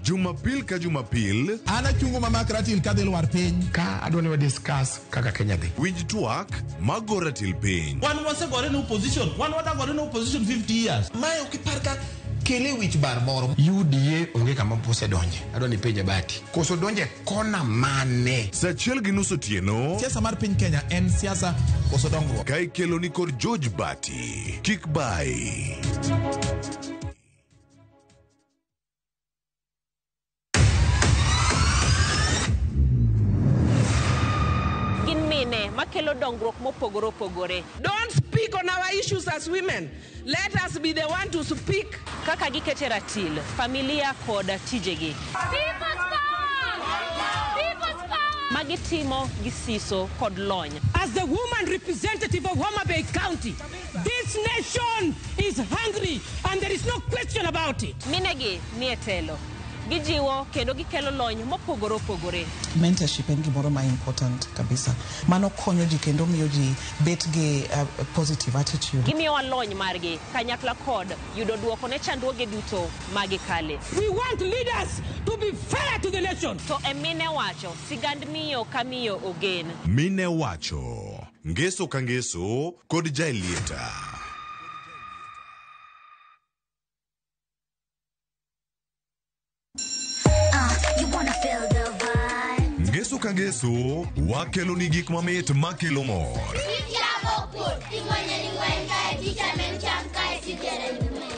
S7: Jumapil ka Jumapil.
S28: An achungo mamak ratil kadhi lwar piny.
S17: Ka adwa ni wa discuss kaka Kenya dhi.
S7: Winj twak mago ratil piny.
S29: Wan wasegore ne opposition, wan wadagore ne opposition 50 years.
S28: Mae ok ipar ka kele wich bar moro.
S17: UDA onge kama osedonje. Adwa ni penje Bati. Koso donje kona mane?
S7: Saa 1:30 otieno.
S28: Siasa mar piny Kenya en siasa koso dongruok.
S7: Ka ikelo ni kod George Bati. Kik bai.
S13: Gin mine makelo dongruok mopogore opogore.
S2: Don't speak on our issues as women. Let us be the one to speak.
S13: Kaka gikete ratil, familia kod tijegi. Magitimo gi siso kod lony.
S25: As the woman representative of Homa Bay County, this nation is hungry and there is no question about it.
S13: Minegi nie telo. Gijiwo kendo gikelo lony mopogore opogore.
S6: Mentorship en gimoro ma important kabisa. Mano konyo ji kendo miyo ji bet gi positive attitude.
S13: Gimiyowa lony margi kanyakla kod yudo duoko ne chandruoge duto ma gikale.
S25: We want leaders to be fair to the nation.
S13: To e mine wacho, sigand miyo ka miyo ogen.
S7: Mine wacho, ngeso ka ngeso kod Jaelieta. Ngeso ka ngeso wakelo ni gik mamit makelo mor.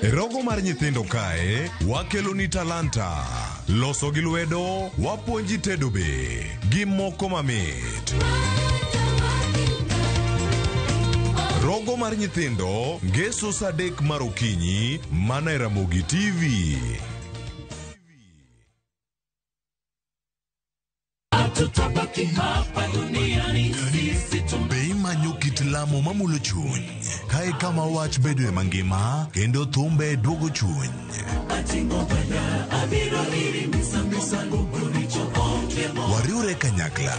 S7: E rogo mar nyithindo kae wakelo ni talanta, loso gi lwedo, wapuonji tedo be gi moko mamit. Rogo mar nyithindo ngeso saa 3 mar okinyi mana e Ramogi TV. Be imanyo kit lamo mamulo chuny? Kae kama wach bedoe mangima kendo thumbe duogo chuny. Wariwre kanyakla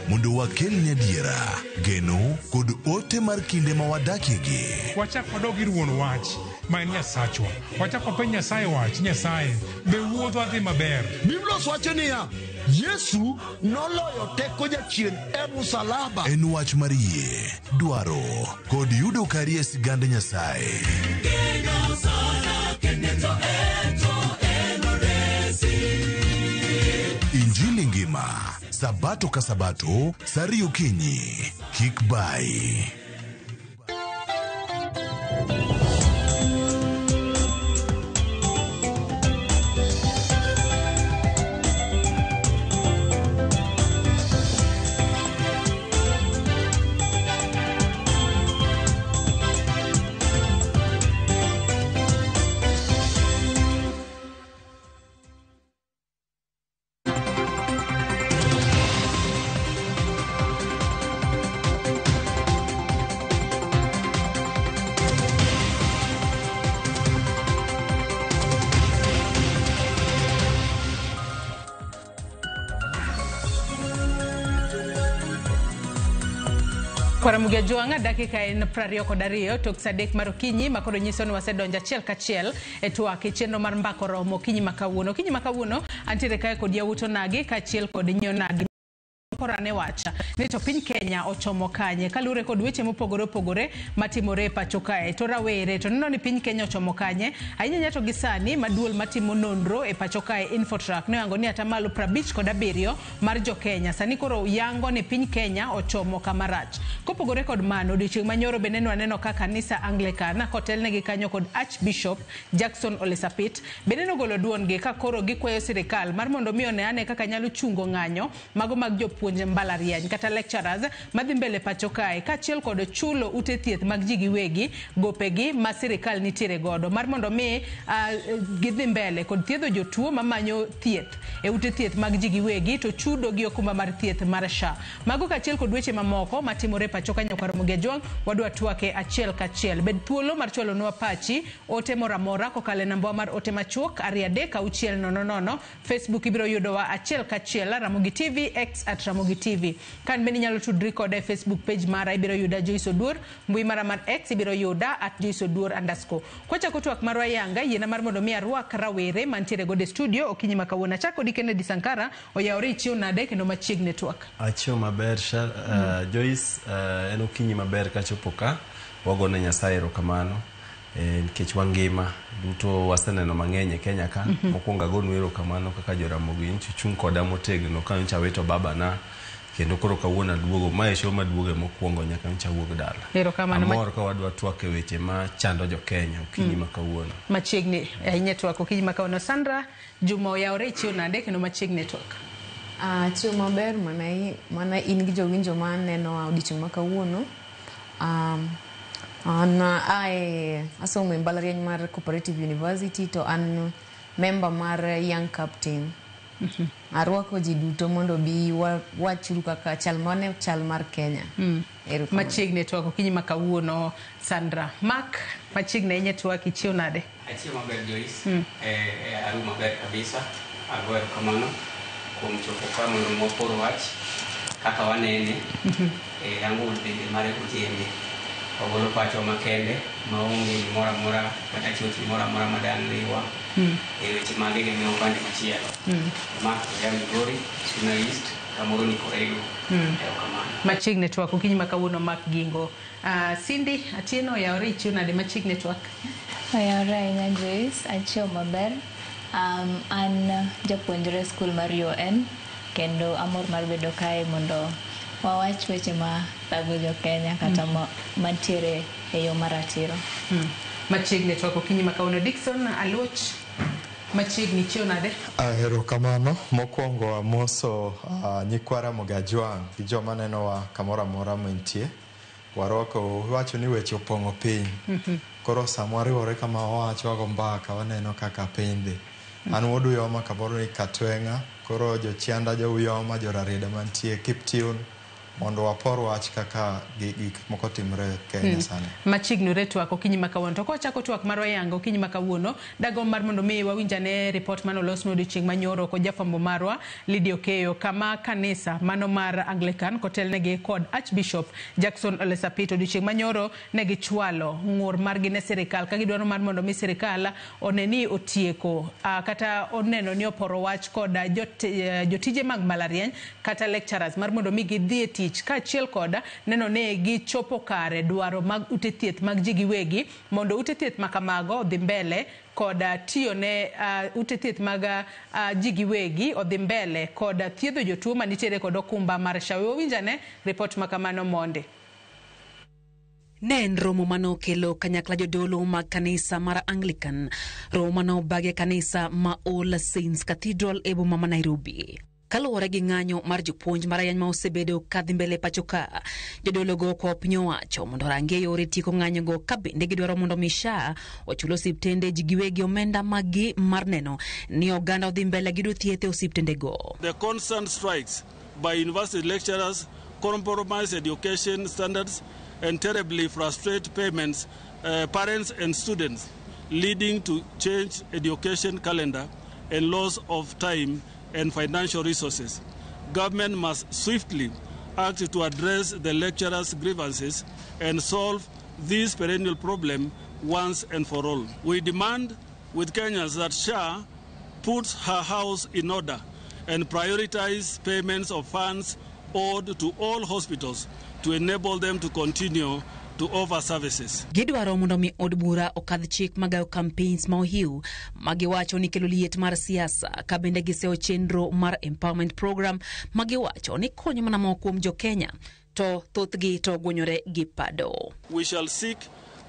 S7: mondo wakelni adiera, geno kod ote mar kinde ma wadakiegi.
S23: Wachak wadog ir wuon wach ma en Nyasachwa. Wachak wapenj Nyasaye wach, Nyasaye, be wuodhwa dhi maber?
S8: Biblos wacho niya, Yesu noloyo teko jachien e musalaba.
S7: En wach mar yie, dwaro kod yudo kari e sigand Nyasaye. Injili ngima, Sabato ka Sabato, saa 2 okinyi. Kik bai.
S1: Ramogi Ajwang' dakika en 22 tok saa 3 mar okinyi makoro nyiso ni wasedonjo achiel kachiel e twak e chenro mar mbako romo okinyi ma kawuono. Okinyi ma kawuono antiere kae kod yawuot onagi kaachiel kod nyio nagi. Porane wacha ni to piny Kenya ochomo kanye kaluwore kod weche mopogore opogore matimore e pacho kae. To rawere to neno ni piny Kenya ochomo kanye ahinya to gi sani maduol matimo nonro e pacho kae Infotrack noyango ni atamalo 57 mar jo Kenya sani koro yango ni piny Kenya ochomo kama rach. Kopogore kod mano, odiochieng' manyoro bende ne waneno ka kanisa Anglican kotelnegi kanyo kod Archbishop Jackson Ole Sapit bende nogolo duondgi ka koro gikwayo sirikal mar mondo mi one ane kaka nyalo chungo ng'anyo mago mag jopuonj mbalariany kata lecturers madhi mbele pacho kae kaachiel kod chulo ute thieth mag ji giwegi gopegi ma sirikal nitiere godo mar mondo mi gidhi mbele kod thiedho jotuo mamanyo thieth e ute thieth mag ji giwegi to chudo gi okumba mar thieth mar SHA. Mago kaachiel kod weche mamoko matimore pacho ka Nyakwar Ramogi Ajwang' wadwa twake achiel kachiel. Bed thuolo mar chwalonwa pachi ote moro amora kokalo e namba mar ote machuok 236 000. Facebook ibiro yudowa achiel kachiel Ramogi TV, X at Ramogi TV. Kan bende inyalo tudri koda e Facebook page mara ibiro yuda Joyce Oduor, mbui mara mar X ibiro yuda @JoyceOduor_. Kwachako twak marwa yanga, yiena mar mondo mi arwak rawere mantiere godo e studio okinyi ma kawuono. Achako kodi Kennedy Sankara, oyawore ichiew nade kendo machiegni twak.
S9: Achiew maber Joyce, en okinyi maber kachopo ka wagone Nyasaye erokamano nikech wangima duto waseneno mang'eny e Kenya ka. Mokwongo agonu erokamano kaka Joramogi nyocha chung' koda motegno ka nyocha awito babana kendo koro kawuono aduogo. Mae show maduoge mokwongo nyaka nyocha awuog dala.
S1: Erokamano.
S9: Amor ka wadwa twak e weche ma chando jo Kenya okinyi ma kawuono.
S1: Machiegni ahinya twak okinyi ma kawuono. Sandra Juma oyawore ichiew nade kendo machiegni twak.
S11: Achiew maber mana in gi jowinjo ma neno odiochieng' ma kawuono. An ae asomo e mbalariany mar Cooperative University to an member mar Young Captain. Arwako ji duto mondo bi wachuru kaka chal mane chal mar Kenya.
S1: Machiegni twak okinyi ma kawuono Sandra. Mark, machiegni ahinya twak ichiew nade?
S12: Achiew maber Joyce. Aru maber kabisa.
S3: Ago erokamano kuom chopo ka mondo wapor wach kaka wanene e angle bende mare ojende. Wagolo pachwa makende maonge gimoro amora kata chochni moro amora madang' riwa e weche magegemeo upande machielo. Ma ya Migori, Suna East, kamoro ni Korego. Erokamano.
S1: Machiegni twak okinyi ma kawuono Mark Gingo. Cindy Atieno oyawore ichiew nade machiegni twak?
S5: Oyawore ahinya Joyce, achiew maber. An japuonjre skul mar UoN kendo amor mar bedo kae mondo wawach weche ma thago jo Kenya kata mantiere e yo maratiro.
S1: Machiegni twak okinyi ma kawuono Dickson Aluoch machiegni chiew nade?
S12: Erokamano. Mokwongo amoso nyikwa Ramogi Ajwang' gi joma nenowa kamoro amora mantie. Warwako wacho ni weche opong'o piny. Koro sama wariwore kama wawacho wago mbaka waneno kaka piny dhi. An wuod Uyoma kamoro ni Katweng'a, koro jochianda jo Uyoma, jo Rarieda mantie Kiptiun mondo wapor wach kaka gik moko timre Kenya sani.
S1: Machiegni ore twak okinyi ma kawuono. To kwachako twak marwa yango okinyi ma kawuono, dagomb mar mondo mi wawinj ane ripot mane olosnwa odiochieng' manyoro kod jafwambo marwa Lydia Okeyo kama kanisa mano mar Anglican kotelnegi kod Archbishop Jackson Ole Sapit odiochieng' manyoro ne gichwalo ng'ur margi ne sirikal ka gidwaro mar mondo mi sirikal one ni otieko kata oneno ni oporo wach kod jotije mag mbalariany kata lecturers mar mondo mi gidhi e tich kaachiel kod neno ni gichopo kare dwaro mag ute thieth mag ji giwegi mondo ute thieth ma kamago odhi mbele kod tiyo ne ute thieth mag ji giwegi odhi mbele kod thiedho jotuo manitiere kod okumba mar SHA. We wawinj ane ripot ma kamano mondi.
S14: Ne en romo manokelo kanyakla jodolo mag kanisa mar Anglican, romo manobagi e kanisa ma All Saints Cathedral e boma ma Nairobi. Kaluwore gi ng'anyo mar jopuonj mbalariany ma osebedo kadhi mbele pacho ka, jodologo okwayo piny owacho mondo orangie yore tieko ng'anyogo ka bende gidwaro mondo mi SHA ochul osiptende ji giwegi omenda maggi mar neno ni oganda odhi mbele gi yudo thieth e osiptendego.
S15: The constant strikes by university lecturers compromise education standards and terribly frustrate parents and students, leading to change education calendar and loss of time and financial resources. Government must swiftly act to address the lecturers' grievances and solve this perennial problem once and for all. We demand with Kenyans that SHA puts her house in order and prioritize payments of funds owed to all hospitals to enable them to continue to offer services.
S14: Gidwaro mondo mi od bura okadh chik magayo campaigns ma ohiu magiwacho ni kelo liet mar siasa ka bende giseyo chenro mar empowerment program magiwacho ni konyo mana moko kuom jo Kenya to thothgi to ogwonyore gi pado.
S15: We shall seek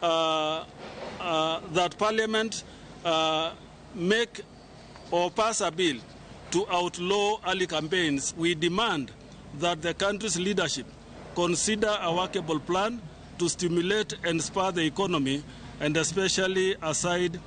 S15: that Parliament make or pass a bill to outlaw early campaigns. We demand that the country's leadership consider a workable plan to stimulate and spur the economy, and especially aside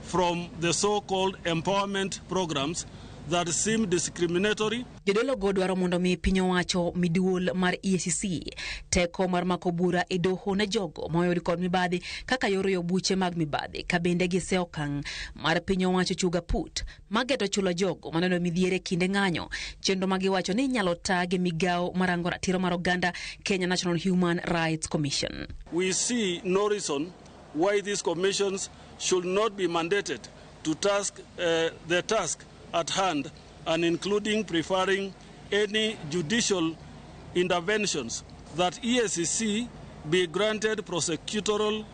S15: from the so-called empowerment programs that seem discriminatory.
S14: Jodologo dwaro mondo mi piny owacho miduol mar EACC teko mar mako bura e doho ne jogo moyud kod mibadhi kaka yor yo buche mag mibadhi ka bende giseyo okang' mar piny owacho chuga put mageto chulo jogo maneno midhiere kinde ng'anyo chenro magiwacho ni inyalo taa gi migawo marango ratiro mar oganda Kenya National Human Rights Commission.
S15: We see no reason why these commissions should not be mandated to task the task at hand, and including preferring any judicial interventions, that EACC be granted prosecutorial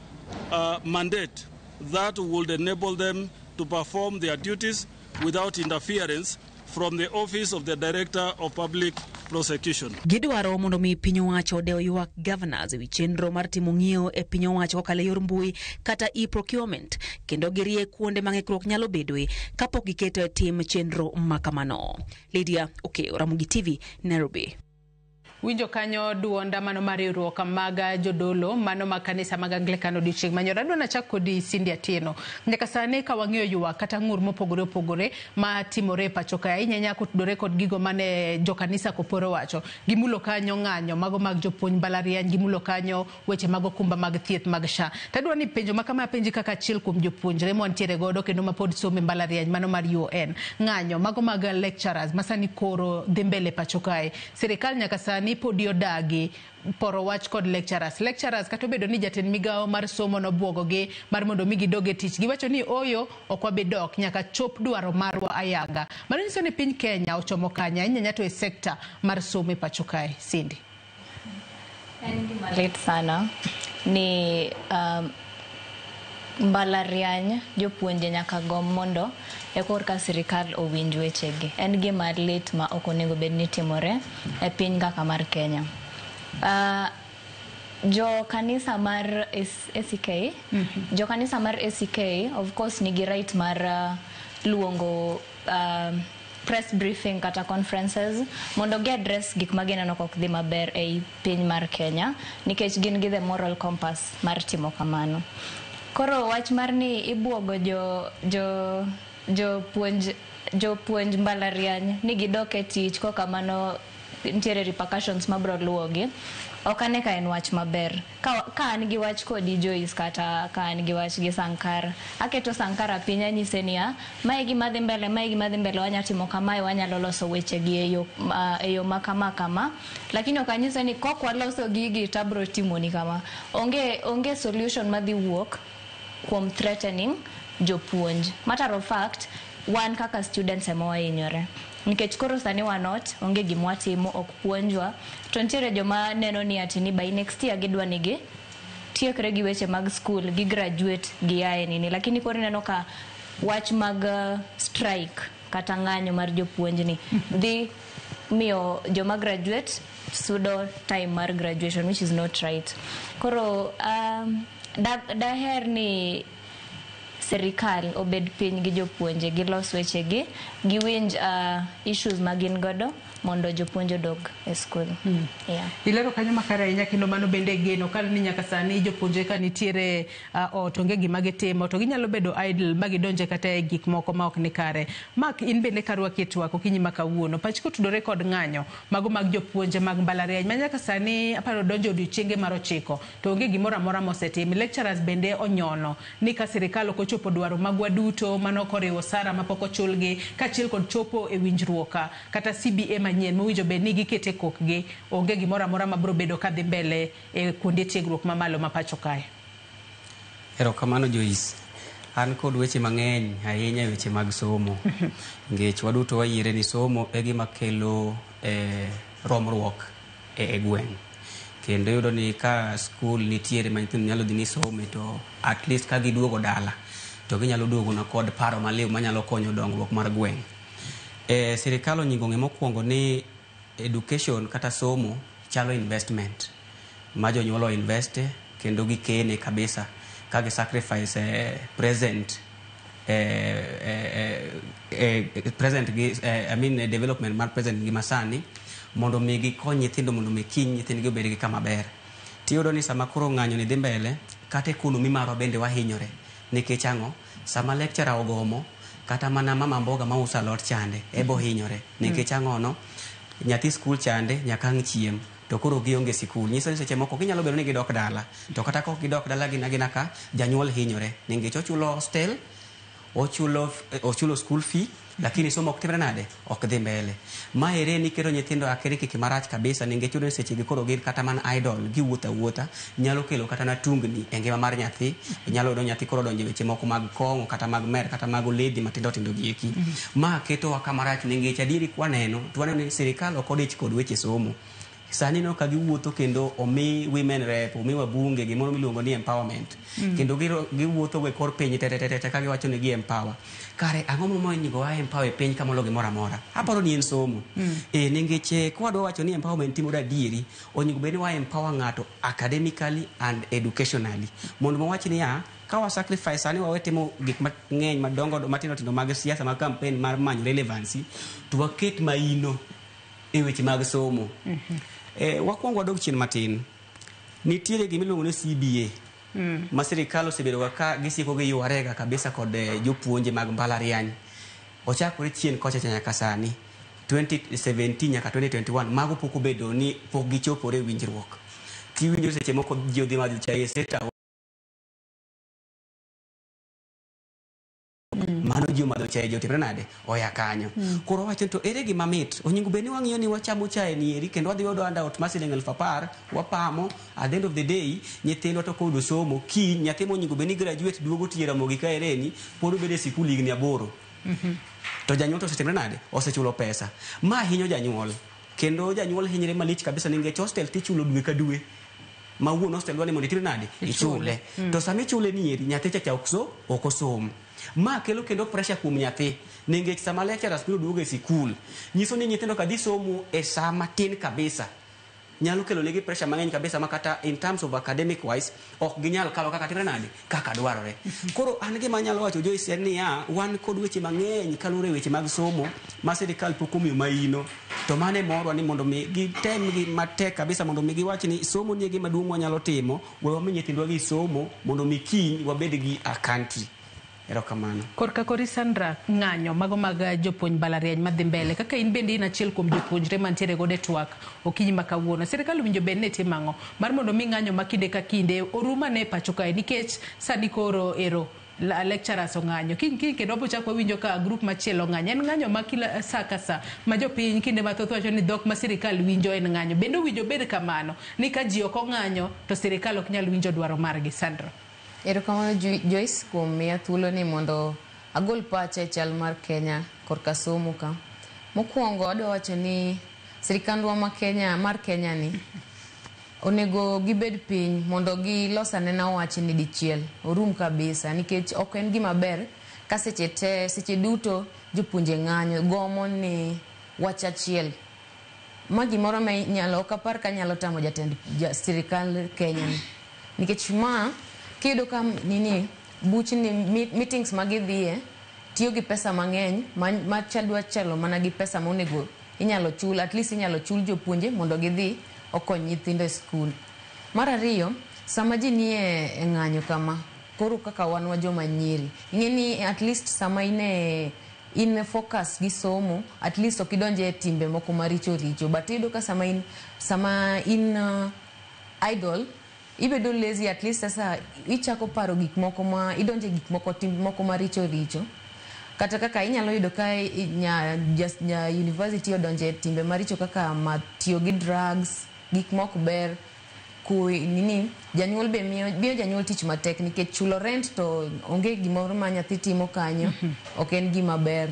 S15: mandate that would enable them to perform their duties without interference from the Office of the Director of Public Prosecution.
S14: Gidwaro mondo mi piny owacho odew ywak governors ewi chenro mar timo ng'iewo e piny owacho kokalo e yor mbui kata e-procurement kendo girie kuonde ma ng'ikruok nyalo bedoe kapok giketo e tim chenro ma kamano. Lydia Okeyo, Ramogi TV, Nairobi.
S1: Winjo kanyo duonda mano mar riwruok mag jodolo mano mag kanisa mag Anglican odiochieng' manyoro. Adwa nachak kodi Cindy Atieno. Nyaka sani ka wang'iyo ywak kata ng'ur mopogore opogore ma timore e pacho kae, ahinya ahinya kotudore kod gigo mane jokanisa koporo wacho. Gimulo kanyo ng'anyo mago mag jopuonj mbalariany, gimulo kanyo weche mag okumba mag thieth mag SHA. Tadwa ni penjo ma kama apenji kaka achiel kuom jopuonjre mwantiere godo kendo mapod somo e mbalariany mano mar UoN. Ng'anyo mago mag lecturers ma sani koro dhi mbele e pacho kae. Sirikal nyaka sani podi odagi poro wach kod lecturers. Lecturers kata obedo ni jatend migawo mar somo nobuogo gi mar mondo mi gidog e tich, giwacho ni oyo ok wabi dok nyaka chop dwaro marwa ayanga. Mano nyiso ni piny Kenya ochomo kanye ahinya ahinya to e sekta mar somo e pacho kae. Cindy.
S5: En gima lit sana ni mbalariany jopuonje nyaka gom mondo e korka sirikal owinj wechegi. En gima lit ma ok onego bed ni timore e piny kaka mar Kenya. Jo kanisa mar ACK, jo kanisa mar ACK of course nigi right mar luongo press briefing kata conferences mondo gi address gik ma gineno ka ok dhi maber ei piny mar Kenya nikech gin gi the moral compass mar timo kamano. Koro wach mar ni ibuogo jo jo jopuonj jopuonj mbalariany ni gidok e tich kokamano nitiere repercussions mabro luwogi ok ane ka en wach maber. Ka an gi wach kodi Joyce kata ka an gi wach gi Sankara, aketo Sankara piny anyise niya, mae gima dhi mbele, mae gima dhi mbele, wanya timo kamae, wanyalo loso weche gi e yo ma kama kama. Lakini ok anyise ni kok waloso gigi to abro timoni kama. Onge solution madhi wuok kuom threatening jopuonj. Matter of fact, wan kaka students ema wahinyore. Nikech koro sani wan ot, onge gima watimo, ok puonjwa. To nitiere joma neno ni ati ni by next year gidwa ni gi tiekre gi weche mag school, gi graduate giae nini. Lakini koro ineno ka wach mag strike kata ng'anyo mar jopuonj ni dhi miyo joma graduate sudo time mar graduation, which is not right. Koro daher ni sirikal obed piny gi jopuonje, gilos wechegi, giwinj issues ma gin godo mondo jopuonj odog e skul. Yeah.
S1: Ilero kanyo makare ahinya kendo mano bende geno kar ni nyaka sani jopuonjre ka nitiere ot onge gima gitimo to ginyalo bedo idle ma gidonje kata e gik moko ma ok ni kare. Mark, in bende karwaki e twak okinyi ma kawuono, pachi kotudore kod ng'anyo mago mag jopuonje mag mbalariany ma nyaka sani aparo donjo odiochienge mar 9 to onge gimoro amora mosetim. Lecturers bende onyono ni ka sirikal ok ochopo dwaro magwa duto mano koriwo osara mapok ochulgi kaachiel kod chopo e winjruok kata CBA manyien mowinjo bed ni gikete kokgi, onge gimoro amora mabiro bedo kadhi mbele e kuonde tiegruok mamalo ma pacho kae.
S3: Erokamano Joyce. An kod weche mang'eny ahinya e weche mag somo. Nikech waduto wayiere ni somo e gima kelo romruok e gweng'. Kendo iyudo ni ka skul nitiere ma nyithindo nyalo dhi ni some to at least ka giduogo dala to ginyalo duogo na kod paro maliw manyalo konyo dongruok mar gweng'. Sirikal onyingo ng'e mokwongo ni education kata somo chalo investment ma jonyuol o investe kendo gikene kabisa ka gi sacrifice present present gi I mean development mar present gi masani mondo mi gikony nyithindo mondo mi kiny nyithindgi obed gi kama ber. Tiyudo ni sama koro ng'anyo ni dhi mbele kata economy marwa bende wahinyore nikech ang'o sama lecturer ogomo kata mana mama mboga mauso alot chande ebo hinyore nikech ang'ono nyathi skul chande nyaka ang' chiem to koro gionge sikul nyiso ni seche moko ginyalo bedo ni gidok dala to kata kok gidok dala gin agina ka janyuol hinyore nikech ochulo hostel ochulo school fee lakini somo ok timre nade ok dhi mbele ma ere ni keto nyithindo akirikiki marach kabisa nikech yudo ni seche gi koro gin kata mana idle giwuotho awuotha nyalo kelo kata na tungni e ngima mar nyathi inyalo yudo nyathi koro donjo e weche moko mag kong'o kata mag mer kata mag oledhi matindo tindo gi eki ma ketowa kama rach nikech adieri kwaneno to waneno ni sirikal ok odich kod weche somo sani ineno ka giwuotho kendo omi women rep omi wabunge gimoro miluongo ni empowerment kendo giwuotho go e kor piny te te te te ka giwacho ni gi empower kare ang'o momiyo onego wa empower e piny ka molo gimoro amora aparo ni en somo e nikech kwadwa wacho ni empowerment timore adieri onego bed ni wa empower ng'ato academically and educationally mondo mawach niya ka wa sacrifice sani wawe timo gik mang'eny madongo matindo tindo mag siasa mag campaign mar manyo relevancy to waket maino e weche mag somo. Wakwongo wadog chien matin. Nitiere gima iluongo ni CBA ma sirikal osebedo ka gisiko giywarega kabisa kod jopuonje mag mbalariany. Ochakore chien kocha cha nyaka sani 2017 nyaka 2021 mago pok obedo ni pok gichopore e winjruok. Tiwinjo seche moko ji odhi madho chai e State House. Mano ji omadho chai ji otimre nade oya kanyo. Koro wawacho ni to ere gima mit onego bed ni wang'iyo ni wachamo chai ni eri kendo wadhi yudo handout mar siling 10,000 wapamo at the end of the day nyithindwa to koyudo somo kiny nyathi monego bed ni graduate duogo tiyo e Ramogi kaereni pod obedo e sikul higni 8 to janyuol to osetimre nade osechulo pesa ma hinyo janyuol kendo janyuol hinyre malich kabisa nikech hostel tichulo dwe ka dwe ma wuon hostel dwa ni mondo itimre nade ichule. To sama ichule ni eri nyathi cha cha ok osom. Ma kelo kendo pressure kuom nyathi nikech sama lecturers biro duogo e sikul nyiso ni nyithindo ka dhi somo e saa matin kabisa nyalo kelo negi pressure mang'eny kabisa ma kata in terms of academic wise ok ginyal kalo kaka timre nade kaka dwarore. Koro an gima anyalo wacho Joyce en niya wan kod weche mang'eny kaluwore weche mag somo ma sirikal pok omiyo maino to mano e morwa ni mondo mi gitem gi matek kabisa mondo mi giwach ni somo ni e gima duong' wanyalo timo we wami nyithindwa gi somo mondo mi kiny wabed gi a country. Erokamano.
S1: Korka kori Sandra, ng'anyo mago mag jopuonj mbalariany madhi mbele kaka in bende in achiel kuom jopuonjre mantiere godo e twak okinyi ma kawuono. Sirikal owinjo bed ni timo ang'o mar mondo mi ng'anyo ma kinde ka kinde orum ane e pacho kae nikech sani koro ero lecturers ong'anyo. Kiny kiny kendo wabiro chako wawinjo ka group machielo ong'anyo. En ng'anyo ma kila sa ka sa ma jopiny kinde mathoth wacho ni dhok ma sirikal winjo en ng'anyo. Bende owinjo bed kamano ni ka ji ok ong'anyo to sirikal ok nyal winjo dwaro margi. Sandra.
S11: Erokamano Joyce kuom miya thuolo ni mondo agol pacha e chal mar Kenya korka somo ka. Mokwongo adwa wacho ni sirikandwa ma Kenya mar Kenya ni onego gibed piny mondo gilos anena wach ni dichiel orum kabisa nikech ok en gima ber ka seche te seche duto jopuonje ng'anyo gomo ni wach achiel. Ma gimoro ma inyalo ok apar ka nyalo tamo jatend sirikal Kenya ni. Nikech ma kiyudo ka nini buchni meetings ma gidhiye tiyo gi pesa mang'eny ma dwa chalo mana gi pesa monego inyalo chul at least inyalo chul jopuonje mondo gidhi okony nyithindo e skul. Mar ariyo, sama ji nie e ng'anyo kama, koro kaka wan wa joma nyiri, ing'e ni at least sama in e in focus gi somo, at least ok idonje e timbe moko maricho richo. But iyudo ka sama in idle, ibedo lazy at least sasa ichako paro gik moko ma idonje gik moko tim moko maricho richo. Kata kaka inyalo yudo ka nya university odonje timbe maricho kaka ma tiyo gi drugs, gik mok ber, kui nini janyuol be miyo janyuol tich matek nikech chulo rent to onge gimoro ma nyathi timo kanyo, ok en gima ber.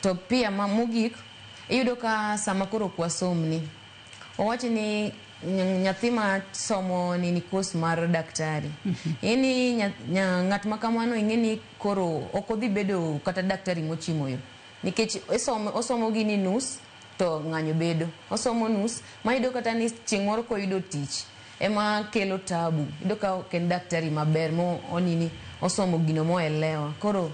S11: To pia ma mogik iyudo ka sama koro ok wasomni, owacho ni nyathi ma somo nini course mar daktari, ing'e ni ng'at ma kamano ing'e ni koro ok odhi bedo kata daktari mochimo yo nikech osomo gini nus to ng'anyo bedo osomo nus ma iyudo kata ni chieng' moro koyudo tich ema kelo tabu, iyudo ka ok en daktari maber mo onini osomo gino moelewa. Koro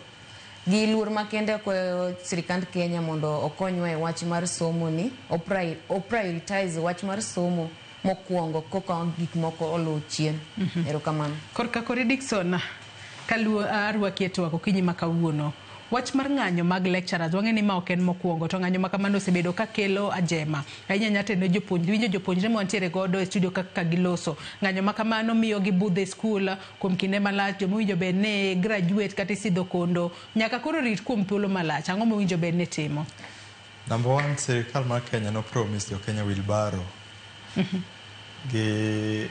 S11: gi luor makende akwayo sirikand Kenya mondo okonywa e wach mar somo ni o prioritize wach mar somo mokwongo koka gik moko oluw chien. Erokamano.
S1: Korka kori Dickson, kaluo arwaki e twak okinyi ma kawuono. Wach mar ng'anyo mag lecturers wang'e ni ma ok en mokwongo to ng'anyo ma kamano osebedo ka kelo ajema ahinya ahinya to ne jopuonjre winjo jopuonjre mantiere godo e studio kaka giloso. Ng'anyo ma kamano miyo gibudho e skul kuom kinde malach, jomowinjo bed ni graduate kata isidho kondo nyaka koro rit kuom thuolo malach. Ang'o mowinjo bed ni timo?
S12: Number one, sirikal mar Kenya no promise jo Kenya wheelbarrow gi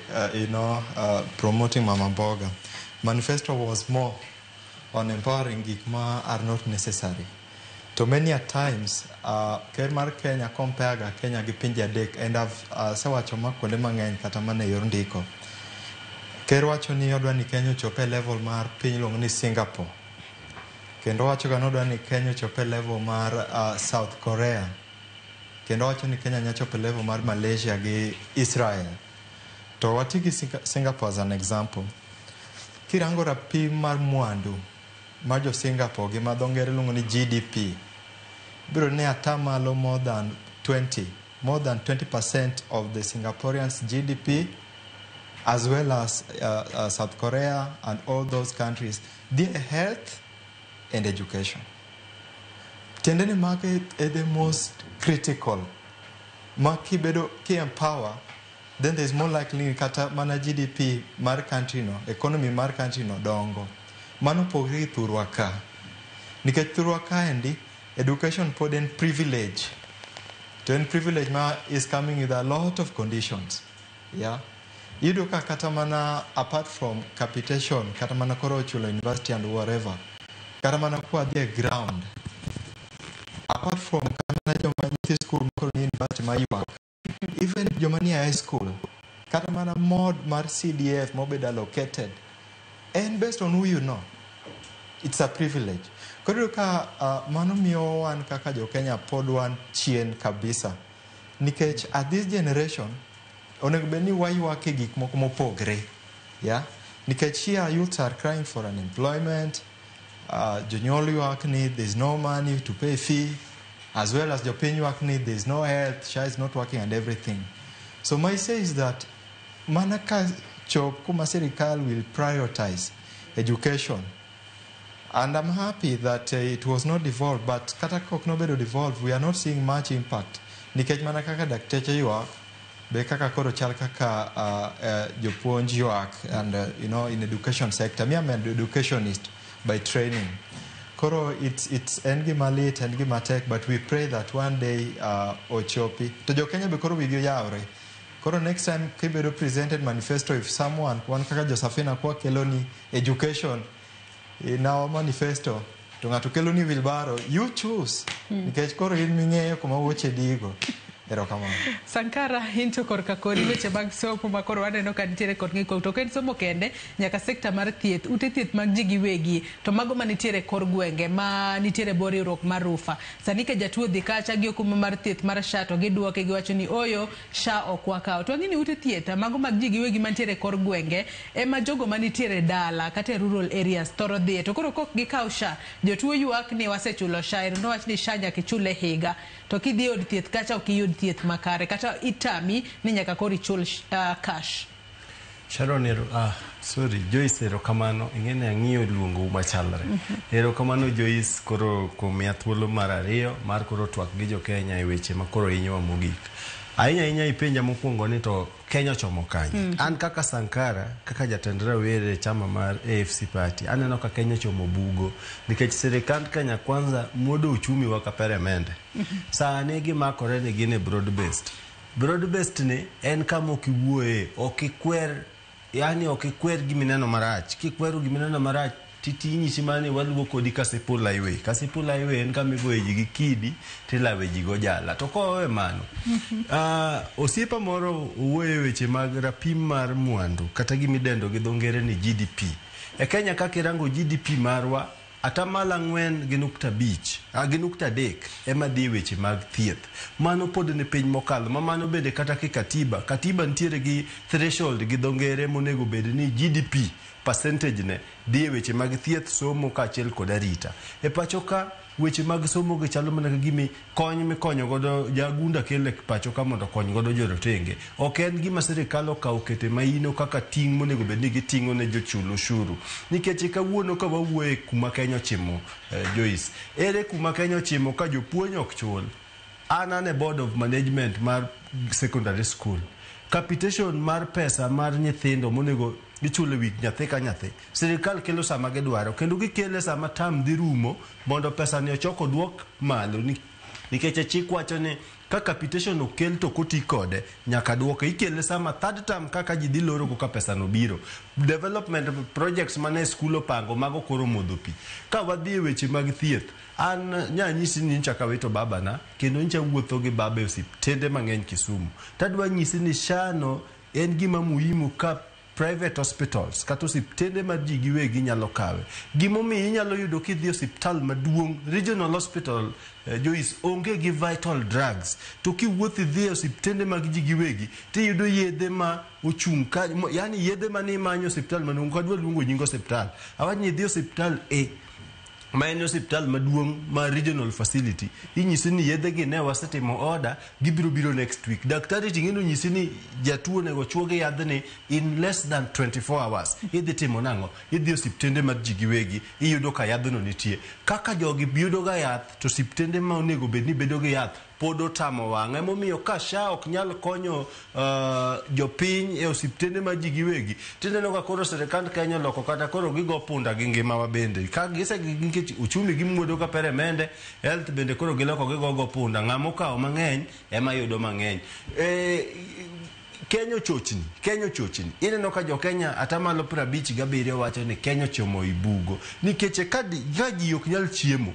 S12: promoting mama mboga. Manifesto was more on empowering gik ma are not necessary. To many a times, ker mar Kenya compare ga Kenya gi pinje adek, and I've asewacho ma kuonde mang'eny kata mana e yor ndiko. Ker wacho ni odwa ni Kenya ochop e level mar piny iluongo ni Singapore. Kendo wacho ga ni odwa ni Kenya ochop e level mar South Korea. Kendo wacho ni Kenya nyalo chopo e level mar Malaysia gi Israel. To wati gi Singapore as an example. Kirango rapim mar mwandu mar jo Singapore gi ma dho ngere luongo ni GDP, biro ne atamalo more than 20. more than 20% of the Singaporeans' GDP, as well as South Korea and all those countries, their health and education. Tiende ni market is the most critical. Ma kibedo ki empower, then there's more likely kata mana GDP mar country no, economy mar country no dongo. Mano pogre gi thurwa ka. Nikech thurwa kaendi, education pod en privilege. To en privilege ma is coming with a lot of conditions. Yeah. Iyudo ka kata mana apart from capitation, kata mana koro chulo university and whatever, kata mana kwa dhi e ground, apart from kata mana joma nyithi school makoro ni university ma ywak, even joma ni e high school, kata mana mod mar CDF mobedo allocated, en based on who you know. It's a privilege. Koro iyudo ka mano miyo wan kaka jo Kenya pod wan chien kabisa. Nikech at this generation, onego bed ni waywak e gik moko mopogre. Yeah? Nikech here youths are crying for unemployment, jonyuol ywak ni there's no money to pay fee, as well as jopiny ywak ni there's no health, SHA is not working and everything. So my say is that mana ka chop kuma sirikal will prioritize education. And I'm happy that it was not devolved, but kata kok nobedo devolved, we are not seeing much impact. Nikech mana kaka dakteche ywak, be kaka koro chal kaka jopuonj ywak, and you know, in education sector. Me, I'm an educationist by training. Koro it's en gima lit, en gima tek, but we pray that one day ochopi. To jo Kenya be koro wigi oyawre. Koro next time kibedo presented manifesto, if someone, wan kaka Josephina kwa keloni education in our manifesto, to ng'ato keloni wheelbarrow, you choose. Nikech koro in ming'eyo kuma wuoche digo. Erokamano.
S1: Sankara, into korka kori weche mag somo ma koro waneno ka nitiere kod ng'ikruok, to ok en somo kende, nyaka sekta mar thieth, ute thieth mag ji giwegi, to mago manitiere kor gwenge, ma nitiere bo riwruok mar RUPHA. Sani ka jatuo dhi kacha gi okumba mar thieth mar SHA to giduoke giwacho ni oyo SHA ok wakawo. To wang'e ni ute thieth mago mag ji giwegi mantiere kor gwenge ema jogo manitiere dala kata e rural areas thoro dhiye. To koro kok gikaw SHA, jotuo ywak ni wasechulo SHA, ero nowach ni SHA nyaka ichul e higa. To kidhi e od thieth kacha ok iyud thieth makare, kata itami ni nyaka koro ichul cash.
S9: Sharon, sorry, Joyce, erokamano. Ing'e ni ang'iyo luongou machalre. Erokamano Joyce, koro kuom miya thuolo mar ariyo mar koro twak gi jo Kenya e weche ma koro hinyowa mogik. Ahinya ahinya ipenja mokwongo ni to Kenya ochomo kanye? An kaka Sankara, kaka jatend rawere e chama mar AFC Party, aneno ka Kenya ochomo bugo nikech sirikand Kenya Kwanza muodo uchumi wa ka peremende. Sani gimakore ni gin e broad based. Broad based ni en kama ok iwuoye, ok ikwer, yani ok ikwer gimineno marach. Kikwero gimineno marach, tinyisi mana ni waluwo kodi Kasipul Highway. Kasipul Highway en kama igoye ji gi kidi tilawe ji go jala. To kowe mano, osiepa moro owuoyo e weche mag rapim mar mwandu kata gimidendo gi dho ngere ni GDP. E Kenya kaka irango GDP marwa, atamalo 4.5, gi nukta 3 ema dhi e weche mag thieth. Mano pod ni piny mokalo, ma mano bende kata ki katiba, katiba nitiere gi threshold gi dho ngere monego bed ni GDP percentage ne dhi e weche mag thieth, somo kaachiel kod arita. E pacho ka weche mag somo gi chalo mana ka gimi kony mikonyo godo jagunda kele pacho ka mondo okony godo jorotenge. Ok en gima sirikal okawo kete maino kaka ting' monego bed ni giting'o ne jochul ushuru. Nikech kawuono ka wawuoye kuma Kenya ochimo, Joyce, ere kuma Kenya ochimo ka jopuonj ok chul? An e board of management mar secondary school. Capitation mar pesa mar nyithindo monego gichulo e wi nyathi ka nyathi. Sirikal kelo sama gidwaro kendo gikele sama term dhi rumo mondo pesa ni ochok oduok malo nikech chik wacho ni ka capitation okel to koti kode nyaka duoke. Ikele sama third term kaka ji dhi loro koka pesa no biro. Development projects mane skul opango mago koro modho pi. Ka wadhi e weche mag thieth, an nyanyisi ni nyocha awito babana kendo nyocha wuotho gi baba e osiptende mang'eny Kisumu. Tadwa nyisi ni SHA no en gima muhimu ka private hospitals kata osiptende mar ji giwegi nyalo kawe. Gimomiyo inyalo yudo kidhi e osiptal maduong', regional hospital, Joyce, onge gi vital drugs. To kiwuotho idhi e osiptende mag ji giwegi, tiyudo yedhe ma ochung' ka, yani yedhe mane imanyo e osiptal maduong', ok adwa luongo nying osiptal. Awach ni idhi e osiptal A, Ma en osiptal maduong' ma regional facility, inyisi ni yedhe gi ne wasetimo order, gibiro biro next week. Daktari ting'e onyisi ni jatuo onego chuo gi yadhni in less than 24 hours. Idhi timo nang'o? Idhi osiptende mar ji giwegi, iyudo ka yadhno nitie. Kaka jogi yudo ga yath, to osiptende ma onego bed ni bedo gi yath pod otamo wang'a. Emomiyo ka SHA ok nyal konyo jopiny e osiptende ma ji giwegi, tineno ka koro sirikand Kenya oloko kata koro gigo punda gi ngimawa bende. Ka gise nikech uchumi gimuodo ka peremende, health bende koro giloko gigo go punda. Ng'ama okawo mang'eny ema yudo mang'eny. Kenya ochochni, Kenya ochochni. Ineno ka jo Kenya atamalo 57 wacho ni Kenya ochomo i bugo. Nikech ka ji ok nyal chiemo,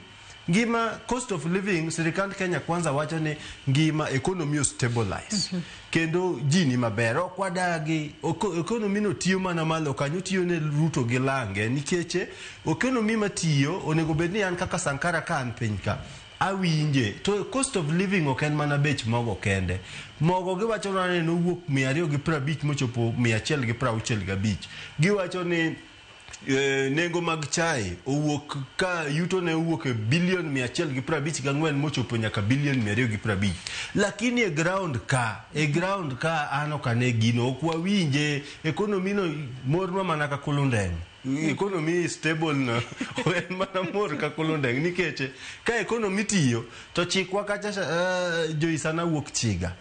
S9: ngima cost of living, sirikand Kenya Kwanza wacho ni ngima economy o stabilize. Kendo ji ni maber, ok wadagi. Economy no tiyo mana malo kanyo, tiyo ne Ruto gi lange. Nikech economy matiyo, onego bed ni an kaka Sankara ka an piny ka, awinje. To cost of living ok en mana bech mogo kende. Mogo giwacho ni nowuok 250 mochopo 165. Giwacho ni nengo mag chai owuok ka yuto ne owuok e bilion 154 mochopo nyaka bilion 250. Lakini e ground ka an ok ane gino, ok wawinje. Economy no mornwa mana ka kulundeng'. Economy stable no, en mana mor ka kulundeng', nikech ka economy tiyo to chikwa kacha Joyce wuok chiga.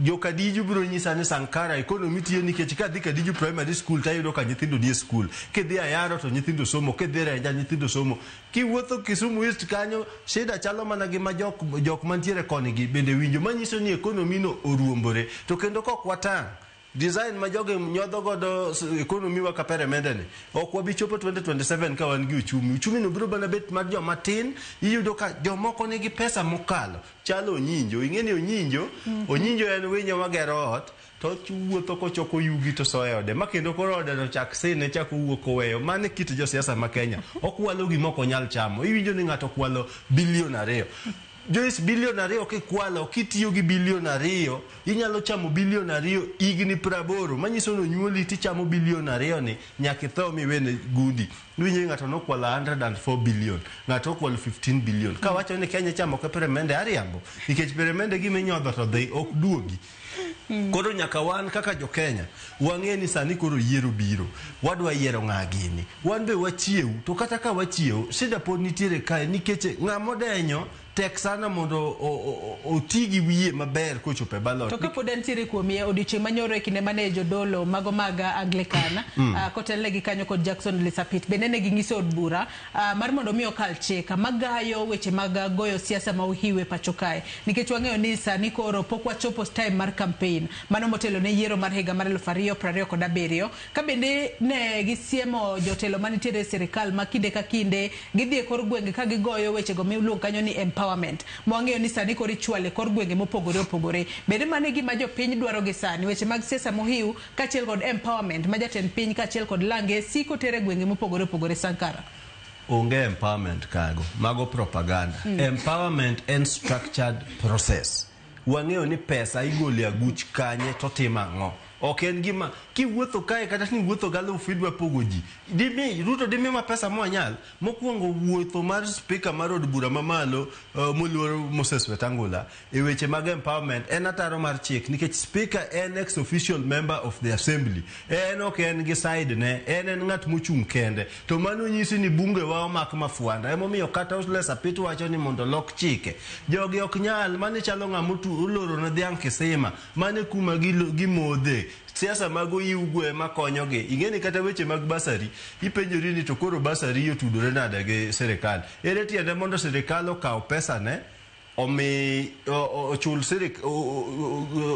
S9: Jo Kadiju biro nyisa ni Sankara economy tiyo, nikech kadhi Kadiju Primary School tayudo ka nyithindo nie school. Kidhi Ayaro to nyithindo somo, kidhi Renja nyithindo somo. Kiwuotho Kisumu East kanyo, shida chalo mana gi ma jok mantiere koni gi bende winjo, manyiso ni economy no oruombore. To kendo kok watang' design ma jogi nyodho godo economy wa ka peremende ni, ok wabi chopo 2027 ka wan gi uchumi. Uchumi no biro mana bet mar joma tin. Iyudo ka jomoko nigi pesa mokalo, chalo onyinjo. Ing'e ni onyinjo, onyinjo en winyo magero ot, to wuotho kochoko yugi to soyo e ode, ma kendo koro ode no chak sine chak owuok oweyo. Mano e kit josiasa ma Kenya, okwalo gima ok onyal chamo. Iwinjo ni ng'ato okwalo bilion 2. Joyce, bilion 2 kikwalo, kitiyo gi bilion 2, inyalo chamo bilion 2 higni 80, manyiso ni onyuoli tichamo bilion 2 ni nyaka itho miwene gundi. Iwinjo ni ng'ato nokwalo 104 billion, ng'ato okwalo 15 billion. Kawacho ni Kenya chamo ka peremende, ariambo, nikech peremende gima inyodho to dhi ok duogi. Koro nyaka wan kaka jo Kenya wang'e ni sani koro yiero biro, wadwa yiero ng'a gini, wan be wachiew. To kata ka wachiew, shida pod nitiere kae, nikech ng'ama odenyo tek sana mondo oti gi wiye maber kochopo e ballot.
S1: To kapod entiere kuomi, odiochieng' manyoro e kinde mane jodolo mago mag Anglican kotelnegi kanyo kod Jackson Lisapit bende ne ging'iso od bura mar mondo mi okal chik magayo weche mag goyo siasa ma ohiwe pacho kae, nikech wang'eyo ni sani koro pok wachopo time mar campaign mano motelo ne yiero mar higa mar 2027, ka bende ne gisiemo jotelo manitiere e sirikal ma kinde ka kinde gidhi e kor gwenge ka gigoyo wechego miluongo kanyo ni empowerment, mwang'eyo ni sani koro ichwale kor gwenge mopogore opogore. Bende mano e gima jopiny dwaro gi sani, weche mag siasa mohiu kaachiel kod empowerment ma jatend piny kaachiel kod lange siko tere gwenge mopogore opogore. Sankara?
S9: Onge empowerment kago, mago propaganda. Empowerment en structured process. Wang'eyo ni pesa igolo e aguch kanye to timo ang'o. Ok en gima kiwuotho kae kata ni wuotho galufu idwa pogo ji. Dimi Ruto dimi ma pesa mwanyal. Mokwongo wuotho mar speaker mar od bura mamalo moluor Moses Wetangula e weche mag empowerment en ataro mar chik, nikech speaker en ex official member of the assembly. En ok en gi side ne, en ng'at mochung' kende. To mano nyisi ni bunge wa omak mafuanda. Emomiyo kata Ole Sapit wacho ni mondo lok chike. Jogi ok nyal, mane chalo ng'ama oloro ne dhiang' kisima, mane kuma gimodhe. Siasa mag oyiwgo ema konyogi. Ing'e ni kata weche mag basari, ipenjori ni to koro basari otudore nade gi sirikal. Ere tiende mondo sirikal okaw pesa ne omi ochul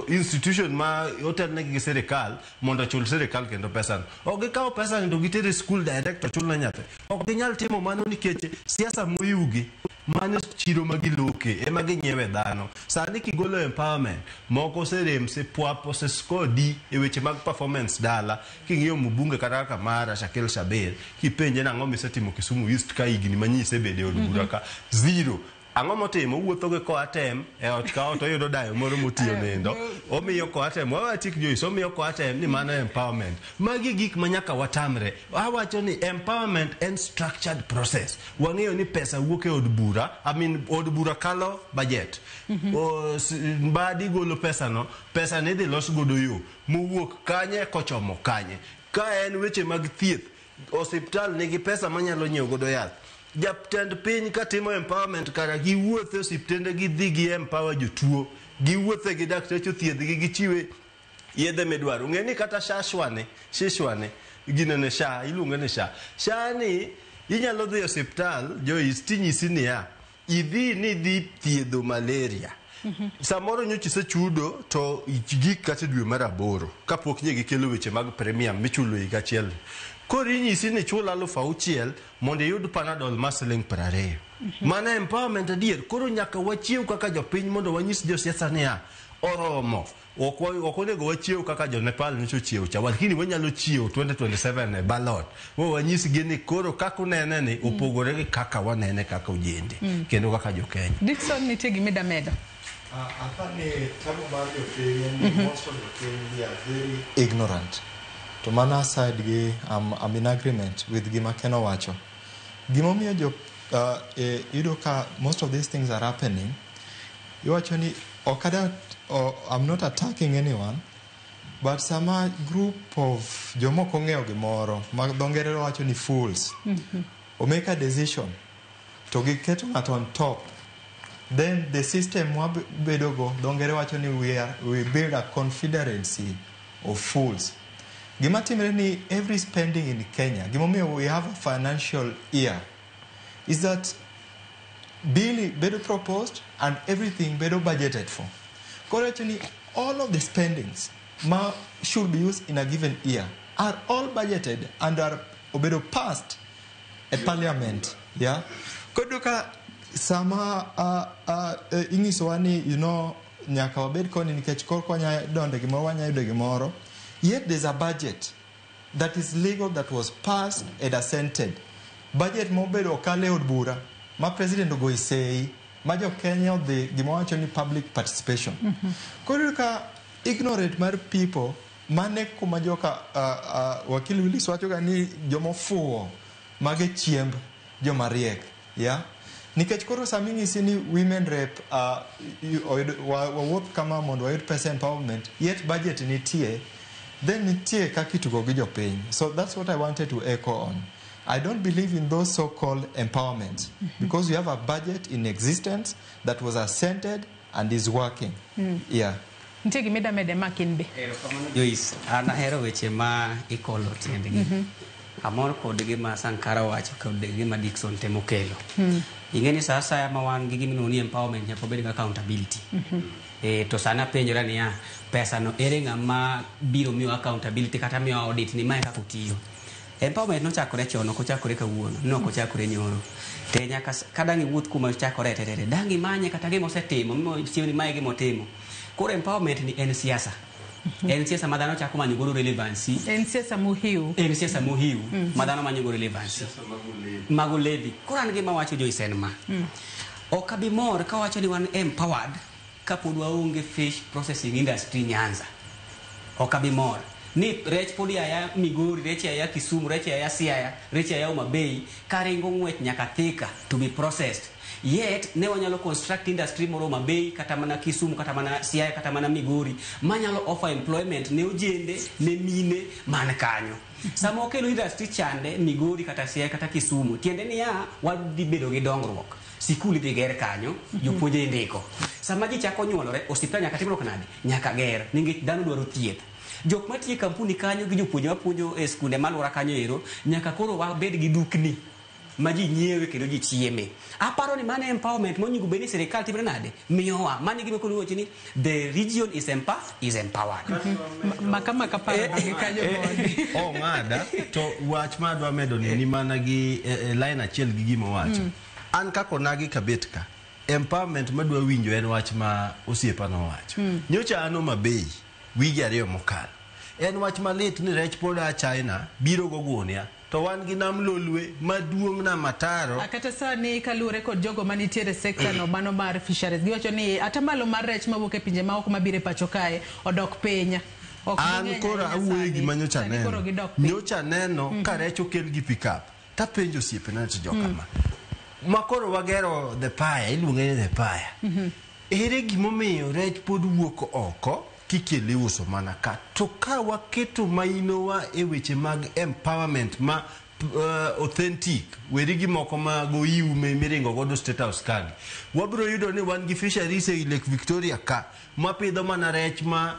S9: institution ma otelnegi gi sirikal mondo ochul sirikal kendo pesano. Ok gikaw pesani to gitere e school direct ochul ne nyathi. Ok ginyal timo mano nikech siasa moyugi mano chiro ma giloke ema ginyiewe dhano. Sani kigolo empowerment, moko oserem sipwap osescore D e weche mag performance dala. King'iyo mbunge kata kaka mara Shakil Shabir, kipenje nang'o misetimo Kisumu East ka higni manyise bede od bura ka, zero. Ang'o motimo? Owuotho gi Coartem e ot ka ot oyudo dayo moro motiyo nindo. Omiyo Coartem, wawe achik Joyce, omiyo Coartem ni mano empowerment. Magi gik ma nyaka watamre. Awacho ni empowerment en structured process. Wang'eyo ni pesa wuok e od bura, I mean od bura kalo budget. Mbadi golo pesa no, pesa ni idhi los godo yo mowuok kanye kochomo kanye. Ka en weche mag thieth, osiptal nigi pesa manyalo nyiewo godo yath. Jatend piny katimo empowerment kara giwuothe osiptende gidhi gi empower jotuo, giwuothe gi dakteche othiedhgi gichiwe yedhe midwaro. Ng'e ni kata shashwane, shishwane, ginene SHA, iluonge ni SHA. SHA ni inyalo dhi e osiptal Joyce tinyisi niya, idhi ni idhi thiedho malaria. Samoro nyocha isechudo to gik kata dwe mar 8 kapok nye gikelo weche mag premium michulo higa achiel. Koro inyisi ni chul 6,000 mondo iyud Panadol mar siling 20. Mano empowerment adier. Koro nyaka wachiew kaka jopiny mondo wanyis josiasa niya, oromo. Ok onego wachiew kaka jo Nepal nyocha ochiew cha, lakini wanyalo chiew 2027 e ballot. Wa wanyisgi ni koro kaka unene ni opogore gi kaka wanene kaka ojende kendo kaka jo Kenya.
S1: Dickson, nitie gima ida medo?
S12: Apani tabu mar jopiny en ni most of jopiny we are very ignorant. To mana aside gi I'm in agreement with gima Ken owacho. Gimomiyo jo iyudo ka most of these things are happening, iwacho ni ok ada, I'm not attacking anyone, but sama group of jomok ong'eyo gimoro, ma dho ngere wacho ni fools, o make a decision to giketo ng'ato on top, then the system wabedogo, dho ngere wacho ni we build a confederacy of fools. Gima timre ni every spending in Kenya, gimomiyo we have a financial year, is that bill bedo proposed and everything bedo budgeted for. Koro wacho ni all of the spendings ma should be used in a given year are all budgeted and are obedo passed at parliament. Yeah. Koro ka sama inyisowa ni you know nyaka wabed koni nikech koro wanya donde gimoro wanya yudo gimoro, yet there's a budget that is legal that was passed and assented. Budget mobedo okale od bura ma president ogoyo sei ma jo Kenya odhi gima wacho ni public participation. Koro ka ignorant mar people mane kuma joka wakili Willis wacho ga ni jomofuwo mage chiemb joma riek, yeah? Nikech koro sama inyisi ni women rep wawuoth kama mondo wayud pesa empowerment, yet budget nitie, then nitie kaka itugo gi jopiny. So that's what I wanted to echo on. I don't believe in those so-called empowerments because we have a budget in existence that was assented and is working. Yeah.
S1: Nitie gima ida mede makin be?
S3: Joyce, an ahero weche ma ikolo tiendgi. Amor kod gima Sankara owacho kod gima Dickson temo kelo. Ing'e ni sa asaya ma wan gi gima iluongo ni empowerment nyaka wabed gi accountability. To sani apenjora niya, pesa no ere ng'ama biro miyo accountability kata miyo audit ni mae kaka otiyo. Empowerment nochakore chon, ok ochakore kawuono, ne ok ochakore nyoro. Te nyaka ka dang' iwuoth kuma ochakore te, dang' imanye kata gima osetimo, mosiew ni mae gima otimo. Koro empowerment ni en siasa. En siasa ma dhano chako manyo godo relevancy.
S1: En siasa mohiu.
S3: En siasa mohiu ma dhano manyo godo relevancy. Mago levy. Koro an gima wacho Joyce en ma. Ok abi mor ka wacho ni wan empowered kapod waonge fish processing industry Nyanza. Ok abi mor. Ni rech pod yaya Migori, rech yaya Kisumu, rech yaya Siaya, rech yaya Homa Bay, karingo ng'wech nyaka Thika to be processed. Yet ne wanyalo construct industry moro Homa Bay, kata mana Kisumu, kata mana Siaya, kata mana Migori, manyalo offer employment ne ojende, ne mine man kanyo. Sama okelo industry chande Migori kata Siaya kata Kisumu, tiende niya wadhi bedo gi dongruok. Sikul idhi ger kanyo, jopuonje indiko. Sama ji chako nyuolore, osiptal nyaka timruok nade? Nyaka ger, nikech dhano dwaro thieth. Jok matiyo e kampuni kanyo gi jopuonje mapuonjo e skunde malwora kanyo ero, nyaka koro wabed gi dukni ma ji nyiewe kendo ji chieme. Aparo ni mano empowerment monego bed ni sirikal timre nade? Miyowa. Mano e gima koro iwacho ni the region is is empowered.
S1: Maka maka paro gi kanyo mondi.
S9: Ong'ada to wach ma adwa medo ni mana gi line achiel gi gima owacho. An kaka onagi kabet ka, empowerment madwa winjo en wach ma osiepa nowacho. Nyocha an Homa Bay wige 2 mokalo. En wach malit ni rech pod a China biro go gunia To wan gi nam Lolwe maduong' nam Ataro.
S1: Kata sani kaluwore kod jogo manitiere e sekta no mano mar fisheries, giwacho ni atamalo mar rech mawuok e pinje maoko mabiro e pacho kae odok piny. Ok
S9: An
S1: ging'eny
S9: koro
S1: ahinya
S9: awuoyo
S1: sani.
S9: gima nyocha
S1: Sani koro
S9: aneno.
S1: gidok piny.
S9: Nyocha aneno ka rech okel gi pickup. Tapenjo osiepena to jokama. Ma koro wagero the paya, iluonge ni the paya. Ere gimomiyo rech pod wuok oko kikele uso mana ka? To ka waketo mainowa e weche mag empowerment ma authentic, weri gi moko mag oiw miringo godo State House kagi, wabiro yudo ni wan gi fisheries e Lake Victoria ka mapidho mana rech ma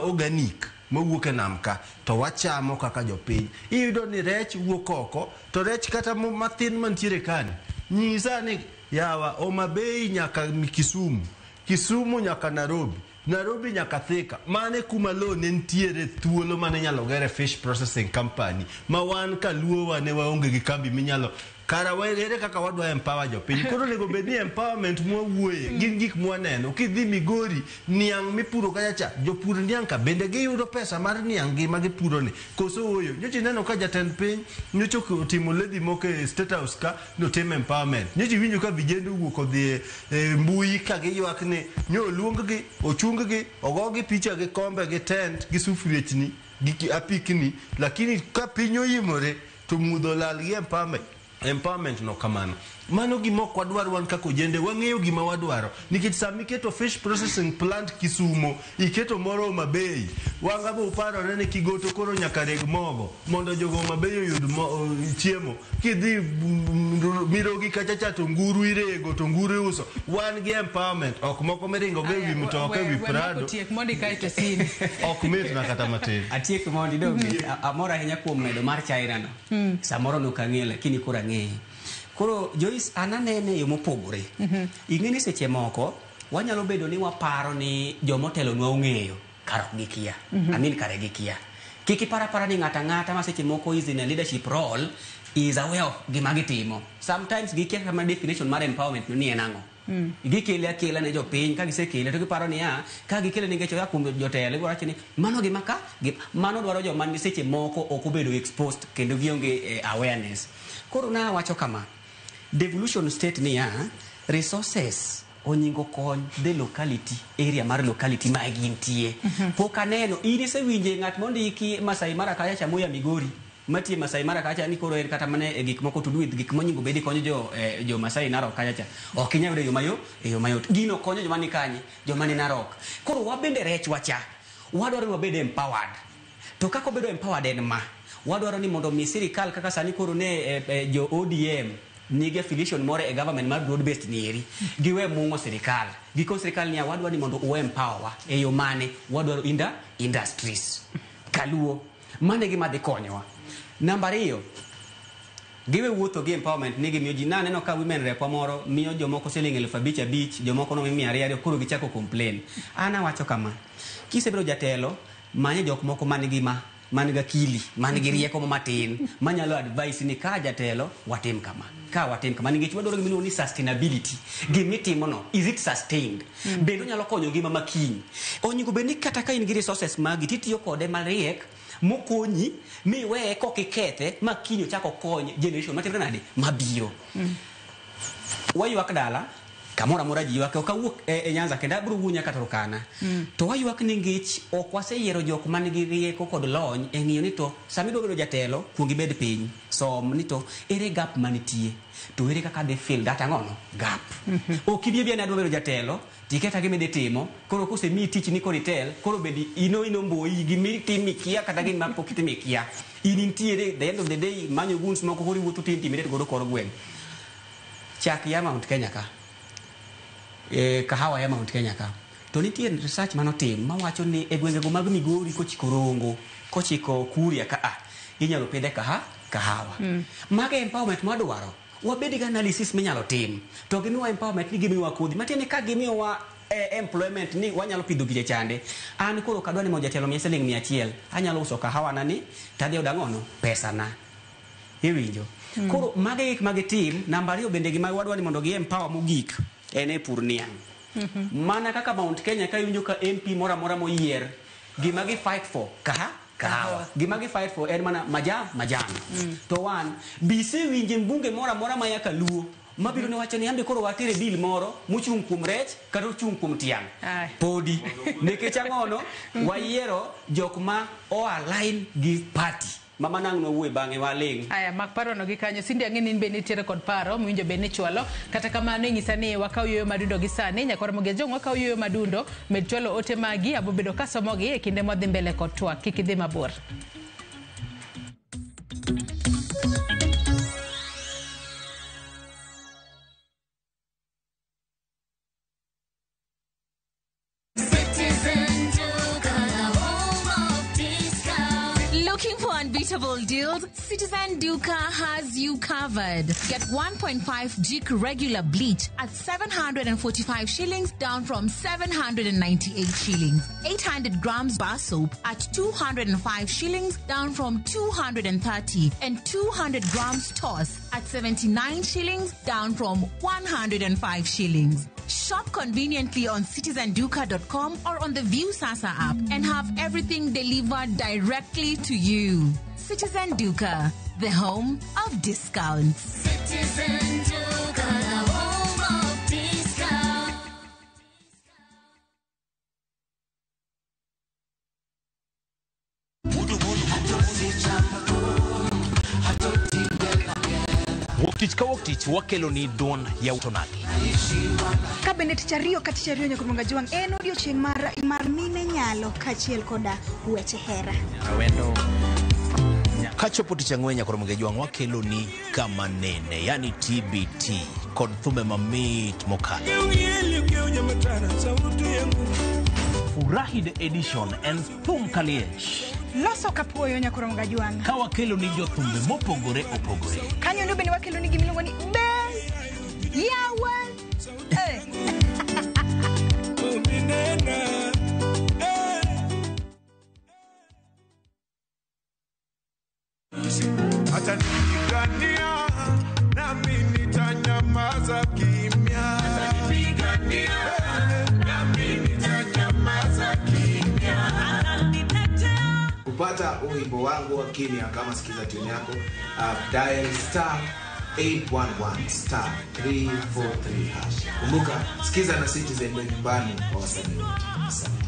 S9: organic mawuok e nam ka to wachamo kaka jopiny. Iyudo ni rech wuok oko to rech kata mathin mantiere kani nyisa ni yawa Homa Bay nyaka Kisumu, Kisumu nyaka Nairobi, Nairobi nyaka Thika. Mane kuma lowo ne nitiere thuolo mane inyalo gere fish processing company ma wan kaluowa ne waonge gi kambi minyalo kara ere kaka wadwa empower jopiny. Koro onego bed ni empowerment mwawuoye gin gik mwaneno. Kidhi Migori, niang' mipuro kacha cha, jopur niang' ka bende giyudo pesa mar niang' gi ma gipuro ni koso ooyo. Nyocha ineno ka jatend piny nyocha otimo levy moko e State House ka notim empowerment. Nyocha iwinjo ka vijende owuok odhi e mbui ka giywak ni nyo oluong gi, ochung gi, ogogi picha gi kombe gi tent gi sufuriechni gi apikni, lakini ka piny oimore to mudho lal gi empowerment. Empowerment no kamano. Mano gima ok wadwar wan kaka ojende, wang'eyo gima wadwaro. Nikech sama iketo fish processing plant Kisumo, iketo moro Homa Bay, wanga bo uparore ni Kigoto koro nyaka reg mogo mondo jogo Homa Bay oyud chiemo. Kidhi Mirogi kacha cha to nguru irego to nguru iuso. Wan gi empowerment, ok moko miringo go ewi mtoka ewi Prado.
S1: Tiek mondi kae to sin.
S9: Ok mitna kata matin.
S3: Atiek mondi donge. Amor ahinya kuom medo mar China no. Samoro nok ang'eyo lakini koro ang'eye. Koro Joyce, an anene e yo mopogore. Ing'e ni seche moko wanyalo bedo ni waparo ni jomotelonwa ong'eyo kar ok gikia. I mean kare gikia. Kik ipar apara ni ng'ato ang'ata ma seche moko is in a leadership role is aware of gima gitimo. Sometimes gikia kama definition mar empowerment no ni en ang'o. Gikele akela ne jopiny, ka gisekele to giparo niya, ka gikele nikech oya kuom jotelo, ibiro wacho ni mano gima ka, mano dwaro joma ni seche moko ok obedo exposed kendo gionge awareness. Koro nawacho kama, devolution state niya, resources onyingo kony the locality, area mar locality ma gintie. Pok aneno, in isewinje ng'at mondiki Masai Mara kacha cha moya Migori, matie Masai Mara kacha ni koro en kata mana e gik moko to do with gik monyingo bedi konyo jo Masai Narok kacha cha. Ok inyal yudo e yo mayot. Gino konyo joma ni kanye, joma ni Narok. Koro wabende rech wacha, wadwaro ni wabed empowered. To kaka obedo empowered en ma, wadwaro ni mondo mi sirikal kaka sani koro ne jo ODM nigi affiliation moro e government mar broad based ni eri, giwe mung'o sirikal. Gikon sirikal niya, wadwaro ni mondo u empower wa e yo mane, wadwaro industries. Kaluo, mano e gima dhi konyowa. Namba ariyo, giwe wuotho gi empowerment ni gimiyo ji. Naneno ka women rep moro miyo jomoko siling 5,000 5,000, jomoko nomi 200 200, koro gichako complain. An awacho kama, kisebedo jatelo, manye jok moko man gi ma, man gi akili, man gi rieko matin, manyalo advice ni ka jatelo watim kama, ka watim kama, nikech wadwaro gima iluongo ni sustainability. Gimitimo no, is it sustained? Bende onyalo konyo ngima makiny. Onego bed ni kata ka in gi resources magi, titiyo kode mariek, mokonyi, miweye kok ikethe, ma kiny ochak okony generation matimre nade? Mabiro. Waywak dala, kamoro amora ji ywak, ok awuok e Nyanza kendo abiro wuoyo nyaka Turkana. To waywak ni ngech ok waseyiero jok man gi rieko kod lony e ng'iyo ni to sama idwa bedo jatelo, kuong ibed piny, som ni to ere gap manitie, to ere kaka adhi fill that ang'ono gap. Ok ibi abiya ni adwa bedo jatelo, tiketa gima idhi timo, koro kosemiyi tich ni koro itel, koro bed ino mboi, gimitimo ikia kata gima pok itimo ikia. In intiere, the end of the day, manyo goons moko koro iwuotho to intimidate godo kor gweng'. Chak ya Mount Kenya ka. Kahawa ya Mount Kenya ka. To nitie research manotim mawacho ni e gwengego mag Migori kochiko Rongo, kochiko Kuria ka a, inyalo pidhe kahawa. Mago e empowerment mwadwaro. Wabed gi analysis minyalo tim. To gimiwa empowerment ni gimiwa kodhi. Matiende ni ka gimiyowa employment ni wanyalo pidho gije chande. An koro ok adwa ni mondo jatelo miya siling 100. Anyalo uso kahawa na ni, tadhi yudo ang'ono? Pesa na. Iwinjo? Koro mago e gik ma gitim. Namba ariyo bende gima wadwa ni mondo gi empower mogik en e pur niang'. Mana kaka Mount Kenya ka iwinjo ka MP moro amora moyier, gima gi fight for Kahawa. Gima gi fight for en mana majan majan. To wan bise winje mbunge moro amora ma yaka Luo mabiro ne wacho ni ambe koro watere bill moro mochung' kuom rech kata ochung' kuom tiang'. Podi nikech ang'ono wayiero jok ma o align gi party. Mama nang' nowuoye bang'e waling'.
S1: Aya, mak paro no gi kanyo. Cindy ang'e ni in be nitiere kod paro mowinjo bed ni chwalo. Kata kamano inyisa ni wakaw yueyo madundo gi sani. Nyakwar Mogejong wakaw yueyo madundo. Med chwalo ote magi abobedo kasomogi e kinde mwadhi mbele kod twak. Kik idhi mabor.
S4: Looking for unbeatable deals? Citizen Duka has you covered. Get 1.5 Jik regular bleach at 745 shillings, down from 798 shillings. 800 grams bar soap at 205 shillings, down from 230. And 200 grams toss at 79 shillings, down from 105 shillings. Shop conveniently on citizenduka.com or on the Viusasa app and have everything delivered directly to you. Citizen Duka, the home of discounts.
S10: Citizen Duka, the home of discount.
S16: Wuok tich ka wuok tich wakelo ni duond Yautonagi.
S18: Ka bende tich ariyo ka tich ariyo nyaka Jwang' en odiochieng' mar mine nyalo kaachiel koda weche hera.
S16: Kachopo tich ang'wen nyaka Jwang' wakelo ni kama nene, yani TBT kod thumbe mamit mokalo. Furahi the edition en thum kaliech.
S18: Loso kapuoyo nyaka Jwang'.
S16: Ka wakelo ni jothumbe mopogore opogore.
S18: Kanyo ndo bende wakelo ni gimiluongo ni Bell Yawa.
S17: Atanipigania nami nitanyamaza kimya. Atanipigania nami nitanyamaza kimya.
S19: Kupata wimbo wangu wa kimya kama sikiza tune yako, dial star 811 star 343 hash. Kumbuka sikiza na Citizen ndio nyumbani kwa wasanii wote. Asante.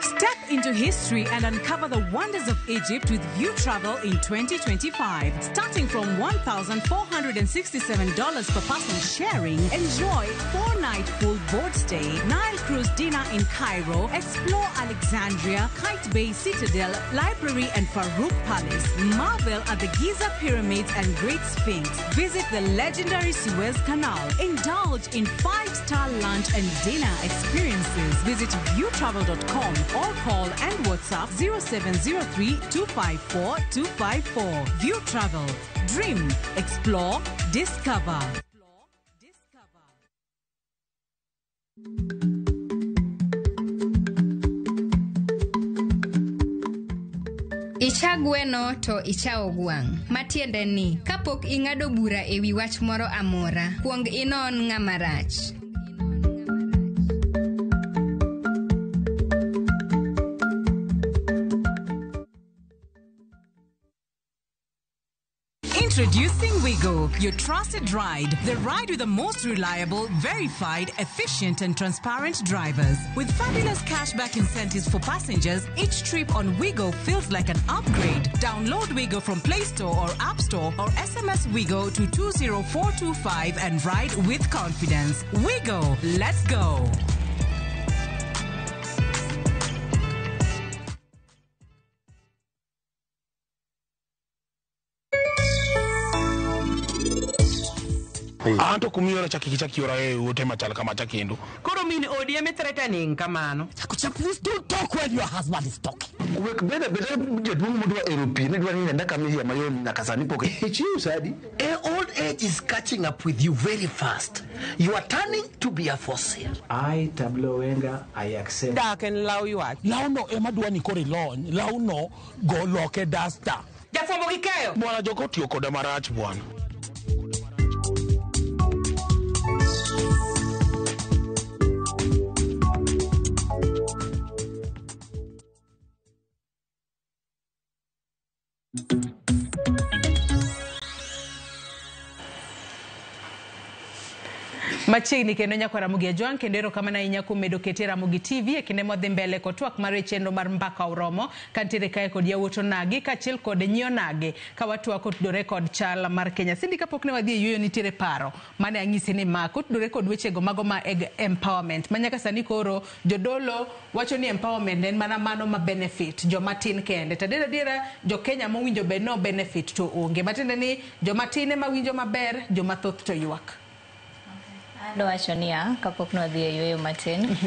S20: Step into history and uncover the wonders of Egypt with View Travel in 2025. Starting from $1,467 per person sharing, enjoy 4-night full board stay, Nile cruise dinner in Cairo, explore Alexandria, Kite Bay Citadel, Library and Farouk Palace, marvel at the Giza Pyramids and Great Sphinx, visit the legendary Suez Canal, indulge in 5-star lunch and dinner experiences. Visit viewtravel.com or call and WhatsApp 0703 254 254. View Travel. Dream, explore, discover.
S21: Icha gweno to ichawo gwang'. Matiende ni, kapok ing'ado bura e wi wach moro amora, kuong inon ng'ama rach.
S20: Introducing Wigo, your trusted ride. The ride with the most reliable, verified, efficient, and transparent drivers. With fabulous cashback incentives for passengers, each trip on Wigo feels like an upgrade. Download Wigo from Play Store or App Store or SMS Wigo to 20425 and ride with confidence. Wigo, let's go.
S22: Anto kumiora chaki kichaki ora e ute machal kama chakendo.
S2: Koro min odi ema threatening kamano.
S23: Chakucha, please don't talk when your husband is talking.
S24: Wek beda beda jaduong' modwa ero pi ne dwa ni nenda kama mayom nyaka sani pok
S8: Ichiw sadi. Old age is catching up with you very fast. You are turning to be a fossil.
S25: I, Tablo Wenga, I accept.
S2: Dak en law ywak.
S22: Lawno ema dwa ni koro ilony. Lawno go loke duster.
S2: Jafwambo gi keyo.
S22: Bwana joko otiyo koda marach bwana.
S1: Machiegni kendo nyakwa Ramogi Ajwang' kendo erokamano ahinya kuom medo kete Ramogi TV e kinde modhi mbele kod twak mar chenro mar Mbaka Oromo kantiere kae kod yawuot onagi kaachiel kod nyi onagi ka watwak kotudore kod chal mar Kenya. Cindy, kapok ne wadhi e yueyo nitiere paro mane anyisi ni ma kotudore kod wechego mago ma eg empowerment ma nyaka sani koro jodolo wacho ni empowerment en mana mano ma benefit joma tin kende. To adier adiera jo Kenya mowinjo bed no benefit to onge. Matiende ni joma tin ema winjo maber, joma thoth to ywak.
S5: Adwa wacho niya, kapok ne wadhi e yueyo matin,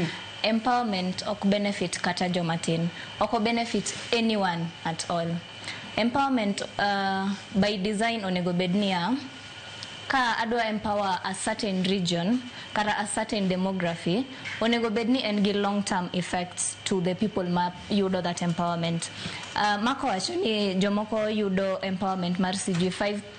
S5: empowerment ok benefit kata joma tin. Ok o benefit anyone at all. Empowerment by design onego bed niya, ka adwa empower a certain region kata a certain demography, onego bed ni en gi long term effects to the people ma yudo that empowerment. Mako wacho ni jomoko yudo empowerment mar sijui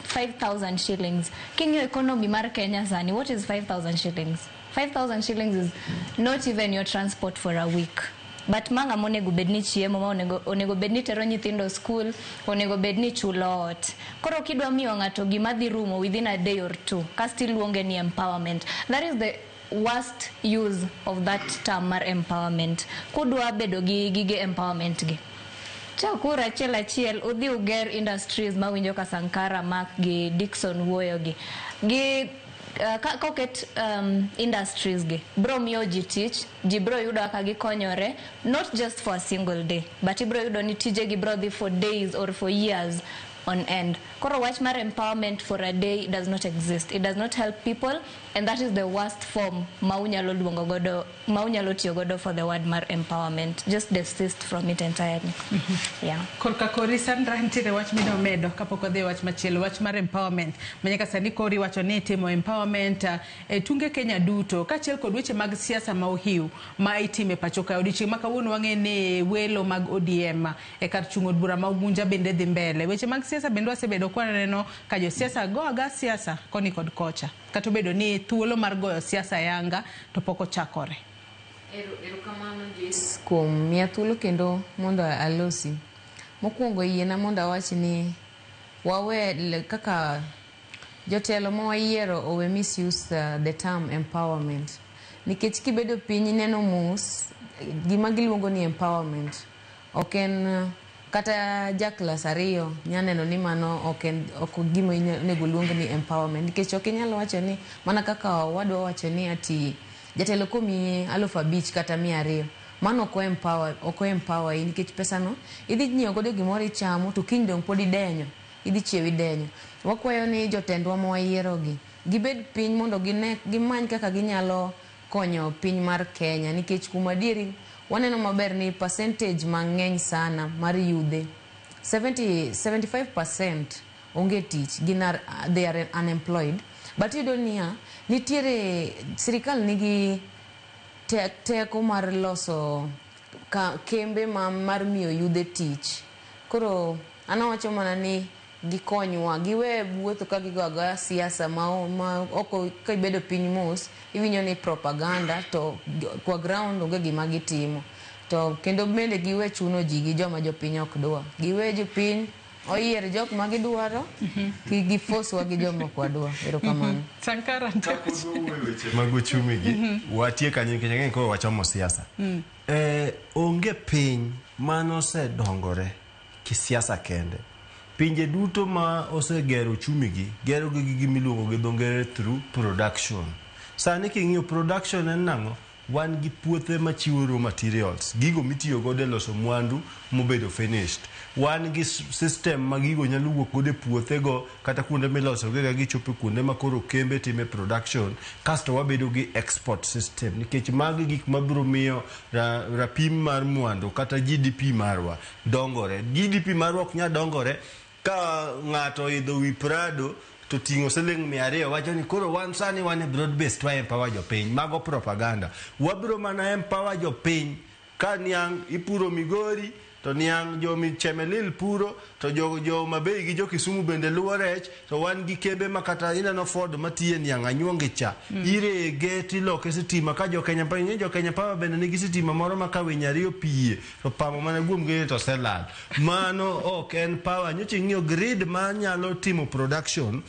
S5: 5,000 shillings. King'iyo economy mar Kenya sani, what is 5,000 shillings? 5,000 shillings is not even your transport for a week. But ma ng'ama onego bed ni chiemo, ma onego bed ni tero nyithindo school, onego bed ni chulo ot. Koro kidwa miyo ng'ato gima dhi rumo within a day or two, kasto iluonge ni empowerment. That is the worst use of that term mar empowerment. Kudwa bedo gi gige empowerment gi, chakuru achiel achiel udhi uger industries mawinjo ka Sankara, Mark gi Dickson wuoyo gi. Gi koket industries gi bro miyo ji tich, ji bro yudo kaka gikonyore, not just for a single day, but ibro yudo ni tije gi bro dhi for days or for years on end. Koro wach mar empowerment for a day does not exist. It does not help people, and that is the worst form ma unyalo luongo godo, ma unyalo tiyo godo for the word mar empowerment. Just desist from it entirely. Yeah.
S1: Korka kori Sandra, nitiere wach midwa medo kapok wadhi e wach machielo, wach mar empowerment ma nyaka sani kori wacho ni itimo empowerment e tunge Kenya duto kaachiel kod weche mag siasa ma ohiu ma itime pacho kae. Odiochieng' ma kawuono wang'e ni welo mag ODM e kar chung' od bura ma Ugunja bende dhi mbele. Weche mag siasa bende wasebedo kwaneno ka josiasa go aga siasa koni kod kocha, kata obedo ni thuolo mar goyo siasa yanga to pok ochakore.
S11: Erokamano Joyce kuom miya thuolo kendo mondo alosi. Mokwongo yiena mondo awach ni wawe kaka jotelo ma wayiero owe misuse the term empowerment. Nikech kibedo piny ineno mos gima giluongo ni empowerment ok en kata ja klas 2 nya neno ni mano ok en ok gima onego luong ni empowerment. Nikech ok inyal wacho ni mana kaka wadwa wacho ni ati jatelo komiyi 5,000 kata 200 mano ok empower, ok empower in, nikech pesa no idhi nyiewo godo gimoro ichamo to kiny dong pod idenyo, idhi chiewo idenyo. Wakwayo ni jotendwa ma wayiero gi gibed piny mondo gine gimany kaka ginyalo konyo piny mar Kenya, nikech kuom adieri waneno maber ni percentage mang'eny sana mar yudhe 75% onge tich, gin are, they are unemployed. But iyudo niya nitiere sirikal nigi teko mar loso kembe mar miyo yudhe tich. Koro an awacho mana ni gikonywa, giwe wuotho ka gigo agoya siasa ma oko ka ibedo piny mos iwinjo ni propaganda to kwa ground onge gima gitimo. To kendo bende giwe chuno ji gi joma jopiny ok dwa. Giwe jopiny oyier jok ma gidwaro, kik gifoswa gi joma ok wadwa. Erokamano.
S1: Sankara,
S9: weche mag uchumi gi watie kanyo nikech ang'e koro wachomo siasa. Onge piny manosedongore kisiasa kende. Pinje duto ma osegero uchumi gi gero gi gi gimiluongo gi dho ngere through production. Sani king'iyo production en nang'o? Wan gi puothe machiwo raw materials, gigo mitiyo godo e loso mwandu mobedo finished. Wan gi system ma gigo nyalo wuok godo e puothego kata kuonde milosogi ka gichopo kuonde ma koro kembe time production, kasto wabedo gi export system nikech magi gik mabiro miyo rapim mar mwandu kata GDP marwa dongore. GDP marwa ok nyal dongore ka ng'ato oidho wi Prado to ting'o siling 200 wacho ni koro wan sani wan e broad based wa empower jopiny. Mago propaganda. Wabiro mana empower jopiny ka niang' ipuro Migori to niang' jo Chemelil puro to jo Mabei gi jo Kisumu bende luwo rech to wan gi kembe ma kata ineno Ford matiye niang' anyuongi cha irege tiloke sitima ka jo Kenya Power, jo Kenya Power bende nigi sitima moro ma ka winy ariyo piyie to pamo mana kuomgi to oselal. Mano ok en power. Nyocha ing'iyo grid ma nyalo timo production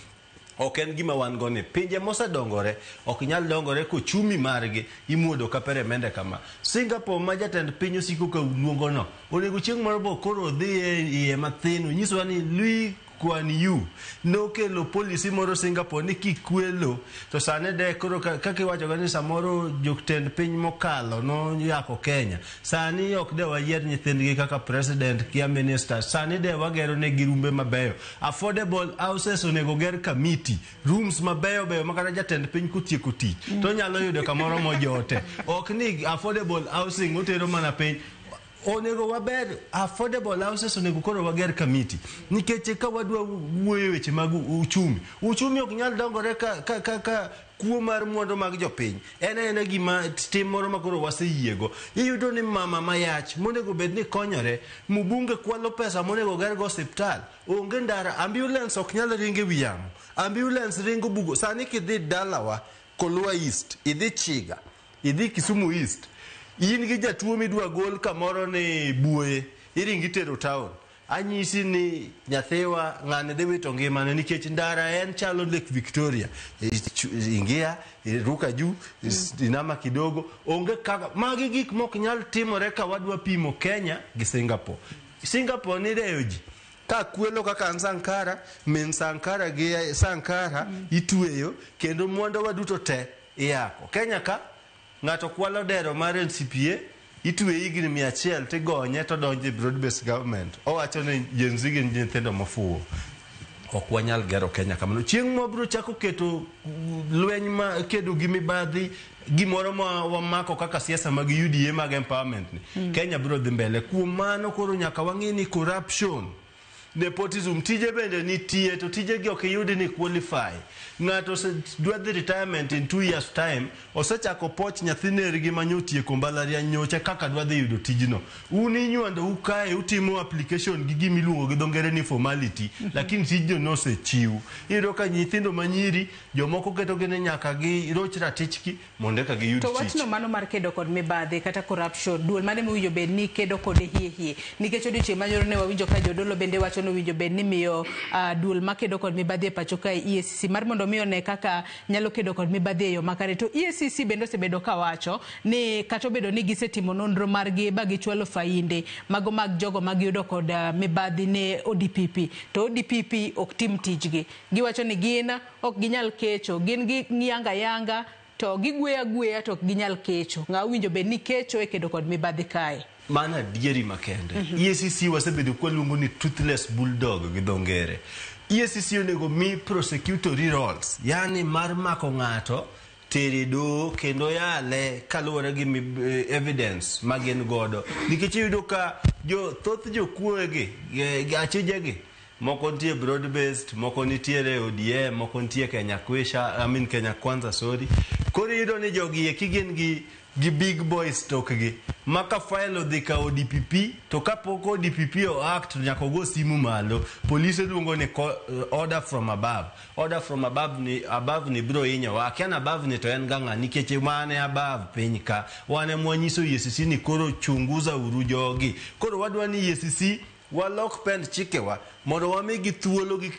S9: Ok en gima wan go ni pinje mosedongore ok nyal dongore kochumi margi imuodo ka peremende kama. Singapore ma jatend piny osiko ka luongo no, onego chieng' moro bo koro odhi e iye mathin onyiswa ni Lee Kuan Yew nokelo policy moro Singapore ni kikwelo to sani de koro kaka iwacho ni samoro jotend piny mokalo noyako Kenya, sani ok de wayier nyithindgi kaka president kia minister, sani de wagero negi rumbe mabeyo, affordable houses onego ger kamiti rooms mabeyo beyo makata jatend piny kotieko tich to onyalo yudo kamoro mojote. Ok ni affordable housing otero mana piny. Onego waber affordable houses, onego koro wager kamiti, nikech ka wadwa wuoyo weche mag uchumi, uchumi ok nyal dongore ka kuo mar mwandu mag jopiny en aena gima tim moro ma koro waseyiego. Iyudo ni mama mayach monego bed ni konyore, mbunge kwalo pesa monego gergo osiptal, onge ndara, ambulance ok nyal ringo e wi yamo, ambulance ringo bugo. Sani kidhi dalawa Kolwa East, idhi Chiga, idhi Kisumu East, in gi jatuo midwa gol kamoro ni Buoye, iringi itero town, anyisi ni nyathiwa ng'ani dhi wito ngimane nikech ndara en chalo Lake Victoria. Ingia ruka juu, inama kidogo, onge kaka. Magi gik mok nyal timore ka wadwa pimo Kenya gi Singapore. Singapore ni reyo ji ka kwelo kaka an Sankara, min Sankara gi Sankara itweyo kendo mwandu wa duto te iyako. Kenya ka ng'ato kwalo dero mar NCPA, itwe higni 100 tigonye to donjo e broad based government, owacho ni Gen Z gin nyithindo mofuwo. Ok wanyal gero Kenya kamano. Chieng' mwabiro chako keto lweny ma kedo gi mibadhi, gimoro ma wamako kaka siasa mag UDA mag empowerment ni, Kenya biro dhi mbele. Kuom mano koro nyaka wang'i ni corruption, nepotism, tije bende nitie to tije gi ok iyudi ni qualify. Ng'ato dwa dhi retirement in 2 years time, osechako poch nyathi nergi manyotieko mbalariany nyocha kaka dwa dhi yudo tijno. Un inywando u kae utimo application gi gimiluongo gi dho ngere ni formality, lakini tijno nosechiw. Iyudo ka nyithindo manyiri jomoko ketogi ni nyaka giroch ratichgi mondo eka giyud
S1: To
S9: tich.
S1: Wachno mano mar kedo kod mibadhi kata corruption, duol mane mowinjo bed ni kedo kode hie hie, nikech odiochieng' manyoro ne wawinjo ka jodolo bende wacho ni owinjo bed ni miyo duol makedo kod mibadhi e pacho kae EACC mar mondo mi one kaka nyalo kedo kod mibadhi e yo makare. To EACC bende osebedo kawacho ni kata obedo ni gisetimo nonro margi ba gichwalo fainde mago mag jogo magiyudo kod mibadhi ne ODPP, to ODPP ok tim tijgi. Giwacho ni gin ok ginyal kecho, gin giyanga yanga to gigweyo agweya to ok ginyal kecho. Ng'a owinjo bed ni kecho e kedo kod mibadhi kae?
S9: Mano adieri makende. EACC wasebedo kwaluongo ni toothless bulldog gi dho ngere. EACC onego mi prosecutory roles, yani mar mako ng'ato tere doho kendo yale kaluwore gi evidence ma gin godo, nikech iyudo ka jo thoth jokuoye gi achijegi moko nitie broad based, moko nitiere ODM, moko nitie Kenya Kwisha, I mean Kenya Kwanza, sorry. Koro iyudo ni jogi eki gin gi big boys tokgi ma ka file odhi ka ODPP, to kapok ODPP o act to nyaka ogo simu malo, polise luongo ni order from above, order from above ni above ni biro hinyowa. Akia ni above ni to en ga ng'a, nikech wane above piny ka wan ema wanyiso EACC ni koro chunguza uru jogi. Koro wadwa ni EACC walok pend chikewa mondo wamigi thuolo gi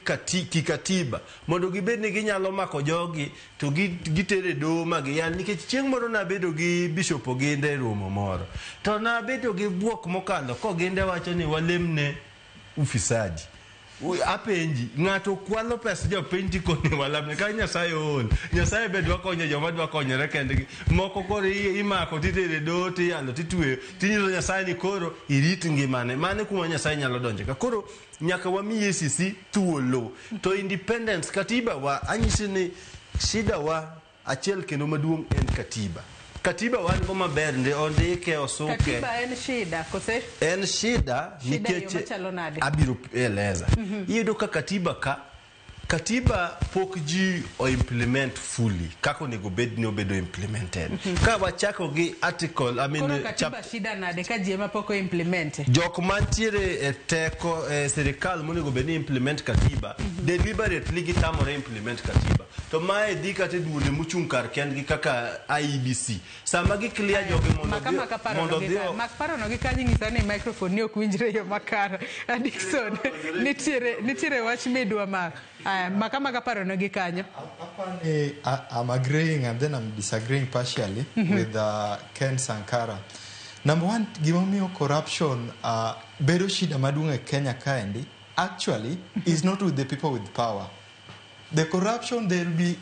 S9: kikatiba mondo gibed ni ginyalo mako jogi to gitere doho ma giyal. Nikech chieng' moro nabedo gi Bishop Oginde e romo moro to nabedo gi bwok mokalo koginde wacho ni walemne ufisadi. Apenji, ng'ato kwalo pes jopiny tikone walamne ka Nyasaye ool. Nyasaye be dwa konyo joma dwa konyore kendgi. Moko koro imako titere doho tiyalo titweyo tinyiso Nyasaye ni koro irit ngimane. Mano kuma Nyasaye nyalo donje ka. Koro nyaka wami EACC thuolo. To independence katiba wa anyisi ni shida wa achiel kendo maduong' en katiba. Katiba wan go maber ndi ondike osuke.
S1: Katiba en shida kose?
S9: En shida nikech
S1: machalo nade?
S9: Abiro eleza. Iyudo ka katiba pok ji o implement fully kaka onego bed ni obedo implemented. Ka wachako gi article, I mean,
S1: Koro katiba shida nade ka ji ema pok o implement?
S9: Jok mantiere e teko e sirikal monego bed ni implement katiba, deliberately gitamore implement katiba. To mae dhi kata e duonde mochung' kar kendgi kaka IEBC. Sama gi clear jogi mondo dhi
S1: Mak parono gi kanyo nyisa ni microphone ni ok winjre yo makare. Dickson, nitiere wach midwa mak. Maka parono gi kanyo.
S12: I'm agreeing and then I'm disagreeing partially with Ken Sankara. Number one, gimomiyo corruption bedo shida maduong' e Kenya kaendi actually is not with the people with power. The corruption, there will be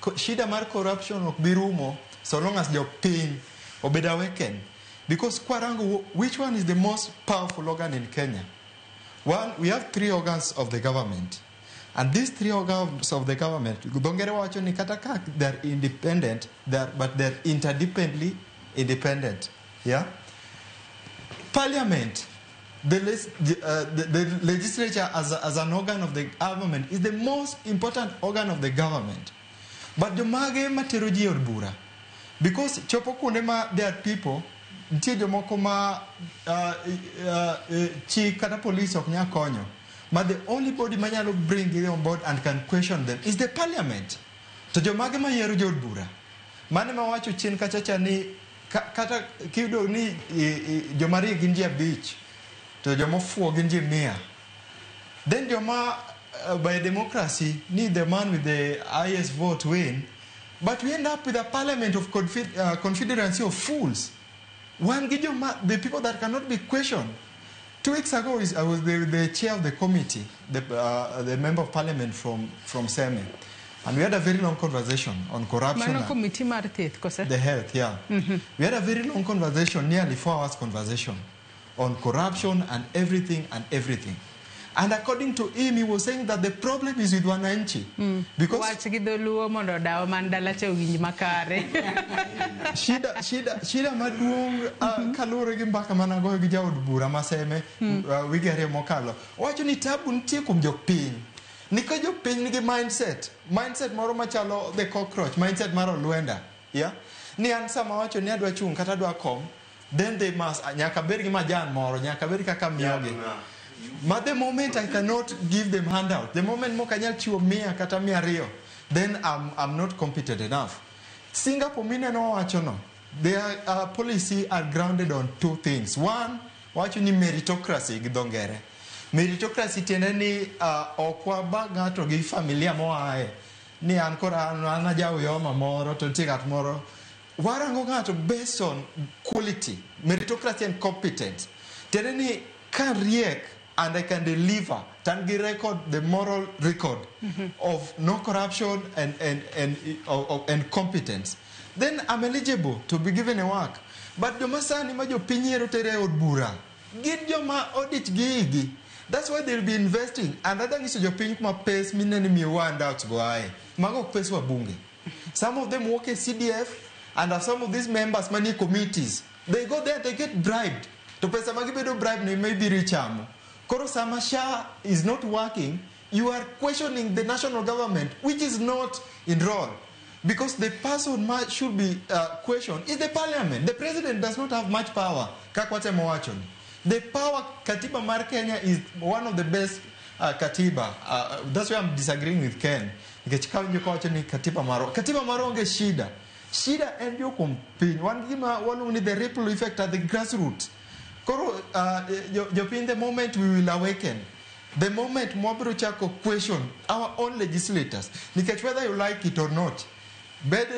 S12: shida mar corruption ok bi rumo so long as jopiny obed awakened. Because kwarango, which one is the most powerful organ in Kenya? One, we have three organs of the government. And these three organs of the government, dho ngere wacho ni kata ka they're independent, but they're interdependently independent. Yeah? Parliament, the legislature as an organ of the government is the most important organ of the government. But jomage matero ji e od bura. Because chopo kuonde ma there are people, nitie jomoko ma chik kata police ok nyal konyo. But the only body manyalo bring them on board and can question them is the parliament. To jomage ma yiero jood bura. Mane mawacho chien kachacha ni kata kiyudo ni joma riek gin ji 5 to joma ofuwo gin ji 100. Then joma by democracy need the man with the highest vote win, but we end up with a parliament of confederacy of fools. Wan gi joma, the people that cannot be questioned. 2 weeks ago, I was the chair of the committee, the member of parliament from Seme. And we had a very long conversation on corruption.
S1: Mano committee mar thieth kose?
S12: The health, yeah. We had a very long conversation, nearly 4 hours conversation, on corruption and everything and everything. And according to him, he was saying that the problem is with wananchi. Because
S1: Wach gi dholuo mondo dawa man dala cha owinj makare.
S12: Shida maduong' kaluwore gi mbaka managoyo gi jaod bura maseme wige 2 mokalo. Owacho ni tabu nitie kuom jopiny. Nikech jopiny nigi mindset moro machalo the cockroach, mindset mar olwenda. Yeah? Ni an sama wacho ni adwa chung' kata adwa kom, then they must, nyaka bed gi majan moro, nyaka bed kaka miyogi. Ma the moment I cannot give them handout, the moment mok anyal chiwo 100 kata 200, then I'm not competent enough. Singapore mineno wacho no, their policy are grounded on two things. One, wacho ni meritocracy gi dho ngere. Meritocracy tiende ni ok waba ng'ato gi familia moaye. Ni an koro an aja Uyoma moro to nitie ng'at moro. Warango ng'ato based on quality, meritocracy and competence. Tiende ni ka riek and I can deliver, to an gi record, the moral record of no corruption and competence, then I'm eligible to be given a work. But joma sani ma jopiny yiero tere e od bura, gin joma odich gi igi. That's why they'll be investing. And adwa nyiso jopiny kuma pes minene miyowa handouts go aye. Mago ok pes wabunge. Some of them work at CDF, and some of these members manie committees, they go there, they get bribed. To pesa magibedo bribed ni maybe richamo. Koro sama SHA is not working, you are questioning the national government, which is not in role. Because the person should be questioned is the parliament. The president does not have much power. Kaka watemo wacho ni. The power, Katiba mar Kenya is one of the best katiba. That's why I'm disagreeing with Ken. Nikech ka winjo kawacho ni katiba marwa. Katiba marwa onge shida. Shida en yo kuom piny. Wan gima waluongo ni the ripple effect at the grassroots. Koro jopiny, the moment we will awaken, the moment mwabiro chako question our own legislators, nikech whether you like it or not, bed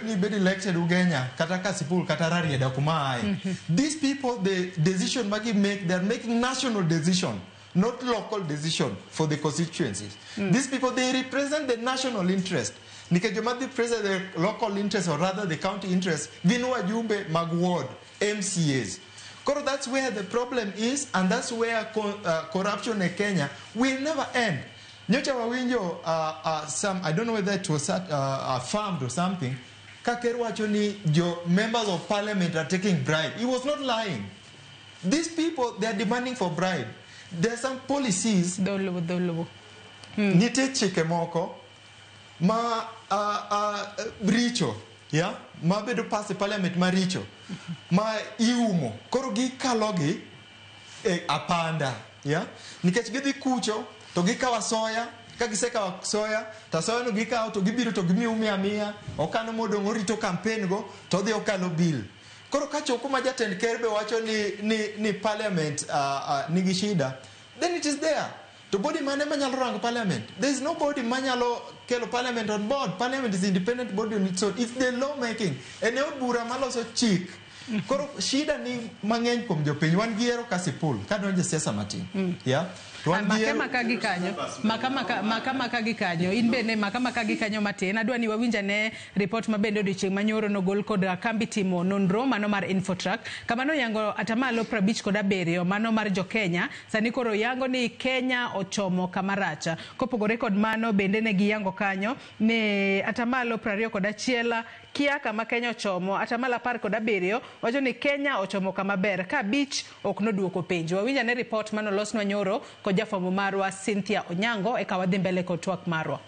S12: ni bed elected Ugenya, kata Kasipul, kata Rarieda kuma aye. These people, the decision magi make, they are making national decision, not local decision for the constituencies. These people, they represent the national interest. Nikech joma dhi represent the local interest, or rather the county interest, gin wajumbe mag ward, MCAs. Koro that's where the problem is, and that's where corruption in Kenya will never end. Nyocha wawinjo some, I don't know whether it was affirmed or something, ka ker wacho ni jo members of parliament are taking bribe. He was not lying. These people, they are demanding for bribe. There are some policies.
S1: Dholuo, dholuo.
S12: Nitie chike moko ma richo, yeah? Ma bedo pass e parliament maricho ma iumo koro gikalogi e apanda, yeah? Nikech gidhi kucho to gikawo asoya. Ka gisekawo asoya to asoya no gikawo to gibiro to gimiyo mia mia okano modong' orito campaign go to odhi okalo bill. Koro kachopo ma jatend ker be wacho ni parliament nigi shida, then it is there. To body mane manyalo rango parliament? There is no body manyalo kelo parliament on board. Parliament is independent body on its own. It's the law making. En e od bura maloso chik. Koro shida ni mang'eny kuom jopiny. Wan gi yiero Kasipul kadonjo e siasa matin. Yeah? To wan gi yiero-
S1: Maka gi kanyo, maka gi kanyo, in bende maka gi kanyo matin. Adwa ni wawinj ane ripot ma bende odiochieng' manyoro nogol kod kambi timo nonro mano mar Infotrack, kama noyango atamalo 57 mano mar jo-Kenya sani koro yango ni Kenya ochomo kama rach. Kopogore kod mano bende ne giyango kanyo ni atamalo 21 kia kama Kenya ochomo, atamalo 17 wacho ni Kenya ochomo kama ber, ka 5 ok noduoko penjo. Wawinj ane ripot manolosnwa nyoro kod jafwambo marwa Cynthia Onyango, eka wadhi mbele kod twak marwa.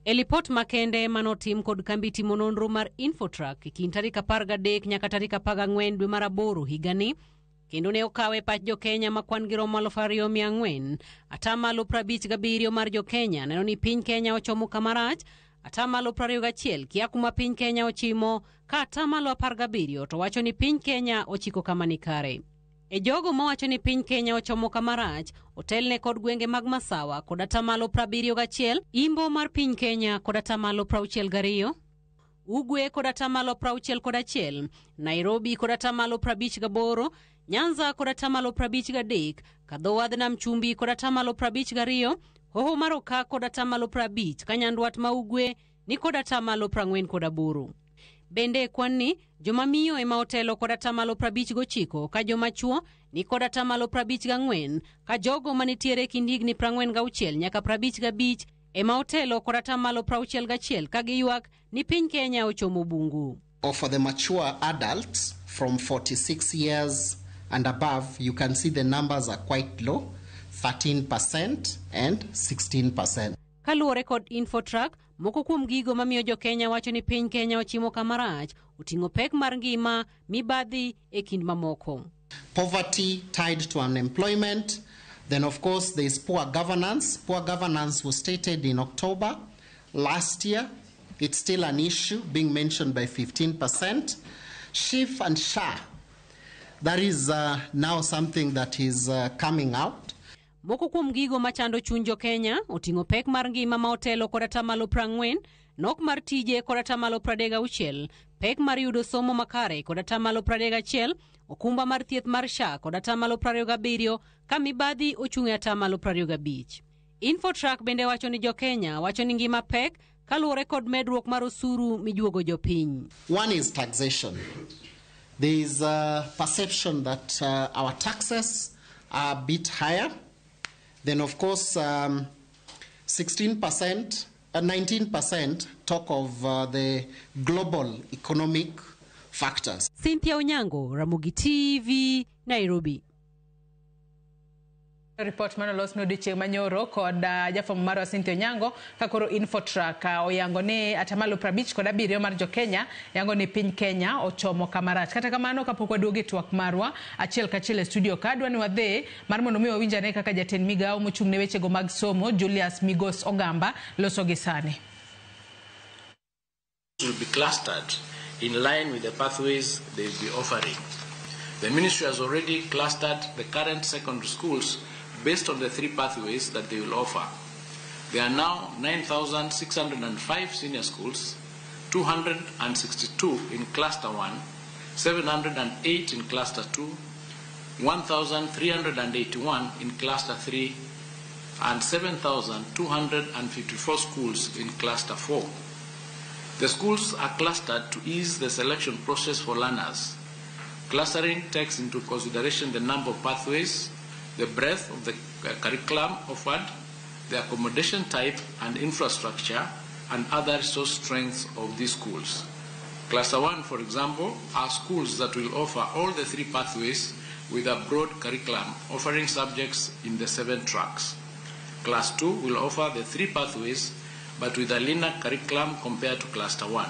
S6: E lipot makende manotim kod kambi timo nonro mar Infotrack e kind tarik 13 nyaka tarik 14 dwe mar 8 higani, kendo ne okawe pach jo-Kenya ma kwan gi romo 2,400, atamalo 57 mar jo-Kenya neno ni piny Kenya ochomo kama rach, atamalo 21 kia kuma piny Kenya ochimo, ka atamalo 17 to wacho ni piny Kenya ochiko kama ni kare. E jogo mawacho ni piny Kenya ochomo kama rach, otelne kod gwenge mag Masawa kod atamalo 71, Imbo mar piny Kenya kod atamalo 62, Ugwe kod atamalo 61, Nairobi kod atamalo 58, Nyanza kod atamalo 53, Kadho wadh Nam Chumbi kod atamalo 52, Hoho mar Okak kod atamalo 50, ka Nyandwat ma Ugwe ni kod atamalo 48. Bende e kwan ni, joma miyo ema otelo kod atamalo 59, ka joma chuo ni kod atamalo 54, ka jogo manitiere e kind higni 46 nyaka 55 ema otelo kod atamalo 61, ka giywak ni piny Kenya ochomo bungu.
S7: Or for the mature adults from 46 years and above, you can see the numbers are quite low, 13% and 16%.
S6: Kaluwore kod Infotrack, moko kuom gigo mamiyo jo-Kenya wacho ni piny Kenya ochimo kama rach oting'o pek mar ngima, mibadhi e kind mamoko.
S7: Poverty tied to unemployment. Then, of course, there is poor governance. Poor governance was stated in October last year. It's still an issue being mentioned by 15%. SHIF and SHA, that is now something that is coming out.
S6: Moko kuom gigo machando chuny jo-Kenya oting'o pek mar ngima ma otelo kod atamalo 40, nok mar tije kod atamalo 36, pek mar yudo somo makare kod atamalo 31, okumba mar thieth mar SHA kod atamalo 27, ka mibadhi ochung' e atamalo 25. Infotrack bende wacho ni jo-Kenya wacho ni ngima pek kaluwore kod medruok mar osuru mijuogo jopiny.
S7: One is taxation. There is a perception that our taxes are a bit higher. Then, of course, 16%, 19% talk of the global economic factors.
S6: Cynthia Onyango, Ramogi TV, Nairobi.
S1: Report manolos no odiochieng' manyoro kod jafwambo marwa Cynthia Onyango, ka koro Infotrack oyango ni atamalo 57 mar jo-Kenya yango ni piny Kenya ochomo kama rach. Kata kamano, kapok waduogo e twak marwa achiel kachiel e studio ka, adwa ni wadhi mar mondo mi wawinj ane kaka jatend migawo mochung' ne wechego mag somo Julius Migos Ogamba loso gi sani.
S13: Will be clustered in line with the pathways they will be offering. The ministry has already clustered the current secondary schools based on the three pathways that they will offer. There are now 9,605 senior schools, 262 in Cluster 1, 708 in Cluster 2, 1,381 in Cluster 3, and 7,254 schools in Cluster 4. The schools are clustered to ease the selection process for learners. Clustering takes into consideration the number of pathways, the breadth of the curriculum offered, the accommodation type and infrastructure, and other resource strengths of these schools. Cluster 1, for example, are schools that will offer all the three pathways with a broad curriculum, offering subjects in the 7 tracks. Class 2 will offer the 3 pathways, but with a leaner curriculum compared to Cluster 1.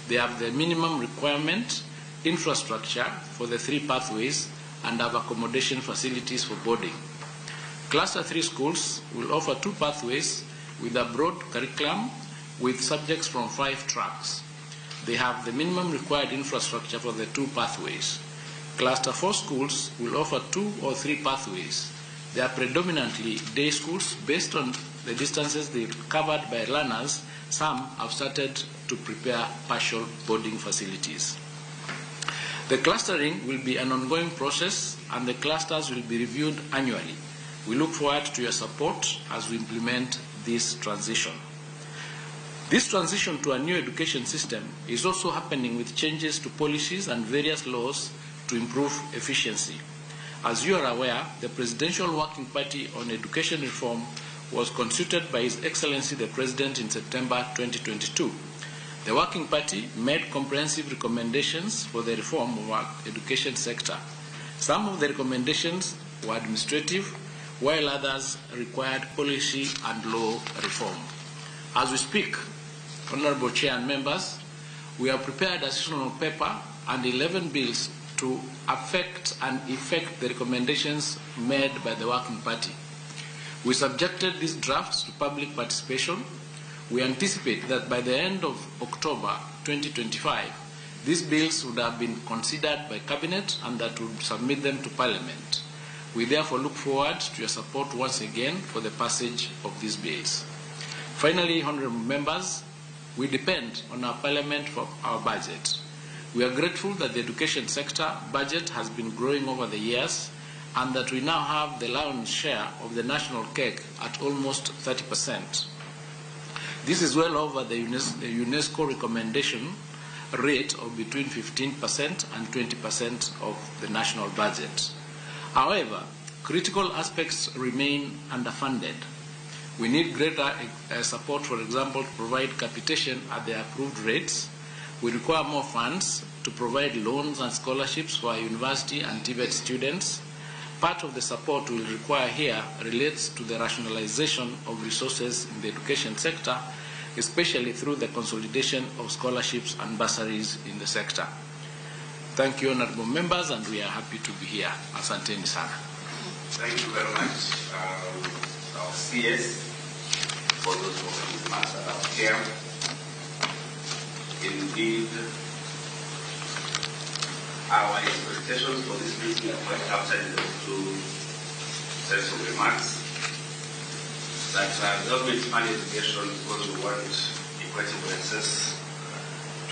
S13: They have the minimum requirement infrastructure for the 3 pathways and have accommodation facilities for boarding. Cluster 3 schools will offer 2 pathways with a broad curriculum with subjects from 5 tracks. They have the minimum required infrastructure for the 2 pathways. Cluster 4 schools will offer 2 or 3 pathways They are predominantly day schools. Based on the distances they covered by learners, some have started to prepare partial boarding facilities. The clustering will be an ongoing process, and the clusters will be reviewed annually. We look forward to your support as we implement this transition. This transition to a new education system is also happening with changes to policies and various laws to improve efficiency. As you are aware, the Presidential Working Party on Education Reform was constituted by His Excellency the President in September 2022. The Working Party made comprehensive recommendations for the reform of our education sector. Some of the recommendations were administrative, while others required policy and law reform. As we speak, Honorable Chair and members, we have prepared a sessional paper and 11 bills to affect and effect the recommendations made by the Working Party. We subjected these drafts to public participation. We anticipate that by the end of October 2025, these bills would have been considered by Cabinet and that would submit them to Parliament. We therefore look forward to your support once again for the passage of these bills. Finally, honorable members, we depend on our Parliament for our budget. We are grateful that the education sector budget has been growing over the years and that we now have the lion's share of the national cake at almost 30%. This is well over the UNESCO recommendation rate of between 15% and 20% of the national budget. However, critical aspects remain underfunded. We need greater support, for example, to provide capitation at the approved rates. We require more funds to provide loans and scholarships for our university and TVET students. Part of the support we'll require here relates to the rationalization of resources in the education sector, especially through the consolidation of scholarships and bursaries in the sector. Thank you, honorable members, and we are happy to be here. Asanteni sana.
S3: Thank you very much, our CS, for those opening remarks about here. Indeed, our expectations for this meeting are quite captured in those two sets of remarks. That government fund education because we want equitable access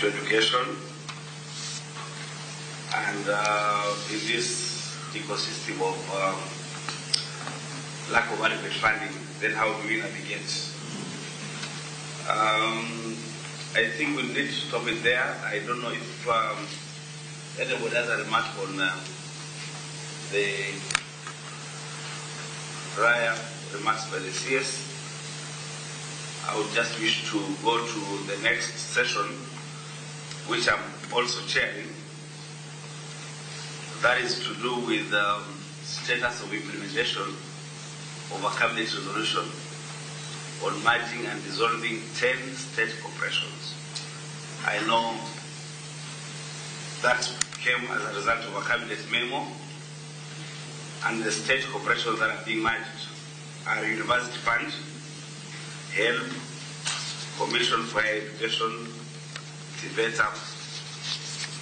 S3: to education. And in this ecosystem of lack of adequate funding, then how do we navigate? I think we need to stop it there. I don't know if anybody has a remark on the prior remarks by the CS. I would just wish to go to the next session, which I'm also chairing. That is to do with the status of implementation of a cabinet resolution on merging and dissolving 10 state corporations. I know that came as a result of a cabinet memo, and the state corporations that are being merged are University Fund, HELB, Commission for Higher Education, TVETA,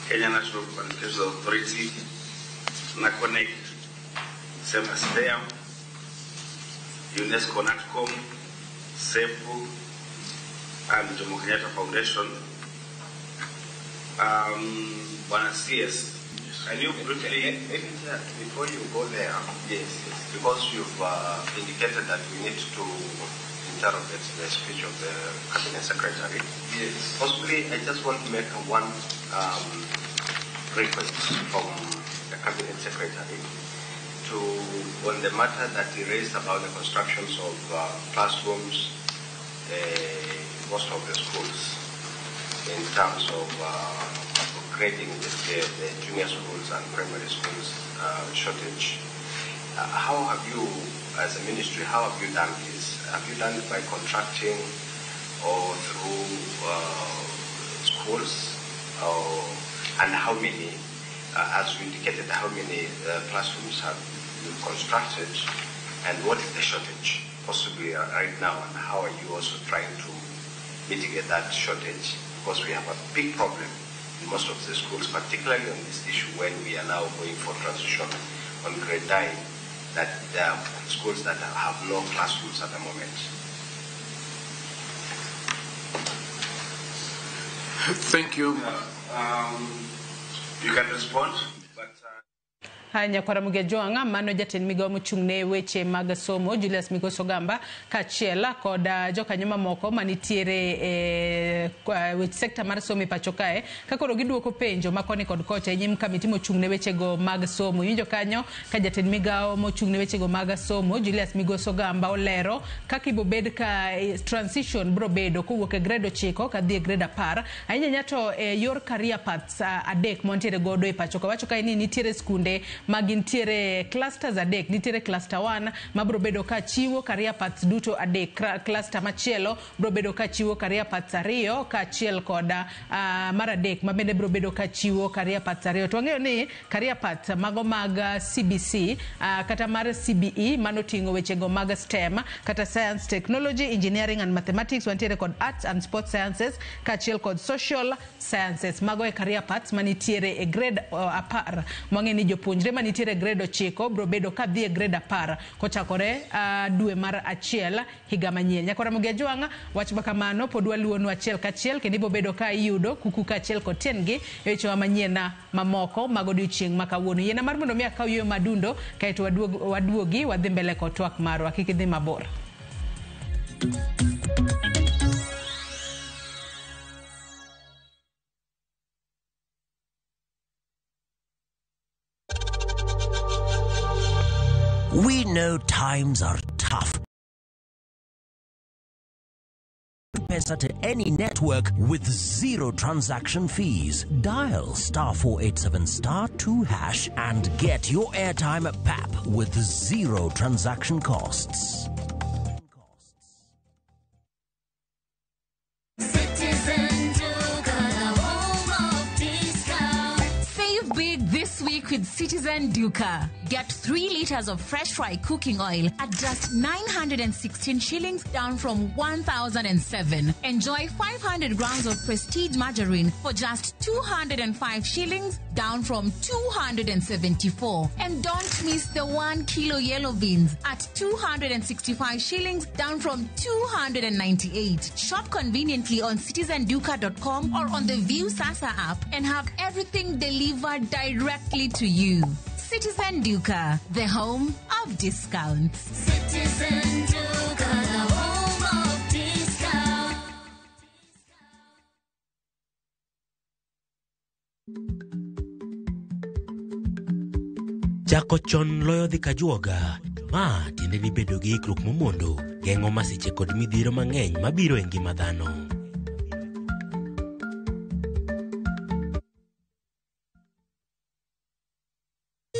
S3: Kenya National Qualifications Authority, NACONEC, SEMASTEA, UNESCO NATCOM, SEPU, and Jomo Kenyatta Foundation. Bwana CS, can you briefly...
S4: Maybe before you go there,
S3: yes, yes,
S4: because you've indicated that we need to interrogate the speech of the Cabinet Secretary.
S3: Yes.
S4: Possibly, I just want to make one request from the Cabinet Secretary to, on the matter that he raised about the constructions of classrooms, most of the schools, in terms of upgrading the junior schools and primary schools shortage. How have you, as a ministry, how have you done this? Have you done it by contracting or through schools? Or, and how many, as you indicated, how many classrooms have you constructed, and what is the shortage possibly right now, and how are you also trying to mitigate that shortage? Because we have a big problem in most of the schools, particularly on this issue when we are now going for transition on grade 9 that there are schools that have no classrooms at the moment.
S13: Thank you.
S3: You can respond.
S1: Nyakwara Mugejwang' mano jatend migawo mochung' ne weche mag somo Julius Migos Ogamba kaachiel kod jokanyo mamoko manitiere e weche sekta mar somo e pacho kae ka koro giduoko penjo ma koni kod kocha e nyim kamiti mochung' ne wechego mag somo. Iwinjo kanyo ka jatend migawo mochung' ne wechego mag somo Julius Migos Ogamba olero kaka ibobed ka transition biro bedo kowuok e grade 9 kadhi e grade 10 ahinya ahinya to e yor career paths 3 mantiere godo e pacho ka. Wacho kae ni nitiere skunde ma gintiere clusters 3, nitiere cluster 1 mabiro bedo ka chiwo career paths duto 3, cluster machielo biro bedo ka chiwo career paths 2 kaachiel kod mar 3 ma bende biro bedo ka chiwo career paths 2. To wang'eyo ni career paths mago mag CBC kata mar CBE manoting'o wechego mag STEM kata science, technology, engineering and mathematics, wantiere kod arts and sports sciences kaachiel kod social sciences. Mago e career paths manitiere e grade 10. Mwang'e ni jopuonjre manitiere grade 9 biro bedo ka dhi e grade 10 kochakore dwe mar 1 higa manyien. Nyakwara Mugejwang' wach ma kamano pod waluwonu achiel kachiel kendo ibiro bedo ka iyudo kuku kaachiel kod tiendgi e wechewa manyien mamoko mag odiochieng' ma kawuono. Yiena mar mondo mi akaw yueyo madundo kaeto waduogi wadhi mbele kod twak marwa. Kik idhi mabor.
S8: We know times are tough. Pesa to any network with 0 transaction fees. Dial *487*2# and get your airtime at PAP with 0 transaction costs.
S10: Save big this week with Citizen Duka. Get 3 liters of fresh fry cooking oil at just 916 shillings, down from 1,007. Enjoy 500 grams of Prestige margarine for just 205 shillings, down from 274. And don't miss the 1 kilo yellow beans at 265 shillings, down from 298. Shop conveniently on citizenduka.com or on the View Sasa app and have everything delivered directly to you. Citizen Duka, the home of discounts.
S14: Citizen Duka, the home of discounts.
S15: Chako chon loyo dhi kajuoga. Ma tiende ni bedo gi ikruok momondo geng'o masiche kod midhiero mang'eny mabiro e ngima dhano.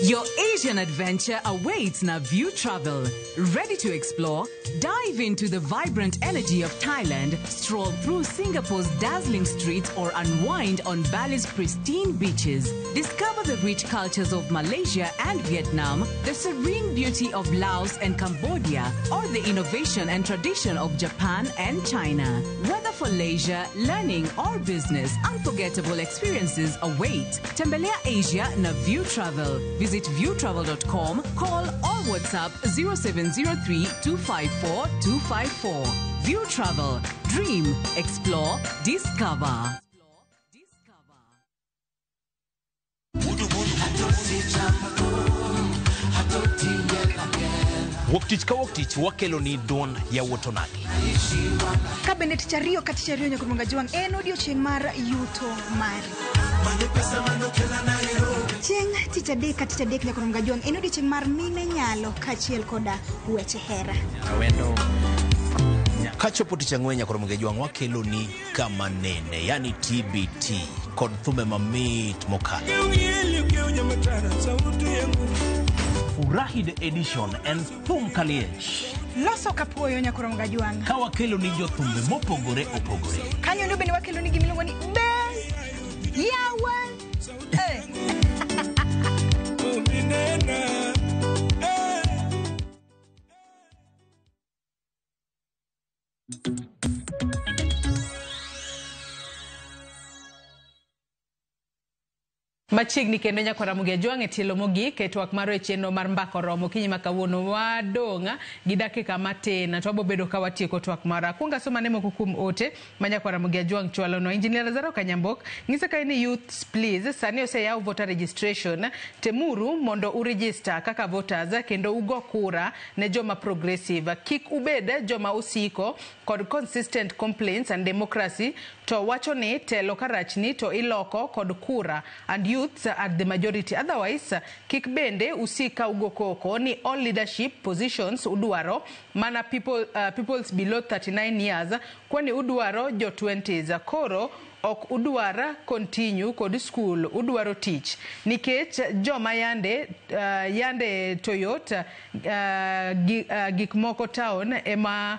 S20: Your Asian adventure awaits Naview Travel. Ready to explore? Dive into the vibrant energy of Thailand, stroll through Singapore's dazzling streets, or unwind on Bali's pristine beaches. Discover the rich cultures of Malaysia and Vietnam, the serene beauty of Laos and Cambodia, or the innovation and tradition of Japan and China. Whether for leisure, learning, or business, unforgettable experiences await. Tembelea Asia Naview Travel. Visit viewtravel.com, call or WhatsApp 0703 254 254. View Travel. Dream, explore, discover.
S16: Wuok tich ka wuok tich wakelo ni duond yawuot onagi.
S18: Ka bende tich ariyo ka tich ariyo nyaka Mugajwang' en odiochieng' mar yuto mari. Chieng' tich adek ka tich adek nyaka Mugajwang' en odiochieng' mar mine nyalo kaachiel koda weche hera.
S16: Kachopo tich ang'wen nyaka Mugajwang' wakelo ni kama nene, yani TBT kod thume mamit mokalo. Furahi the edition en thum kaliech.
S18: Loso kapuoyo nyaka Mugajwang'.
S16: Ka wakelo ni jothumbe mopogore opogore.
S18: Kanyo ndo bende wakelo ni gimiluongo ni be yawa.
S1: Machiegni kendo nyakora Ramogi Ajwang' e tielo mogik e twak marwa e chenro mar Mbaka Oromo okinyi ma kawuono. Wadong' gi dakika matin to wabo bedo ka watieko twak marwa. Akwongo asoma ne moko kuom ote ma nyakora Ramogi Ajwang' chwalonwa. Engineer Lazaro Kanyambok ng'isa kae ni youths please, sani oseyaw voter registration, temuru mondo uregister kaka voters kendo ugo kura ne joma progressive. Kik ubed joma osiko kod consistent complaints and democracy to wacho ni telo karachni to iloko kod kura and youths are the majority. Otherwise, kik bende usik ka ugo koko ni all leadership positions udwaro mana people, peoples below 39 years, kwani udwaro jo 20s. Koro ok udwar continue kod school, udwaro tich. Nikech joma yande, yande toyot gik moko town ema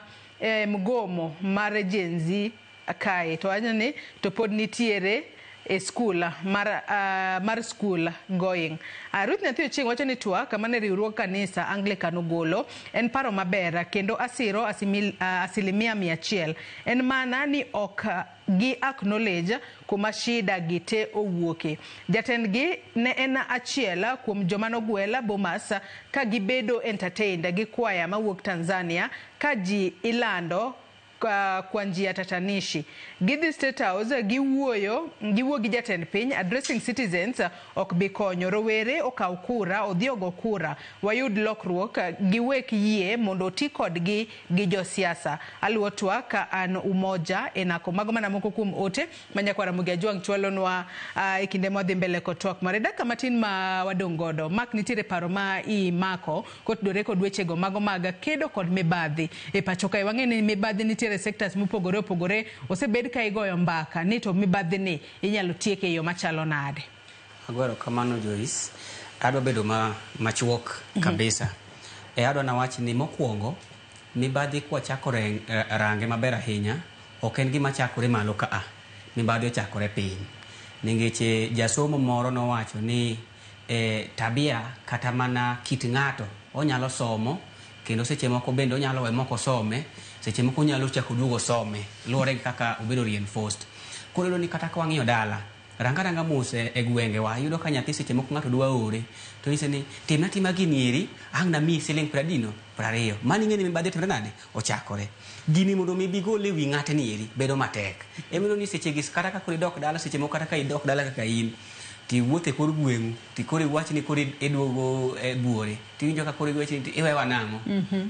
S1: mgomo mar Gen Z kae. To wacho ni to pod nitiere e school mar school going. Ruth Nyathi Ochieng' wacho ni twak mane riwruog kanisa Anglican ogolo en paro maber kendo asiro 100%. En mana ni ok gi acknowledge kuma shida gi te owuoke. Jatendgi ne en achiel kuom joma nogwel Bomas ka gibedo entertained gi kwaya mawuok Tanzania ka ji ilando kwa njia tatanishi. Gidhi State House giwuoyo giwuo gi jatend piny addressing citizens ok bi konyo. Rowere okaw kura odhi ogo kura wayud lokruok giwek yie mondo oti kodgi gi josiasa. Aluwo twak ka an Umoja enako. Mago mana moko kuom ote ma nyakwara Ramogi Ajwang' chwalonwa e kinde mwadhi mbele kod twak mare. Dakika matin ma wadong' godo, Mark, nitiere paro ma imako kotudore kod wechego mago mag kedo kod mibadhi e pacho kae. Wang'e ni mibadhi nitiere sectors mopogore opogore, osebed ka igoyo mbaka ni to mibadhi ni inyalo tieke e yo machalo nade?
S17: Agwaro kamano Joyce, adwa bedo machuok kabisa. Adwa nawach ni mokwongo, mibadhi kwachako range maber ahinya, ok en gima chakore malo kaa, mibadhi ochakore piny. Nikech jasomo moro nowacho ni tabia kata mana kit ng'ato onyalo somo, kendo seche moko bende onyalo we mok osome, seche moko onyalo chako duogo some, luwore gi kaka obedo reinforced. Koro iyudo ni kata ka wang'iyo dala, ranga ranga mos e gwengewa, iyudo ka nyathi seche moko ng'ato dwa ore, to nyise ni timna tima gini eri, ang' namiyi siling 20, 20. Mano ing'e ni mibadhi otimre nade? Ochakore. Gini mondo mi bigole ewi ng'atni eri, bedo matek. Ema ni seche gi kata ka koro idok dala, seche moko kata ka idok dala kaka in, tiwuotho e kor gweng'u, ti koro iwach ni koro iduogo e buore, tiwinjo ka koro iwach ni iwewa nang'o?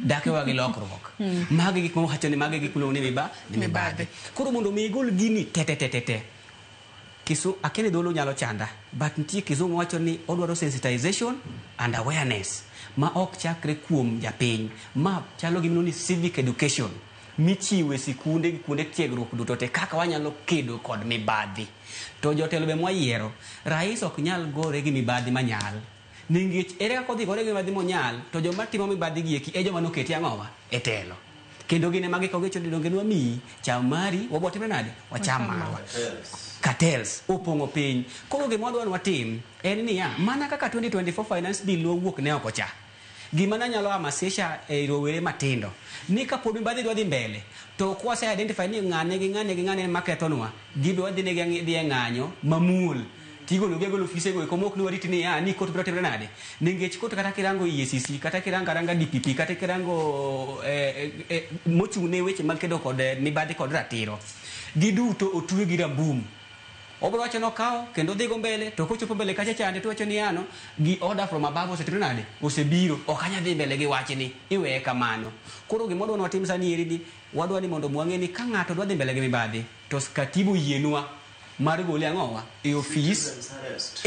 S17: Dak iwewa gi lokruok. Magi gik mawacho ni magi gik miluongo ni mibadhi. Koro mondo mi igol gini te te te te te, akia ni dholuo nyalo chanda, but nitie kizungu wacho ni odwaro sensitization and awareness ma ok chakre kuom japiny, ma chalo gi miluongo ni civic education michiwo e sikunde gi kuonde tiegruok duto te kaka wanyalo kedo kod mibadhi. To jotelo be mwayiero, rais ok nyal gore gi mibadhi manyal. Nikech ere kaka odhi gore gi mibadhi monyal, to joma timo mibadhi gi eki e joma noketi ang'owa e telo. Kendo gin ema gikawo giwacho ni donge nwamiyi, cham mari, wabo timre nade? Wacham marwa. Cartels opong'o piny. Koro gima wadwa ni watim en niya, mana kaka 2024 finance bill nowuok ne oko cha, gima nanyalo hamasisha e rowere matindo ni kapod mibadhi dwa dhi mbele to kwase identify ni ng'ane gi ng'ane gi ng'ane makethonwa, gibe wadhi negi dhi e ng'anyo mamuol tigolo gi agolo ofise go eko mok ni warit ni ni kot biro timre nade. Nikech kot kata kirango EACC, kata kirango aranga DPP, kata kirango mochung' ne weche mag kedo kod mibadhi kod ratiro, giduto otwe gi rambum. Obiro wacho nokawo kendo odhi go mbele, to kochopo mbele kacha chande to wacho ni ano gi order from above osetimre nade, osebiro, ok anyal dhi mbele gi wachni, iweye kamano. Koro gima wadwa ni watim sani eri ni wadwa ni mondo wang'e ni ka ng'ato dwa dhi mbele gi mibadhi to katiba oyienwa mar gole ang'owa e ofis.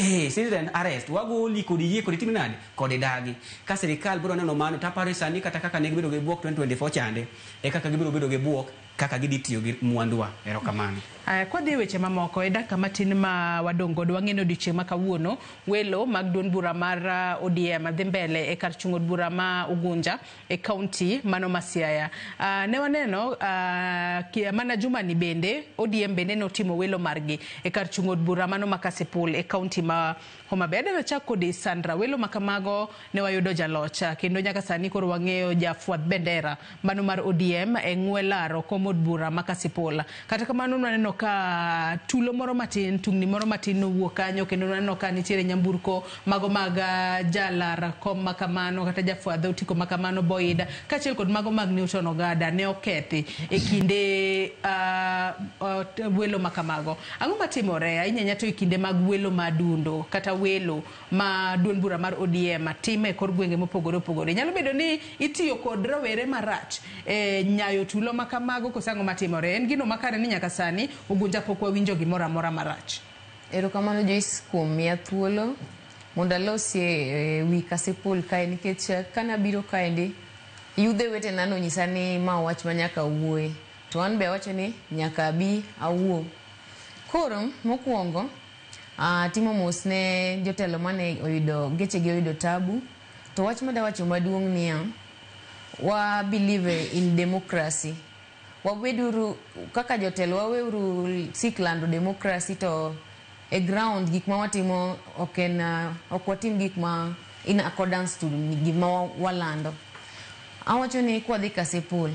S17: Citizen arrest, wagoli kod yie kod itim nade kod idagi. Ka sirikal biro neno mano, taparo ni sani kata kaka ne gibedo gi buok 2024 chande, e kaka gibiro bedo gi buok kaka gidhi tiyo gi mwanduwa. Erokamano.
S1: Aya, kwadhi e weche mamoko e dakika matin ma wadong' godo, wang'e ni odiochieng' ma kawuono welo mag duond bura mar ODM dhi mbele e kar chung' od bura ma Ugunja e kaunti mano ma Siaya. Ne waneno mana juma ni bende ODM bende notimo welo margi e kar chung' od bura mano ma Kasipul e kaunti ma Homa Bay. Adwa chak kodi Sandra, welo ma kamago ne wayudo jaloch kendo nyaka sani koro wang'eyo jafuadh bendera mano mar ODM e ng'we laro kom od bura ma Kasipul. Kata kamano nwaneno ka tulo moro matin, tungni moro matin nowuok kanyo, kendo nwaneno ka nitiere nyamburko mago mag jalar kom makamano kata jafwadh otiko makamano Boyd, kaachiel kod mago mag Newton Ogada ne okethi e kinde welo makamago. Ang'o matimore ahinya ahinya to e kinde mag welo madundo kata welo ma duond bura mar ODM timo e kor gwenge mopogore opogore? Nyalo bedo ni itiyo kod rawere marach e nyayo tulo makamago, koso ang'o matimore? En gino makare ni nyaka sani Ugunja pok wawinjo gimoro amora marach.
S11: Erokamano Joyce kuom miya thuolo mondo alosie wi Kasipul kae, nikech kanabiro kaendi yudhe wetena nonyisa ni ma wach ma nyaka awuoye, to an be awacho ni nyaka abi awuo. Koro mokwongo atimo mos ne jotelo mane oyudo gechegi oyudo tabu, to wach madawacho maduong' niya, wa believe in democracy. Wabeduru kaka jotelo, waweuru sik lando democracy to e ground gik ma watimo ok en ok watim gik ma in accordance to gima walando. Awacho ni kwadhi Kasipul,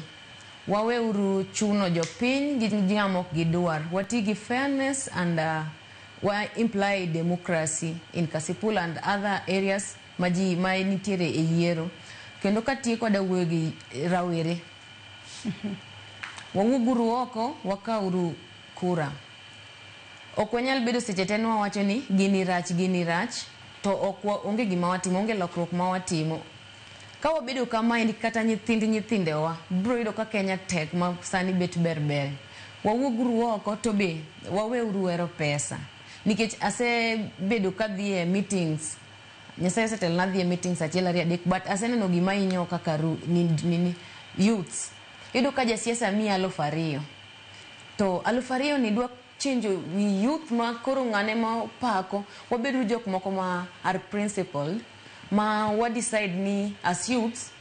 S11: waweuru chuno jopiny gi ng'ama ok gidwar. Wati gi fairness and wa imply democracy in Kasipul and other areas ma ji ma nitiere e yiero. Kendo katieko adawuoyo gi rawere. Wawuoguru oko, wakawuru kura. Ok wanyal bedo seche te ni wawacho ni gini rach, gini rach, to ok onge gima watimo, onge lokruok ma watimo. Ka wabedo kamaendi kata nyithind nyithindewa biro yudo ka Kenya tek ma sani bet ber ber. Wawuoguru oko to be waweuru hero pesa. Nikech asebedo kadhi e meetings, Nyasaye osetelona dhi e meetings achiel ariyo adek, but aseneno gima hinyo kaka nini youths. Iyudo ka jasiasa miyi 2000, to 2000 ni dwa change wi youth ma koro ng'ane ma opako. Wabedo jok moko ma are principled, ma wa decide ni as youths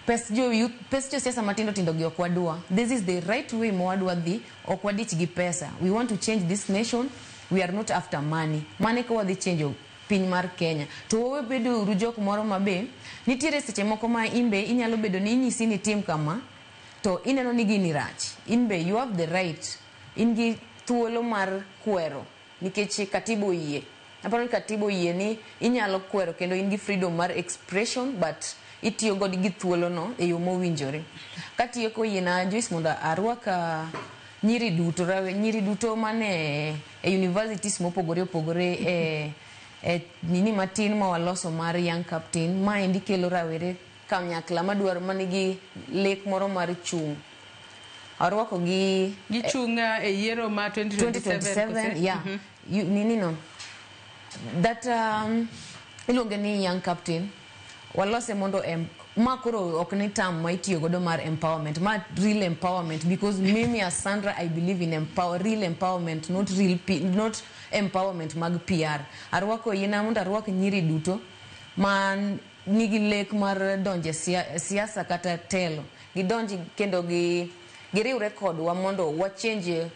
S11: pes jo youth, pes josiasa matindo tindo gi ok wadwa. This is the right way ma wadwa dhi, ok wadich gi pesa. We want to change this nation, we are not after money. Mane ka wadhi change piny mar Kenya. To wawe bedo uru jok moro ma be nitiere seche moko ma imbe inyalo bedo ni inyisi ni tim kama, to ineno ni gini rach. In be you have the right, in gi thuolo mar kwero nikech katiba oyie. Aparo ni katiba oyie ni inyalo kwero kendo in gi freedom mar expression, but itiyo god gi thuolo no e yo mowinjore. Katieko, yiena Joyce mondo arwak nyiri duto, nyiri duto mane e universities mopogore opogore e nini matin ma waloso mar Young Captain. Maendi kelo rawere kanyakla madwaro manigi lek moro mar chung'. Arwako gi
S1: Gichung' e yiero ma 2027,
S11: 2027,
S1: kose?
S11: Yeah. You, nini no that iluonge ni Young Captain. Walose mondo ma koro ok ni term ma itiyo godo mar empowerment, ma real empowerment, because mimi as Sandra I believe in real empowerment, not real not empowerment mag PR. Arwako yiena mondo arwak nyiri duto ma nigi lek mar donje siasa kata telo, gidonji kendo gi giriwre kodwa mondo wachange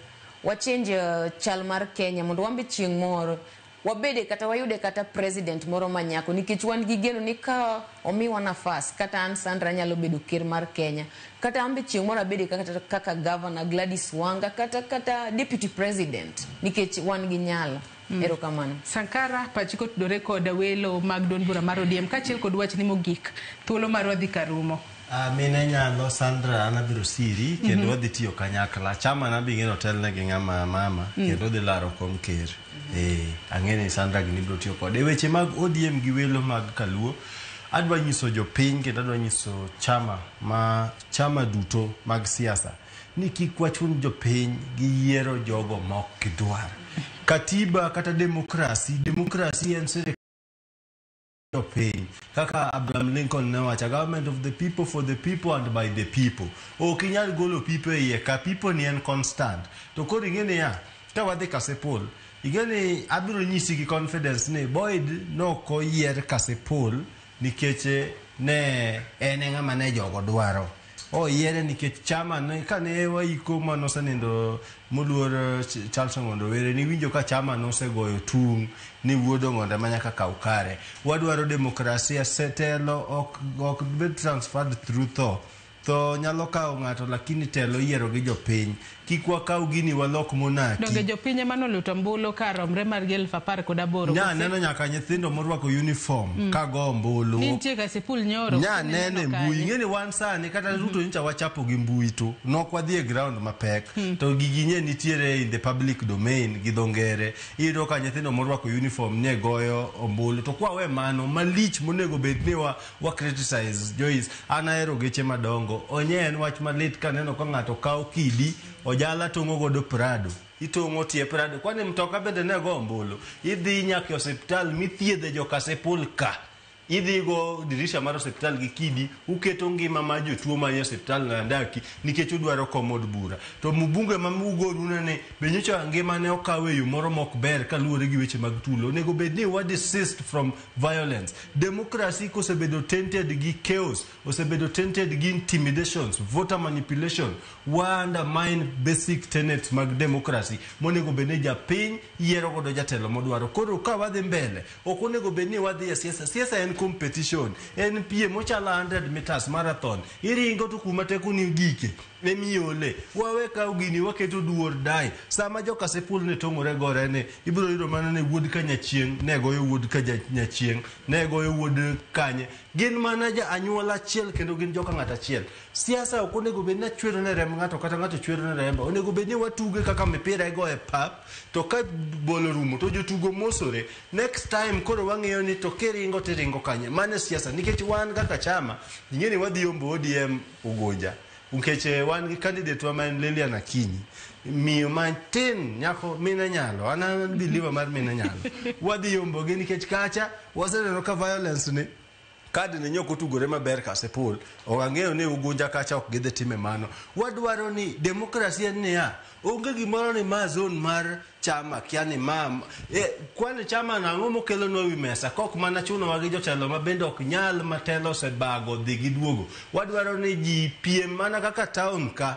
S11: chal mar Kenya, mondo wan be chieng' moro wabede kata wayude kata president moro manyako, nikech wan gi geno ni ka omiwa nafas, kata an Sandra nyalo bedo ker mar Kenya, kata an be chieng' moro abede kaka governor Gladys Wanga kata deputy president, nikech wan gi nyalo. Erokamano.
S1: Sankara, pachi kotudore kod welo mag duond bura mar ODM kaachiel kod wachni mogik, thuolo marwa dhi karumo.
S9: Mine nyalo Sandra, an abiro siri kendo wadhi tiyo kanyakla. Chama na bi ng'eno telne gi ng'ama mama kendo dhi laro kom ker. Ang'e ni Sandra gini biro tiyo kode. E weche mag ODM gi welo mag Kaluo, adwa nyiso jopiny kendo adwa nyiso chama ma chama duto mag siasa ni kik wachun jopiny gi yiero jogo ma ok gidwar. Katiba kata demokrasi, demokrasi en sirikal jopiny. Kaka Abraham Lincoln ne wacho, government of the people, for the people and by the people. Ok inyal golo people e iye ka, people ni en constant. To koro ing'e niya, ka wadhi Kasipul, ing'e ni abiro nyisi gi confidence ni Boyd nok oyier Kasipul nikech ne en e ng'ama ne jogo dwaro. Oyiere nikech chama ne kane waiko manosenindo moluor Charles Ong'ondo Were, niwinjo ka chama nosegoyo tung' ni wuod Ong'ondo ema nyaka kaw kare. Wadwaro demokrasia, telo ok bed transferred through tho. Tho nyalo kawo ng'ato lakini telo iyiero gi jopiny. Kik wakaw gini walok monarchy.
S1: Donge jopiny ema noluto ombulu ka romre margi 18,000.
S9: Nya neno nyaka nyithindo morwako uniform ka go ombulu.
S1: Nitie Kasipul nyoro.
S9: Nya nene mbui. Ing'eni wan sani kata Ruto nyocha wachapo gi mbui to nok wadhi e ground mapek. To gigi nye nitiere in the public domain gi dho ngere. Iyudo ka nyithindo morwako uniform ne goyo ombulu. To kwa we mano malich monego bed ni wa criticize Joyce. An ahero geche madongo. Onye en wach malit kaneno ka ng'ato kawo kidi ojala tong'o godo Prado. Itong'o tie Prado. Kwani mtoka bende ne go ombulu. Idhi nyaka e osiptal mithiedhe jo Kasipul ka. Idhi go dirisha mar osiptal gi kidi, uketo ngima mar jotuo manie osiptal Nandaki nikech udwaro kom od bura. To mbunge ma ugorune ni be nyocha ngimane okaw e yo moro mok ber kaluwore gi weche mag tulo. Onego bed ni wa desist from violence. Democracy kosebedo tainted gi chaos, osebedo tainted gi intimidations, voter manipulation, wa undermine basic tenets mag democracy. Monego bed ni japiny yiero godo jatelo modwaro. Koro ka wadhi mbele, ok onego bed ni wadhi e siasa. Siasa en competition, en piem ochalo 100 meters marathon. Iringo to kuma tekoni ogike emiole. Wawe kawo gini waketo duor dai. Sama jo Kasipul ne tong'ore gore ne, ibiro yudo mana ne wuod Kanyachieng' ne goyo wuod Kanyachieng', ne goyo wuod Kanye. Gin mana ja anyuola achiel kendo gin joka ng'ato achiel. Siasa ok onego bed ni achwero ne remb ng'ato kata ng'ato chwero ne remba. Onego bed ni watuge kaka mipira igoyo e pap, to ka bol orumo to jotugo mosore. Next time koro wang'eyo ni to kiringo tiringo kanye. Mano e siasa nikech wan kaka chama, ing'e ni wadhi yombo ODM Ugunja. Nikech wan gi candidate wa ma en Lilian Akinyi. Miyo matin nyako mine nyalo. An an believer mar mine nyalo. Wadhi yombo gi nikech kacha waseneno ka violence ni kad ne nyok otugore maber Kasipul. Ok ang'eyo ni Ugunja kacha ok gidhi time mano. Wadwaro ni demokrasi en niya, onge gimoro ni ma zone mar chama kia ni ma kwani chama nang'o mokelonwa wi mesa kok mana chunowa gi jotelo ma bende ok nyal matelo osebago dhi gi duogo. Wadwaro ni ji piem mana kaka town ka.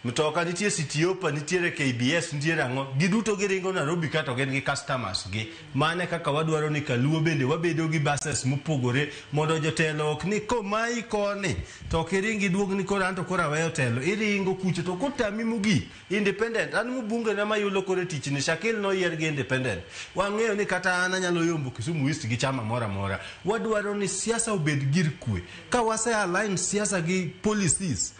S9: Mtoka nitie Citiopa, nitiere KBS, nitiere ang'o. Giduto giringo Nairobi ka to gin gi customers gi. Mane kaka wadwaro ni Kaluo bende wabedo gi buses mopogore mondo jotelo ok ni komayi koni to ok iring iduog ni koro anto koro aweyo telo. Iringo kucho to kotami mogik independent. An mbunge na mayulo koro tich ni Shakil noyier gi independent. Wang'eyo ni kata an anyalo yombo Kisumu East gi chama moro amora. Wadwaro ni siasa obed gir kwe. Ka wase align siasa gi policies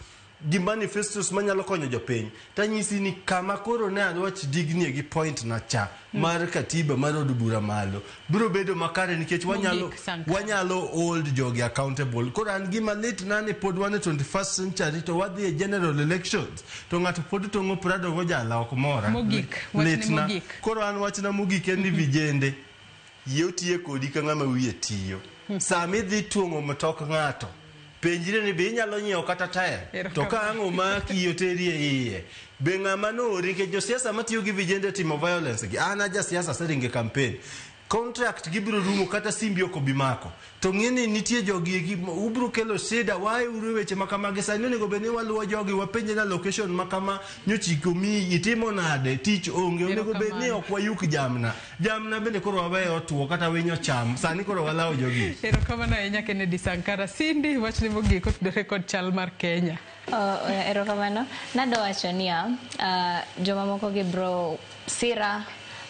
S9: gi manifestos manyalo konyo jopiny, tanyisi ni kama koro ne adwach dignie gi point na cha mar katiba mar od bura malo biro bedo makare nikech wanyalo hold jogi accountable. Koro an gima lit na ni pod wan e 21st century to wadhi e general elections to ng'ato pod tong'o Prado go jala ok mora.
S1: Mogik, wachni mogik.
S9: Koro an wachna mogik en ni vijende yie otiye kodi ka ng'ama wiye tiyo. Sama idhi tuong'o mtok ng'ato, penjre ni be inyalo nyiewo kata taya to ka ang' omaki oteri e iye be ng'ama noori nikech josiasa matiyo gi vijende timo violence gi. An a jasiasa aseringo e campaign, contract gibiro rumo kata simbi ok obi mako. To ng'e ni nitie jogi eki ubiro kelo shida, wae uru weche ma kamagi. Sani onego bed ni waluwo jogi, wapenje na location ma kama nyochiko miyi itimo nade, tich onge. Onego bed ni ok wayuk jamna. Jamna bende koro waweyo otuo kata winyo cham. Sani koro walawo jogi.
S1: Erokamano ahinya Kennedy Sankara. Cindy, wachni mogik otudore kod chal mar Kenya.
S5: Erokamano. Nadwa wacho niya, jomamoko gi bro sira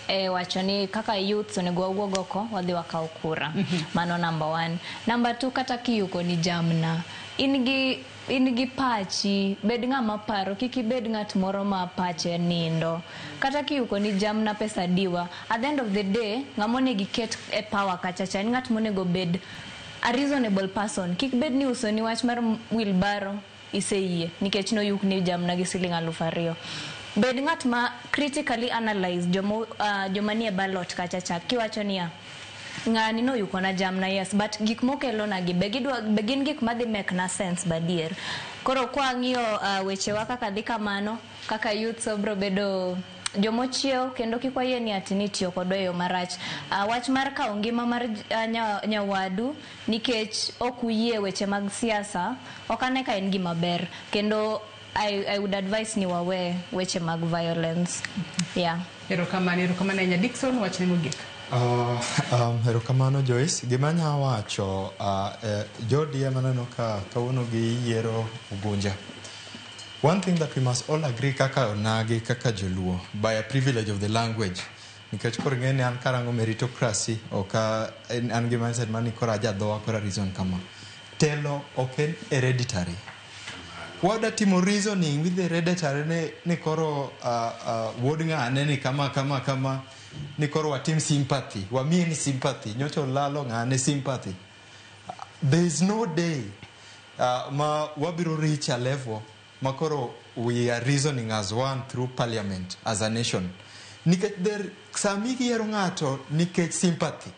S5: wacho ni kaka youths onego wawuog oko wadhi wakaw kura. Mano number 1. Number 2, kata kiyuko ni jamna, in gi pachi, bed ng'ama paro, kik ibed ng'at moro ma pache nindo. Kata kiyuko ni jamna pesa diwa, at the end of the day, ng'ama onego iket e power kacha cha en ng'at monego bed a reasonable person. Kik bed ni usoni wach mar wheelbarrow iseyie nikech noyuk ni jamna gi siling 2,000. Bed ng'at ma critically analyze joma nie ballot kacha cha kiwacho niya, ng'ani noyuko na jamna, yes, but gik mokelo na gi be gin gik madhi make na sense badier. Koro kwa ng'iyo wechewa kaka dhi kamano, kaka youths obro bedo jomochiew kendo kik wayie ni ati ni tiyo kodwa e yo marach. Wach mar kawo ngima mar nyawadu nikech ok uyie weche mag siasa, ok ane ka en gima ber. Kendo I would advise ni wawe weche mag violence. Yeah.
S1: Erokamano ahinya Dickson, wachni mogik.
S12: Erokamano Joyce. Gima anya wacho, jo ODM aneno ka kawuono giyiero Ugunja. One thing that we must all agree kaka onagi, kaka joluo, by a privilege of the language, nikech koro ing'e ni an karango meritocracy ok an gi mindset mar ni koro ajadhowa koro reason kama. Telo ok en hereditary. Wada timo reasoning with the hereditary ni koro wuod ng'ane ni kama kama kama ni koro watim sympathy, wamiye ni sympathy, nyocha olalo ng'ane sympathy. There is no day ma wabiro reach a level ma koro we are reasoning as one through parliament as a nation. Nikech there sami giyiero ng'ato nikech sympathy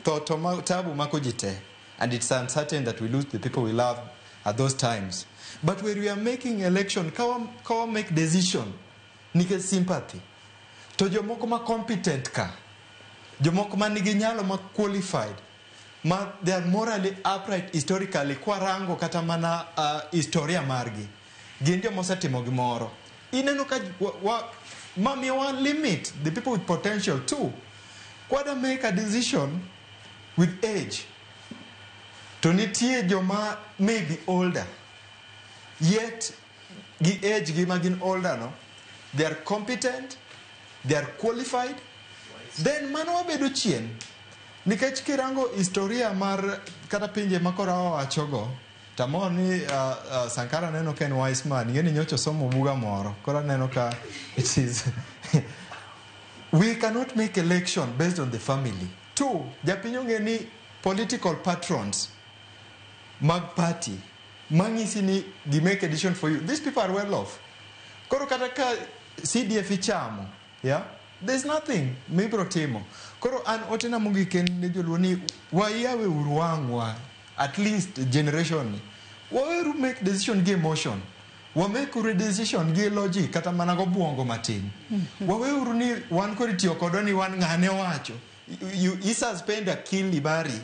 S12: to ma, tabu mako ji te, and it's uncertain that we lose the people we love at those times. But when we are making election, kawa make decision nikech sympathy, to jomoko ma competent ka, jomoko ma nigi nyalo, ma qualified, ma they are morally upright historically, kwarango kata mana historia margi, gin joma osetimo gimoro, ineno ka mamiyowa limit the people with potential too. Kwada make a decision with age, to nitie joma may be older, yet gi age gi ma gin older no, they are competent, they are qualified, then mano wabedo chien. Nikech kirango historia mar kata pinje ma koro wawachogo, tamor ni Sankara neno ka en wise man, ing'e ni nyocha osomo buga moro, koro aneno ka it is we cannot make election based on the family. Two, japiny ong'e ni political patrons mag party mang'isi ni gi make a decision for you, these people are well off. Koro kata ka CDF ichamo, yeah, there's nothing mibro timo. Koro an otena mogik en ne joluo ni wayawe uru wang'wa, at least generation ni waweru make decision gi emotion, wamake uru decision gi logic, kata mana gobuongo matin. Waweuru ni wan koro itiyo kodwa ni wan ng'ane owacho. You isuspend akili mari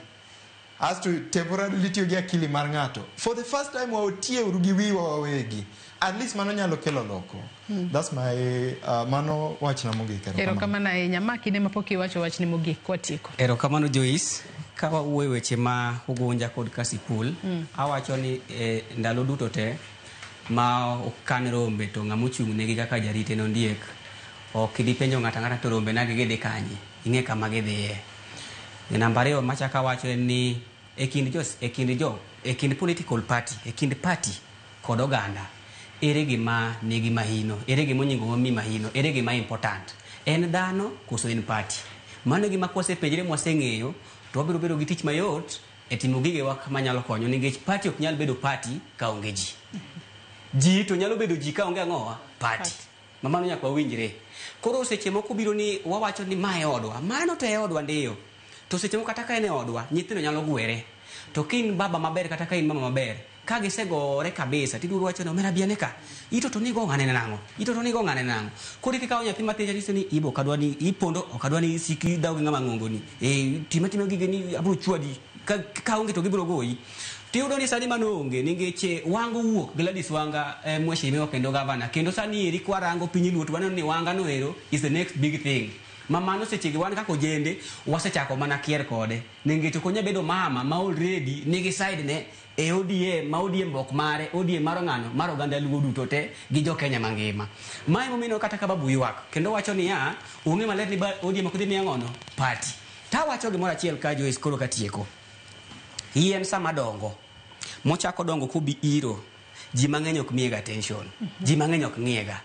S12: as to temporarily tiyo gi akili mar ng'ato for the first time. Waotie uru gi wiwa wawegi, at least mano nyalo kelo lokruok. That's my mano wachna mogik. Erokamano.
S1: Erokamano ahinya. Ma kinde mapok iwacho wachni mogik kwatieko.
S17: Erokamano Joyce. Ka wawuoyo weche ma Ugunja kod Kasipul, awacho ni ndalo duto te ma okan rombe to ng'ama ochung' negi kaka jarit en ondiek. Ok ibi penjo ng'ato ang'ata to rombe nagi gidhi kanye, ing'e kama gidhiye. Namba ariyo machako awacho en ni e kind political party, e kind party kod oganda, ere gima nigi mahino, ere gima onyingo wami mahino, ere gima important, en dhano koso en party? Mano e gima kwasepenjre mwaseng'eyo, to wabiro bedo gi tich mayot e timo gigewa manyalo konyo, nikech party ok nyal bedo party kaonge ji. Ji to nyalo bedo ji kaonge ang'owa? Party. Ma mano nyaka wawinjre. Koro seche moko biro ni wawacho ni ma e odwa, mano to e odwa ndiyo. To seche moko kata ka en e odwa, nyithindo nyalo gwere. To ka in baba maber kata ka in mama maber, ka gisegore kabisa, tiduogo wacho ni omera bi ane ka. Ito to nigo ng'ane nang'o? Ito to nigo ng'ane nang'o? Koro kikawo nyathi matin chanyiso ni ibo ok adwa ni ipondo, ok adwa ni isik idhaw gi ng'ama ng'ongo ni. Tim atima gigeni abiro chwadi. Ka onge to gibiro goyi. Tiyudo ni sani mano onge nikech Wanga owuok Gladys Wanga, mheshimiwa kendo gavana, kendo sani eri kwarango piny luo to waneno ni Wanga no ero is the next big thing. Ma mano seche gi wan kaka ojende wasechako mana kier kode nikech ok onya bedo mama ma already nigi side ne e ODM, ma ODM ok mare, ODM mar ng'ano, mar oganda luo duto te gi jo Kenya mangima. Mae momiyo kata ka babu ywak kendo wacho niya ong'e maler ni ODM ok dhi miyo ang'ono party. Tawacho gimoro achiel ka Joyce koro katieko. Yien sama dongo, mochako dongo kobi iro, ji mang'eny ok miyega attention, ji mang'eny ok ng'iyega,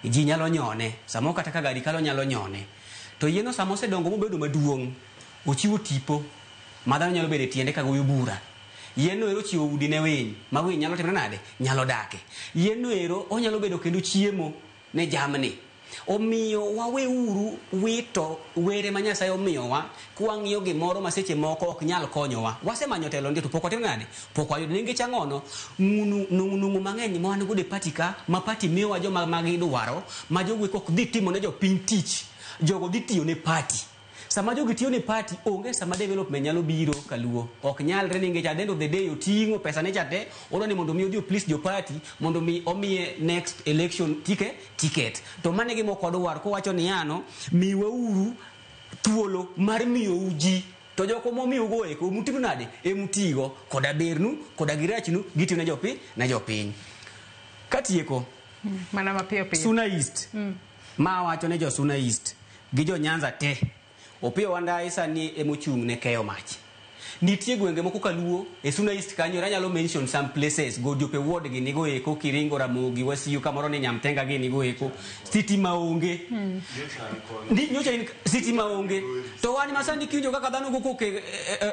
S17: ji nyalo nyone, samoro kata ka gari kalo nyalo nyone. To yieno sama osedongo mobedo maduong', ochiwo tipo ma dhano nyalo bedo e tiende ka goyo bura. Yien no ero ochiwo udi ne winy, ma winy nyalo timore nade? Nyalo dake. Yien no ero onyalo bedo kendo chiemo ne jamni. Omiyo waweuru wito were ma Nyasaye omiyowa kwang'iyo gimoro ma seche moko ok nyal konyowa. Wasemanyo telo ndi to pok watimo nade? Pok wayudo. Nikech ang'ono? Nung'u mang'eny ma wan godo e party ka, ma party miyowa joma magidwaro, ma jogo eko ok dhi timo ne jopiny tich. Jogo dhi tiyo ne party. Sama jogi tiyo ne party, onge sama development nyalo biro kaluo. Ok nyalre nikech at the end of the day oting'o pesa ne cha te, odwa ni mondo mi odhi o please jo party, mondo mi omiye next election ticket. To mano e gima ok wadwar. Kowacho niya no, miwauru Thuolo mar miyou ji to joko momiyougo eko mutimo nade emutigo koda bernu koda girachnu gitiyo ne jopiny. Katieko
S1: mana mapiyo piyo.
S17: Suna East. Ma wacho ne jo Suna East gi jo Nyanza te. Opiyo Wandayi sani emochung' ne keyo mach. Nitie gwenge moko kaluo e Suna East kanyo anyalo mention some places Godiope ward gi nigo eko Kiringo Ramogi Wasiu kamoro ni Nyamtenga gi nigo eko sitima onge. Ndi nyocha in sitima onge. To wan masani kiwinjo kaka dhano go koke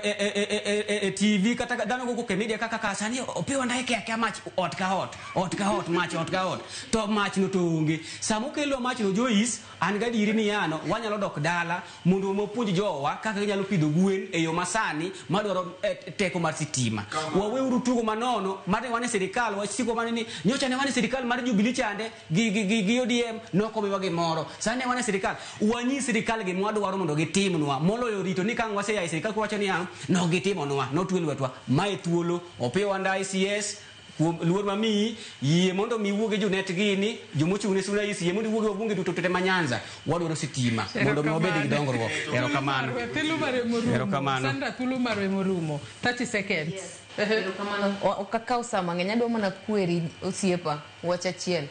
S17: e TV kata dhano go koke media kaka sani Opiyo Wandayi kia mach ot ka ot, ot ka ot, mach ot ka ot. To mach no to onge. Sama okelwa mach no Joyce an gadieri ni yano wanyalo dok dala mondo wapuonj jowa kaka ginyalo pidho gwen e yo masani madwaro teko mar sitima. Waweuru tugo manono mar wan e sirikal wasiko mana ni nyocha ne wan e sirikal mar Jubilee chande gi ODM nokomiwa gimoro. Sani wan e sirikal wanyis sirikal gima wadwaro mondo gitimnwa moloyo rito ni kang' waseya e sirikal kwacho ni ang' nok gitimonwa notwe lwetwa. Mae thuolo Opiyo Wandayi CS kuom luor mamiyi yie mondo mi wuog gi jonet gini jomochung' ne Suna East yie mondo iwuog gi wabunge duto te ma Nyanza wadwaro sitima mondo mi wabed gi dongruok. Erokamano. Erokamano.
S1: Sandra thuolo marwe morumo 30 seconds.
S11: Erokamano. Ok akaw sa mang'eny adwa mana kweri osiepa wach achiel.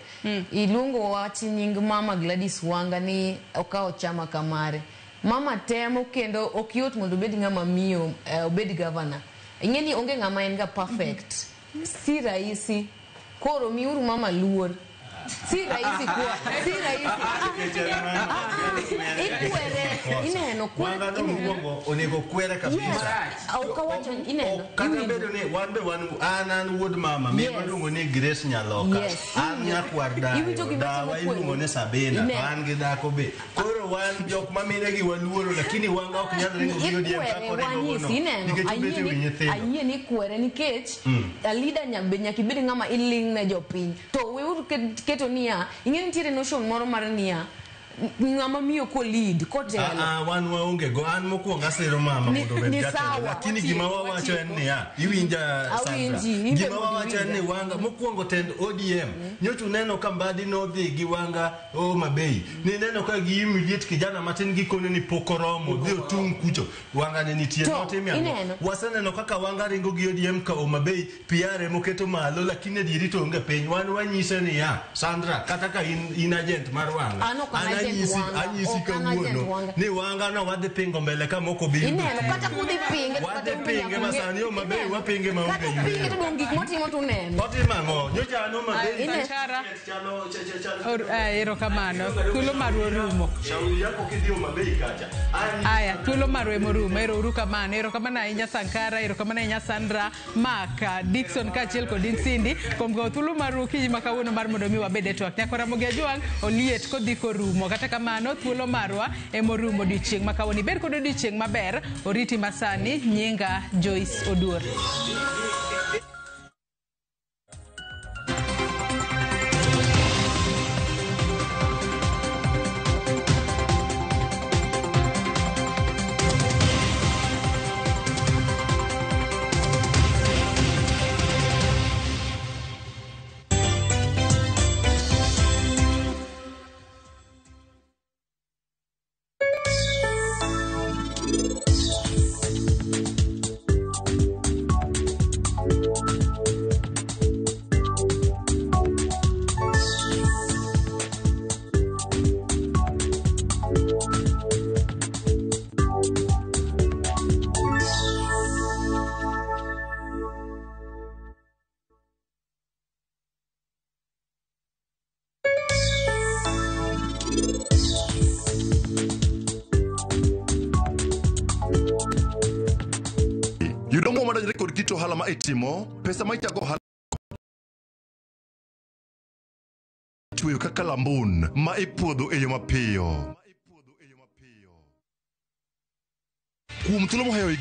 S11: Iluongo wach nying mama Gladys Wanga ni okawo chama kamare. Mama temo kendo ok yot mondo obed ng'ama miyo obed governor. Ing'e ni onge ng'ama en ga perfect. Si rahisi. Koro miuru mama luor. Si rahisi kuwa. Si rahisi. Ikwere. Ineno.
S19: Wanga no mokwongo onego kwere kabisa.
S11: Okawacho ineno.
S19: Kata bedo ni wan be wan an wuod mama mi iluongo ni Grace Nyaloka. An nyakwar dayo. Dawa iluongo ni Sabina. To an gi dhako be. Koro wan jok ma mine gi waluoro lakini wanga ok nyal ringo gi ODM kaka oringo gono. Nikech obet e wi nyithindo.
S11: Ayie ni kwere nikech a leader nyaka ibed ng'ama iling' ne jopiny. To weuru keto niya, ing'e nitiere notion moro mar niya, ng'ama miyo ko lead kotelo.
S19: Wan waonge go an mokwongo asiro mama mondo obed jatelo. Lakini gima wawacho en niya, iwinja Sandra. Gima wawacho en ni Wanga mokwongo tend ODM. Nyocha uneno ka Mbadi nodhi gi Wanga Homa Bay. Nineno ka gi immediate kijana matin gikone ni pok oromo dhi otung' kucho. Wanga ne nitie notimo ang'o? Waseneno kaka Wanga ringo gi ODM ka Homa Bay PR moketo malo lakini adieri to onge piny. Wan wanyise niya, Sandra kata ka in agent mar Wanga. Anyisi kawuono ni Wanga no wadhi pingo mbele ka moko bi
S11: ineno kata kudhi pinge
S19: wadhi pinge masani Homa Bay wapinge maonge
S11: kata pinge to dong gik motimo to uneno
S19: otimo ang'o nyocha an Homa Bay
S1: erokamano thuolo marwa orumo
S19: shauri yako kidhi Homa Bay kacha
S1: aya thuolo marwa emorumo ero kamano erokamano ahinya Sankara erokamano ahinya Sandra Mark Dickson kaachiel kod Insindi kuom kawo thuolo marwa okinyi ma kawuono mar mondo mi wabed e twak. Nyakwa Ramogi Ajwang' oliet kodhi korumo kata kamano thuolo marwa emorumo odiochieng' ma kawuono. Ibed kod odiochieng' maber oriti masani nyinga Joyce Oduor.
S21: Yudo mwa madonjore kod kit ohala ma itimo, pesa ma ichago ohala tweyo kaka lambun ma ipuodho e yo mapiyo. Kuom thuolo mohewo higni